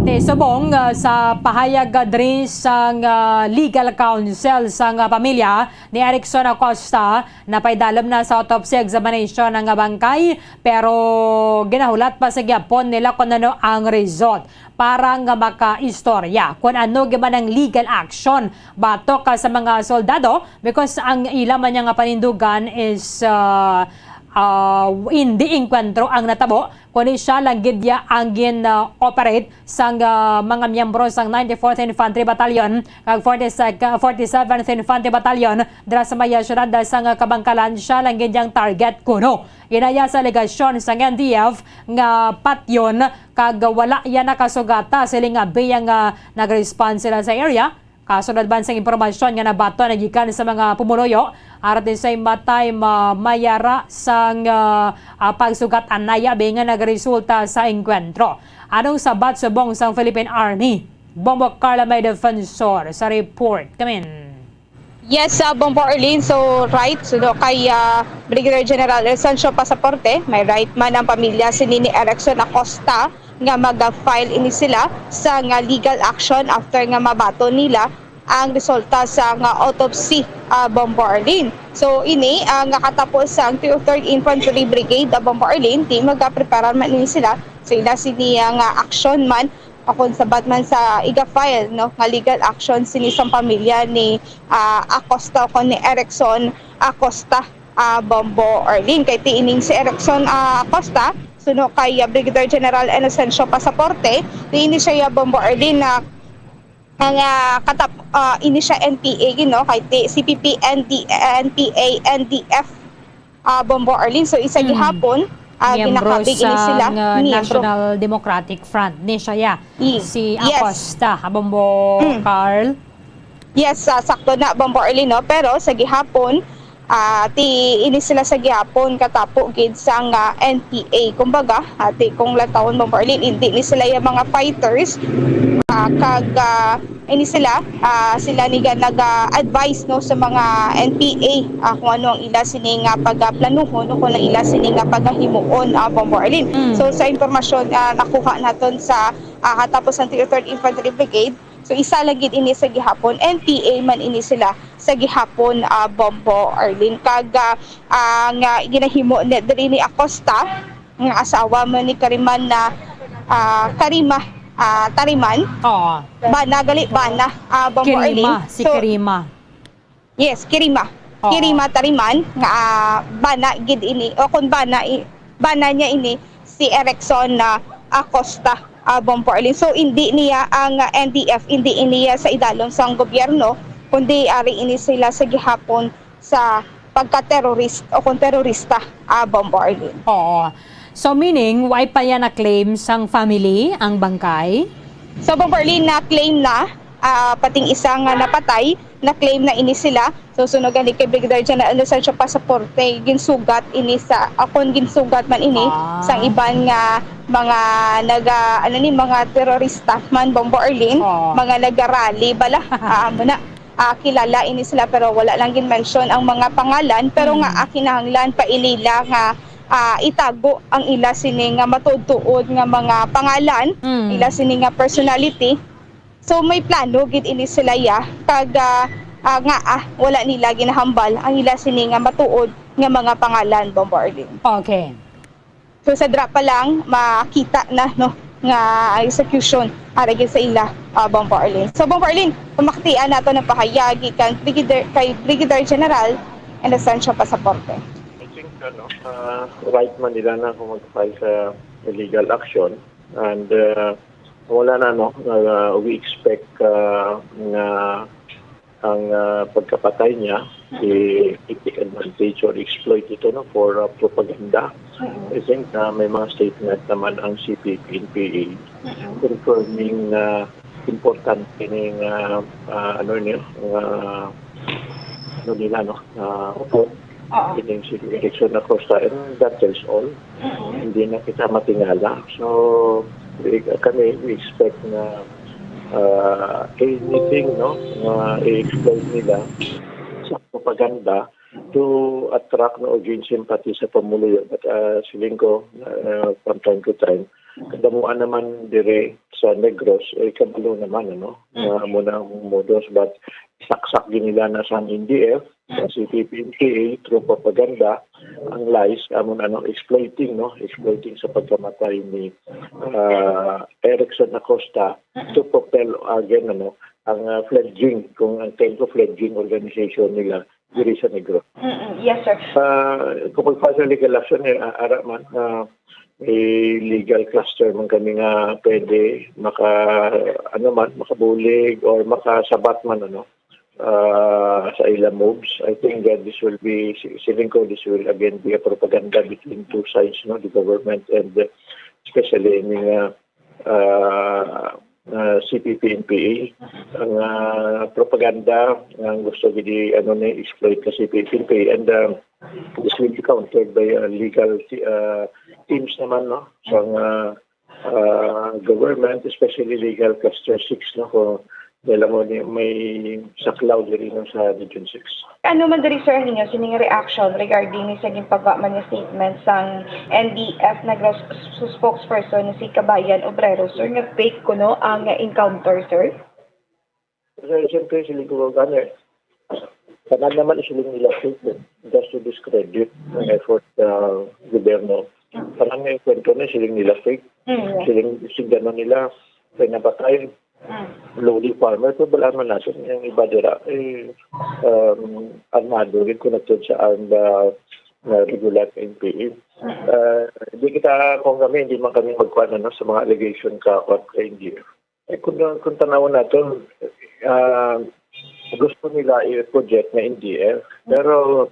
Ti subong, ah, sa pahayag, ah, diri sang, ah, legal counsel sang, ah, pamilya ni Erickson Acosta, napaidalom na sa autopsy examination ang bangkay, pero ginahulat pa sa gyapon nila kung ano ang result. Para nga makaistorya kung ano gyud man ang legal action batok ka sa mga soldado, because ang ila man niya nga panindugan is, ah, ah, hindi engkwentro ang natabo, kundi siya lang gid ya ang gin, ah, operate sang, ah, mga miyembro sang ninety-fourth Infantry Battalion kag forty-second, forty-seventh Infantry Battalion dira sa may, ah, siyudad sang, ah, Kabankalan. Siya lang gid yang target kuno. Ginaya sa alegasyon sang N D F nga patyon kag wala ya nakasugata siling nga biya nga nag-respond sila sa area. Kasunod man sang impormasyon nga nabaton nga gikan sa mga pumuluyo, aron sa matay ma-, mayara sang, ah, ah, pagsugat anay abi nga nagresulta sa engkwentro. Anong sabat subong sang Philippine Army? Bombo Carla may defensor sa report. Kamin. Yes, sa Bombo Arlene. So, right, so, no, kay, ah, Brigadier General Ersancio Pasaporte, may right man ang pamilya sini ni Erickson Acosta nga mag-file ini sila sa nga legal action after nga mabaton nila ang resulta sa nga autopsy, ah, Bombo Arlene. So, ini, ah, nga katapos sa ang two oh third Infantry Brigade, ah, Bombo Arlene, di magapreparar man ini sila. So, ila sini, ah, nga action man, akon sabat man sa iga-file, no, nga legal action sini sang pamilya ni, ah, Acosta o kon ni Erickson Acosta, ah, Bombo Arlene. Kay ti ining si Erickson, ah, Acosta, suno kay, ah, Brigadier General Inocencio Pasaporte, ti ini siya, ah, Bombo Arlene, na nga katap-, ah, ini siya N P A, you know, kay ti C P P, N D, N P A, N D F, ah, Bombo Arlene. So, isa Mm. gihapon, ah, Miyembro ginakabig ini sila, sang, ah, miyembro. National Democratic Front ni siya, ya. I-, Si yes. Acosta, ha, Bombo Mm. Carl? Yes, ah, sakto na, Bombo Arlene, no? Pero sa gihapon, ah, ti ini sila sa gihapon katapo gid sang, ah, N P A. Kumbaga, ah, ti kung lantawon, Bombo Arlene, hindi ni sila yung mga fighters. Ah, kag, ah, ini sila, ah, sila ni ga nag-advise, no, sa mga N P A, ah, kung ano ang ila sini nga pagaplanuhon o kung ang ila sini nga pagahimuon, ah, Bombo Arlene. Mm. So, sa impormasyon, ah, nakuha naton sa, ah, katapos ang three oh third Infantry Brigade, so, isa lang gid ini sa gihapon, N P A man ini sila sa gihapon, ah, Bombo Arlene. Kag, ah, ah, nga ginahimo ni, diri ni Acosta, nga asawa man ni Kariman na, ah, Karima, ah, Tariman. Oo. Bana, gali, bana, ah, Bombo Kirima, Arlene. Si So, Kirima. Yes, Kirima. Oo. Kirima Tariman, nga, ah, bana gid ini, o kung bana, i-, bana niya ini, si Erickson na Acosta, ah, Bombo Arlene. So, hindi niya ang, ah, N D F, hindi niya sa idalom sang gobyerno, kundi ari ini sila sa gihapon sa pagka-terrorist o kung terorista, ah, Bombo Arlene. Oo. So, meaning, why pa yan na-claim sang family ang bangkay? So, Bombo Arlene, na-claim na, ah, pating isa nga napatay, na-claim na ini sila. So, sunog gani kay Brigadier General Inocencio Pasaporte, ginsugat ini sa, akon ginsugat man ini Ah. sang iban nga mga naga, ano ni, mga terorista man, Bombo Arlene, Oo. mga nagarally bala. Ah, amo na. Ah, kilala ini sila, pero wala lang gin-mention ang mga pangalan, pero Mm. nga, ah, kinahanglan pa inila nga, ah, itago ang ila sini nga matuod-tuod nga mga pangalan, Mm. ila sini nga personality. So, may plano gid ini sila, ya, kag, ah, ah, nga, ah, wala nila ginahambal ang ila sini nga matuod nga mga pangalan, Bombo Arlene. Okay. So, sa dra pa lang, makita na, no, nga execution ara gid sa ila, ah, Bombo Arlene. So, Bombo Arlene, pamaktian nato ng pahayag gikan Brigadier, kay Brigadier General Inosencio Pasaporte. I think, ano, uh, right man nila na kung mag-file sa illegal action. And uh, wala na, no, uh, we expect uh, na ang uh, pagkapatay niya, i-take advantage or exploit ito, no, for uh, propaganda. I think na may mga statement naman ang C P P N P A confirming na importante ning uh, uh, ano niya, uh, ano nila, no, uh, report. Ining si Erickson Acosta, and that tells all. Hindi na kita matingala. So, we, kami, we expect na uh, anything, no, na i-exploit nila sa propaganda to attract, no, o gain sympathy sa pamuluyo. But uh, siling ko, uh, from time to time, kadamuan naman dire sa Negros, eh, kabalo naman, ano, na mo na ang modus, but saksak din nila na sa N D F, sa C P P N P A, through propaganda, ang lies, amon, ano, exploiting, no, exploiting sa pagkamatay ni uh, Erickson Acosta to propel again, ano, ang uh, fledgling, kung ang term ko, fledgling organization nila diri sa Negros. Mm-mm. Yes, sir. Uh, kung magpasa legal action, eh, ara man, uh, may legal cluster man kami nga pwede maka, ano man, makabulig or makasabat man, ano, uh, sa ila moves. I think that this will be, siling ko, this will again be a propaganda between two sides, no, the government and uh, especially in uh, uh, uh, C P P N P A. Ang uh, propaganda ang gusto gid, ano, ni exploit ka C P P N P A, and uh, this will be countered by uh, legal uh, teams naman, no, sa uh, uh, government, especially legal cluster six, no, kung nila mo ni may saklaw diri, no, sa Region six. Ano man diri, sir, ninyo sining reaction regarding ni sa ginpagwa man nga statement sang N D F Negros spokesperson na si Kabayan Obrero, sir, nga fake kuno ang encounter, sir? Siyempre, siling ko gani, tanan naman siling nila fake, just to discredit ang effort sa gobyerno. Tanan nga kwento na siling nila fake. Siling, siling gano nila, kay napatay, lowly farmer, pero balaan man natin, yung iba dira, eh, um, armado, yung connected sa armed uh, na regular N P A. Uh, di kita, kung kami, hindi man kami magkuhan, ano, sa mga allegation ka, what, N D F. Eh, kung, kung tanawon natin, uh, gusto nila i-project na N D F, pero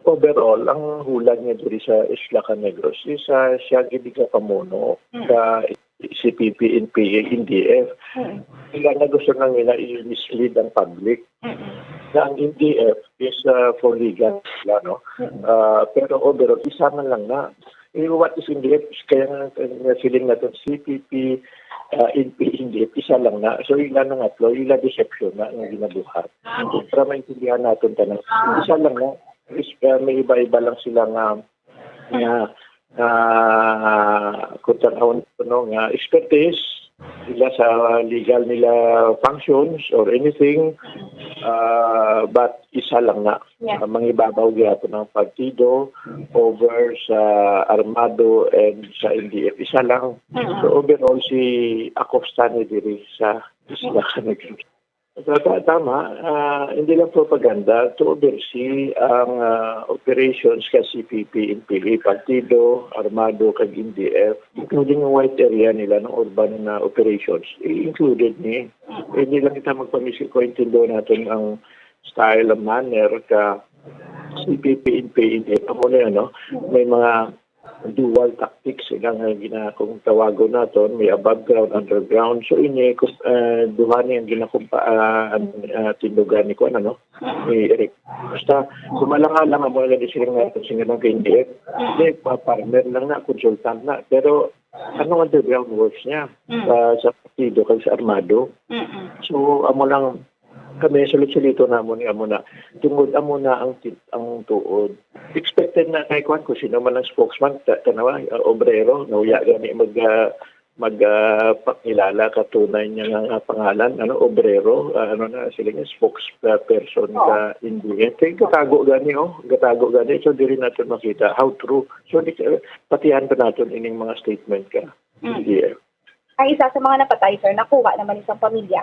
overall, ang hulag niya diri sa Isla Canegros is uh, siya gid nga pamuno sa C P P, N P A, N D F. Sila na gusto na nila i-mislead ang public na ang N D F is uh, for legal, no? Uh, pero overall, isa man lang na. Eh, what is N D F? Kaya nga, uh, feeling natin, C P P, uh, N P A, N D F, isa lang na. So, ila na nga, ila deception na ang ginabuhat. Para maintindihan natin tanan, isa lang na. Is, uh, may iba-iba lang sila nga, nga uh, kung tanawon, no, nga expertise nila sa legal nila functions or anything, uh, but isa lang na. Yeah. Uh, mangibabaw gyapon ang partido over sa armado and sa N D F. Isa lang. Mm-hmm. So overall, si Acosta ni diri sa Isla Canegros. Tama, uh, hindi lang propaganda, to oversee ang uh, operations ka C P P, N P A, partido, armado, kag N D F, including yung white area nila, ng urban na operations, included ni. Hindi lang kita magpamisi ko, intindo natin ang style and manner ka C P P, N P A, N D F, amo na yan, no? May mga dual tactics ilang uh, gina kung tawagon naton, may above ground, underground. So ini uh, duha ni ang ginakumpa uh, uh, tindugan ni kuan, ano, ni Eric. Basta kumalang lang mo nga disiling natin sing ganang K N D F. Di pa partner lang na, consultant na, pero ano ang underground works niya uh, sa partido kag sa armado. So amo lang kami, sulit-sulito namon nga amo na. Tungod amo na ang ti- ang tuod. Expected na kay kwan kung sino man ang spokesman, ta- tanawa, uh, obrero, nauya gani mag uh, mag uh, pakilala ka tunay niya nga, nga pangalan, ano, obrero, uh, ano na sila nga spokesperson ka N D F. Kay gatago gani, oh, gatago gani, so diri natin makita how true. So di, uh, patihan pa natin ining mga statement ka N D F. Ang isa sa mga napatay, sir, nakuha naman isang pamilya.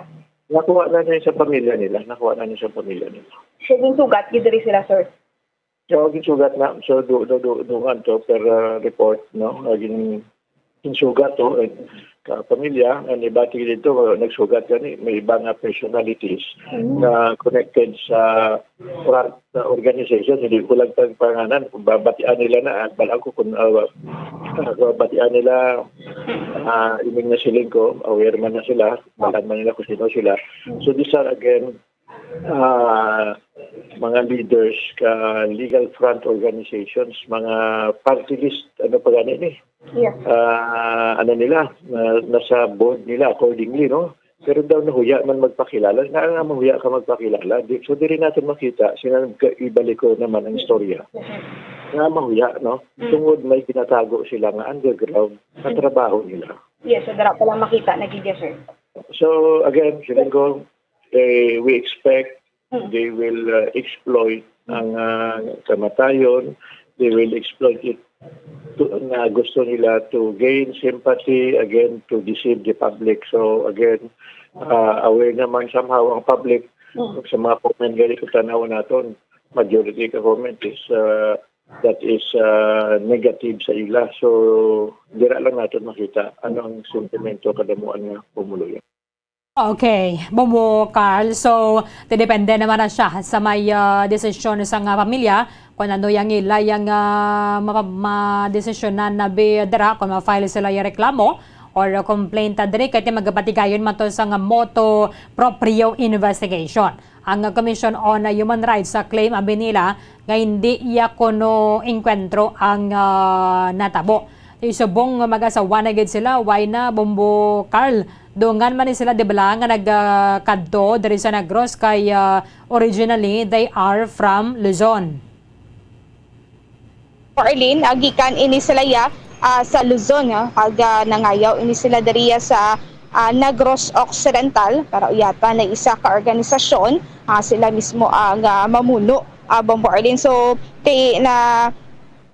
Nakuha na niya sa pamilya nila. Nakuha na niya sa pamilya nila. So, ginsugat gid diri sila, sir? So, ginsugat na. So, do, do, do, dungan to per, uh, report, no? Uh, gin-, ginsugat to, eh, ka pamilya, ang iba tigil dito, uh, nagsugat gani, may iba nga personalities Mm. na connected sa front, uh, organization. Hindi ko lang pang pangalan, kung babatian nila na, ah, bala ko kung, uh, uh, babatian nila, ah, iming na siling ko, aware man na sila, balaan man nila kung sino sila. So, these are again, ah, mga leaders ka legal front organizations, mga party list, ano pa gani ni? Yes. Ah, ano nila, na, nasa board nila accordingly, no? Pero daw nahuya man magpakilala. Nga nga mahuya ka magpakilala. Di, so, diri natin makita, sina-, ibalik ko naman ang istorya. Nga mahuya, no? Mm. Tungod may ginatago sila nga underground na Mm. trabaho nila. Yes, so dara pa lang makita na gid, sir. So, again, feeling ko, eh, we expect Mm. they will, uh, exploit Mm. ang, uh, kamatayon. They will exploit it to, na gusto nila to gain sympathy, again, to deceive the public. So, again, uh, aware naman somehow ang public Mm. sa mga comment gali kung tanaw naton. Majority ka comment is, uh, that is, uh, negative sa ila. So, dira lang naton makita ano ang sentimento kadamuan nga pumuluyo. Okay, Bombo Carl. So, depende naman na siya sa may, ah, desisyon sa nga pamilya kung ano yang ila yang, ah, mapa-, madesisyonan na bi dira kung ma-file sila yung reklamo or complaint diri kay ti magapatigayon man to sa nga motu proprio investigation. Ang Commission on Human Rights sa claim abi nila nga hindi iya kuno engkwentro ang, ah, natabo. Ti subong nga mag-asawa na gid sila, why na, Bombo Carl? Dungan man ni sila, di bala, nga nagkadto diri sa Negros kay, ah, originally they are from Luzon. Arlene, ah, gikan ini sila ya, ah, sa Luzon, ah, kag, ah, nangayaw ini sila diriya sa, ah, Negros Occidental, pero yata na isa ka organisasyon, ah, sila mismo ang, ah, mamuno, ah, Bombo Arlene. So, kay na,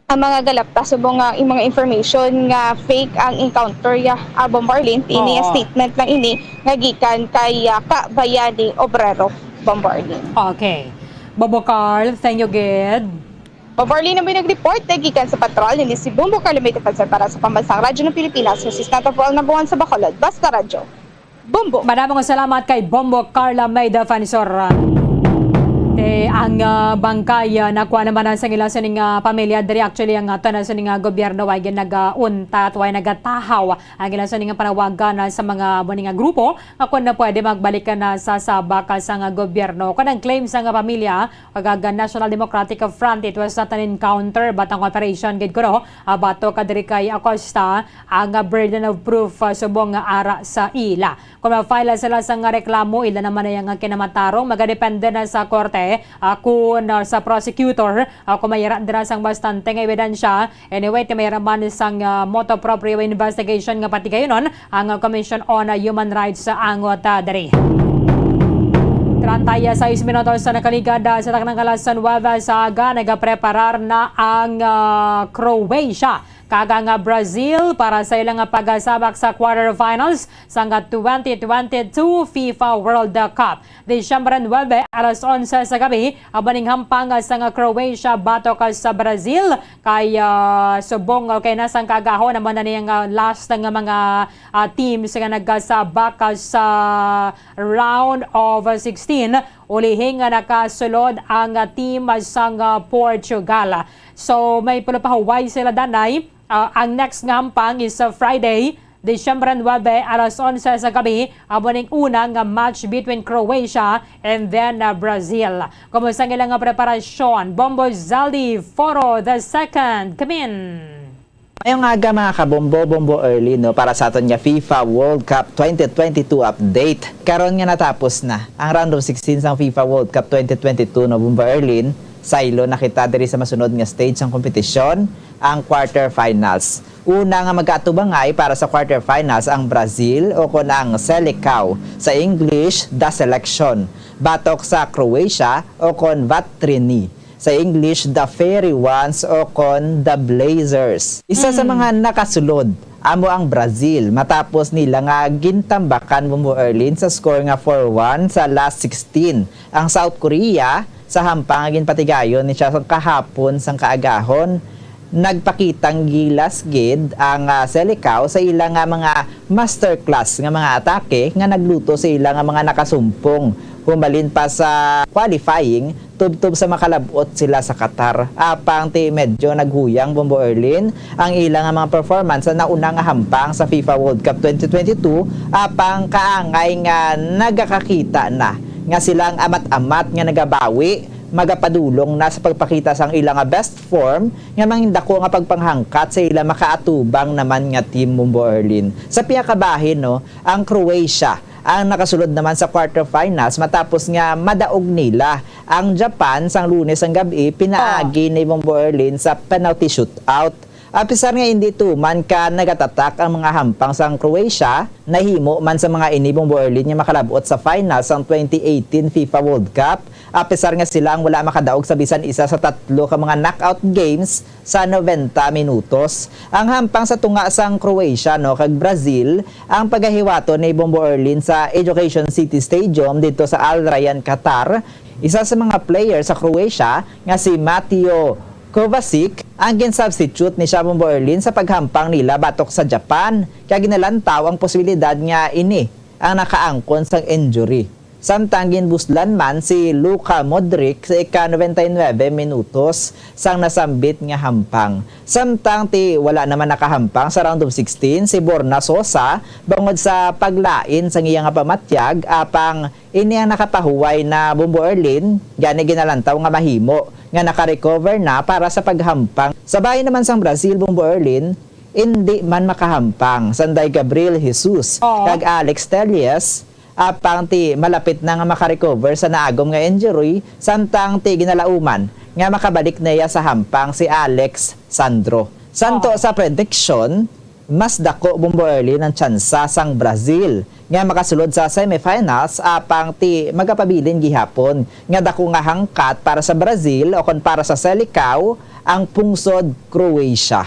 ang mga galapta subong nga yung mga information nga fake ang encounter ya, ah, Bombo Arlene, ini Oo. statement lang ini nga gikan kay, ah, Kabayani Obrero, Bombo Arlene. Okay. Bombo Carl, thank you gid. Bombo Arlene ang nag-report, eh, gikan sa patrol, ini si Bombo Carlo May Defensor para sa Pambansang Radyo ng Pilipinas, News is not of all, number one sa Bacolod, Basta Radyo. Bombo. Madamong salamat kay Bombo Carla May Defensor. Eh, ang, ah, bangkay, ah, nakuha naman na sa ila sining, ah, pamilya diri. Actually, ang, ah, tanan sining, ah, gobyerno ay nag-untat, way nagatahaw ang ila sining panawagan, ah, sa mga muni nga grupo nga kung na pwede magbalik na sa sabak, ah, sa nga gobyerno. Kung ang claim sa nga pamilya, kag National Democratic Front, it was not an encounter but ang operation gid kuno, ah, batok ka diri kay Acosta ang, ah, burden of proof, ah, subong nga ara sa ila. Kung ma-file sila sa nga reklamo, ila naman na yang kinamatarong, magadepende na sa korte, ah, kung, ah, sa prosecutor, ah, kung may ara dira sang bastante nga ebidensya. Anyway, ti may ara man sang, ah, motu proprio investigation nga patigayonon ang, ah, Commission on, ah, Human Rights sa angot, ah, diri. Treinta y seis minutos sa nakaligad, ah, sa taknang alas nuebe sa aga, nagapreparar na ang, ah, Croatia kag ang, ah, Brazil para sa ilang, ah, pagsabak sa quarterfinals sang, ah, twenty twenty-two FIFA World Cup. Disyembre nuebe, alas onse sa gabi, amo ning hampang, ah, sang, ah, Croatia batok, ah, sa Brazil. Kay, ah, subong, ah, kay nasang kaagahon naman na niyang, ah, last nga mga, ah, teams nga nagkasabak, ah, sa round of, ah, sixteen. Ulihi nga nakasulod ang, ah, team, ah, sang, ah, Portugal. So, may pulupahuway sila danay. Ah, ang next nga hampang is sa Friday, Disyembre nuebe, alas onse sa gabi, amo ning una nga match between Croatia and then, ah, Brazil. Kumusta ang ilang nga preparasyon? Bombo Zaldi Foro the second, Kamin. Mayong aga, mga kabombo, Bombo Erlin, no, para sa aton nga FIFA World Cup twenty twenty-two update. Karon nga natapos na ang round of sixteen sang FIFA World Cup twenty twenty-two, no, Bombo Erlin, saylo na kita diri sa masunod nga stage sang kompetisyon, ang quarterfinals. Una nga mag-atubangay para sa quarterfinals ang Brazil, o kon ang Selecao, sa English, The Selection, batok sa Croatia, o kon Vatreni, sa English, The Fairy Ones, o kon The Blazers. Isa sa Mm. mga nakasulod Amo ang Brazil, matapos nila nga gintambakan, Bombo Erlin, sa score nga four one sa last sixteen. Ang South Korea, sa hampang nga ginpatigayon ni siya sang kahapon sang kaagahon, nagpakitang gilas gid ang, ah, Selicao sa ila nga mga masterclass nga mga atake nga nagluto sa ila nga mga nakasumpong. Humalin pa sa qualifying, tubtob sa makalab-ot sila sa Qatar. Apang ti medyo naghuyang, Bombo Erlin, ang ila nga mga performance sa nauna nga hampang sa FIFA World Cup twenty twenty-two, apang kaangay nga nagakakita na nga sila ang amat-amat nga nagabawi, magapadulong na sa pagpakita sang ila nga best form nga mangindako nga pagpanghangkat sa ila makaatubang naman nga team, Bombo Erlin. Sa pihak kabahin, no, ang Croatia ang nakasulod naman sa quarterfinals matapos nga madaog nila ang Japan sang Lunes ang gab-i, pinaagi ni Bombo Erlin sa penalty shootout. Apisar nga indi tuman ka nagatatak ang mga hampang sang Croatia, nahimo man sa mga ini, Bombo Erlin, nga makalab-ot sa final sang twenty eighteen FIFA World Cup, apisar nga sila ang wala makadaog sa bisan isa sa tatlo ka mga knockout games sa nobenta minutos. Ang hampang sa tunga sang Croatia, no, kag Brazil ang pagahiwaton ni Bombo Erlin sa Education City Stadium didto sa Al Rayyan, Qatar. Isa sa mga player sa Croatia nga si Mateo Kovacic ang gin-substitute ni siya, Bombo Erlin, sa paghampang nila batok sa Japan, kay ginalantaw ang posibilidad nga ini ang nakaangkon sang injury. Samtang ginbuslan man si Luka Modric sa ika-nobenta y nuebe minutos sang nasambit nga hampang. Samtang ti wala naman nakahampang sa round of sixteen si Borna Sosa bangod sa paglain sang iya nga pamatyag, apang ini ang nakapahuway na, Bombo Erlin, gani ginalantaw nga mahimo nga naka-recover na para sa paghampang. Sa bahin naman sang Brazil, Bombo Erlin, indi man makahampang sanday Gabriel Jesus Oo. kag Alex Telles, apang ti malapit na nga maka-recover sa naagom nga injury, samtang ti ginalauman nga makabalik na iya sa hampang si Alex Sandro. Santo Oo. sa prediction, mas dako, Bombo Erlin, ang tsansa sang Brazil nga makasulod sa semifinals, apang ti magapabilin gihapon nga dako nga hangkat para sa Brazil o kon para sa Selicao ang pungsod Croatia.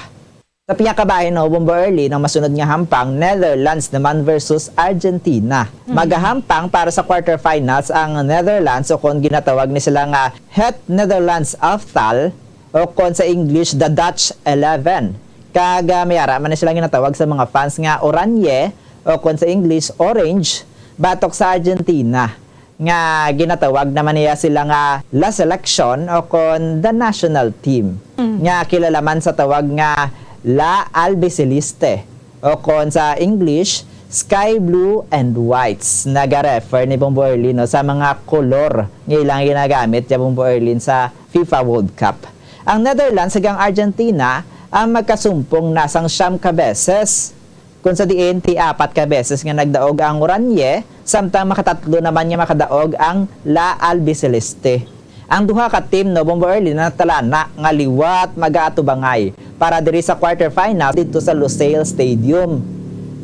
Sa pihak kabahin, no, Bombo Erlin, ang masunod nga hampang, Netherlands naman versus Argentina. Mhm. Magahampang para sa quarterfinals ang Netherlands, o kon ginatawag ni sila nga Het Nederlands Elftal, o kon sa English, The Dutch Eleven. Kag, ah, may ara man ni sila ginatawag sa mga fans nga Oranje, o kon sa English, Orange, batok sa Argentina, nga ginatawag naman niya sila nga La Selección o kon the national team, Mm. nga kilala man sa tawag nga La Albiceleste, o kon sa English, Sky Blue and Whites. Nagarefer ni Bombo Erlin, no, sa mga kolor nga ilang ginagamit ya, Bombo Erlin, sa FIFA World Cup. Ang Netherlands kag ang Argentina ang magkasumpong na sang siyam ka beses, kung sa diin ti apat ka beses nga nagdaog ang Oranje, samtang makatatlo naman nga makadaog ang La Albiceleste. Ang duha ka team, no, Bombo Erlin, natalana nga liwat magaatubangay para diri sa quarterfinals didto sa Lusail Stadium.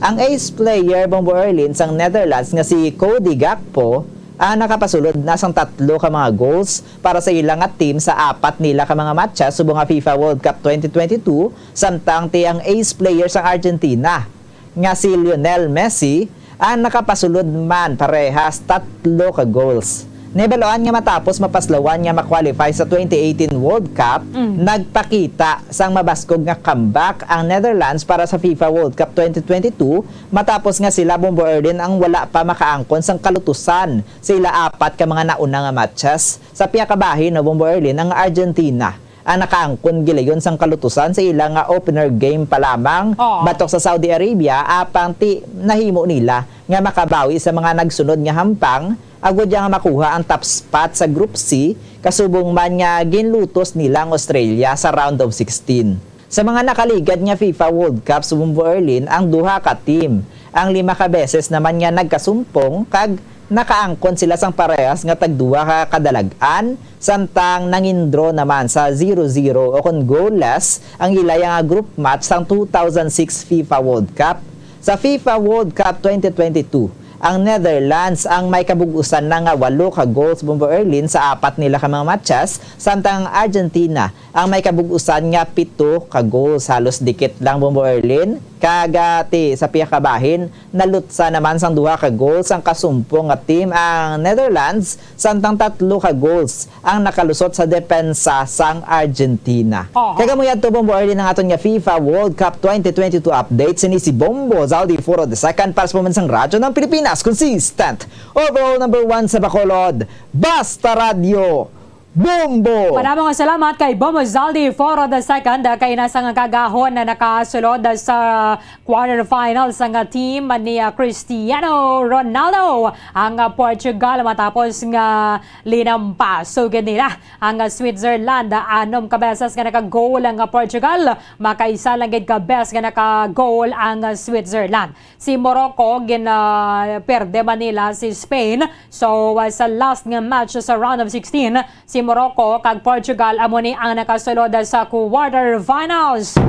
Ang ace player, Bombo Erlin, sang Netherlands nga si Cody Gakpo ang nakapasulod na sang tatlo ka mga goals para sa ila nga team sa apat nila ka mga matches subong nga FIFA World Cup twenty twenty-two, samtang ti ang ace player sang Argentina nga si Lionel Messi ang nakapasulod man parehas tatlo ka goals. Nahibaluan nga matapos mapaslawan nga ma-qualify sa twenty eighteen World Cup, Mm. nagpakita sang mabaskog nga comeback ang Netherlands para sa FIFA World Cup twenty twenty-two, matapos nga sila, Bombo Erlin, ang wala pa makaangkon sang kalutusan sa ila apat ka mga nauna nga matches. Sa pihak kabahin, no, Bombo Erlin, ang Argentina ang nakaangkon gilayon sang kalutusan sa ila nga opener game pa lamang Oo. batok sa Saudi Arabia, apang ti nahimo nila nga makabawi sa mga nagsunod nga hampang, agud ya nga makuha ang top spot sa Group C, kasubong man nga ginlutos nila ang Australia sa round of sixteen. Sa mga nakaligad nga FIFA World Cup, Bombo Erlin, ang duha ka team ang lima ka beses naman nga nagkasumpong kag nakaangkon sila sang parehas nga tagduha ka kadalag-an, samtang nangin-draw naman sa zero zero o kon goalless ang ilaya nga group match sang two thousand six FIFA World Cup. Sa FIFA World Cup twenty twenty-two, ang Netherlands ang may kabug-usan na nga walo ka goals, Bombo Erlin, sa apat nila ka mga matches, samtang ang Argentina ang may kabug-usan nga pito ka goals. Halos dikit lang, Bombo Erlin, Kag, ah, ti sa pihak ka bahin, nalutsa naman sang duha ka goals ang kasumpong nga team ang Netherlands, samtang tatlo ka goals ang nakalusot sa depensa sang Argentina. Aha. Kag amo yadto, Bombo Arlene, ang aton nga FIFA World Cup twenty twenty-two update. Sini si Bombo Zaldi Foro the second para sa Pambansang Radyo ng Pilipinas, consistent, overall number one sa Bacolod, Basta Radyo, Bombo! Madamo nga salamat kay Bombo Zaldi Foro the second, kay nasa nga kagahon na nakasulod sa quarterfinals ang team ni, ah, Cristiano Ronaldo, ang, ah, Portugal, matapos nga linampaso gid nila ang, ah, Switzerland. Anom ka beses nga naka-goal ang, ah, Portugal, makaisa lang gid ka beses nga naka-goal ang, ah, Switzerland. Si Morocco, gin, ah, perde man nila si Spain. So, ah, sa last nga match sa round of sixteen, si Morocco kag Portugal amo ni ang nakasulod sa quarterfinals.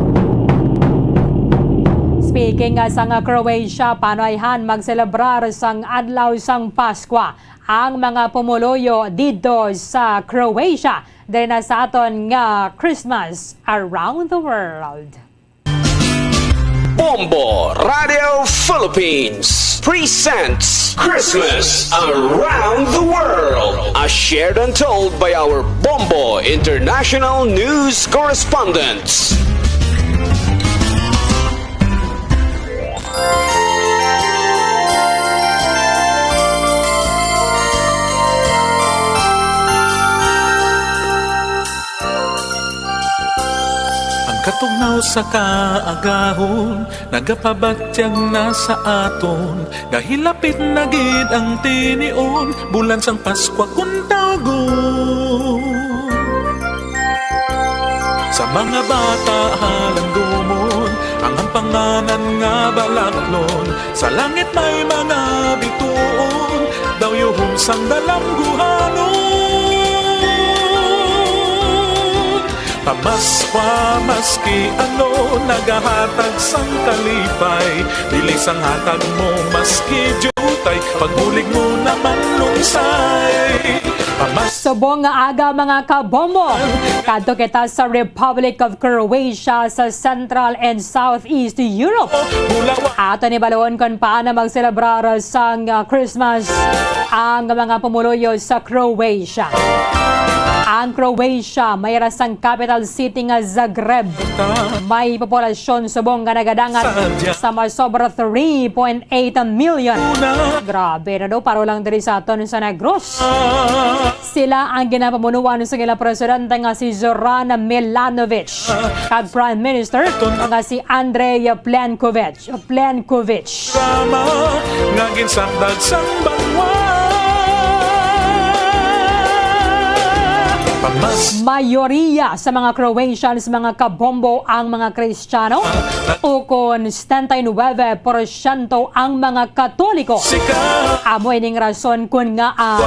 Speaking, ah, sang Croatia, panayhan magselebrar sang adlaw sang Paskwa ang mga pumuluyo didto sa Croatia, diri na sa aton nga Christmas Around the World. Bombo Radio Philippines presents Christmas Around the World, as shared and told by our Bombo International News correspondents. Ang katugnaw sa kaagahon nagapabatyag na sa aton, nga hilapit na gid ang tinion, bulan sang Paskwa kun tawgon. Sa mga bata halangdomon ang ampanganan nga balaklon, sa langit may mga bituon, daw yuhon sang dalangguhanon. Pamaskwa, maski ano, nagahatag sang kalipay, dili sang hatag mo maski diutay, pagbulig mo naman lungsay. Pamas- Subong nga aga, mga kabombo, kadto kita sa Republic of Croatia, sa Central and Southeast Europe. Ato ni balon kon paano magselebrar sang, ah, Christmas ang mga pumuluyo sa Croatia. Ang Croatia may ra sang capital city nga Zagreb. May populasyon subong nga nagadangat sa masobra three point eight million. Grabe na do, paro lang diri sa aton sa Negros. Sila ang ginapamunuan sa ilang presidente nga si Zoran Milanovic kag Prime Minister nga si Andrej Plenkovic. Plenkovic. Drama nga ginsakdag sang banwa. Pamas- Mayoriya sa mga Croatians, mga kabombo, ang mga Kristiyano, ukon setenta y nueve porsyento ang mga Katoliko. Sika. Amo ining rason kun ngaa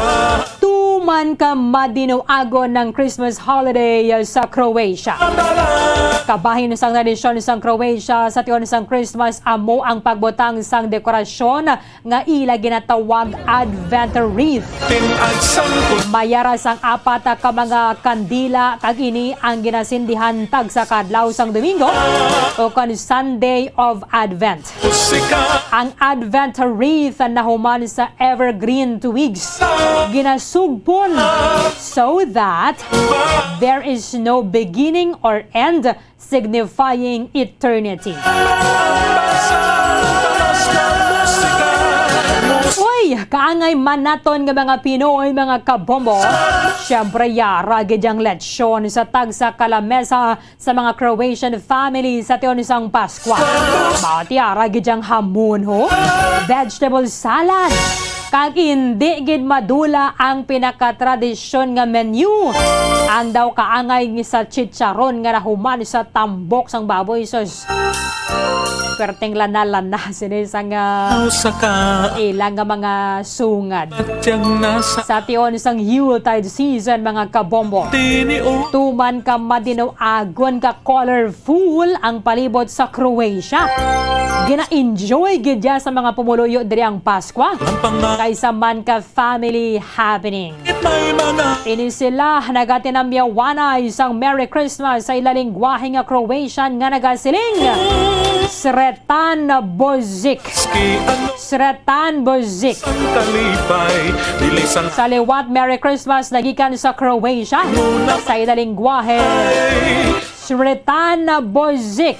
tuman ka madinuagon ang Christmas holiday sa Croatia. Kabahin sang tradisyon sang Croatia, sa tion sang Christmas amo ang pagbutang sang dekorasyon nga ila ginatawag Advent wreath. Tin-ag sangkot. May ara sang apat ka mga kandila kag ini ang ginasindihan tagsa ka adlaw sang Domingo, ukon Sunday of Advent. Ang Advent wreath nahuman sa evergreen twigs. Ginasugpon so that there is no beginning or end, signifying eternity. Uy, kaangay man naton nga mga Pinoy, mga kabombo. Siyempre, yara gid ang lechon sa tagsa ka lamesa sa mga Croatian family sa tion sang Paskwa. Mao ti ara gid ang hamon, ho? Vegetable salad. Kag indi gid madula ang pinakatradisyon nga menu. Ang daw kaangay sa chicharon nga nahuman sa tambok sang baboy. Sus. Perting lana-lana sini sang, ah, Usa ka ilang nga mga sungad. Batyang nasa Sa tion sang Yuletide season, mga kabombo, tinion. Tuman ka madinuagon ka colorful ang palibot sa Croatia. Gina-enjoy gid ya sa mga pumuluyo diri ang Paskwa. Ang panga- Kaysa man ka family happening. May mga Ini sila nagatinamyawanay sang Merry Christmas sa ila lingwahe nga Croatian nga nagasiling, Sretan Bozic. Sretan Bozic. Sa liwat, Merry Christmas nagikan sa Croatia. Sa ila lingwahe, Sretan Bozic.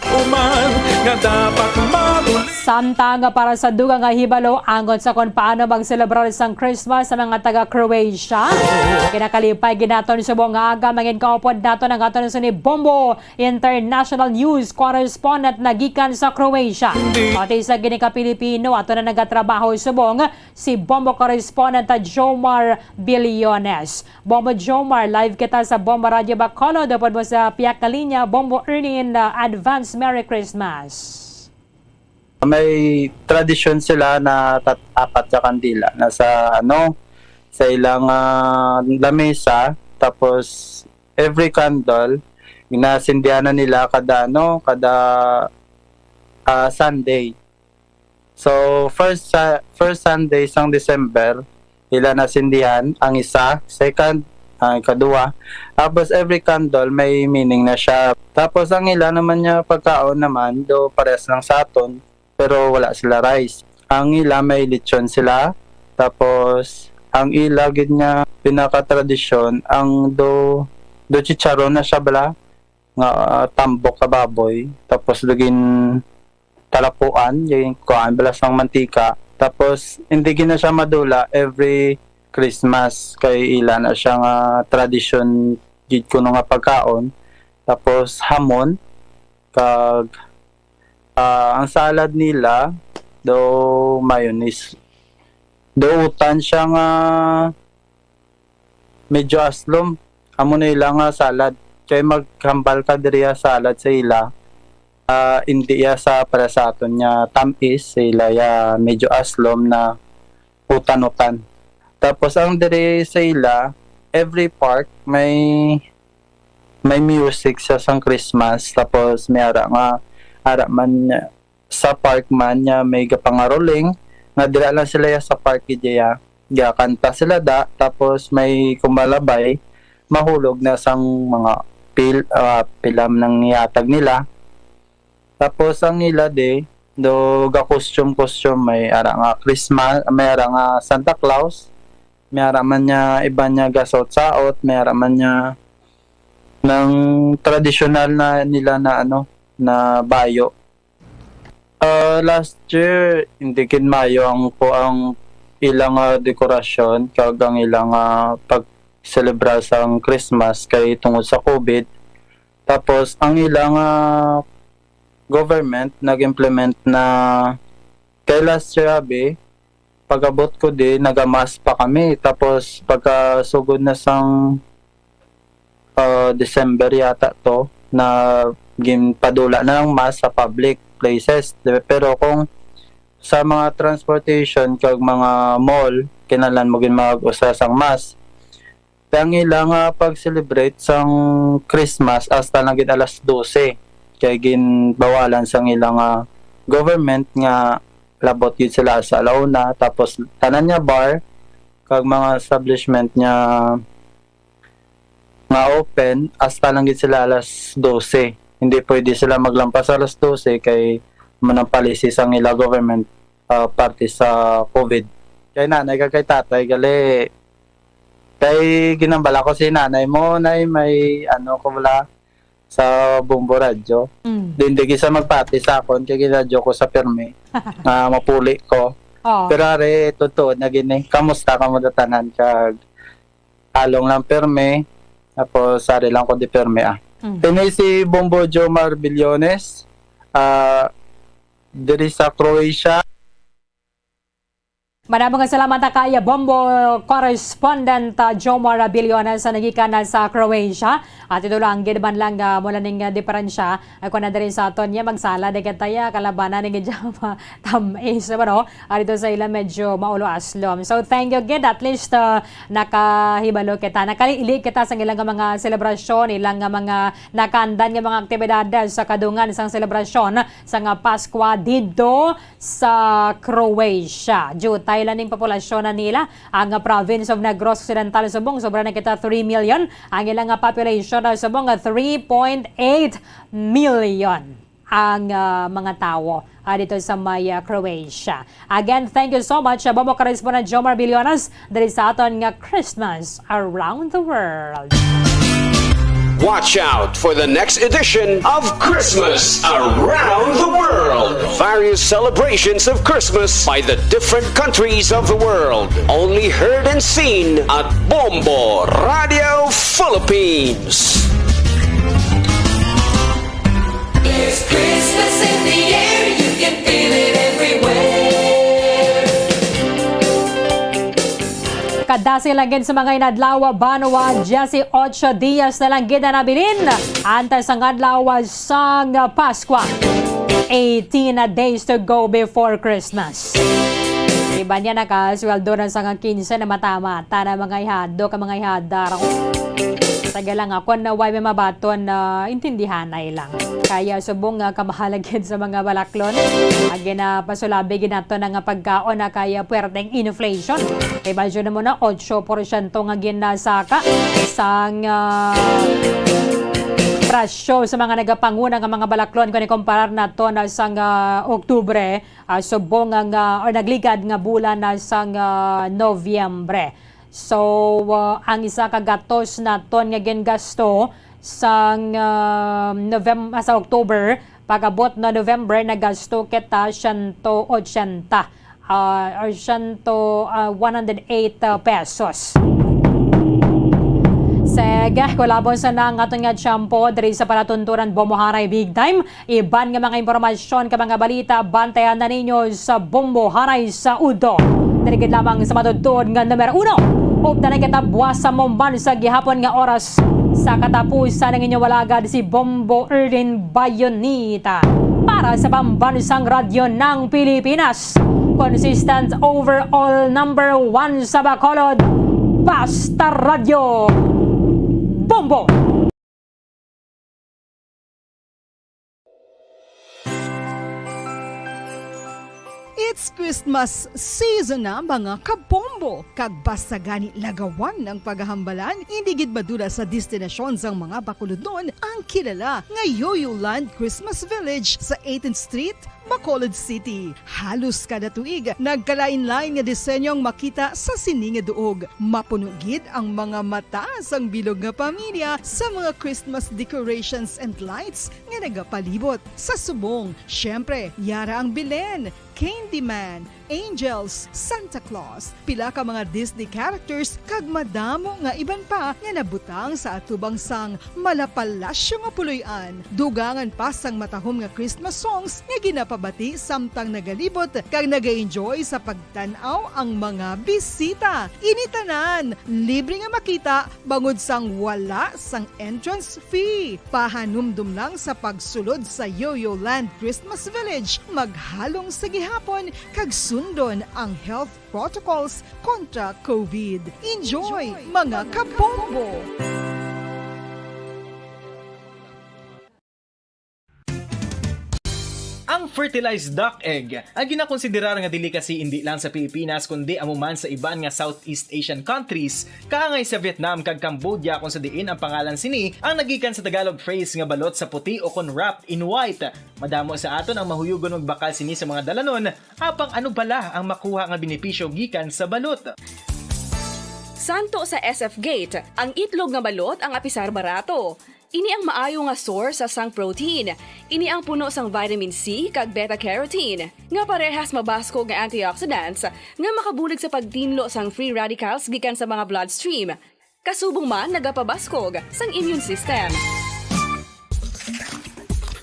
Samtang para sa dugang nga hibalo, angot sa kon paano magselebrar sang Christmas sa mga taga Croatia, kinakalipay ginaton subong nga aga, mangin kaupod naton ang aton sini Bombo International News Correspondent na gikan sa Croatia. Pati sa gini ka Pilipino, ato na nagatrabaho subong si Bombo Correspondent Jomar Biliones. Bombo Jomar, live kita sa Bombo Radio Bacolod. Upod mo sa piyak na linya, Bombo Ernie, uh, advance Merry Christmas. May tradisyon sila na tat-, apat ka kandila na sa, ano, sa ilang, ah, lamesa. Tapos, every candle, ginasindihan na nila kada, ano, kada, ah, Sunday. So, first sa, first Sunday sang December, ila nasindihan ang isa, second, ang ikaduha. Tapos, every candle may meaning na siya. Tapos, ang ila naman niya pagkaon naman, do parehas lang sa aton, pero wala sila rice. Ang ila may lechon sila, tapos ang ila gid nga pinakatradisyon, ang do, do chicharon na siya bala, nga, ah, tambok ka baboy, tapos do gintalapuan, yung kuan, bala sang mantika. Tapos, hindi gid na siya madula every Christmas, kay ila na siya nga tradisyon gid kuno nga pagkaon. Tapos, hamon, kag, ah, ang salad nila, do mayonnaise. Do utan siya nga medyo aslom. Amo na ila nga salad. Kay maghambal ka diri sa salad sa ila, ah, hindi iya sa para sa aton nga tamis, sa ila ya medyo aslom na utan-utan. Tapos ang diri sa ila, every park may, may music sa sang Christmas. Tapos may ara nga, ara man sa park man nga may gapangaroling, nga dira lang sila ya sa park gid ya. Gakanta sila da, tapos may kumalabay, mahulog na sang mga pil-, ah, pilam nang ihatag nila. Tapos ang ila di, do ga-costume-costume, may ara nga Christmas, may ara nga Santa Claus, may ara man niya iban niya gasaot-saot, may ara man niya nang tradisyonal na nila na ano, na bayo. Ah, last year, hindi gid maayo ang, ko, ang ilang, ah, dekorasyon kag ang ilang, ah, pag-selebra sang Christmas kay tungod sa COVID. Tapos, ang ilang, ah, government nag-implement na kay last year, abi, pag-abot ko di, naga-mask pa kami. Tapos, pagkasugod na sang, ah, December yata to, na ginpadula na ang mask sa public places. Di ba? Pero kung sa mga transportation kag mga mall, kinahanglan mo gid mag-usa sang mask. Kay ang ila nga pag-celebrate sang Christmas hasta lang gid alas dose, kay ginbawalan sang ila nga government nga labot gid sila sa alauna, tapos tanan nga bar kag mga establishment nga, nga open hasta lang gid sila alas dose. Hindi pwede sila maglampas alas dose kay manang policy sang ila government, ah, parte sa COVID. Kay nanay kag kay tatay gali, kay ginambala ko si nanay mo, nay, may ano ko bala sa Bombo Radyo. Mm. Di, hindi gid siya magpati sa akon, kay ginradyo ko sa pirmi nga mapuli ko. Oh. Pero ari, totoo na gini. Kamusta kamo tanan? Kag along lang pirmi. Tapos ari lang ko di pirmi, ah. Mm. Ini si Bombo Jomar Billones, ah, diri sa Croatia. Madamo nga salamat, ah, kay Bombo correspondent, ah, Jomar Billones, sa nagikan na sa Croatia. At ito lang, gid man lang, ah, mula ning, ah, diferensya, ah, kung na diri sa aton niya, magsala di kita ya, kalabanan ni Jama Tam-, eh, so, ano, ah, dito sa ila medyo maulo aslom. So, thank you, gid. At least, ah, nakahibalo kita, nakaliili kita sa ilang mga selebrasyon, ilang nga mga nakandan nga mga aktibidades sa kadungan sang selebrasyon sa nga Paskwa dito sa Croatia. Diutay lang ning populasyon na nila ang province of Negros Occidental subong sobra na kita three million. Ang ilang nga population na subong nga three point eight million. ang, ah, mga tawo, ah, dito sa may, ah, Croatia. Again, thank you so much, ah, Bombo correspondent Jomar Billones, diri sa aton nga Christmas Around the World. Watch out for the next edition of Christmas Around the World. Various celebrations of Christmas by the different countries of the world. Only heard and seen at Bombo Radio Philippines. There's Christmas in the air, you can feel it everywhere. Kadasig lang gid sa mga inadlaw, banwa, dieciocho dias na lang gid na nabilin antes ang adlaw sang Paskwa. Eighteen days to go before Christmas. Iban niya nakasweldo na sa nga quince na mata-mata na mga ihado ka mga ihadar. Sige lang, ako na way may mabaton na intindihanay lang. Kaya subong nga kamahalagid sa mga balaklon, ang ginapasulabi ginato na nga pagkaon na kaya puwerteng inflation. Imagine mo na, ocho porsyento nga ginasaka sang, ah, presyo sa mga nagapanguna nga mga balaklon kung ikumparar nato na sang, ah, Oktubre, ah, subong nga, nga, or nagligad nga bulan na sang, ah, Nobyembre. So, ah, ang isa ka gatos naton nga gingasto sang, ah, Novem-, ah, sa October, pag-abot na November, nagasto kita siyento ochenta, ah, or siyento, ah, one hundred eight, ah, pesos. Sige, kulabon sa na ang aton nga tiyempo diri sa palatuntunan Bombo Haray Big Time. Iban nga mga impormasyon kag mga balita, bantayan na ninyo sa Bombo Haray sa Udto. Diri gid lamang sa matuod-tuod nga numero uno. Updan na kita buwas sa maumban sa gihapon nga oras. Sa katapusan, ang inyong alagad si Bombo Erlin Bayonita para sa Pambansang Radyo ng Pilipinas. Consistent overall number one sa Bacolod. Basta Radyo. Bombo! It's Christmas season na, mga kabombo, kag basta gani lagawan ang paghahambalan, hindi gid madula sa destinasyon sang mga Bacolodnon ang kilala nga Yoyo Land Christmas Village sa eighteenth Street, Bacolod City. Halos kada tuig, nagkalain-lain nga disenyo ang makita sa sini nga duog. Mapuno gid ang mga mata sang bilog nga pamilya sa mga Christmas decorations and lights nga nagapalibot. Sa subong, siyempre, yara ang Belen, Candyman, Angels, Santa Claus, pila ka mga Disney characters, kag madamo nga iban pa nga nabutang sa atubang sang malapalasyo nga puloy-an. Dugangan pa sang matahom nga Christmas songs nga ginapabati samtang nagalibot kag nag-enjoy sa pagtan-aw ang mga bisita. Ini tanan libre nga makita bangod sang wala sang entrance fee. Pahanumdom lang sa pagsulod sa Yoyo Land Christmas Village, maghalong sa gihapon kag sundon ang health protocols kontra COVID. Enjoy, mga kabombo! Ang fertilized duck egg, ang ginakonsiderar nga delicacy indi lang sa Pilipinas, kundi amo man sa iban nga Southeast Asian countries, kaangay sa Vietnam kag Cambodia, kung sa diin ang pangalan sini ang nagikan sa Tagalog phrase nga balot sa puti o kon wrapped in white. Madamo sa aton ang mahuyugon magbakal sini sa mga dalanon, apang ano bala ang makuha nga benepisyo gikan sa balot? Santo sa S F Gate, ang itlog nga balot ang apisar barato. Ini ang maayo nga source sa sang protein. Ini ang puno sang vitamin C kag beta carotene, nga parehas mabaskog nga antioxidants nga makabulig sa pagtinlo sang free radicals gikan sa mga bloodstream. Kasubong man, nagapabaskog sang immune system.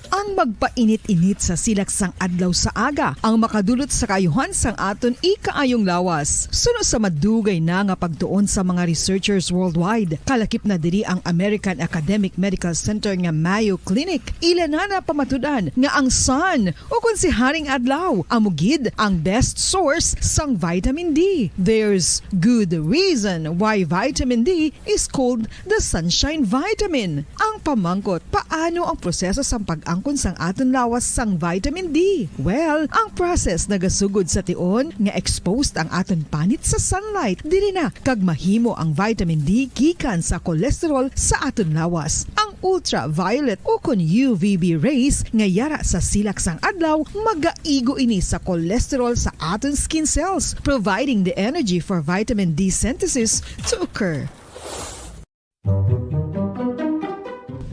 Ang magpainit-init sa silak sang adlaw sa aga ang makadulot sa kaayuhan sang aton ikaayong lawas. Suno sa madugay na nga pagtuon sa mga researchers worldwide, kalakip na diri ang American Academic Medical Center nga Mayo Clinic, ila na napamatud-an nga ang sun, o kon si Haring Adlaw, amo gid ang best source sang vitamin D. There's good reason why vitamin D is called the sunshine vitamin. Ang pamangkot, paano ang proseso sang pag-angkon sang aton lawas sang vitamin D? Well, ang process nagasugod sa tion nga exposed ang aton panit sa sunlight. Diri na kag mahimo ang vitamin D gikan sa cholesterol sa aton lawas. Ang ultraviolet, ukon U V B rays nga yara sa silak sang adlaw, magaigo ini sa cholesterol sa aton skin cells, providing the energy for vitamin D synthesis to occur.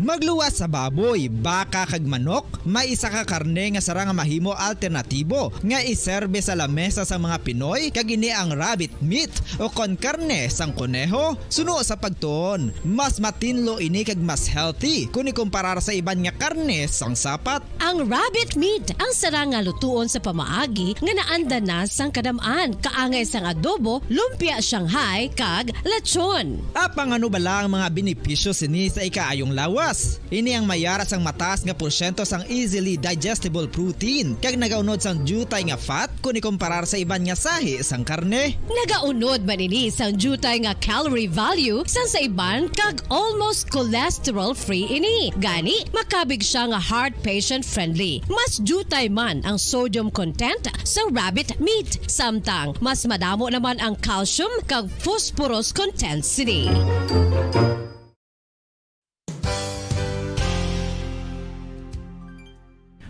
Magluwas sa baboy, baka, kag manok, may isa ka karne nga sarang nga mahimo alternatibo nga iserbe sa lamesa sang mga Pinoy, kag ini ang rabbit meat, ukon karne sang koneho. Suno sa pagtuon, mas matinlo ini kag mas healthy kon ikumparar sa iban nga karne sang sapat. Ang rabbit meat ang sarang nga lutuon sa pamaagi nga naanda na sang kadam-an, kaangay sang adobo, lumpia Shanghai, kag lechon. Apang ano bala ang mga benepisyo sini sa ikaayong lawas? Ini ang may yara sang mataas nga porsyento sang easily digestible protein, kag nagaunod sang diutay nga fat kon ikumparar sa iban nga sahi sang karne. Nagaunod man ini sang diutay nga calorie value sang sa iban kag almost cholesterol-free ini. Gani, makabig sia nga heart patient-friendly. Mas diutay man ang sodium content sa rabbit meat, samtang mas madamo naman ang calcium kag phosphorus content sini.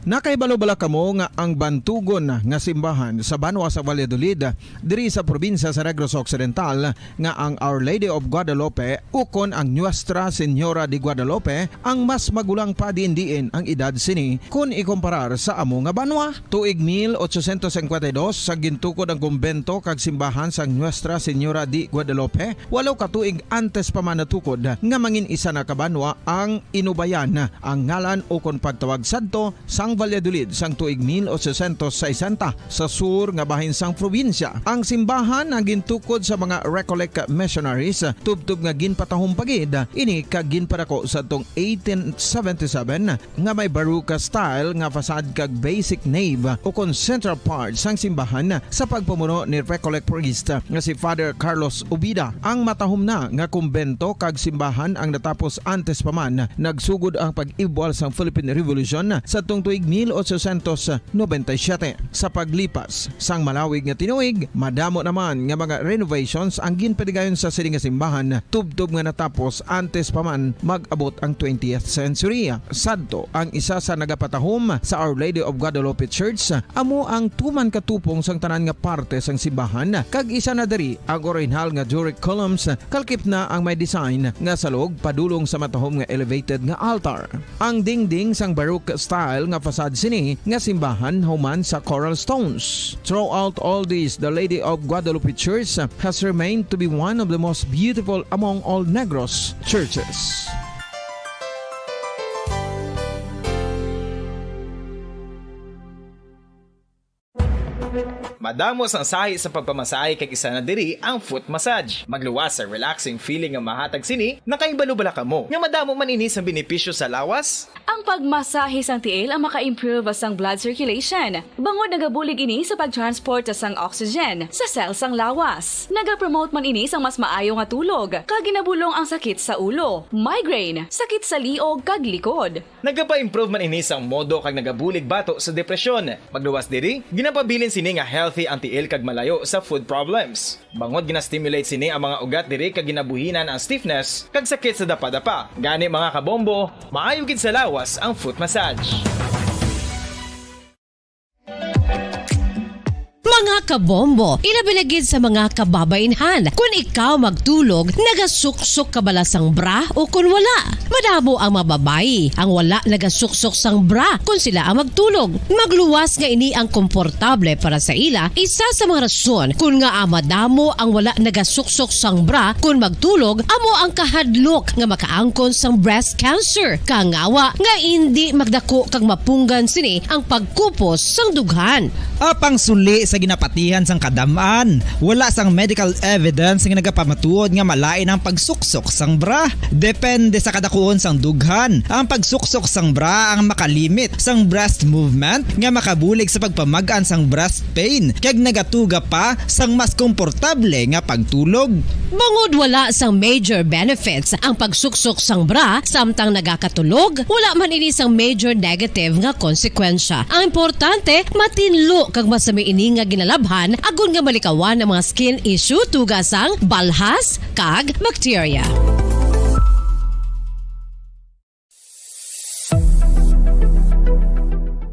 Nakahibalo bala kamo nga ang bantugon nga simbahan sa banwa sa Valladolid, diri sa probinsya sa Negros Occidental, nga ang Our Lady of Guadalupe ukon ang Nuestra Señora de Guadalupe ang mas magulang pa diin-diin ang edad sini kon ikumparar sa amo nga banwa? Tuig mil ochocientos cincuenta y dos, sa gintukod ang kumbento kag simbahan sang Nuestra Señora de Guadalupe, walo ka tuig antes pa man natukod nga mangin isa na ka banwa ang Inubayan, ang ngalan ukon pagtawag sadto sang Valladolid sang tuig mil ochocientos sesenta sa sur nga bahin sang probinsya. Ang simbahan ang gintukod sa mga Recollect missionaries, tubtob nga ginpatahom pa gid ini kag ginpadako sadtong eighteen seventy-seven, nga may Baroque style nga facade kag basic nave ukon central part sang simbahan sa pagpamuno ni Recollect priest nga si Father Carlos Ubida. Ang matahom na nga kumbento kag simbahan ang natapos antes pa man nagsugod ang pag-ibwal sang Philippine Revolution sadtong tuig mil ochocientos noventa y siete. Sa paglipas sang malawig nga tinuig, madamo naman nga mga renovations ang ginpatigayon sa sini nga simbahan, tubtob nga natapos antes pa man mag-abot ang twentieth century. Sadto, ang isa sa nagapatahom sa Our Lady of Guadalupe Church amo ang tuman ka tupong sang tanan nga parte sang simbahan, kag isa na diri ang orihinal nga Doric columns, kalkip na ang may design nga salog padulong sa matahom nga elevated nga altar. Ang dingding sang Baroque style nga facade sini nga simbahan human sa coral stones. Throughout all this, the Lady of Guadalupe Church has remained to be one of the most beautiful among all Negros churches. Madamo sang sahi sa pagpamasahe, kag isa na diri ang foot massage. Magluwas sa relaxing feeling nga mahatag sini. Nakahibalo bala kamo nga madamo man ini sang benepisyo sa lawas? Ang pagmasahe sang tiil ang maka-improve sang blood circulation, bangod nagabulig ini sa pag-transport sang oxygen sa cell sang lawas. Nagapromote man ini sang mas maayo nga tulog, kag ginabulong ang sakit sa ulo, migraine, sakit sa liog, kag likod. Nagapa-improve man ini sang modo kag nagabulig bato sa depresyon. Magluwas diri, ginapabilin sini nga healthy ang tiil kag malayo sa foot problems. Bangod gina-stimulate sini ang mga ugat diri kag ginabuhinan ang stiffness kag sakit sa dapadapa. Gani, mga kabombo, maayo gid sa lawas ang foot massage. Mga kabombo, ilabi na gid sa mga kababainhan, kun ikaw magtulog, nagasuksok ka bala sang bra o kun wala? Madamo ang mga babayi ang wala nagasuksok sang bra kun sila ang magtulog. Magluwas nga ini ang komportable para sa ila, isa sa mga rason kun ngaa madamo ang wala nagasuksok sang bra kun magtulog amo ang kahadlok nga makaangkon sang breast cancer. Kangawa nga indi magdako kag mapunggan sini ang pagkupos sang dughan. Apang suli sa ginapatihan sang kadam-an, wala sang medical evidence nga nagapamatuod nga malain ang pagsuksok sang bra. Depende sa kadakuon sang dughan, ang pagsuksok sang bra ang makalimit sang breast movement nga makabulig sa pagpamag-an sang breast pain kag nagatuga pa sang mas komportable nga pagtulog. Bangod wala sang major benefits ang pagsuksok sang bra samtang nagakatulog, wala man ini sang major negative nga konsekwensya. Ang importante, matinlo kag masami ini nga ginalabhan agod nga malikawan ang mga skin issue tuga sang balhas kag bakterya.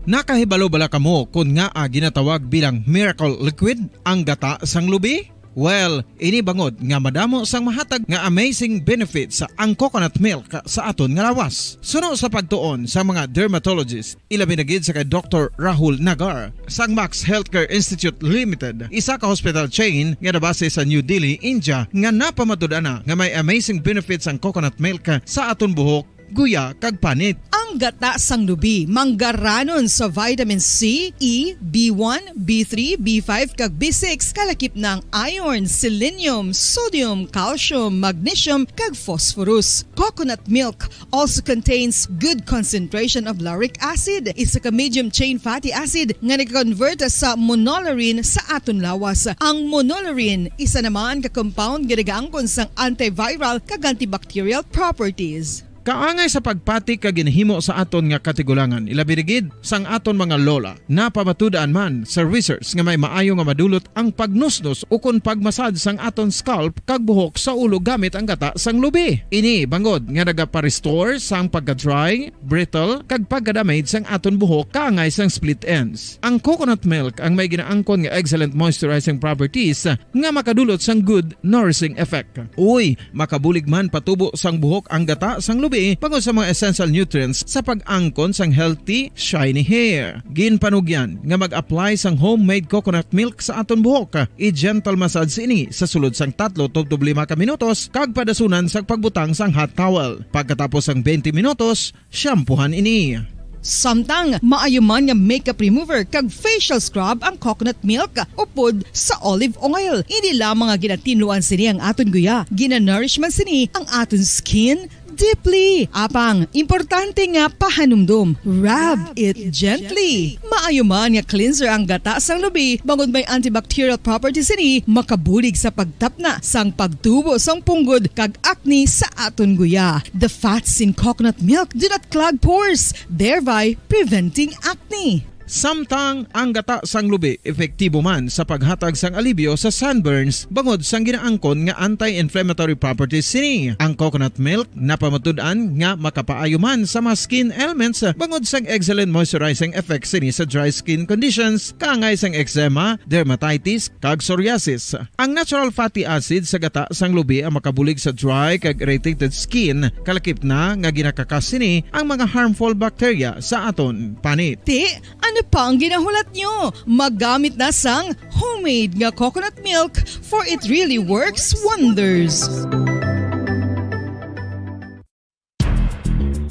Nakahibalo bala kamo kon ngaa ginatawag bilang miracle liquid ang gata sang lubi? Well, ini bangod nga madamo sang mahatag nga amazing benefits ang coconut milk sa aton nga lawas. Suno sa pagtuon sa mga dermatologist, ilabi na gid sa kay Doktor Rahul Nagar sang Max Healthcare Institute Limited, isa ka hospital chain nga nabase sa New Delhi, India, nga napamatud-an na nga may amazing benefits ang coconut milk sa aton buhok, guya, kag panit. Ang gata sang lubi manggaranon sa vitamin C, E, B one, B three, B five, kag B six, kalakip na ang iron, selenium, sodium, calcium, magnesium, kag phosphorus. Coconut milk also contains good concentration of lauric acid, isa ka medium chain fatty acid nga nag-convert sa monolaurin sa aton lawas. Ang monolaurin, isa naman ka compound nga nagaangkon sang antiviral kag antibacterial properties. Kaangay sa pagpati kag ginhimo sa aton nga katigulangan, ilabi na gid sang aton mga lola. Napamatud-an man sa research nga may maayo nga madulot ang pagnusnos ukon pagmasad sang aton scalp kag buhok sa ulo gamit ang gata sang lubi. Ini bangod nga nagapa-restore sang pagka-dry, brittle, kag pagka-damage sang aton buhok kaangay sang split ends. Ang coconut milk ang may ginaangkon nga excellent moisturizing properties nga makadulot sang good nourishing effect. Uy, makabulig man patubo sang buhok ang gata sang lubi bangod sa mga essential nutrients sa pag-angkon sang healthy, shiny hair. Ginpanugyan nga mag-apply sang homemade coconut milk sa aton buhok. I-gentle massage ini sa sulod sang tatlo tubtob lima ka minutos kag padasunan sang pagbutang sang hot towel. Pagkatapos sang twenty minutos, shampoohan ini. Samtang maayo man nga makeup remover kag facial scrub ang coconut milk upod sa olive oil. Hindi lamang nga ginatinluan sini ang aton guya, ginanourish man sini ang aton skin deeply. Apang, importante nga pahanumdom, rub it gently. Maayo man nga cleanser ang gata sang lubi, bangod may antibacterial properties sini, makabulig sa pagtapna sang pagtubo sang punggod kag acne sa aton guya. The fats in coconut milk do not clog pores, thereby preventing acne. Samtang ang gata sang lubi epektibo man sa paghatag sang alibyo sa sunburns bangod sang ginaangkon nga anti-inflammatory properties sini. Ang coconut milk napamatud-an nga makapaayo man sa mga skin ailments bangod sang excellent moisturizing effects sini sa dry skin conditions, kaangay sang eczema, dermatitis, kag psoriasis. Ang natural fatty acid sa gata sang lubi ang makabulig sa dry kag irritated skin, kalakip na nga ginakakas sini ang mga harmful bacteria sa aton panit. Ti, ano pa ang ginahulat nyo? Magamit na sang homemade nga coconut milk, for it really works wonders.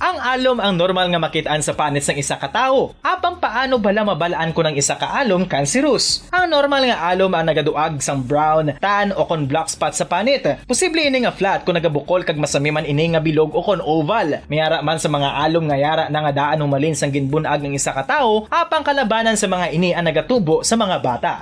Ang alom ang normal nga makit-an sa panit sang isa ka tawo. Apang paano bala mabal-an kon ang isa ka alom kanserus? Ang normal nga alom ang nagaduag sang brown, tan, o kon black spot sa panit. Posible ini nga flat kon nagabukol kag masami man ini nga bilog o kon oval. May ara man sa mga alom nga yara na nga daan humalin sang ginbun-ag ang isa ka tawo, apang kalabanan sa mga ini ang nagatubo sa mga bata.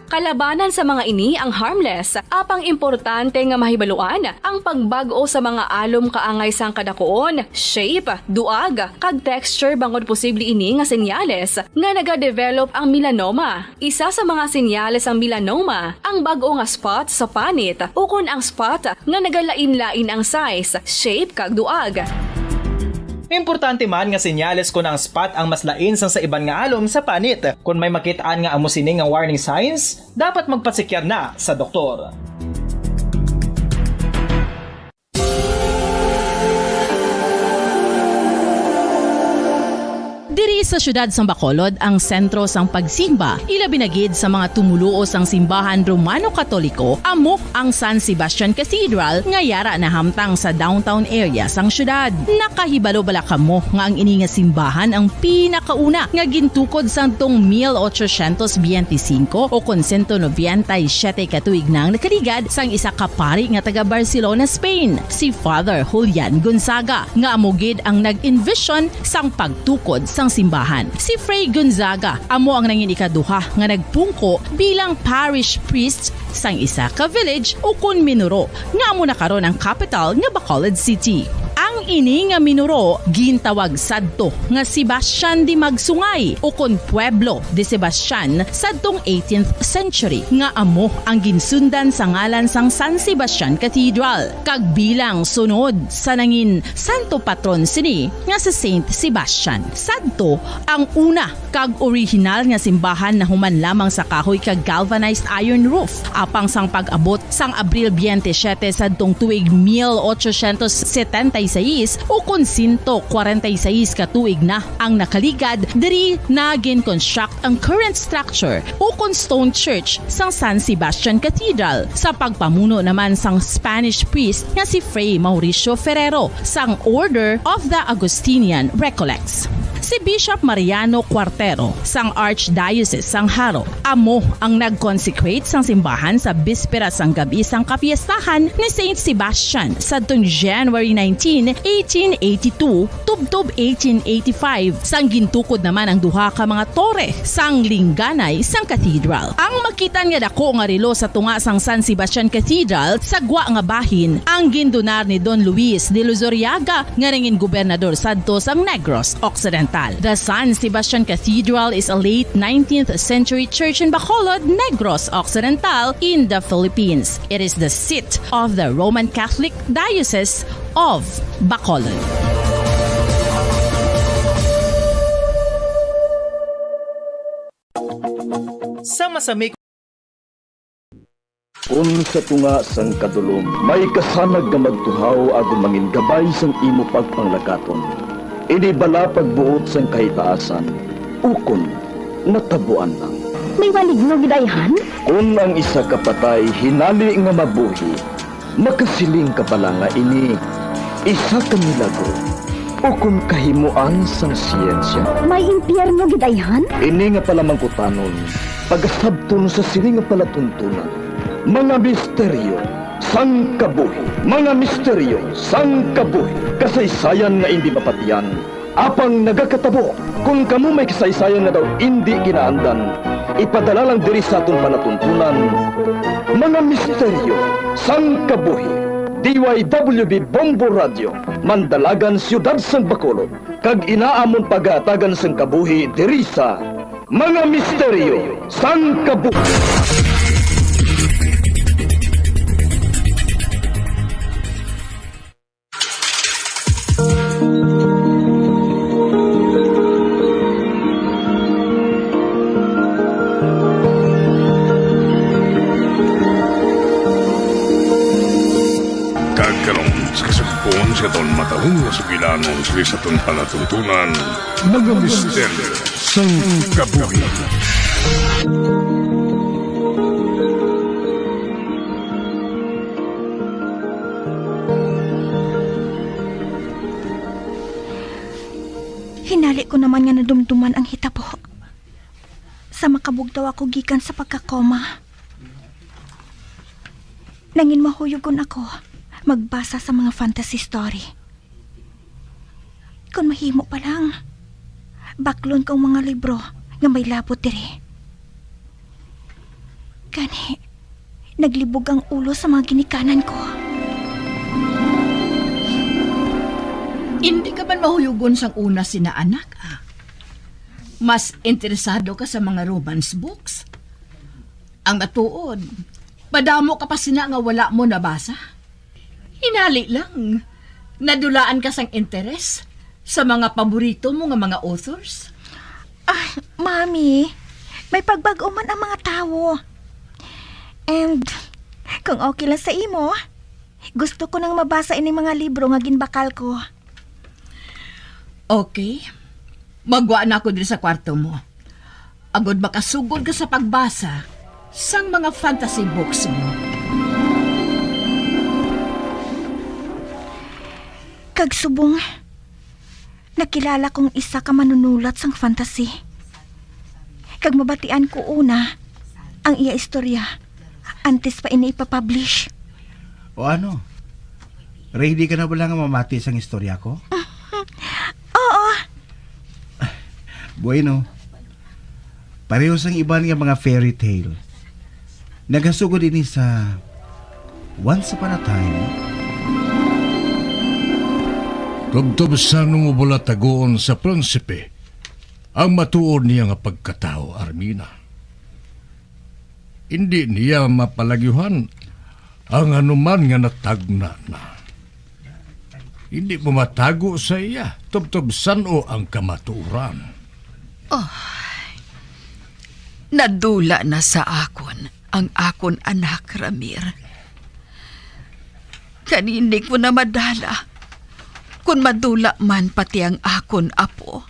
Kalabanan sa mga ini ang harmless, apang importante nga mahibaluan ang pagbag-o sa mga alom kaangay sang kadakuon, shape, duag, kag texture, bangod posible ini nga senyales nga nagadevelop ang melanoma. Isa sa mga senyales sang melanoma ang bag-o nga spot sa panit ukon ang spot nga nagalain-lain ang size, shape, kag duag. Importante man nga senyales kon ang spot ang mas lain sang sa iban nga alom sa panit. Kon may makit-an nga amo sini nga warning signs, dapat magpasekyar na sa doktor. Diri sa siyudad sang Bacolod ang sentro sang pagsimba, ilabi na gid sa mga tumoluo sang simbahan Romano Katoliko, amo ang San Sebastian Cathedral nga yara nahamtang sa downtown area sang siyudad. Nakahibalo bala kamo nga ang ini nga simbahan ang pinakauna nga gintukod sadtong mil ochocientos biyente singko o kon sento nobenta y siyete ka tuig na ang nakaligad sang isa ka pari nga taga Barcelona, Spain, si Father Julian Gonzaga, nga amo gid ang nag-envision sang pagtukod sang simbahan. Si Fray Gonzaga amo ang nangin ikaduha nga nagpungko bilang parish priest sang isa ka village o kon minuro nga amo na karon ang kapital nga Bacolod City. Ang Ini nga minuro gintawag sadto nga Sebastian de Magsungay ukon Pueblo de Sebastian sadtong eighteenth century, nga amo ang ginsundan sa ngalan sang San Sebastian Cathedral, kag bilang sunod sa nangin santo patron sini nga si Saint Sebastian. Sadto ang una kag orihinal nga simbahan nahuman lamang sa kahoy kag galvanized iron roof, apang sang pag-abot sang Abril twenty-seven sadtong tuig mil ochocientos setenta y seis, ukon sento kwarenta y seis ka tuig na ang nakaligad, diri na gin-construct ang current structure ukon stone church sang San Sebastian Cathedral, sa pagpamuno naman sang Spanish priest nga si Fray Mauricio Ferrero sang Order of the Augustinian Recollects. Si Bishop Mariano Cuartero sang Archdiocese sang Jaro amo ang nag-consecrate sang simbahan sa bispera sang gab-i sang kapiestahan ni Saint Sebastian sadtong January nineteen, eighteen eighty-two, tubtob eighteen eighty-five, sang gintukod naman ang duha ka mga tore sang lingganay sang cathedral. Ang makitan nga dako nga relo sa tunga sang San Sebastian Cathedral sa gwa nga bahin ang gindonar ni Don Luis de Luzuriaga, nga nangin gobernador sadto sang Negros Occidental. The San Sebastian Cathedral is a late nineteenth century church in Bacolod, Negros Occidental, in the Philippines. It is the seat of the Roman Catholic Diocese of Bacolod. Sa masami Kon sa tunga sang kadulom may kasanag nga magtuhaw agod mangin gabay sang imo pagpanglakaton, ini bala pagbuot sang kahitaasan ukon natabuan lang. May maligno gid ayhan? Kon ang isa ka patay hinali nga mabuhi, makasiling ka bala nga ini isa ka milagro ukon kahimoan sang siyensya? May impyerno gid ayhan? Ini nga palamangkutanon pagasabton sa sini nga palatuntunan, mga misteryo sang kabuhi. Mga misteryo sang kabuhi. Kasaysayan nga indi mapatian, apang nagakatabo. Kon kamo may kasaysayan nga daw indi ginaandan, ipadala lang diri sa aton palatuntunan, mga misteryo sang kabuhi. D Y W B Bombo Radio, Mandalagan, Siyudad sang Bacolod, kag ina amon pagahatagan sang kabuhi diri sa Mga Misteryo sang Kabuhi. Kag karon, sa kasugpon sa aton matarong nga sugilanon sa aton palatuntunan, mga misteryo sang kabuhi. Hinali ko naman nga nadumduman ang hitabo. Sa makabugtaw ako gikan sa pagkakoma, nangin mahuyugon ako magbasa sa mga fantasy story. Kon mahimo pa lang, baklon ko ang mga libro nga may labot diri. Gani, naglibog ang ulo sa mga ginikanan ko. Indi ka man mahuyugon sang una sina, anak, ah. Mas interesado ka sa mga romance books. Ang matuod, madamo ka pa sina nga wala mo nabasa. Hinali lang, nadulaan ka sang interes sa mga paborito mo nga mga authors? Ah, Mami, may pagbag-o man ang mga tawo. And kung okay lang sa imo, gusto ko nang mabasa ining mga libro nga ginbakal ko. Okay. Magwa na ako diri sa kwarto mo, agod makasugod ka sa pagbasa sang mga fantasy books mo. Kag subong, nakilala kong isa ka manunulat sang fantasy. Kag mabatian ko una ang iya istorya antes pa ini ipapublish. O ano? Ready ka na bala nga mamati sang istorya ko? Oo. Bueno, pareho sang iban nga mga fairy tale, nagasugod ini sa once upon a time. Tubtob sa nung wala tagoon sa prinsipe ang matuod niya nga pagkatawo, Armina. Indi niya mapalagyuhan ang anuman nga natagna na. Hindi mo matago sa iya, tubtob san-o ang kamatuoran. Oh, nadula na sa akon ang akon anak, Ramir. Gani hindi ko na madala kon madula man pati ang akon apo.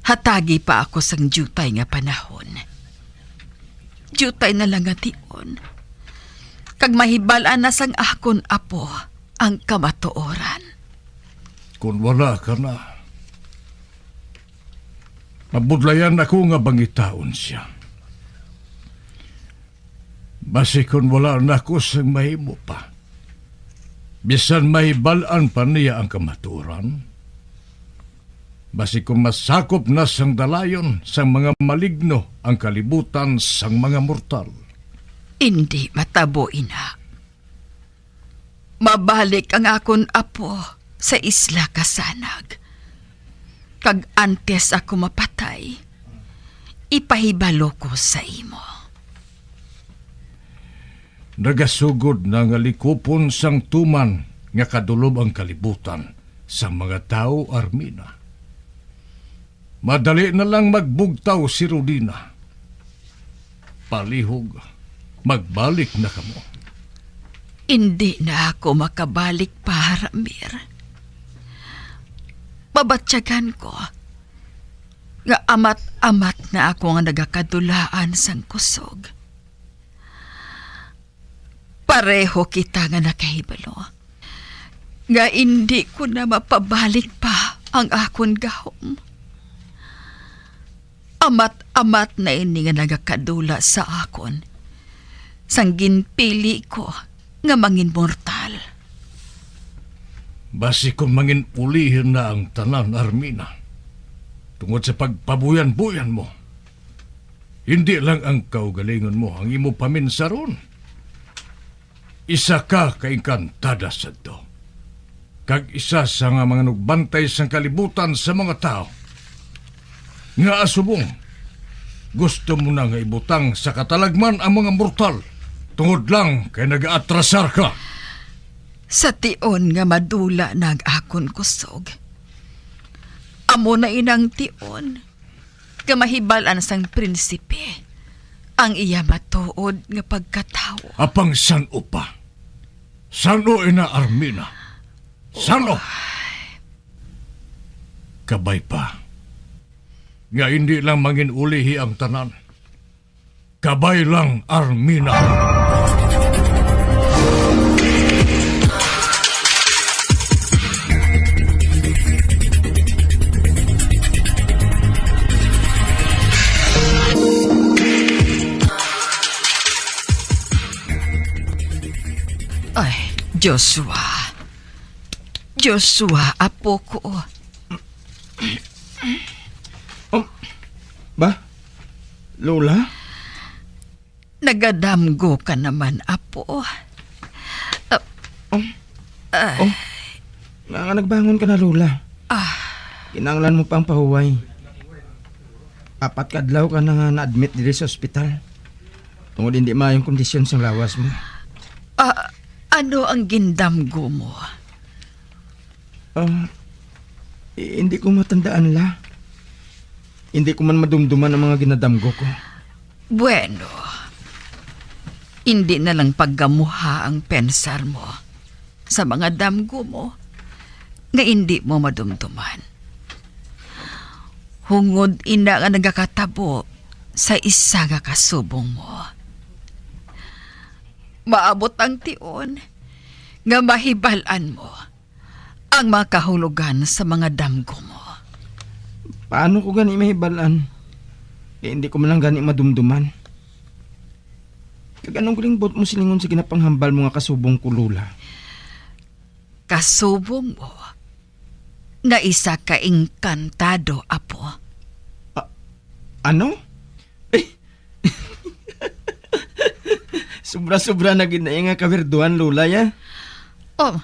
Hatagi pa ako sang diutay nga panahon. Diutay na lang nga tion, kag mahibal-an na sang akon apo ang kamatuoran. Kon wala ka na, mabudlayan ako nga bangitaon sia. Basi kon wala na ako sing mahimo pa, bisan mahibal-an pa niya ang kamatuoran, basi kon masakop na sang dalayon sang mga maligno ang kalibutan sang mga mortal. Indi matabo ina. Mabalik ang akon apo sa isla Kasanag. Kag antes ako mapatay, ipahibalo ko sa imo. Nagasugod na nga likupon sang tuman nga kadulob ang kalibutan sang mga tawo, Armina. Madali na lang magbugtaw si Rodina. Palihog, magbalik na kamo. Indi na ako makabalik pa, Ramir. Mabatyagan ko nga amat-amat na ako nga nagakadulaan sang kusog. Pareho kita nga nakahibalo nga indi ko na mapabalik pa ang akon gahom. Amat-amat na ini nga nagakadula sa akon sang ginpili ko nga mangin mortal. Basi kon mangin ulihi na ang tanan, Armina, tungod sa pagpabuyan-buyan mo, hindi lang ang kaugalingon mo ang imo paminsaron. Isa ka ka engkantada sadto, kag isa sa nga mga nagbantay sang kalibutan sa mga tawo. Ngaa subong gusto mo na nga ibutang sa katalagman ang mga mortal tungod lang kay nagaatrasar ka? Sa tion nga madula na ang akon kusog, amo na inang tion nga mahibal-an sang prinsipe ang iya matuod nga pagkatawo. Apang san-o pa? San-o ina, Armina? San-o? Kabay pa nga indi lang mangin-ulihi ang tanan. Kabay lang, Armina. Ay, Joshua. Joshua, apo ko. Um, ba? Lola? Nagadamgo ka naman, apo. Ah, Oh. Ah. Oh. Nga, nga nagbangon ka na, Lola. Ah. Kinahanglan mo pang pahuway. Apat ka adlaw ka na nga na-admit diri sa ospital. Tungod hindi maayong kondisyon sang lawas mo. Ah, ano ang gindamgo mo? Ah, i-, hindi ko matandaan, La. Hindi ko man madumduman ang mga ginadamgo ko. Bueno, hindi na lang paggamuha ang pensar mo sa mga damgo mo nga hindi mo madumduman. Hungod ina nga nagakatabo sa isa nga kasubong mo. Maabot ang tion nga mahibal-an mo ang mga kahulogan sa mga damgo mo. Paano ko gani mahibal-an? Eh, hindi ko man lang gani madumduman. Kag anong galing buot mo silingon sa ginapanghambal mo nga kasubong ko, Lola? Kasubong mo nga isa ka engkantado, apo. A-, ano? Sobra-sobra na gid na iya nga kawerduhan, Lola, ya. Oh,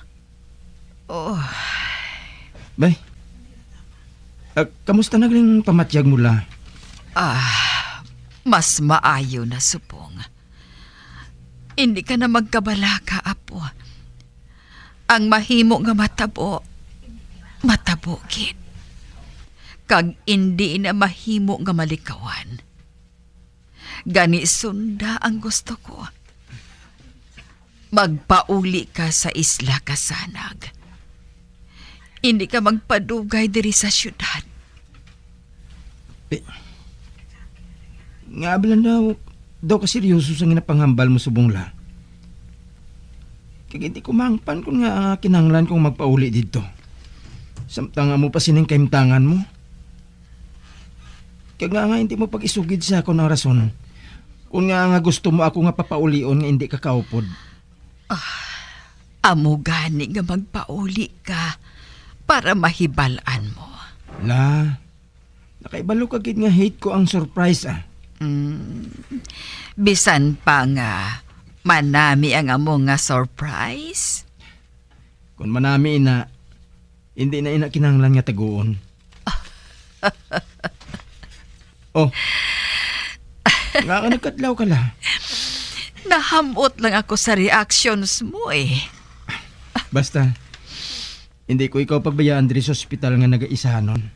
Oh. Bay, ah, kamusta na ning pamatyag mo, La? Ah, mas maayo na, subong. Hindi ka na magkabalaka, apo. Ang mahimo nga matabo, matabo gid. Kag indi na mahimo nga malikawan. Gani, sunda ang gusto ko. Magpauli ka sa isla, Kasanag. Hindi ka magpadugay diri sa syudad. Eh, nga abala na daw ka seryoso sa ginapanghambal mo, subong, La. Kag hindi ko maangpan kon nga kinahanglan kong magpauli didto. Samtang amo pa sining kahimtangan mo. Kag nga, nga hindi mo pag-isugid sa akon ang rason, kon nga, nga gusto mo ako nga papaulion nga hindi ka kaupod. Ah, amo gani nga magpauli ka para mahibal-an mo. La, nakaibalo ka gid nga hate ko ang surprise, ah. Mm, bisan pa nga manami ang amo nga surprise. Kon manami ina, hindi na ina kinahanglan nga taguon. Oh. Nga ka nagkadlaw ka, La? Nahamot lang ako sa reactions mo, eh. Basta, hindi ko ikaw pabayaan diri sa ospital nga nagaisahanon.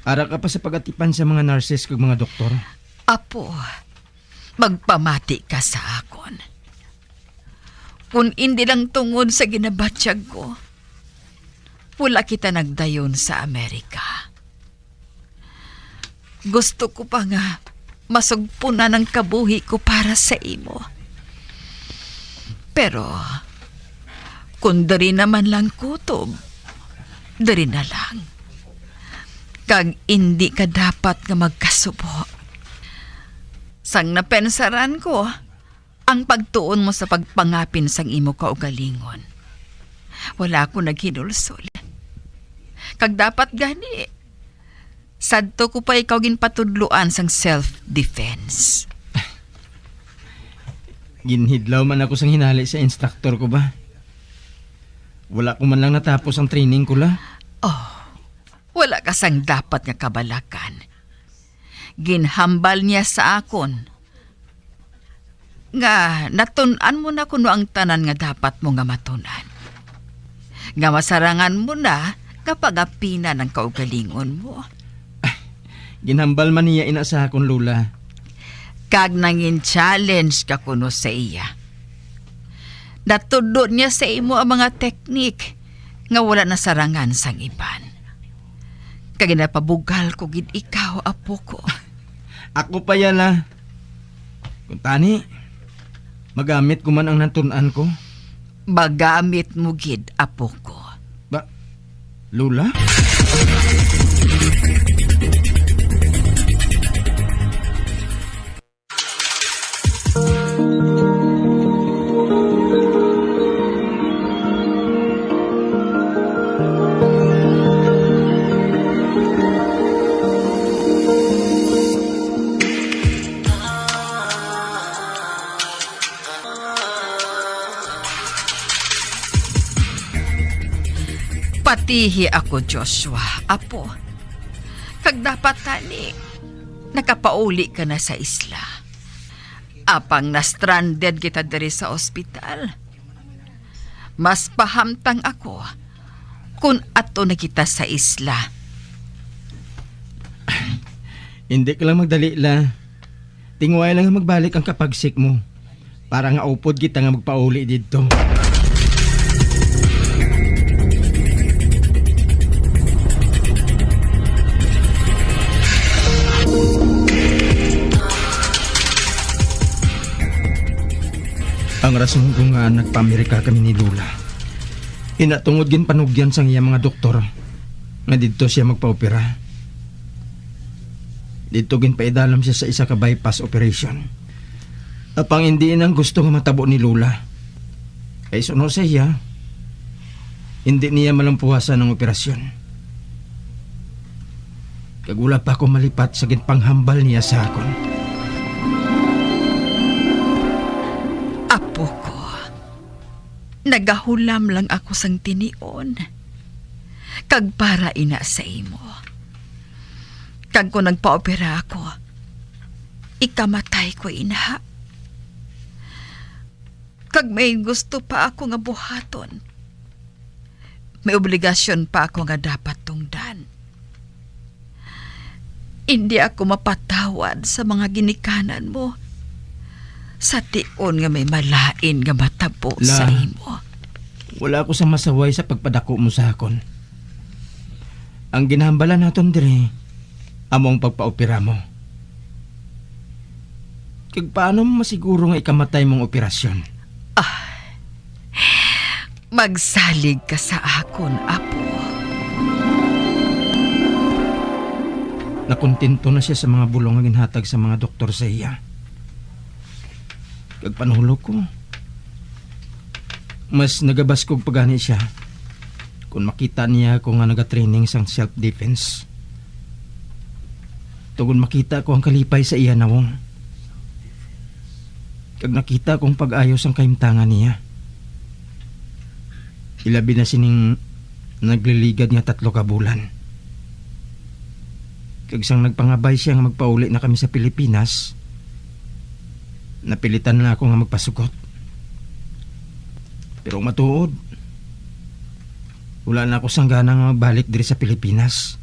Ara ka pa sa pag-atipan sa mga nurses kag mga doktor. Apo, magpamati ka sa akon. Kung indi lang tungod sa ginabatyag ko, wala kita nagdayon sa Amerika. Gusto ko pa nga masugpunan ang kabuhi ko para sa imo. Pero, kung diri naman lang kutob, diri na lang. Kag indi ka dapat nga magkasubo. Sang napensaran ko, ang pagtuon mo sa pagpangapin sang imo kaugalingon, wala ako naghinulsol. Kag dapat gani, sadto ko pa ikaw ginpatudloan sang self-defense. Ginhidlaw man ako sang hinali sa instructor ko ba. Wala ko man lang natapos ang training ko, La. Oh, wala ka sang dapat nga kabalakan. Ginhambal niya sa akon nga natun-an mo na kuno ang tanan nga dapat mo nga matun-an, nga masarangan mo na nga pagapinan ang kaugalingon mo. Ginhambal man niya ina sa akon, Lola. Kag nangin-challenge ka kuno sa iya. Natudlo niya sa imo ang mga teknik nga wala nasarangan sang iban. Kag ginapabugal ko gid ikaw, apo ko. Ako pa yana. Kung tani, magamit ko man ang natun-an ko. Magamit mo gid, apo ko. Ba, Lola? Patihi ako, Joshua, apo. Kag dapat tani, nakapauli ka na sa isla. Apang na-stranded kita diri sa ospital, mas pahamtang ako kun ato na kita sa isla. Hindi ka lang magdali, La. Tinguhay lang nga magbalik ang kapagsik mo para nga upod kita nga magpauli didto. Ang rason ko nga nagpa-Amerika kami ni Lola, ina tungod ginpanugyan sang iya mga doktor nga didto sia magpaopera. Didto ginpaidalom sia sa isa ka bypass operation. Apang indi ina ang gusto nga matabo ni Lola. Kay suno sa iya, indi niya malampuwasan ang operasyon. Kag wala pa ako malipat sa ginpanghambal niya sa akon. Apo ko, Nagahulam lang ako sang tinion, kag para ina sa imo. Kag kung nagpaopera ako, ikamatay ko ina. Kag may gusto pa ako nga buhaton. May obligasyon pa ako nga dapat tungdan. Hindi ako mapatawad sa mga ginikanan mo, sa tion nga may malain nga matabo La, sa imo. Wala ako sa masaway sa pagpadako mo sa akon. Ang ginahambala naton diri, amo ang pagpaopera mo. Kag paano mo masiguro nga ikamatay mong operasyon? Ah, magsalig ka sa akon, apo. Nakontento na siya sa mga bulong nga ginhatag sa mga doktor sa iya. Kag panulo ko, mas nagabaskog pa gani siya kon makita niya ako nga nagatraining sang self-defense. Tungod makita ko ang kalipay sa iya nawong. Kag nakita kong pag-ayo sang kahimtangan niya. Ilabi na sining nagliligad nga tatlo ka bulan. Kag sang nagpangabay siya nga magpauli na kami sa Pilipinas, napilitan na ako nga magpasugot. Pero matuod, wala na ako sang gana nga magbalik diri sa Pilipinas.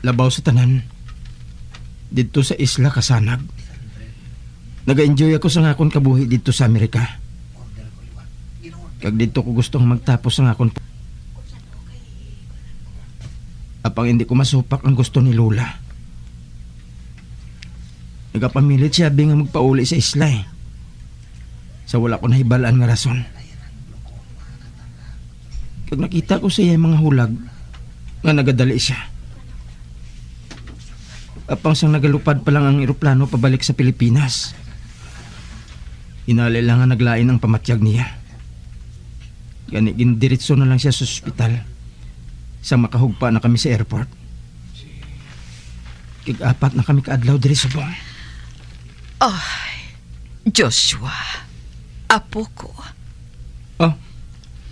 Labaw sa tanan, didto sa Isla Kasanag. Naga-enjoy ako sa akon kabuhi didto sa Amerika. Kag didto ko gusto nga magtapos ang akon. Apang hindi ko masupak ang gusto ni Lola. Nagapamilit siya, bi, nga magpauli sa isla, eh, sa wala ko nahibal-an nga rason. Kag nakita ko sa iya mga hulag nga nagadali siya. Apang sang nagalupad pa lang ang eroplano pabalik sa Pilipinas, hinali lang nga naglain ang pamatyag niya. Gani, gindiretso na lang siya sa ospital sang makahugpa na kami sa airport. Kag apat na kami ka adlaw diri subong. Ay, Joshua, apo ko. Oh,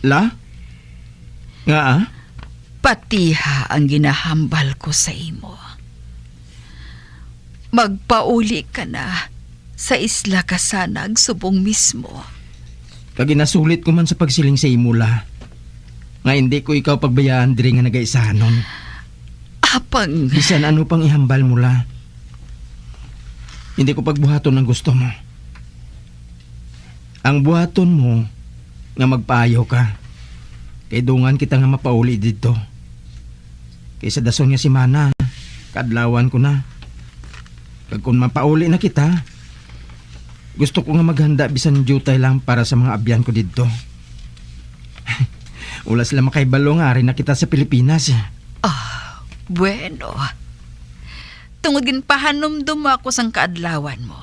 La? Nga, ah? Patiha ang ginahambal ko sa imo. Magpauli ka na sa Isla Kasanag subong mismo. Kag ginasulit ko man sa pagsiling sa imo, La, nga hindi ko ikaw pagbayaan diri nga nagaisahanon. Apang bisan ano pang ihambal mo, La, hindi ko pagbuhaton ang gusto mo. Ang buhaton mo nga magpaayo ka, kay dungan kita nga mapauli didto. Kay sa dason nga semana, kaadlawan ko na. Kag kon mapauli na kita, gusto ko nga maghanda bisan diutay lang para sa mga abyan ko didto. Wala sila makahibalo nga ari na kita sa Pilipinas. Ah, bueno. Tungod ginpahanumdom mo ako sang kaadlawan mo,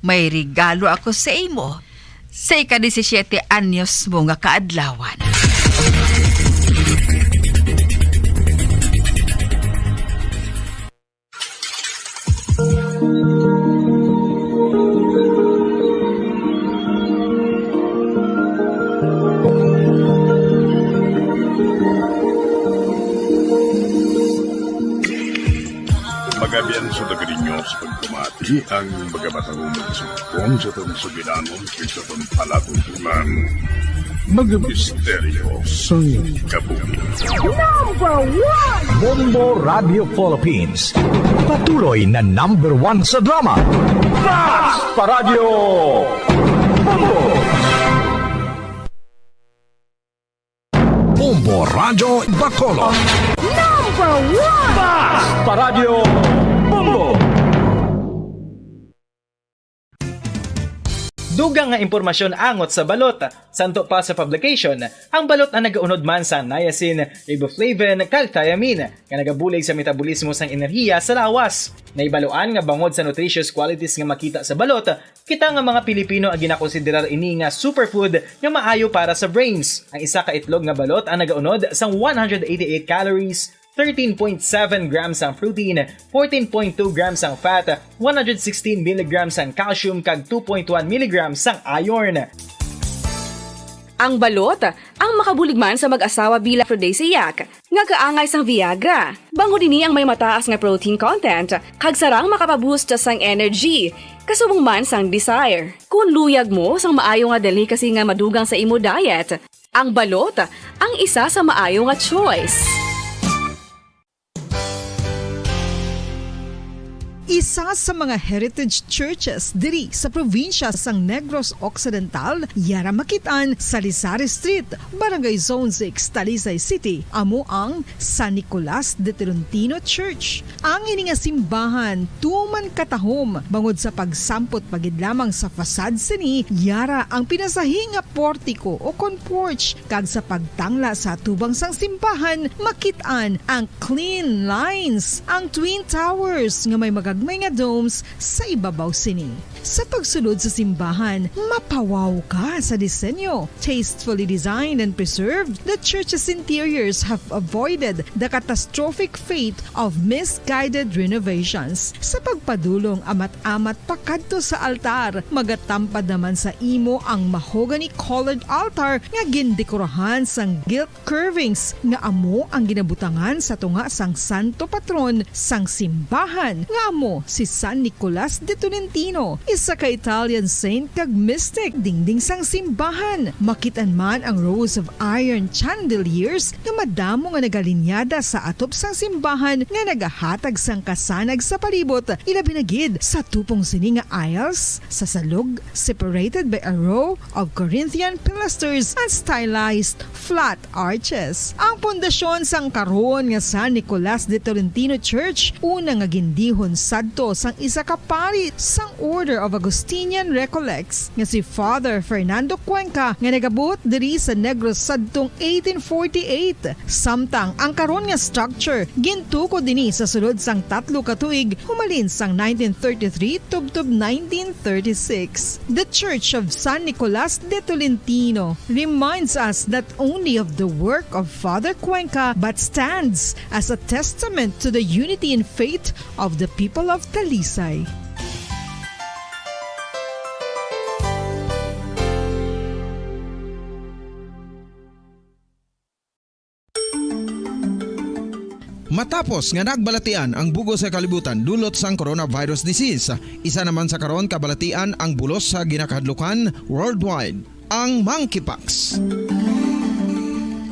may regalo ako sa imo sa ika-disisiete anyos mo nga kaadlawan. Magabian sa taga ninyo sa pagpamati ang mga matangong magsugpon sa atong sugilanon kag sa atong palatuntunan. Mga misteryo sang kabuhi. Number one! Bombo Radio Philippines. Patuloy na number one sa drama. Basta Radyo Bombo! Bombo Radyo Bacolod. Number one! Basta Radyo Bombo! Dugang nga impormasyon angot sa balot. Santo pa sa publication, ang balot ang nagaunod man sa niacin, riboflavin, kag thiamine, nga nagabulig sa metabolismo sang enerhiya sa lawas. Nahibaluan nga bangod sa nutritious qualities nga makita sa balot, kita nga mga Pilipino ang ginakonsiderar ini nga superfood nga maayo para sa brains. Ang isa ka itlog nga balot ang nagaunod sang one hundred eighty-eight calories, thirteen point seven grams ang protein, fourteen point two grams ang fat, one hundred sixteen milligrams ang calcium, kag two point one milligrams ang iron. Ang balot, ang makabulig man sa mag-asawa bilang aphrodisiac, nga kaangay sang Viagra. Bangod ini ang may mataas nga protein content, kag sarang makapaboost sang energy, kasubong man sang desire. Kung luyag mo sang maayo nga delicacy nga madugang sa imo diet, ang balot, ang isa sa maayo nga choice. Isa sa mga heritage churches diri sa probinsya sang Negros Occidental, yara makit-an sa Lisari Street, Barangay Zone six, Talisay City, amo ang San Nicolas de Tolentino Church. Ang ini nga simbahan tuman katahom bangod sa pagsampot pa gid lamang sa facade sini, yara ang pinasahi nga portico o kon porch, kag sa pagtangla sa atubang sang simbahan, makit-an ang clean lines, ang twin towers nga may magagmay nga domes sa ibabaw sini. Sa pagsulod sa simbahan, mapawaw ka sa disenyo. Tastefully designed and preserved, the church's interiors have avoided the catastrophic fate of misguided renovations. Sa pagpadulong amat-amat pakadto sa altar, magatampad naman sa imo ang mahogany-colored altar nga gindekorahan sang gilt curvings nga amo ang ginabutangan sa tunga sang santo patron sang simbahan, nga amo si San Nicolas de Tolentino, isa ka Italian saint kag mystic. Dingding sang simbahan, makit-an man ang rows of iron chandeliers nga madamo nga nagalinyada sa atop sang simbahan nga nagahatag sang kasanag sa palibot, ilabi na gid sa tupong sini nga aisles sa salog, separated by a row of Corinthian pilasters and stylized flat arches. Ang pundasyon sang karon nga San Nicolas de Tolentino Church, una nga gindihon sadto sang isa ka pari sang Order of Augustinian Recollects nga si Father Fernando Cuenca, nga nagabuot diri sa Negros sadtong eighteen forty-eight. Samtang ang karon nga structure gintukod ini sa sulod sang tatlo ka tuig, humalin sang nineteen thirty-three tubtob nineteen thirty-six. The Church of San Nicolas de Tolentino reminds us not only of the work of Father Cuenca, but stands as a testament to the unity in faith of the people of Talisay. Matapos nga nagbalatian ang bug-os nga kalibutan dulot sang coronavirus disease, isa naman sa karon kabalatian ang bulos sa ginakahadlukan worldwide, ang monkeypox.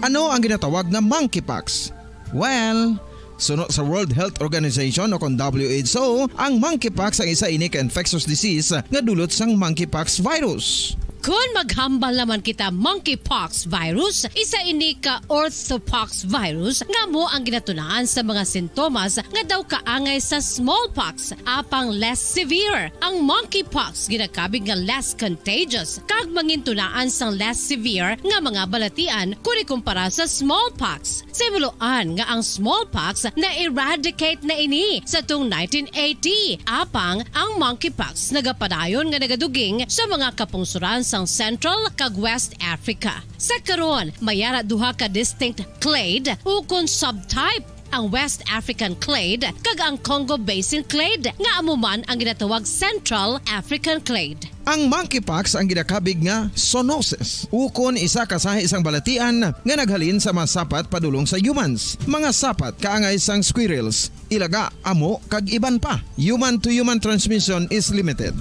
Ano ang ginatawag nga monkeypox? Well, suno sa World Health Organization o kon W H O, ang monkeypox ang isa ini ka infectious disease nga dulot sang monkeypox virus. Kon maghambal naman kita monkeypox virus, isa ini ka orthopox virus nga amo ang ginatunaan sa mga sintomas nga daw kaangay sa smallpox, apang less severe. Ang monkeypox ginakabig nga less contagious kag mangintunaan sang less severe nga mga balatian kon ikumpara sa smallpox. Sa himuloan nga ang smallpox na-eradicate na ini sa tung nineteen eighty, apang ang monkeypox nagapadayon nga nagaduging sa mga kapungsoran sang Central kag West Africa. Sa karon, may ara duha ka distinct clade ukon subtype, ang West African clade kag ang Congo Basin clade, nga amo man ang ginatawag Central African clade. Ang monkeypox ang ginakabig nga zoonosis, ukon isa ka sahi sang balatian nga naghalin sa mga sapat padulong sa humans, mga sapat kaangay sang squirrels, ilaga, amo, kag iban pa. Human-to-human transmission is limited.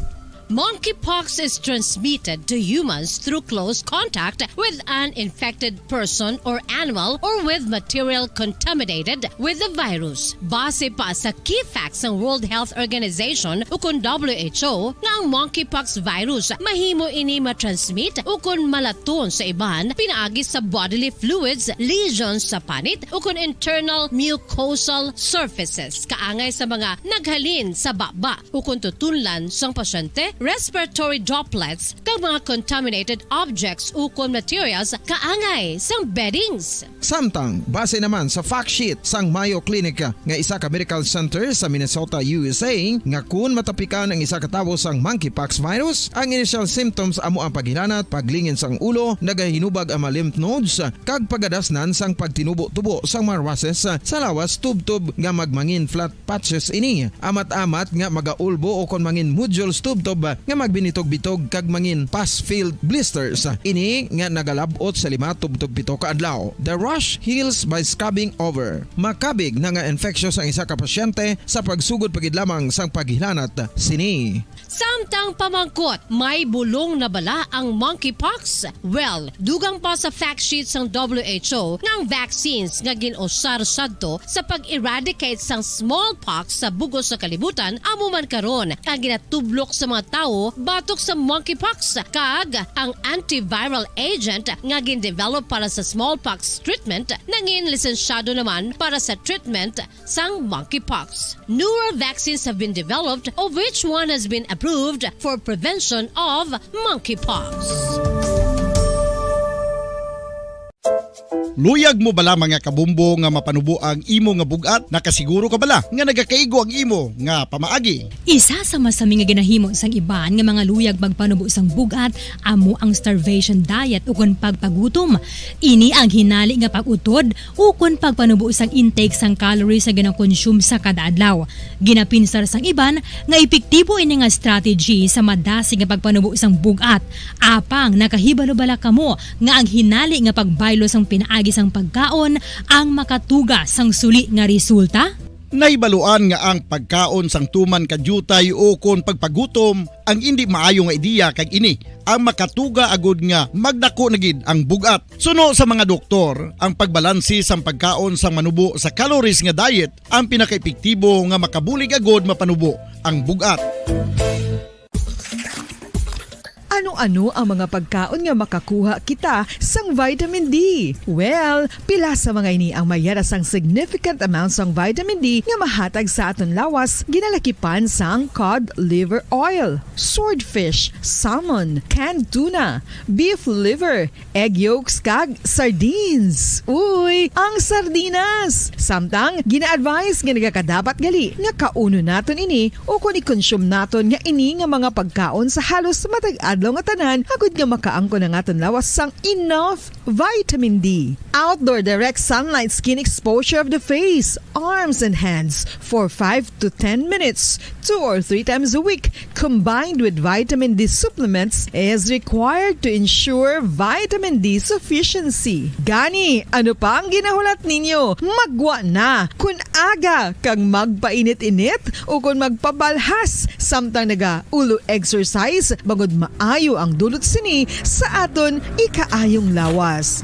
Monkeypox is transmitted to humans through close contact with an infected person or animal or with material contaminated with the virus. Base pa sa key facts sang World Health Organization ukon W H O, nga ang monkeypox virus mahimo ini matransmit ukon malaton sa iban pinaagi sa bodily fluids, lesions sa panit, ukon internal mucosal surfaces kaangay sa mga naghalin sa baba ukon tutunlan sang pasyente, respiratory droplets, kag mga contaminated objects ukon materials kaangay sang beddings. Samtang, base naman sa fact sheet sang Mayo Clinic nga isa ka medical center sa Minnesota, U S A, nga kun matapikan ang isa ka tawo sang monkeypox virus, ang initial symptoms amo ang paghilanat, paglingin sang ulo, nagahinubag ang mga lymph nodes, kag pagadasnan sang pagtinubo-tubo sang mga rushes sa lawas tubtob nga magmangin flat patches ini, amat-amat nga magaulbo ukon mangin nodules tubtob nga magbinitog-bitog kag mangin pus-filled blisters. Ini nga nagalab-ot sa lima tubtob pito ka adlaw. The rash heals by scrubbing over. Makabig na nga infectious ang isa ka pasyente sa pagsugod pa gid lamang sang paghilanat sini. Samtang pamangkot, may bulong na bala ang monkeypox? Well, dugang pa sa fact sheet sang W H O nga ang vaccines nga gin-usar sadto sa pag-eradicate sang smallpox sa bug-os nga kalibutan amo man karon ang ginatublok sa mga tawo batok sa monkeypox, kag ang antiviral agent nga gin-develop para sa smallpox treatment nangin lisensyado naman para sa treatment sang monkeypox. Newer vaccines have been developed, of which one has been approved for prevention of monkeypox. Luyag mo bala, mga kabumbo, nga mapanubo ang imo nga bug-at? Nakasiguro ka bala nga nagakaigo ang imo nga pamaagi? Isa sa masami nga ginahimo sang iban nga mga luyag magpanubo sang bug-at amo ang starvation diet ukon pagpagutom. Ini ang hinali nga pag-utod ukon pagpanubo sang intake sang calories nga ginakonsume sa kada adlaw. Ginapinsar sang iban nga epektibo ini nga strategy sa madasig nga pagpanubo sang bug-at. Apang nakahibalo bala kamo nga ang hinali nga pagbaylo sang pinaagi sang pagkaon ang makatuga sang suli nga resulta? Nahibaluan nga ang pagkaon sang tuman ka diutay ukon pagpagutom ang indi maayo nga ideya, kag ini ang makatuga agud nga magdako na gid ang bug-at. Suno sa mga doktor, ang pagbalanse sang pagkaon sang manubo sa calories nga diet ang pinakaepektibo nga makabulig agud mapanubo ang bug-at. Ano-ano ang mga pagkaon nga makakuha kita sang vitamin D? Well, pila sa mga ini ang mayara sang significant amount sang vitamin D nga mahatag sa aton lawas, ginalakipan sang cod liver oil, swordfish, salmon, canned tuna, beef liver, egg yolks, kag sardines. Uy, ang sardinas! Samtang, gina-advise nga nagakadapat gali nga kaunon naton ini ukon i-consume naton nga ini nga mga pagkaon sa halos matag adlaw nga tanan, agud nga makaangkon ang aton lawas sang enough vitamin D. Outdoor direct sunlight skin exposure of the face, arms, and hands for five to ten minutes, two or three times a week, combined with vitamin D supplements, is required to ensure vitamin D sufficiency. Gani, ano pa ang ginahulat ninyo? Maggwa na! Kun aga kag magpainit-init ukon magpabalhas samtang naga-ulo exercise, bangod maayo ang dulot sini sa aton ikaayong lawas.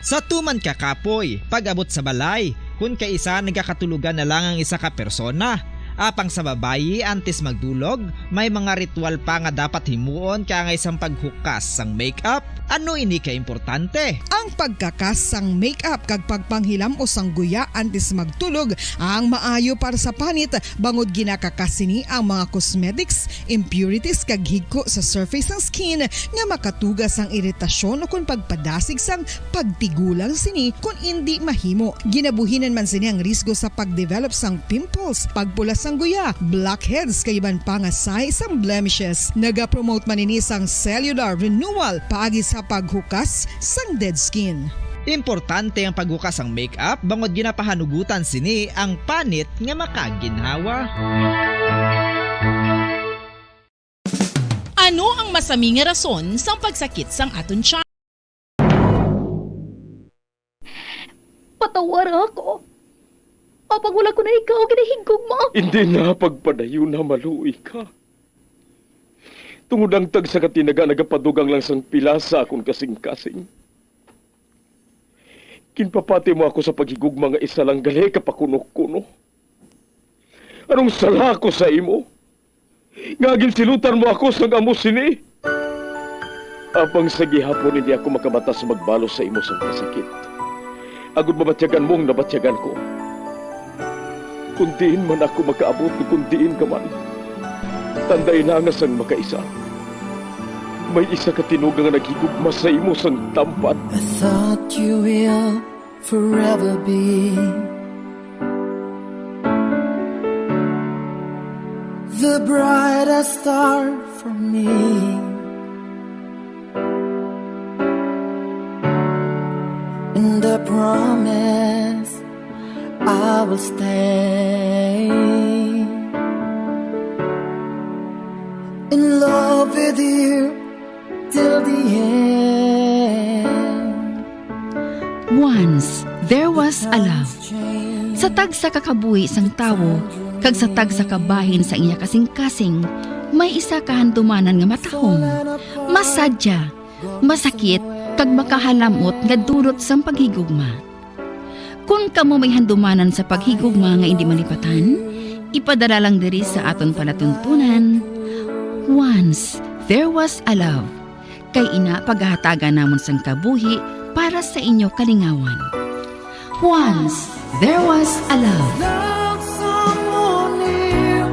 Sa tuman ka kapoy, pag-abot sa balay, kun kaisa nagakatulogan na lang ang isa ka persona. Apang sa babayi, antes magdulog, may mga ritual pa nga dapat himuon kaangay sang paghukas sang makeup. Ano ini ka importante? Ang pagkakas sang makeup kag pagpanghilam-os sang guya antes magtulog ang maayo para sa panit, bangod ginakakas sini ang mga cosmetics, impurities, kag higko sa surface sang skin nga makatuga sang iritasyon ukon pagpadasig sang pagtigulang sini kon indi mahimo. Ginabuhinan man sini ang risgo sa pagdevelop sang pimples, pagpula sang guya, blackheads, kag iban pa nga sahi sang blemishes. Nagapromote man ini sang cellular renewal paagi sa paghukas sang dead skin. Importante ang paghukas sang makeup bangod ginapahanugutan sini ang panit nga makaginhawa. Ano ang masami nga rason sang pagsakit sang aton tiyan? Patawara ako. Apang wala ko na ikaw ginahigugma. Hindi na pagpadayon na maluoy ka. Tungod ang tagsa ka tinaga nagapadugang lang sang pila sa akon kasing-kasing. Ginpapati mo ako sa paghigugma nga isa lang gali ka pakuno-kuno. Anong sala ko sa imo? Nga ginsilutan mo ako sang amo sini? Apang sa gihapon hindi ako makabata sa magbalos sa imo sang kasakit. Agud mabatyagan mo ang nabatyagan ko. Kung diin man ako makaabot o kung diin ka man, tanday na nga sang makaisa. May isa ka tinuga nga naghigugma sa imo sang tampad. I thought you will forever be the brightest star for me. And I promise I will stay. With you till the end. Once there was a love. Sa tagsa ka kabuhi sang tawo kag sa tagsa ka bahin sa iya kasingkasing, may isa ka handumanan nga matahom, masadya, masakit, kag makahalamot nga dulot sang paghigugma. Kon kamo may handumanan sa paghigugma nga indi malipatan, ipadala lang diri sa aton palatuntunan. Once there was a love. Kay ina, pagahatagan namon sang kabuhi para sa inyo kalingawan. Once there was a love. Love someone new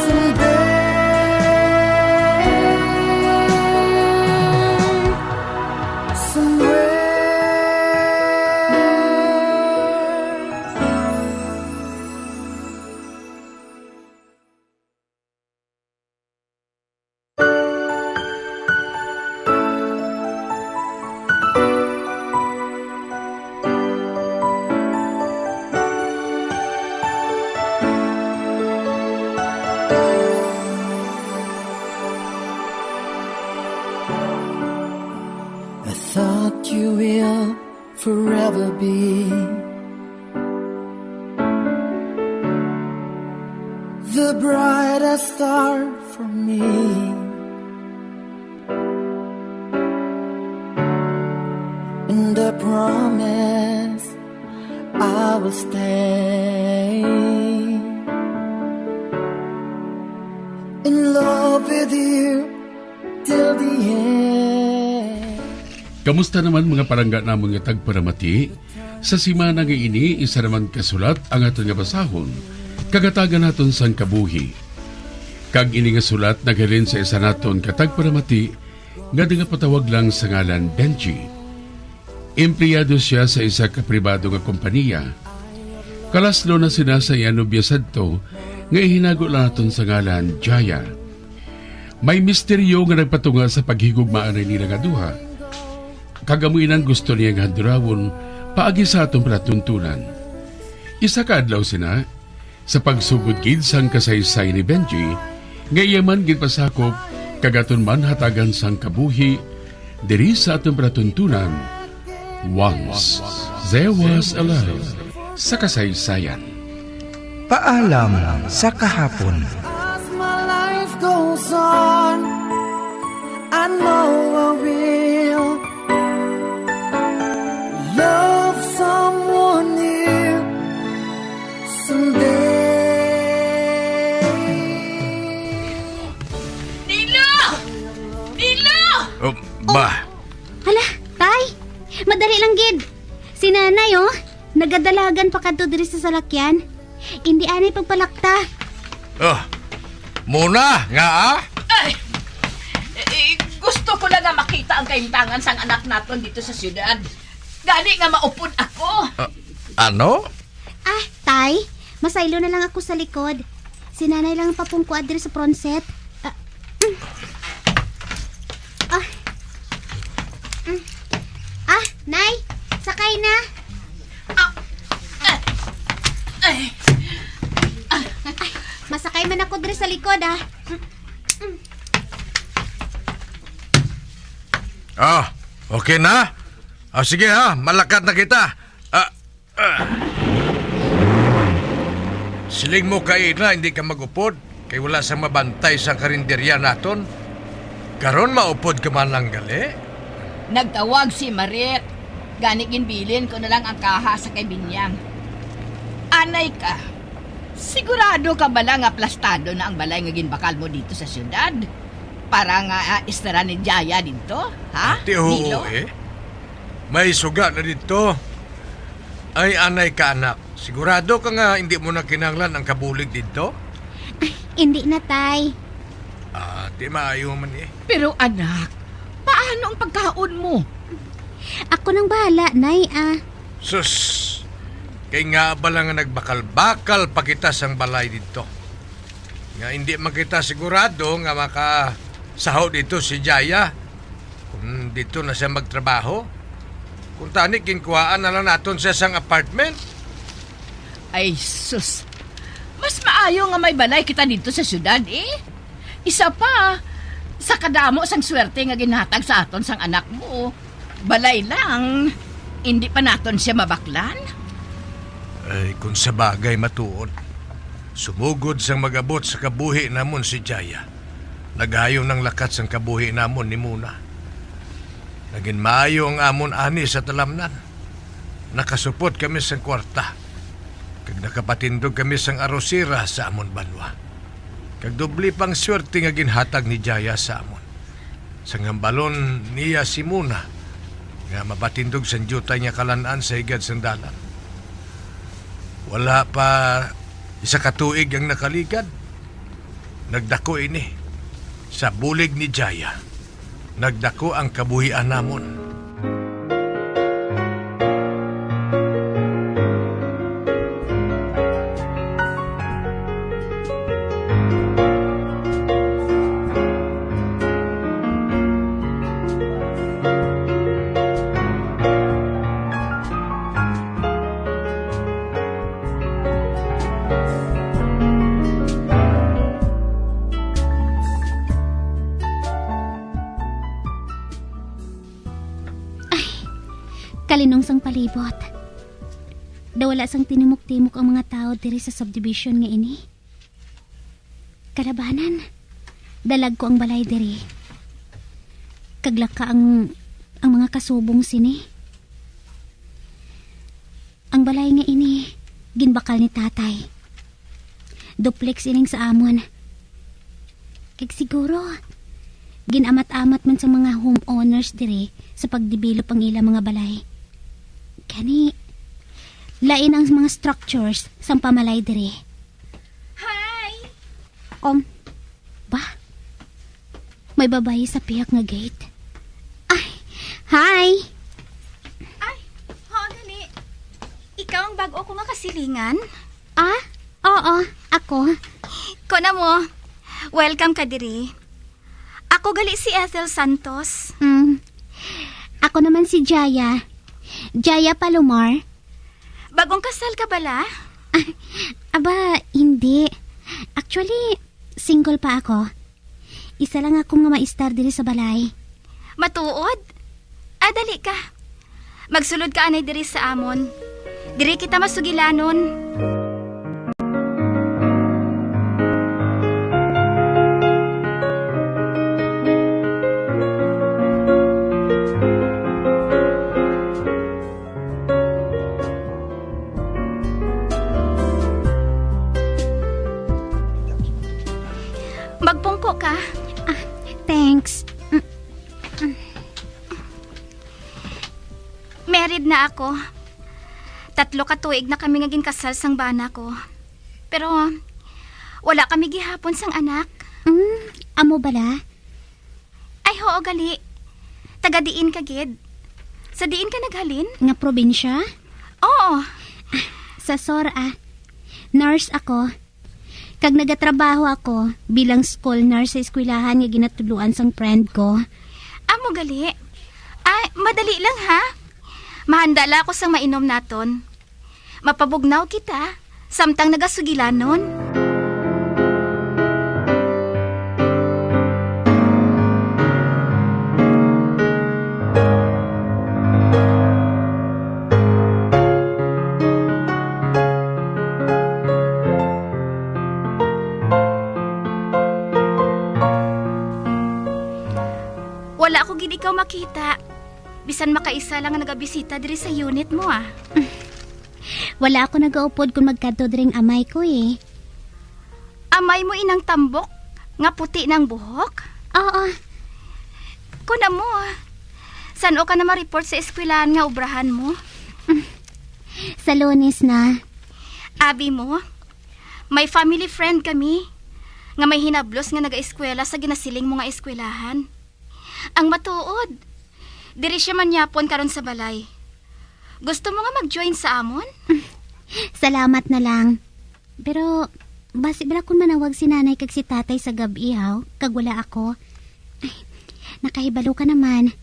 someday, somewhere. I thought you will forever be the brightest star for me. And I promise I will stay in love with you till the end. Kamusta naman, mga palangga namon nga tagparamati? Sa semana nga ini, isa naman ka sulat ang aton nga basahon, kag hatagan naton sang kabuhi. Kag ini nga sulat naghalin sa isa naton ka tagparamati nga nagapatawag lang sa ngalan Benji. Empleyado sia sa isa ka pribado nga kompanya. Kalaslo na sina sa iya nobya sadto nga ihinago lang naton sa ngalan Jaya. May misteryo nga nagpatunga sa paghigugma anay nila nga duha, kag amo inang gusto niya nga handurawon paagi sa aton palatuntunan. Isa ka adlaw sina, sa pagsugod gid sang kasaysayan ni Benji, nga iya man ginpasakop kag aton man hatagan sang kabuhi diri sa aton palatuntunan, Once There Was a Love sa kasaysayan. Paalam sa kahapon. As my life goes on, I know I will love someone new someday. Nilo! Nilo! Oh, ba? Hala, tay! Madali lang gid. Si nanay, oh, nagadalagan pa kadto diri sa salakyan. Indi anay pagpalakta. Oh, muna nga, ah? Ay, eh, gusto ko lang nga makita ang kahimtangan sang anak naton dito sa siyudad. Gani nga maupod ako. Ah, ano? Ah, tay, masaylo na lang ako sa likod. Si nanay lang ang papungkuan diri sa front seat. Ah, mm. Ah. Mm. Ah, nay, sakay na. Ah. Ay. Ay, masakay man ako diri sa likod, ah. Ah, okay na? Ah, sige ha, malakat na kita. Ah, ah. Siling mo kaina, hindi ka mag-upod, kay wala sang mabantay sa karinderya naton. Karon maupod ka man lang gali? Nagtawag si Marit. Gani ginbilin ko na lang ang kaha sa kay Binyang. Anay ka, sigurado ka bala nga plastado na ang balay nga ginbakal mo dito sa siyudad? Para nga, ah, istara ni Jaya dito, ha, Ate, oo, Nilo? Eh. May suga na dito. Ay, anay ka, anak. Sigurado ka nga hindi mo na kinahanglan ang kabulig dito? Ay, hindi na, tay. Ah, di maayo man eh. Pero anak, paano ang pagkaon mo? Ako nang bahala, nay, ah. Sus, kay nga bala nga nagbakal-bakal pa kita sang balay dito. Nga hindi man kita sigurado nga makasaho dito si Jaya. Kung dito na siya magtrabaho, kung tani, ginkuhaan na lang naton siya sang apartment. Ay, sus. Mas maayo nga may balay kita dito sa syudad, eh. Isa pa, sa kadamo sang swerte nga ginhatag sa aton sang anak mo, balay lang, indi pa naton sia mabaklan? Ay, kung sa bagay matuod, sumugod sang mag-abot sa kabuhi namon si Jaya, nagayo nang lakat sang kabuhi namon ni Mona. Nagin maayo ang amon ani sa talamnan. Nakasupot kami sang kwarta, kag nakapatindog kami sang arosira sa amon banwa. Kag doble pang swerte nga ginhatag ni Jaya sa amon, sang hambalon niya si Mona nga mapatindog sang diutay nga kalan-an sa higad sang dalan. Wala pa isa ka tuig ang nakaligad, nagdako ini. Sa bulig ni Jaya, nagdako ang kabuhian namon. Ay, kalinong sang palibot. Daw wala sang tinimok-timok ang mga tawo diri sa subdivision nga ini. Kalabanan, dalag ko ang balay diri. Kaglaka ang, ang mga kasubong sini. Ang balay nga ini, ginbakal ni tatay. Duplex ining sa amon. Kag siguro, gin-amat-amat man sa mga homeowners diri sa pagdevelop ang ilang mga balay. Gani, lain ang mga structures sang pamalay diri. Hi! Um, ba? May babayi sa pihak nga gate. Ay, hi! Ay, ho, gali. Ikaw ang bag-o ko nga kasilingan? Ah? Oo, ako. Kuna mo, welcome ka diri. Ako gali si Ethel Santos. Mm. Ako naman si Jaya. Jaya Palomar. Bagong kasal ka bala? Ah, aba, hindi. Actually, single pa ako. Isa lang ako nga maistar diri sa balay. Matuod? Ah, dali ka. Magsulod ka anay diri sa amon. Diri kita masugilanon. Magpungko ka. Ah, thanks. Mm, mm. Married na ako. Tatlo ka tuig na kami nga ginkasal sang bana ko. Pero wala kami gihapon sang anak. Mm, amo bala? Ay, hoo, gali. Taga diin ka gid? Sa diin ka naghalin? Nga probinsya? Oo. Ah, sa Sor, ah. Nurse ako. Kag nagatrabaho ako bilang school nurse sa eskwelahan nga ginatudloan sang friend ko. Amo gali. Ay, madali lang, ha? Mahanda la ako sang mainom naton. Mapabugnaw kita samtang nagasugilanon. Wala ko gid ikaw makita. Bisan makaisa lang nga nagabisita diri sa unit mo, ah. Wala ako nagaupod kon magkadto diri ang amay ko, eh. Amay mo inang tambok nga puti nang buhok? Oo. Kuna mo, ah, san-o ka na ma-report sa eskwelahan nga obrahan mo? Sa Lunes na. Abi mo, may family friend kami nga may hinablos nga nagaeskwela sa ginasiling mo nga eskwelahan. Ang matuod, diri siya manyapon karon sa balay. Gusto mo nga mag-join sa amon? Salamat na lang. Pero, basi bala kung manawag si nanay kag si tatay sa gab-i, haw, kag wala ako. Ay, nakahibalo ka naman.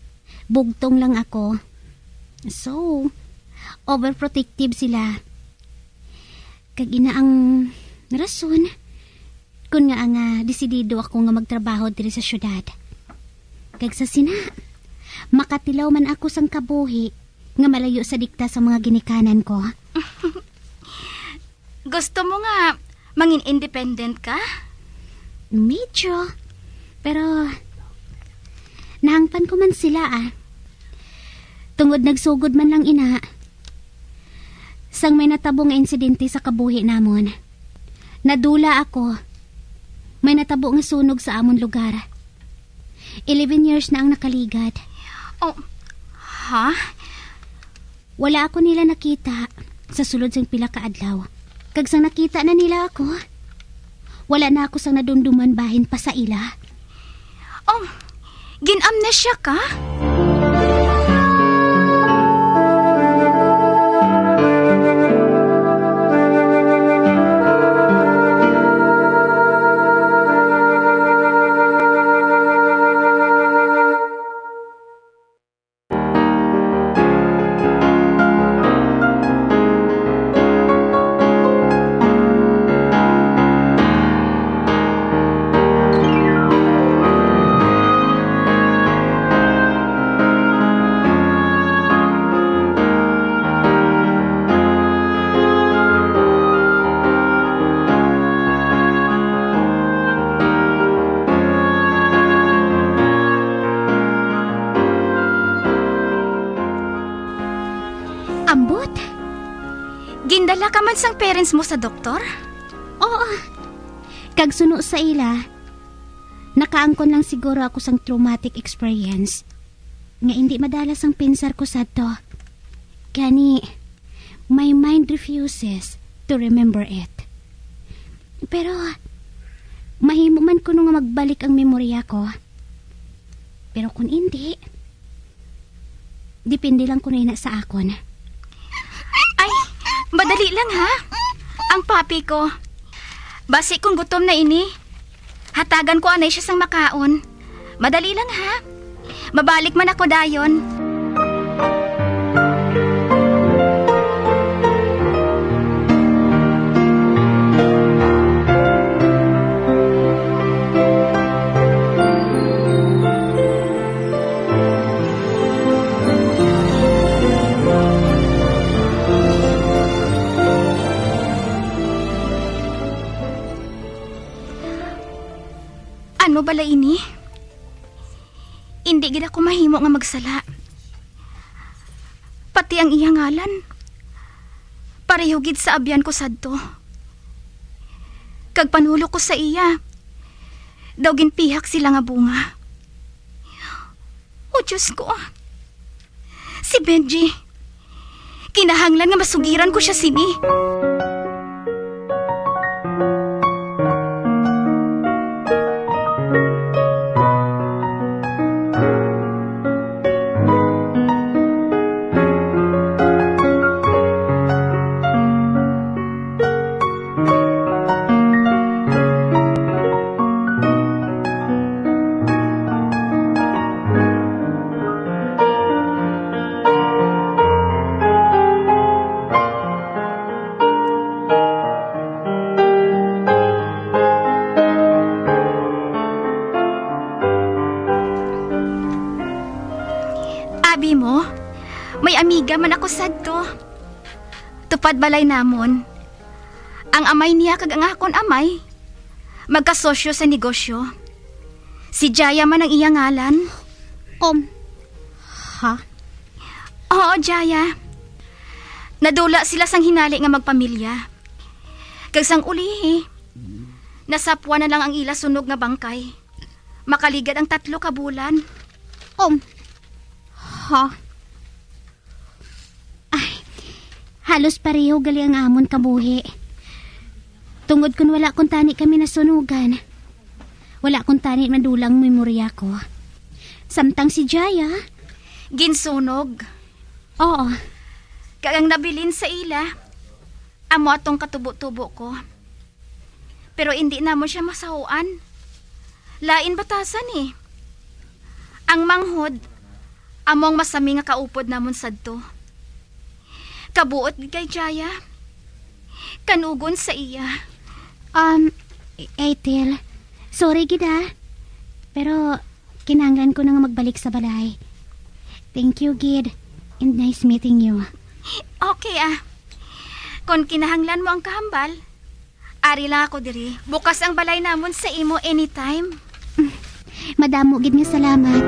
Bugtong lang ako. So, overprotective sila. Kag ina ang rason, Kun nga nga desidido ako nga magtrabaho diri sa syudad. Kag sa sina, makatilaw man ako sang kabuhi nga malayo sa dikta sa mga ginikanan ko. Gusto mo nga mangin independent ka? Medyo. Pero, nahangpan ko man sila, ah. Tungod nagsugod man lang ina. Sang may natabo nga insidente sa kabuhi namon. Nadula ako. May natabo nga sunog sa amon lugar. Eleven years na ang nakaligad. Oh, ha? Wala ako nila nakita sa sulod sang pila ka adlaw. Kag sang nakita na nila ako, wala na ako sang nadumduman bahin pa sa ila. Oh, gin-amnesia ka? Ambot! Gindala ka man sang parents mo sa doktor? Oo. Kag suno sa ila, nakaangkon lang siguro ako sang traumatic experience nga indi madala sang pinsar ko sadto. Gani, my mind refuses to remember it. Pero, mahimo man kuno nga magbalik ang memorya ko. Pero kung indi, depende lang kuno ina sa akon. Ay, madali lang ha. Ang papi ko. Basi kung gutom na ini, hatagan ko anay siya sang makaon. Madali lang ha. Mabalik man ako dayon. Ano bala ini? Indi gid ako mahimo nga magsala. Pati ang iya ngalan, pareho gid sa abyan ko sadto. Kag panulok ko sa iya, daw ginpihak sila nga bunga. O Diyos ko, si Benji, kinahanglan nga masugiran ko sia sini. Abi mo, may amiga man ako sadto. Tupad balay namon. Ang amay niya kag ang akon amay, magkasosyo sa negosyo. Si Jaya man ang iya ngalan. Um, ha? Oo, Jaya. Nadula sila sang hinali nga magpamilya. Kag sang ulihi, nasapwan na lang ang ila sunog nga bangkay. Makaligad ang tatlo ka bulan. Um, ha? Ay, halos pareho gali ang amon kabuhi. Tungod kun wala kuntani kami nasunugan, wala kuntani madulang memorya ko. Samtang si Jaya, ginsunog. Oo. Kag ang nabilin sa ila, amo atong katubo-tubo ko. Pero indi namon siya masahuan. Lain batasan, eh. Ang manghod, amo ang masami nga kaupod namon sadto. Kabuot gid kay Jaya. Kanugon sa iya. Um, Ethel, sorry gid, ah. Pero kinahanglan ko na nga magbalik sa balay. Thank you gid, and nice meeting you. Okay, ah. Kon kinahanglan mo ang kahambal, ari lang ako diri. Bukas ang balay namon sa imo anytime. Madamo gid nga salamat.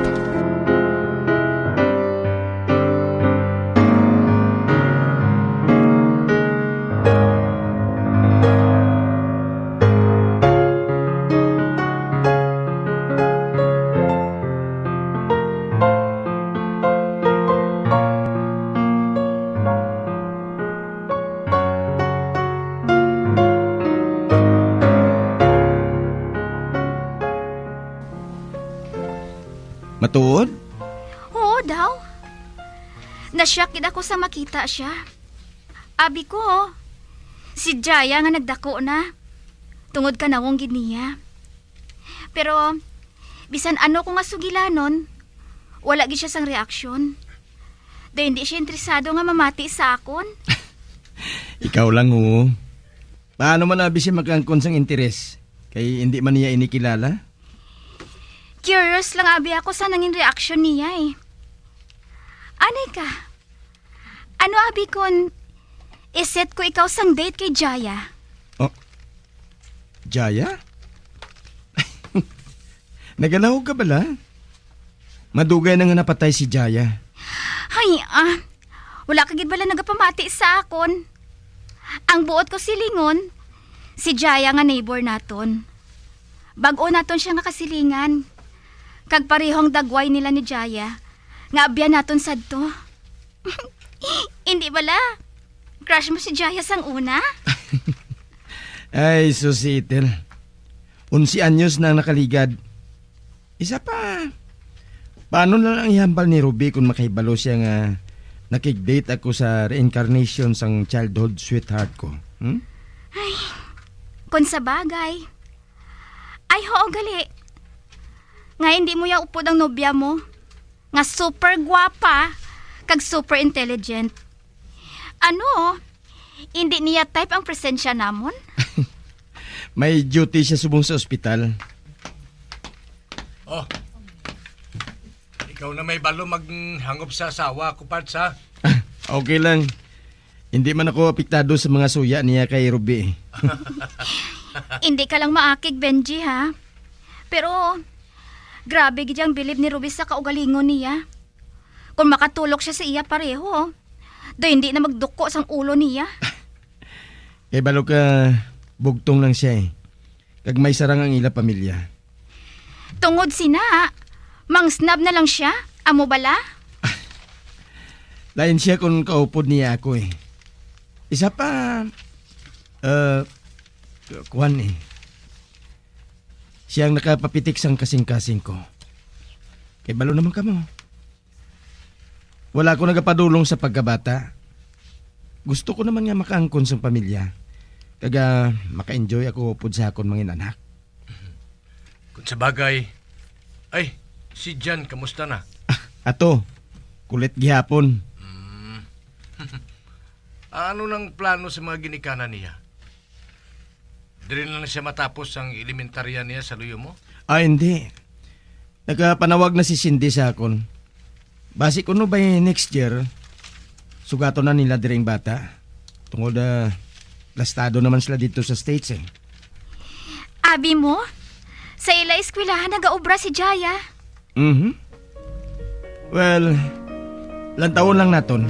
Matuod? Oo daw. Nasyak gid ako sa makita siya. Abi ko, si Jaya nga nagdako na. Tungod ka nawong gid niya. Pero, bisan ano ko nga sugilanon, wala gid siya sang reaksyon. Daw hindi siya interesado nga mamati sa akon. Ikaw lang, oo. Paano man abi siya makaangkon sang interes? Kay hindi man niya ini kilala? Curious lang abi ako sa nangin reaksyon niya, eh. Anay ka, ano abi kon iset ko ikaw sang date kay Jaya? Oh, Jaya? Nagalahog ka bala? Madugay na nga napatay si Jaya. Hay, ah, wala ka gid bala nagapamati sa akon? Ang buot ko silingon, si Jaya nga neighbor naton. Bag-o naton siya nga kasilingan. Kag pareho ang dagway nila ni Jaya, nga abyan naton sadto. Hindi bala? Crush mo si Jaya sang una? Ay, sus, Ethel. Onse anyos na ang nakaligad. Isa pa, paano na lang ihambal ni Ruby kung makahibalo siya nga nakig-date ako sa reincarnation sang childhood sweetheart ko? Hmm? Ay, kung sa bagay. Ay, hoo, gali. Nga hindi mo ya upod ang nobya mo. Nga super gwapa, kag super intelligent. Ano? Hindi niya type ang presensya namon? May duty siya subong sa ospital. Oh. Ikaw na may balo maghangop sa asawa ko, Pards, ha? Okay lang. Hindi man ako apektado sa mga suya niya kay Ruby, eh. Hindi ka lang maakig, Benji, ha? Pero, grabe gid ang bilib ni Ruby sa kaugalingon niya. Kung makatulok siya sa iya pareho, daw hindi na magduko sang ulo niya. Kay balo ka, bugtong lang siya, eh. Kag may sarang ang ila pamilya. Tungod sina, mang-snob na lang siya, amo bala? Lain siya kung kaupod niya ako, eh. Isa pa, uh, kuwan, eh. Siya ang nakapapitik sang kasing-kasing ko. Kay balo naman kamo. Wala ko nagapadulong sa pagkabata. Gusto ko naman nga makaangkon sang pamilya. Kag, ah, maka-enjoy ako upod sa akon mangin-anak. Kung sa bagay, ay, si Jan, kamusta na? Ah, ato, kulit gihapon. Mm. Ano nang plano sa mga ginikanan niya? Diri na lang siya matapos ang elementarya niya sa luyo mo? Ah, hindi. Nagapanawag na si Cindy sa akon. Basi kuno by next year, sugaton na nila diri ang bata. Tungod, ah, lastado naman sila dito sa States, eh. Abi mo, sa ila eskwelahan nagaobra si Jaya. Mhm. Well, lantawon lang naton.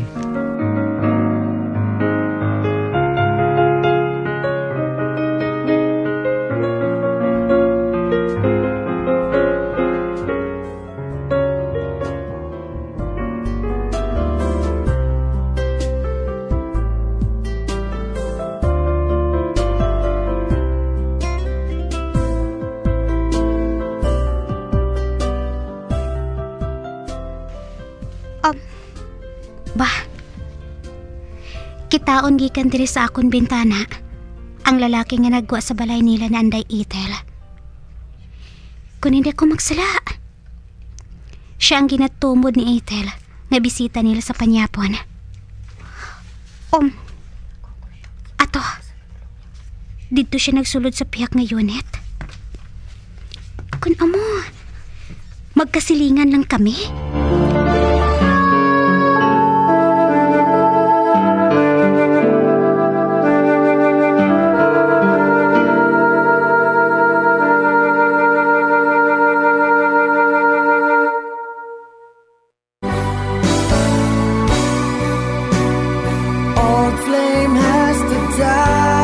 Um, bah, kitaon gikan diri sa akon bintana ang lalaki nga nagwa sa balay nila na anday Ethel. Kung hindi ako magsala, siya ang ginatumod ni Ethel nga bisita nila sa panyapon. Um, ato. Didto siya nagsulod sa pihak nga unit. Kun amo, magkasilingan lang kami. Old flame has to die.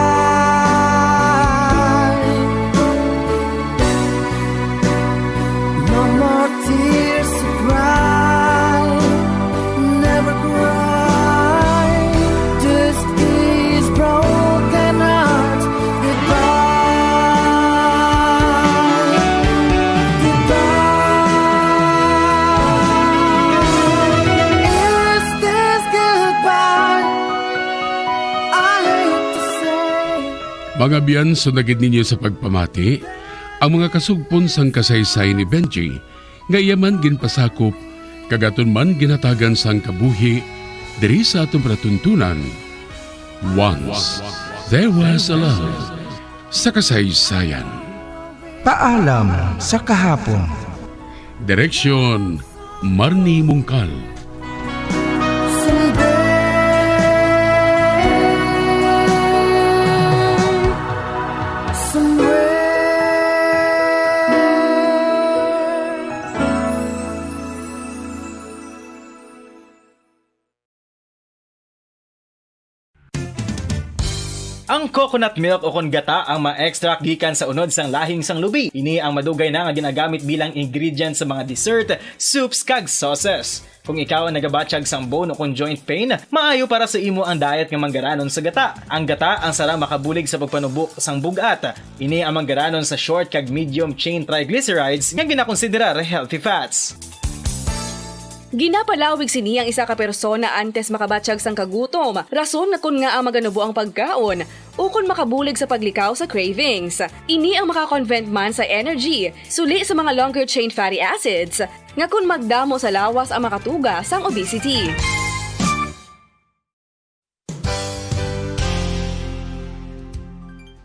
No more tears to cry. Never cry. Just these broken hearts. Goodbye. Goodbye. Is this goodbye? I hate to say. Mga biyan, sunagid ninyo sa pagpamati ang mga kasugpon sang kasaysayan ni Benji, nga iya man ginpasakop kag aton man ginhatagan sang kabuhi diri sa aton palatuntunan. Once There Was a Love sa kasaysayan. Paalam sa kahapon. Direksyon, Marnie Mungkal. Ang coconut milk o kon gata ang ma-extract gikan sa unod sang lahing sang lubi. Ini ang madugay na nga ginagamit bilang ingredient sa mga dessert, soups, kag sauces. Kung ikaw ang nagabatyag sang bone o kon joint pain, maayo para sa imo ang diet nga manggaranon sa gata. Ang gata ang sara makabulig sa pagpanubo sang bug-at. Ini ang manggaranon sa short kag medium chain triglycerides nga ginakonsiderar healthy fats. Ginapalawig sini ang isa ka persona antes makabatyag sang kagutom, rason na kon ngaa maganubo ang pagkaon, ukon makabulig sa paglikaw sa cravings. Ini ang makakonvert man sa energy, suli sa mga longer chain fatty acids, nga kon magdamo sa lawas ang makatuga sang obesity.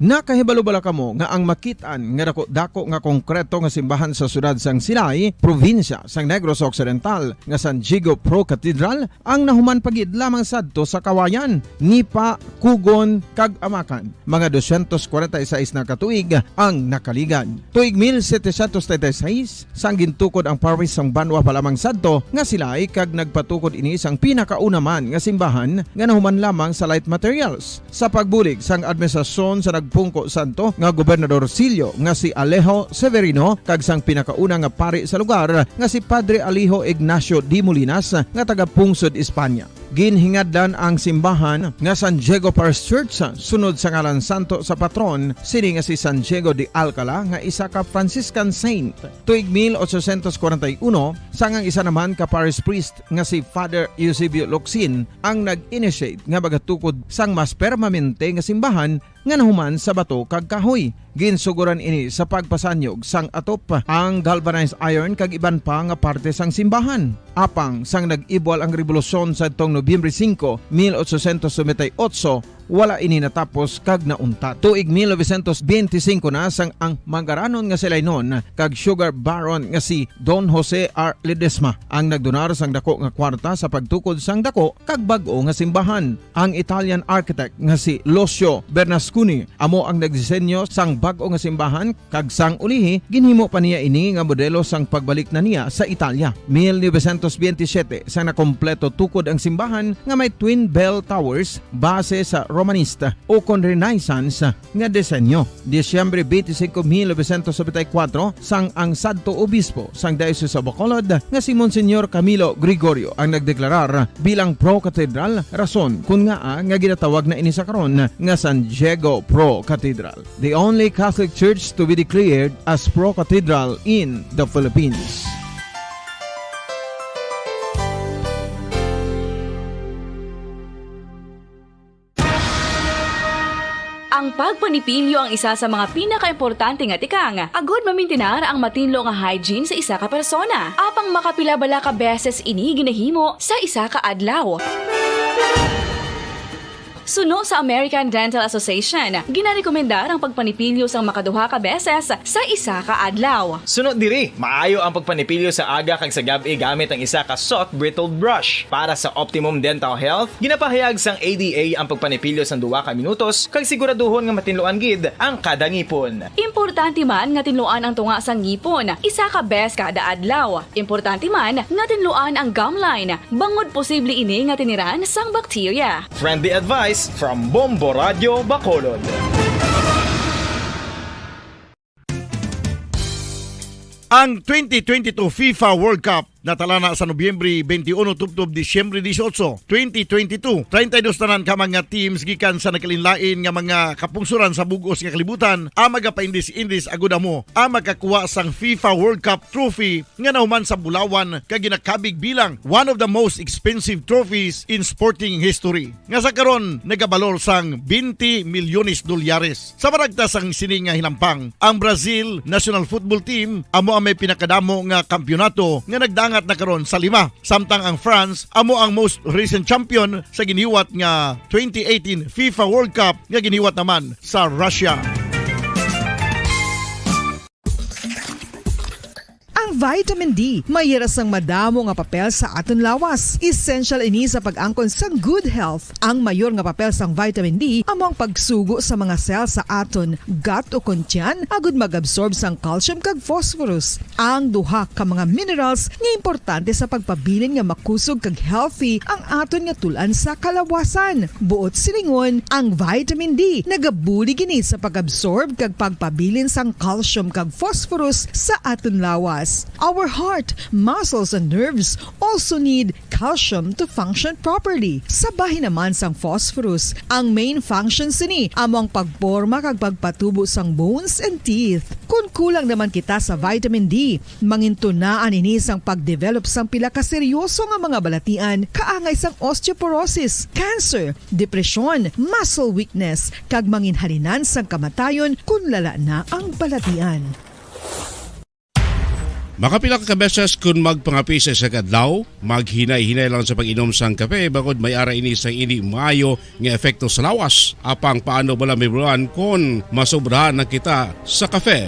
Nakahibalo bala kamo nga ang makit-an nga daku-daku nga konkreto nga simbahan sa siyudad sang Silay, probinsya sang Negros Occidental, nga San Diego Pro Cathedral, ang nahuman pa gid lamang sadto sa kawayan, nipa, kugon, kag amakan? Mga dosyentos kwarenta y seis na ka tuig ang nakaligad. Tuig mil setecientos treinta y seis, sang gintukod ang parish sang banwa pa lamang sadto nga Silay, kag nagpatukod ini sang pinakauna man nga simbahan nga nahuman lamang sa light materials. Sa pagbulig sang administrasyon sa nagpungko sadto nga Gobernador Silio nga si Alejo Severino kag sang pinakauna nga pari sa lugar nga si Padre Alejo Ignacio de Molinas nga taga-pungsod Espanya, ginhingadlan ang simbahan nga San Diego Parish Church sunod sa ngalan santo sa patron sini nga si San Diego de Alcala nga isa ka Franciscan saint. Tuig mil ochocientos kwarenta y uno, sang ang isa naman ka parish priest nga si Father Eusebio Locsin ang nag-initiate nga magatukod sang mas permanente nga simbahan nga nahuman sa bato kag kahoy. Ginsugoran ini sa pagpasanyog sang atop, ang galvanized iron kag iban pa nga parte sang simbahan. Apang sang nag-ibwal ang rebolusyon sadtong Nobyembre singko, mil ochocientos noventa y ocho, wala ini natapos kag nauntat. Tuig mil novecientos benti singko na sang ang manggaranon nga Silaynon kag sugar baron nga si Don Jose R. Ledesma ang nagdonar sang dako nga kwarta sa pagtukod sang dako kag bag-o nga simbahan. Ang Italian architect nga si Lucio Bernasconi amo ang nagdisenyo sang bag-o nga simbahan, kag sang ulihi ginhimo pa niya ini nga modelo sang pagbalik na niya sa Italia. Mil novecientos benti siyete, sang nakompleto tukod ang simbahan nga may twin bell towers base sa Romanista o kon Renaissance nga disenyo. Disyembre twenty-five, mil novecientos noventa y cuatro, sang ang sadto obispo sang Diocese of Bacolod nga si Monsignor Camilo Gregorio ang nagdeklarar bilang pro-cathedral, rason kon ngaa nga ginatawag na ini sa karon nga San Diego Pro Cathedral, the only Catholic church to be declared as pro-cathedral in the Philippines. Ang pagpanipilyo ang isa sa mga pinakaimportante nga tikang agod mamintinar ang matinlo nga hygiene sa isa ka persona. Apang makapila bala ka beses ini ginahimo sa isa ka adlaw? Suno sa American Dental Association, ginarekomendar ang pagpanipilyo sang makaduha ka beses sa isa ka adlaw. Suno diri, maayo ang pagpanipilyo sa aga kag sa gab-i gamit ang isa ka soft bristled brush. Para sa optimum dental health, ginapahayag sang A D A ang pagpanipilyo sang duha ka minutos kag siguraduhon nga matinluan gid ang kada ngipon. Importante man nga tinluan ang tunga sang ngipon isa ka bes kada adlaw. Importante man nga tinluan ang gum line, bangod posible ini nga tiniran sang bakterya. Friendly advice from Bombo Radio Bacolod. Ang twenty twenty-two FIFA World Cup natalana sa Nobyembre twenty-one tubtob Disyembre dieciocho, twenty twenty-two. Treinta y dos tanan ka mga teams gikan sa nagkalainlain nga mga kapungsoran sa bug-os nga kalibutan ang magapaindis-indis agud amo ang makakuha sang FIFA World Cup trophy nga nahuman sa bulawan kag ginakabig bilang one of the most expensive trophies in sporting history, nga sa karon nagabalor sang twenty milyones dolyares. Sa maragta sang sini nga hinampang, ang Brazil national football team amo ang may pinakadamo nga kampiyonato nga nagdangat na karon sa lima, samtang ang France amo ang most recent champion sa giniwat nga twenty eighteen FIFA World Cup nga giniwat naman sa Russia. Ang vitamin D may hira sang madamo nga papel sa aton lawas. Essential ini sa pag-angkon sang good health. Ang mayor nga papel sang vitamin D amo ang pagsugo sa mga cell sa aton gut o kon tiyan agud mag-absorb sang calcium kag phosphorus, ang duha ka mga minerals nga importante sa pagpabilin nga makusog kag healthy ang aton nga tul-an sa kalawasan. Buot silingon, ang vitamin D nagabulig ini sa pag-absorb kag pagpabilin sang calcium kag phosphorus sa aton lawas. Our heart, muscles, and nerves also need calcium to function properly. Sa bahin naman sang phosphorus, ang main function sini amo ang pagporma kag pagpatubo sang bones and teeth. Kon kulang naman kita sa vitamin D, mangintunaan ini sang pagdevelop sang pila ka seryoso nga mga balatian, kaangay sang osteoporosis, cancer, depresyon, muscle weakness, kag manginhalinan sang kamatayon kon lala na ang balatian. Makapila ka beses kon magpangape sa isa ka adlaw, maghinay-hinay lang sa pag-inom sang kape, bangod may ara ini sang indi maayo nga epekto sa lawas. Apang paano bala mahibaluan kon masobrahan na kita sa kape?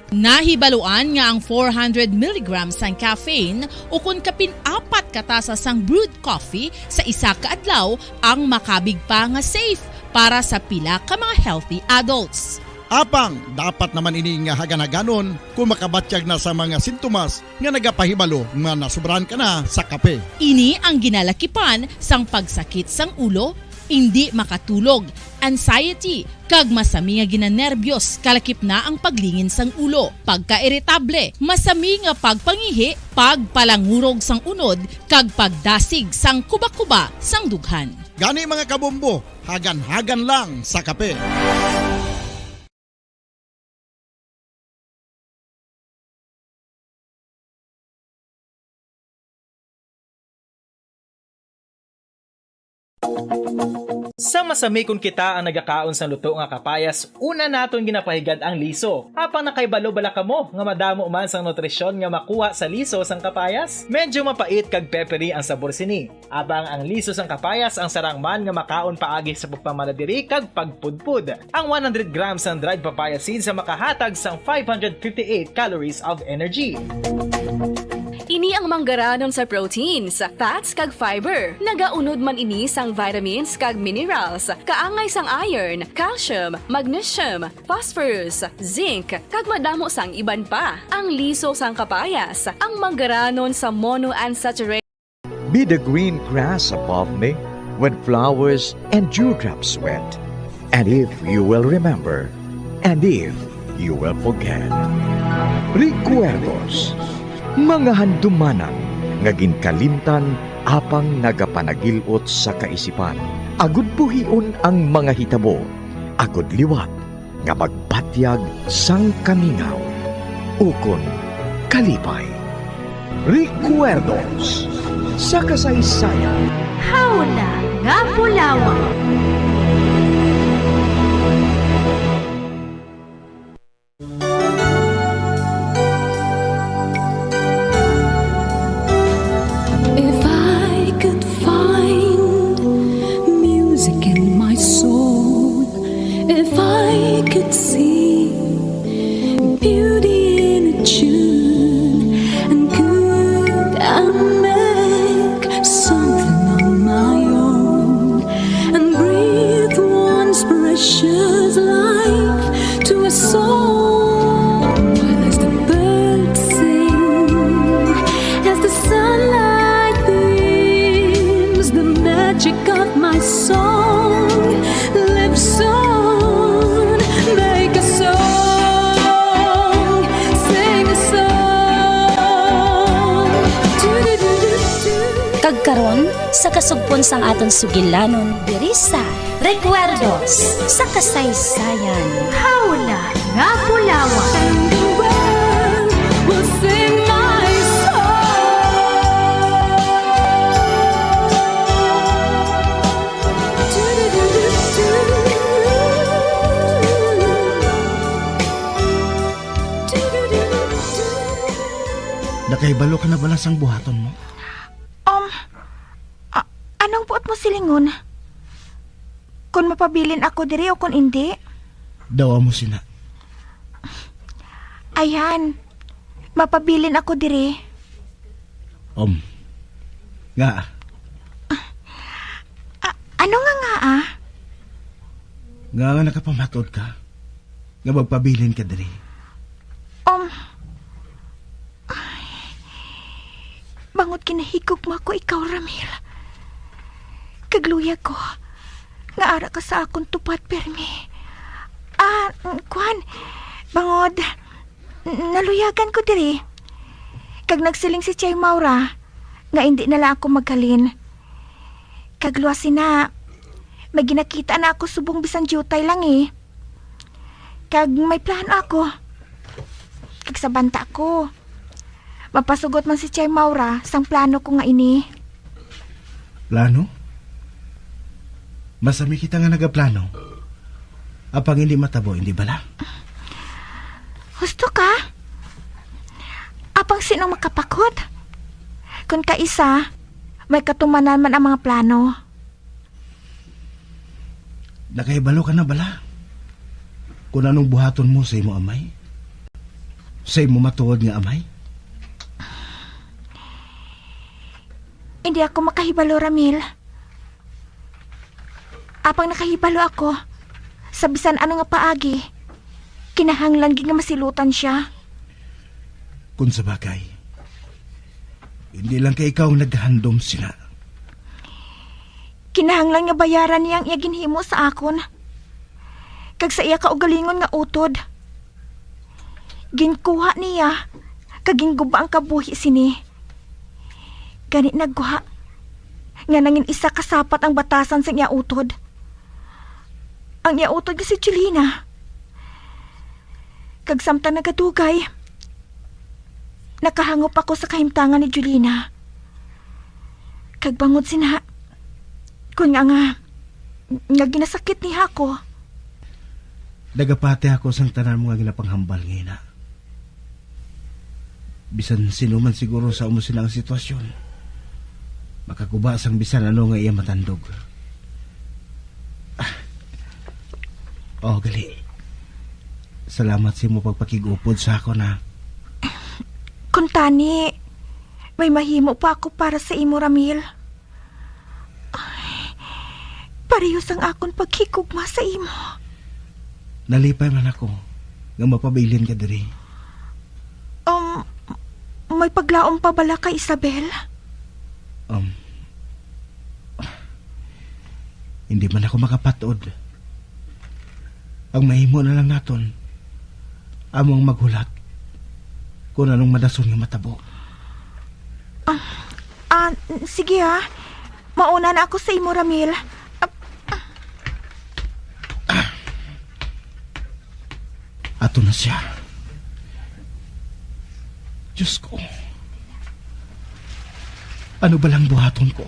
Nahibaluan nga ang four hundred milligrams sang caffeine ukon kapin apat ka tasa sang brewed coffee sa isa ka adlaw ang makabig pa nga safe para sa pila ka mga healthy adults. Apang dapat naman ini nga hagan-haganon kon makabatyag na sa mga sintomas nga nagapahibalo nga nasobrahan ka na sa kape. Ini ang ginalakipan sang pagsakit sang ulo, indi makatulog, anxiety, kag masami nga ginanerbyos, kalakip na ang paglingin sang ulo, pagkairitable, masami nga pagpangihi, pagpalangurog sang unod, kag pagdasig sang kubakuba sang dughan. Gani, mga kabombo, hagan-hagan lang sa kape. Sa masami kon kita ang nagakaon sang luto nga kapayas, una naton ginapahigad ang liso. Apang nakahibalo bala kamo nga madamo man sang nutrisyon nga makuha sa liso sang kapayas? Medyo mapait kag peppery ang sabor sini. Apang ang liso sang kapayas ang sarang man nga makaon paagi sa pagpamala diri kag pagpudpod. Ang one hundred grams sang dried papaya seeds ang makahatag sang five hundred fifty-eight calories of energy. Ini ang manggaranon sa proteins, fats, kag fiber. Nagaunod man ini sang vitamins kag minerals, kaangay sang iron, calcium, magnesium, phosphorus, zinc, kag madamo sang iban pa. Ang liso sang kapayas, ang manggaranon sa monounsaturated Be the green grass above me, when flowers and dewdrops wet. And if you will remember, and if you will forget. Recuerdos, mga handumanan nga ginkalimtan apang nagapanagil-ot sa kaisipan. Agud buhion ang mga hitabo, agud liwat nga magbatyag sang kamingaw ukon kalipay. Recuerdos sa kasaysayan. Hawna nga bulawan. If I could find music in Karon, sa kasugpon sang aton sugilanon diri sa Recuerdos sa Kasaysayan. Hawla nga bulawan. Nakahibalo ka na bala sang buhaton mo? Um, a-, anong buot mo silingon? Kon mapabilin ako diri o kon indi? Daw amo sina. Ayan, mapabilin ako diri. Um, nga, A-, ano nga nga, ah? Nga nga nakapamatod ka nga magpabilin ka diri? Um, ay, bangod ginahigugma ko ikaw, Ramil. Kag luyag ko nga ara ka sa akon tupad, pirmi. Ah, mm, kwan, bangod, n-, naluyagan ko diri. Kag nagsiling si Chay Maura nga indi na lang ako maghalin. Kag luwas sina, may ginakita na ako subong bisan diutay lang, eh. Kag may plano ako. Kag sa banta ko, mapasugot man si Chay Maura sang plano ko nga ini. Plano? Masami kita nga nagaplano. Apang hindi matabo, hindi bala? Husto ka? Apang sino makapakot? Kun kaisa, may katumanan man ang mga plano. Nakahibalo ka na bala kung anong buhaton mo sa imo amay? Sa imo matuod nga amay? Hindi ako makahibalo, Ramil. Apang nakahibalo ako, sa bisan ano nga paagi, kinahanglan gid nga masilutan sia. Kung sa bagay, hindi lang kay ikaw ang naghandom sina. Kinahanglan nga bayaran niya ang iya ginhimo sa akon, kag sa iya kaugalingon nga utod. Ginkuha niya kag ginguba ang kabuhi sini. Gani nagwa nga nangin isa ka sapat ang batasan sang iya utod. Ang iya utod nga si Julina. Kag samtang nagadugay, nakahangop ako sa kahimtangan ni Julina. Kag bangod sina, kun nga nga, nga ginasakit niya ako. Nagapati ako sang tanan mo nga ginapanghambal nga ina. Bisan sino man siguro sa amo sina ang sitwasyon, makaguba sang bisan ano nga iya matandog. Ah. Oh, gali. Salamat sa imo pagpakig-upod sa akon, ha. Kuntani, may mahimo pa ako para sa imo, Ramil. Ay, pareho sang akon paghigugma sa imo. Nalipay man ako nga mapabilin ka diri. Um, may paglaom pa bala kay Isabel? Um, hindi man ako makapat-od. Ang mahimo na lang naton, among maghulat kung anong madason nga matabo. Ah, ah, sige, ah. Mauna na ako sa imo, Ramil. Ah, ato na siya. Diyos ko. Ano ba lang buhaton ko?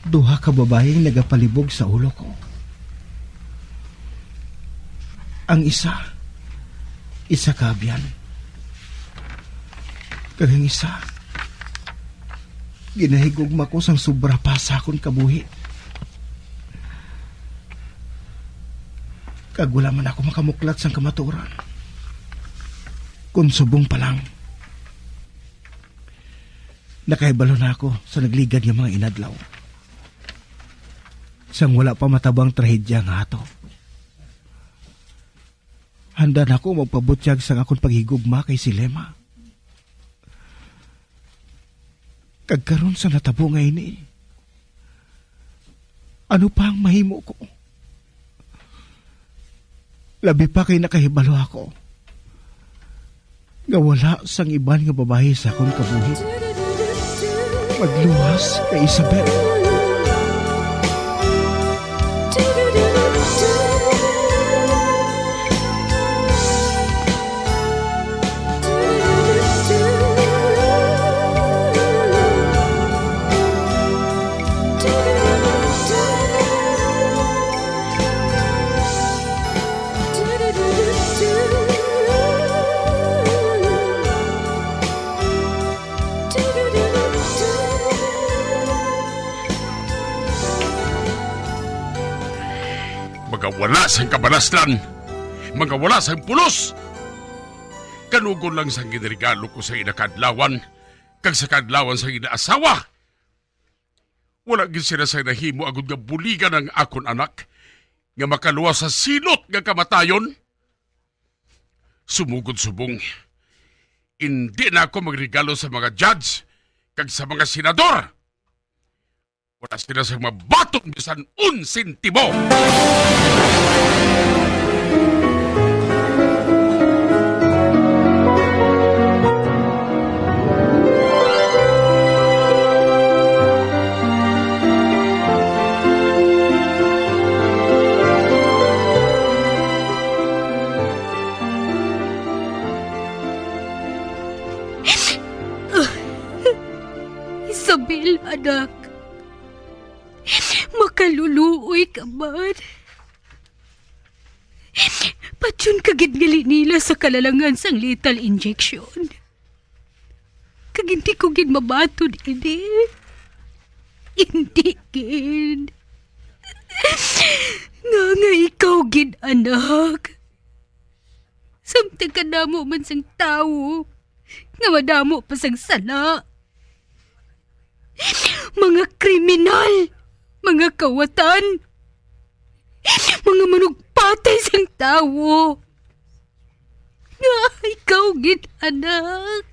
Duha ka babayi ang nagapalibog sa ulo ko. Ang isa, isa ka abyan. Kag ang isa, ginahigugma ko sang sobra pa sa akon kabuhi. Kag wala man ako makamuklat sang kamatuoran. Kon subong pa lang, nakahibalo na ako sa nagligad nga mga inadlaw. Sang wala pa matabo ang trahedya nga ato, handa na ako magpabutyag sang akon paghigugma kay Silema. Kag karon sa natabo nga ini, ano pa ang mahimo ko? Labi pa kay nakahibalo ako nga wala sang iban nga babayi sa akon kabuhi. Pagluwas kay Isabel. Mga wala sang kabalaslan, mga wala sang pulos. Kanugon lang sang ginregalo ko sa ila kaadlawan, kag sa kaadlawan sa ila asawa. Wala gid sila sang nahimo agod nga buligan ang akon anak nga makaluwas sa silot nga kamatayon. Sumugod subong, indi na ako magregalo sa mga judge kag sa mga senador. Wala sila sang mabaton bisan un sentimo. Isabel, anak, makaluluoy ka man. Patyon ka gid nga linila sa kalalangan sang lethal injection. Kag hindi ko gid mabaton ini. Hindi gid. Nga, nga ikaw gid, anak. Samtang kadamo man sang tawo, nga madamo pa sang sala. Mga kriminal, mga kawatan, mga manugpatay sang tawo. Nga ikaw gid, anak.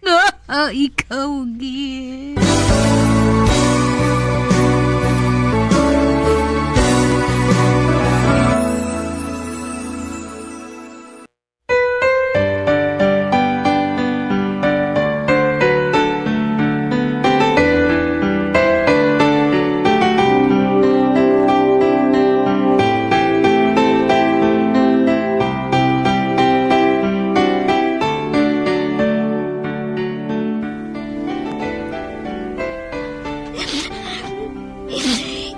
Nga ikaw gid.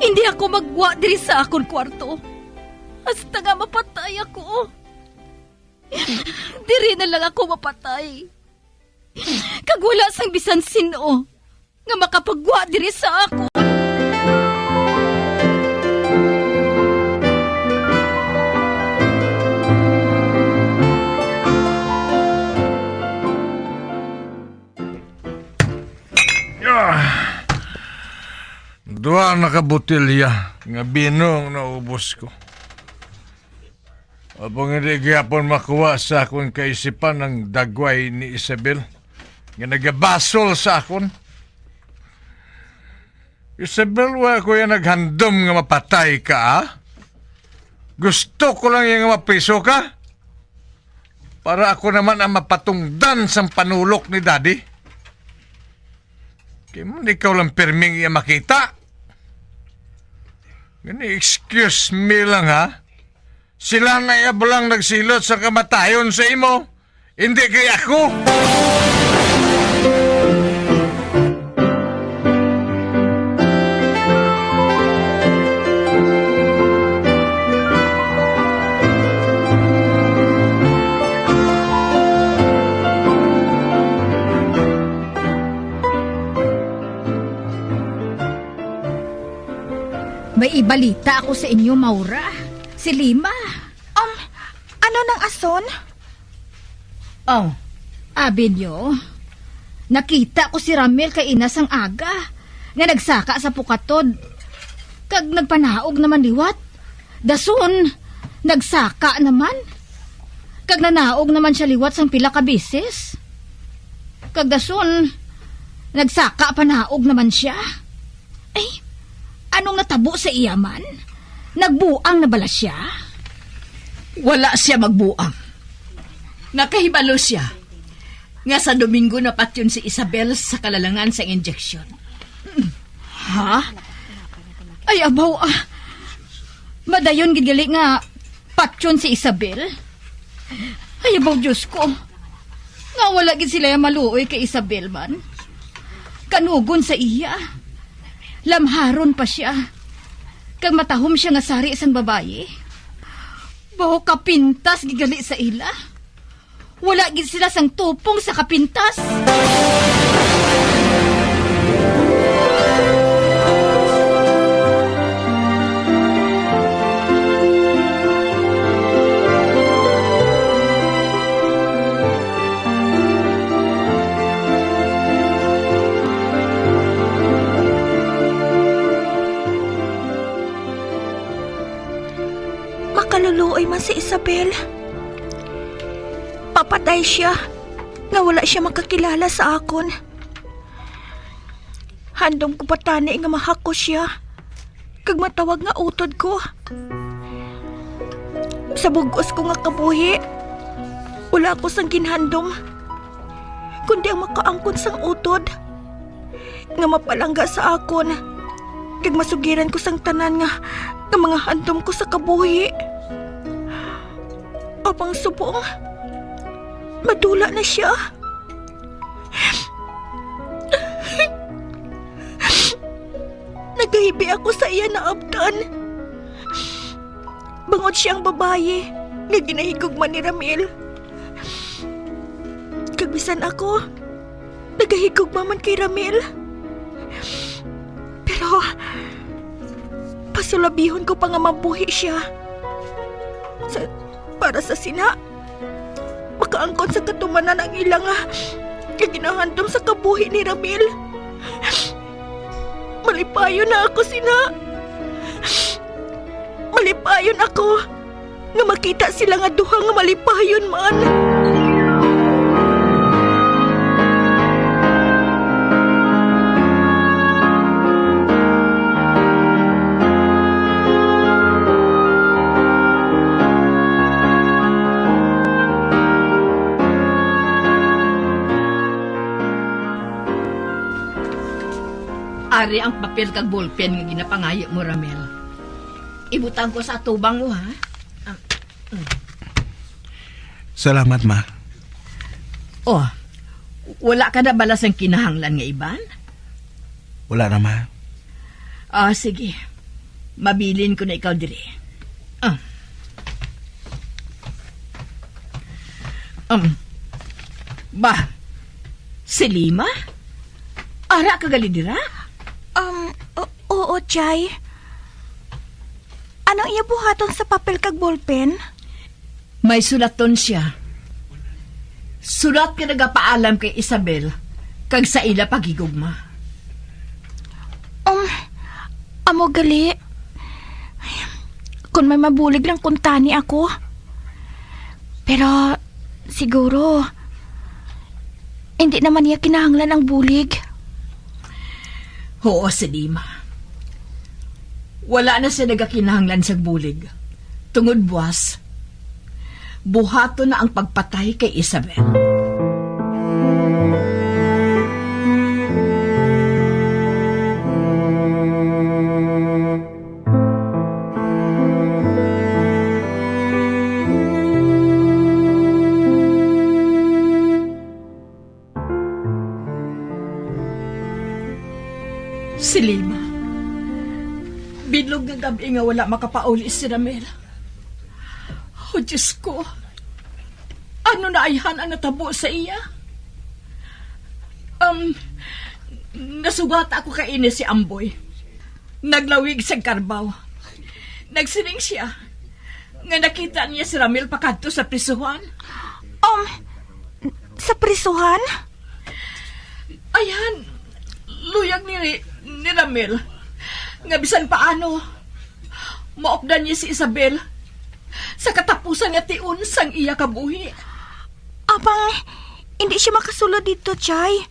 Hindi ako maggwa diri sa akon kwarto hasta nga mapatay ako. Diri na lang ako mapatay. Kag wala sang bisan sin-o nga makapagwa diri sa akon. Ah. Duha na ka botelya nga bino ang naubos ko. Apang hindi gyapon makuha sa akon kaisipan ang dagway ni Isabel nga nagabasol sa akon. Isabel, wa ko yan naghandom nga mapatay ka, ah. Gusto ko lang yan nga mapriso ka. Para ako naman ang mapatungdan sang panulok ni Daddy. Kay man ikaw lang pirming iya makita. Gani, excuse me lang, ha. Sila na iya lang nagsilot sa kamatayon sa imo. Hindi kay ako. May ibalita ako sa inyo, Maura. Si Lima. Um, ano nang ason? Oh, abi niyo, nakita ko si Ramil kay ina sang aga nga nagsaka sa pukatod, kag nagpanaog naman liwat. Dason, nagsaka naman, kag nanaog naman sia liwat sang pila ka beses. Kag dason, nagsaka panaog naman sia. Ay, anong natabo sa iya man? Nagbuang na bala sia? Wala sia magbuang. Nakahibalo sia nga sa Domingo napatyon si Isabel sa kalalangan sang injeksyon. Ha? Ay, abaw, ah. Madayon gid gali nga patyon si Isabel. Ay, abaw, Diyos ko. Nga wala gid sila maluoy kay Isabel man. Kanugon sa iya. Lamharon pa siya. Kag matahom siya nga sari sang babayi. Baw kapintas gid gali sa ila. Wala gid sila sang tupong sa kapintas. Makaluluoy man si Isabel. Papatay siya nga wala siya makakilala sa akon. Handom ko pa tani nga mahakos siya kag matawag nga utod ko. Sa bug-os ko nga kabuhi, wala ako sang ginhandom, kundi ang makaangkon sang utod nga mapalangga sa akon, kag masugiran ko sang tanan nga, nga mga handom ko sa kabuhi. Apang subong, madula na siya. Nagahibi ako sa iya naabtan. Bangod siya ang babayi nga ginahigugma ni Ramil. Kag bisan ako, nagahigugma man kay Ramil. Pero, pasulabihon ko pa nga mabuhi siya. Sa, para sa sina, makaangkon sa katumanan ang ila nga, nga ginahandom sa kabuhi ni Ramil. Malipayon na ako sina. Malipayon ako nga makita sila nga duha nga malipayon man. Ari ang papel kag ballpen nga ginapangayo mo, Ramel. Ibutang ko sa atubang mo, ha? Ah, mm. Salamat, ma. Oh, wala ka na bala sang kinahanglan nga iban? Wala na, ma. Ah, sige. Mabilin ko na ikaw diri. Ah. Um, ba, si Lima? Ara ka gali dira? Um, o-, oo, Chay. Anong iya buhaton sa papel kag ballpen? May sulaton siya. Sulat nga nagapaalam kay Isabel kag sa ila paghigugma. Um, amo gali. Kung may mabulig lang kuntani ako. Pero, siguro, hindi naman niya kinahanglan ang bulig. Oo, si Dima. Wala na siya nagakinahanglan sa bulig. Tungod buas, buhaton na ang pagpatay kay Isabel. Si Lima. Bilog nga gab-i nga wala makapauli si Ramel. Oh, Diyos ko. Ano na ayhan ang natabo sa iya? Um, nasugata ko kaini si Amboy. Naglawig sa karbaw. Nagsiling siya nga nakita niya si Ramil pakadto sa prisuhan. Um, sa prisuhan? Ayan, luyag ni, ni Ramil nga bisan paano, maupdan niya si Isabel sa katapusan nga tion sang iya kabuhi. Apang, hindi siya makasulod dito, Chay.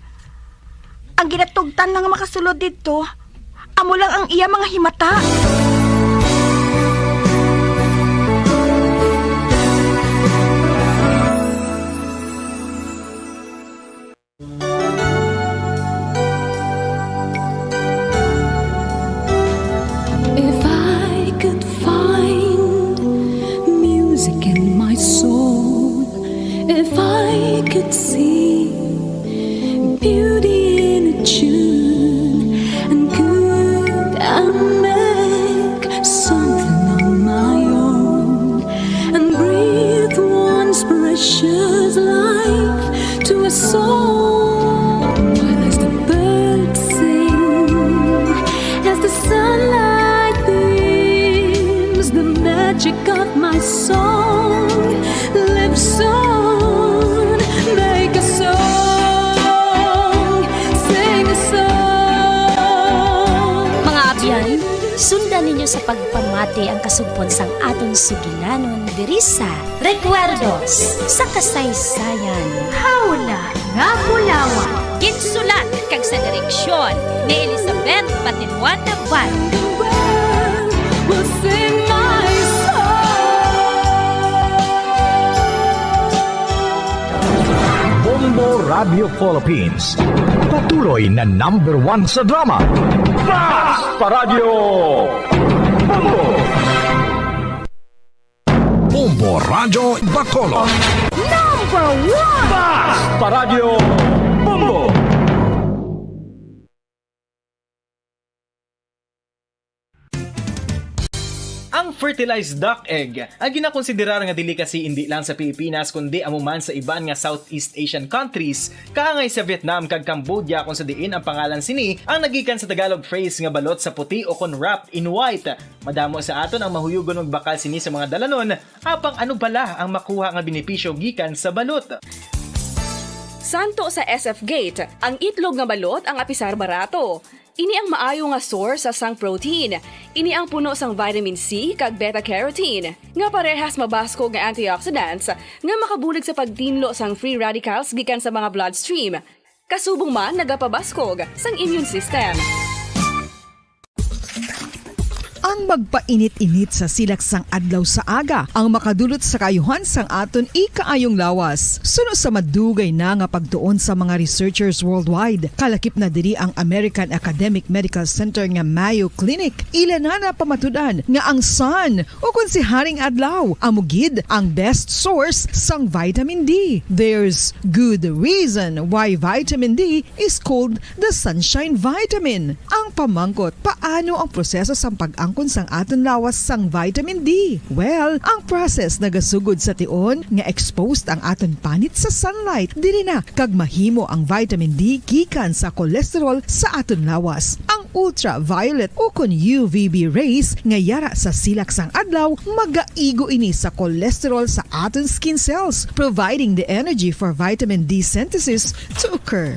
Ang ginatugtan lang nga makasulod didto, amo lang ang iya mga himata. Tune and cook and make something on my own and breathe once precious life to a soul. While as the birds sing, as the sunlight beams, the magic of my song lives on. Make a song, sing a song. Mga abyan, sundan ninyo sa pagpamati ang kasugpon sang aton sugilanon diri sa Recuerdos sa Kasaysayan. Hauna nga Bulawan. Ginsulat kag sa direksyon ni Elizabeth Patiluan Navarro. Will sing my song. Bombo Radio Philippines, patuloy na number one sa drama. Basta Radyo Bombo! Bombo Radyo Bacolod. Number one! Basta Radyo Bombo! Ang fertilized duck egg, ang ginakonsiderar nga delicacy indi lang sa Pilipinas, kundi amo man sa iban nga Southeast Asian countries, kaangay sa Vietnam kag Cambodia, kung sa diin ang pangalan sini ang nagikan sa Tagalog phrase nga balot sa puti o kon wrapped in white. Madamo sa aton ang mahuyugon magbakal sini sa mga dalanon, apang ano bala ang makuha nga benepisyo gikan sa balot? Santo sa S F Gate, ang itlog nga balot ang apisar barato. Ini ang maayo nga source sang protein. Ini ang puno sang vitamin C kag beta carotene, nga parehas mabaskog nga antioxidants nga makabulig sa pagtinlo sang free radicals gikan sa mga bloodstream. Kasubong man nagapabaskog sang immune system. Ang magpainit-init sa silak sang adlaw sa aga ang makadulot sa kaayuhan sang aton ikaayong lawas. Suno sa madugay na nga pagtuon sa mga researchers worldwide, kalakip na diri ang American Academic Medical Center nga Mayo Clinic, ila na napamatud-an nga ang sun, o kon si Haring Adlaw, amo gid ang best source sang vitamin D. There's good reason why vitamin D is called the sunshine vitamin. Ang pamangkot, paano ang proseso sang pag-angkon sang aton lawas sang vitamin D? Well, ang process nagasugod sa tion nga exposed ang aton panit sa sunlight. Diri na kag mahimo ang vitamin D gikan sa cholesterol sa aton lawas. Ang ultraviolet o kon U V B rays nga yara sa silak sang adlaw, magaigo ini sa cholesterol sa aton skin cells, providing the energy for vitamin D synthesis to occur.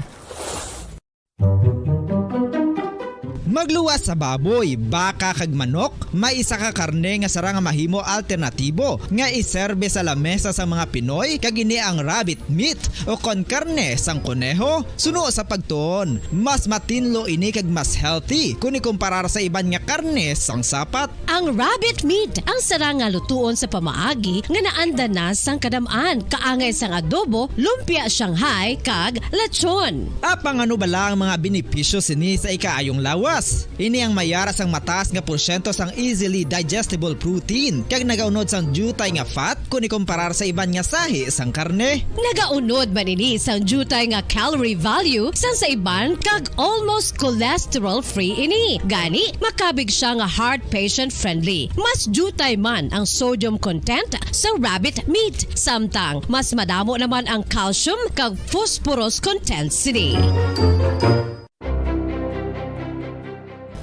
Magluwas sa baboy, baka kag manok, may isa ka karne nga sarang nga mahimo alternatibo nga iserbe sa lamesa sang mga Pinoy, kag ini ang rabbit meat o kon karne sang koneho. Suno sa pagtuon, mas matinlo ini kag mas healthy kon ikumparar sa iban nga karne sang sapat. Ang rabbit meat ang sarang nga lutuon sa pamaagi nga naanda na sang kadam-an, kaangay sang adobo, lumpia Shanghai, kag lechon. Apang ano bala ang mga benepisyo sini sa ikaayong lawas? Ini ang mayara sang mataas nga porsyento sang easily digestible protein, kag nagaunod sang diutay nga fat kon ikumparar sa iban nga sahi sang karne. Nagaunod man ini sang diutay nga calorie value sang sa iban, kag almost cholesterol-free ini. Gani, makabig sia nga heart patient-friendly. Mas diutay man ang sodium content sa rabbit meat, samtang mas madamo naman ang calcium kag phosphorus content sini.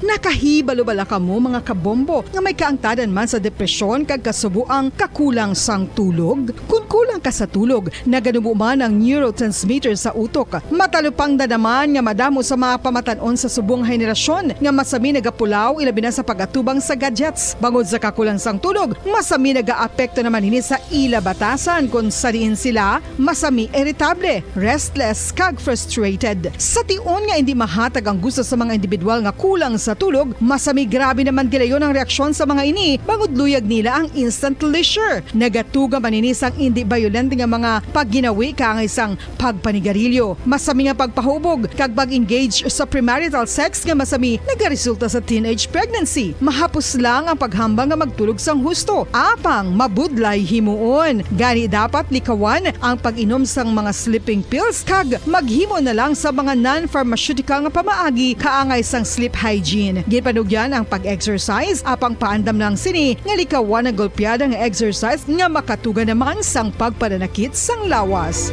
Nakahibalo bala kamo, mga kabombo, nga may kaangtadan man sa depresyon kag kasuboang kakulang sang tulog? Kon kulang ka sa tulog, naganubo man ang neurotransmitter sa utok. Matalupangdan naman nga madamo sa mga pamatan-on sa subong henerasyon nga masami nagapulaw, ilabi na sa pag-atubang sa gadgets. Bangod sa kakulang sang tulog, masami nagaapekto naman ini sa ila batasan, kon sa diin sila masami iritable, restless, kag frustrated. Sa tion nga indi mahatag ang gusto sa mga individual nga kulang sa tulog, tulog, masami grabe naman gilayon ang reaksyon sa mga ini, bangod luyag nila ang instant leisure. Nagatuga man ini sang indi bayolente nga mga pagginawi kaangay sang pagpanigarilyo, masami nga pagpahubog, kag pag-engage sa premarital sex nga masami nagaresulta sa teenage pregnancy. Mahapos lang ang paghambal nga magtulog sang husto, apang mabudlay himuon. Gani dapat likawan ang pag-inom sang mga sleeping pills kag maghimo na lang sa mga non-pharmaceutical nga pamaagi kaangay sang sleep hygiene. Ginpanugyan ang pag-exercise, apang paandam lang sini nga likawan ang golpeada nga exercise nga makatuga naman sang pagpananakit sang lawas.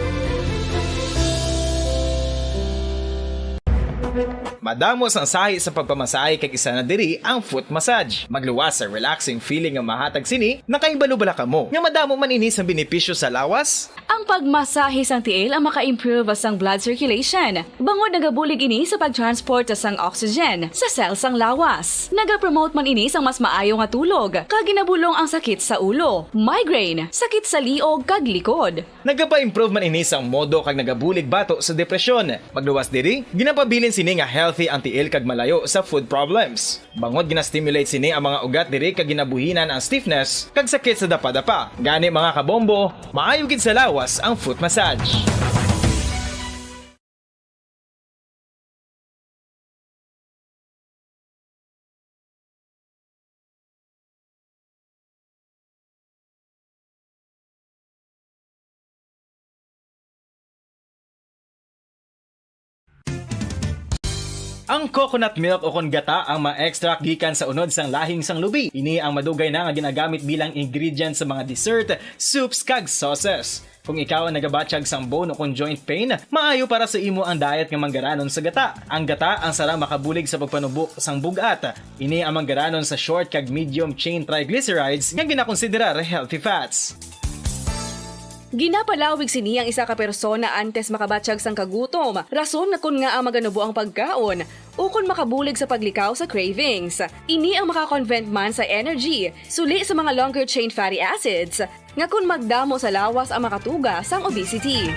Madamo sang sahi sa pagpamasahe kag isa na diri ang foot massage. Magluwas sa relaxing feeling nga mahatag sini, nakahibalo bala kamo nga madamo man ini sang benepisyo sa lawas? Ang pagmasahe sang tiil ang maka-improve sang blood circulation, bangod nagabulig ini sa pag-transport sang oxygen sa cell sang lawas. Nagapromote man ini sang mas maayo nga tulog, kag ginabulong ang sakit sa ulo, migraine, sakit sa liog, kag likod. Nagapa-improve man ini sang modo kag nagabulig bato sa depresyon. Magluwas diri, ginapabilin sini nga healthy ang tiil kag malayo sa foot problems. Bangod gina-stimulate sini ang mga ugat diri kag ginabuhinan ang stiffness kag sakit sa dapadapa. Gani, mga kabombo, maayo gid sa lawas ang foot massage. Ang coconut milk ukon gata ang ma-extract gikan sa unod sang lahing sang lubi. Ini ang madugay na nga ginagamit bilang ingredient sa mga dessert, soups, kag sauces. Kung ikaw ang nagabatyag sang bone ukon joint pain, maayo para sa imo ang diet nga manggaranon sa gata. Ang gata ang sarang makabulig sa pagpanubo sang bug-at. Ini ang manggaranon sa short kag medium chain triglycerides nga ginakonsiderar healthy fats. Ginapalawig sini ang isa ka persona antes makabatyag sang kagutom, rason nga kon ngaa maganubo ang pagkaon, ukon makabulig sa paglikaw sa cravings. Ini ang maka-convert man sa energy, suli sa mga longer chain fatty acids, nga kon magdamo sa lawas ang makatuga sang obesity.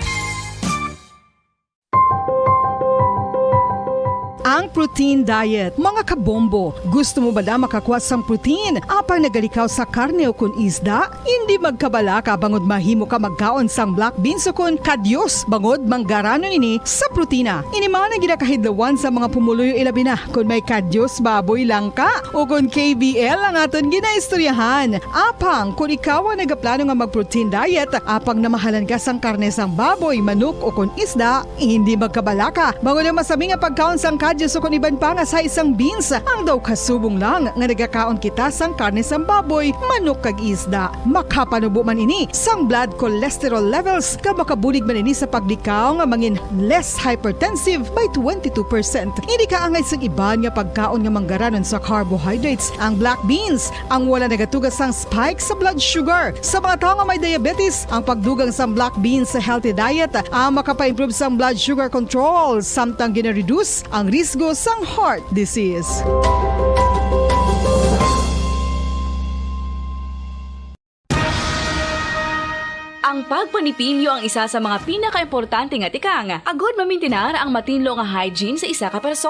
Ang protein diet, mga kabombo. Gusto mo bala makakuha sang protein apang nagalikaw sa karne ukon isda? Indi magkabalaka bangod mahimo ka magkaon sang black beans ukon kadyos, bangod manggaranon ini sa protina. Ini man ang ginakahidlawan sa mga pumuluyo, ilabi na kon may kadyos baboy, langka, ukon K B L ang aton ginaistoryahan. Apang kon ikaw ang nagaplano nga mag-protein diet, apang namahalan ka sang karne sang baboy, manok, ukon isda, hindi magkabalaka, bangod ang masami nga pagkaon sang kadyos ukon iban pa nga sahi sang beans. Ang daw kasubong lang nga nagakaon kita sang karne sang baboy, manok, kag isda. Makapanubo man ini sang blood cholesterol levels, kag makabulig man ini sa paglikaw nga mangin less hypertensive by twenty-two percent. Hindi kaangay sang iban nga pagkaon nga manggaranon sa carbohydrates, ang black beans, ang wala nagatuga sang spike sa blood sugar. Sa mga tawo nga may diabetes, ang pagdugang sang black beans sa healthy diet ang makapa-improve sang blood sugar control, samtang gina-reduce ang risgo sang heart disease. Ang pagpanipilyo ang isa sa mga pinakaimportante nga tikang agud mamintinar ang matinlo nga hygiene sa isa ka persona.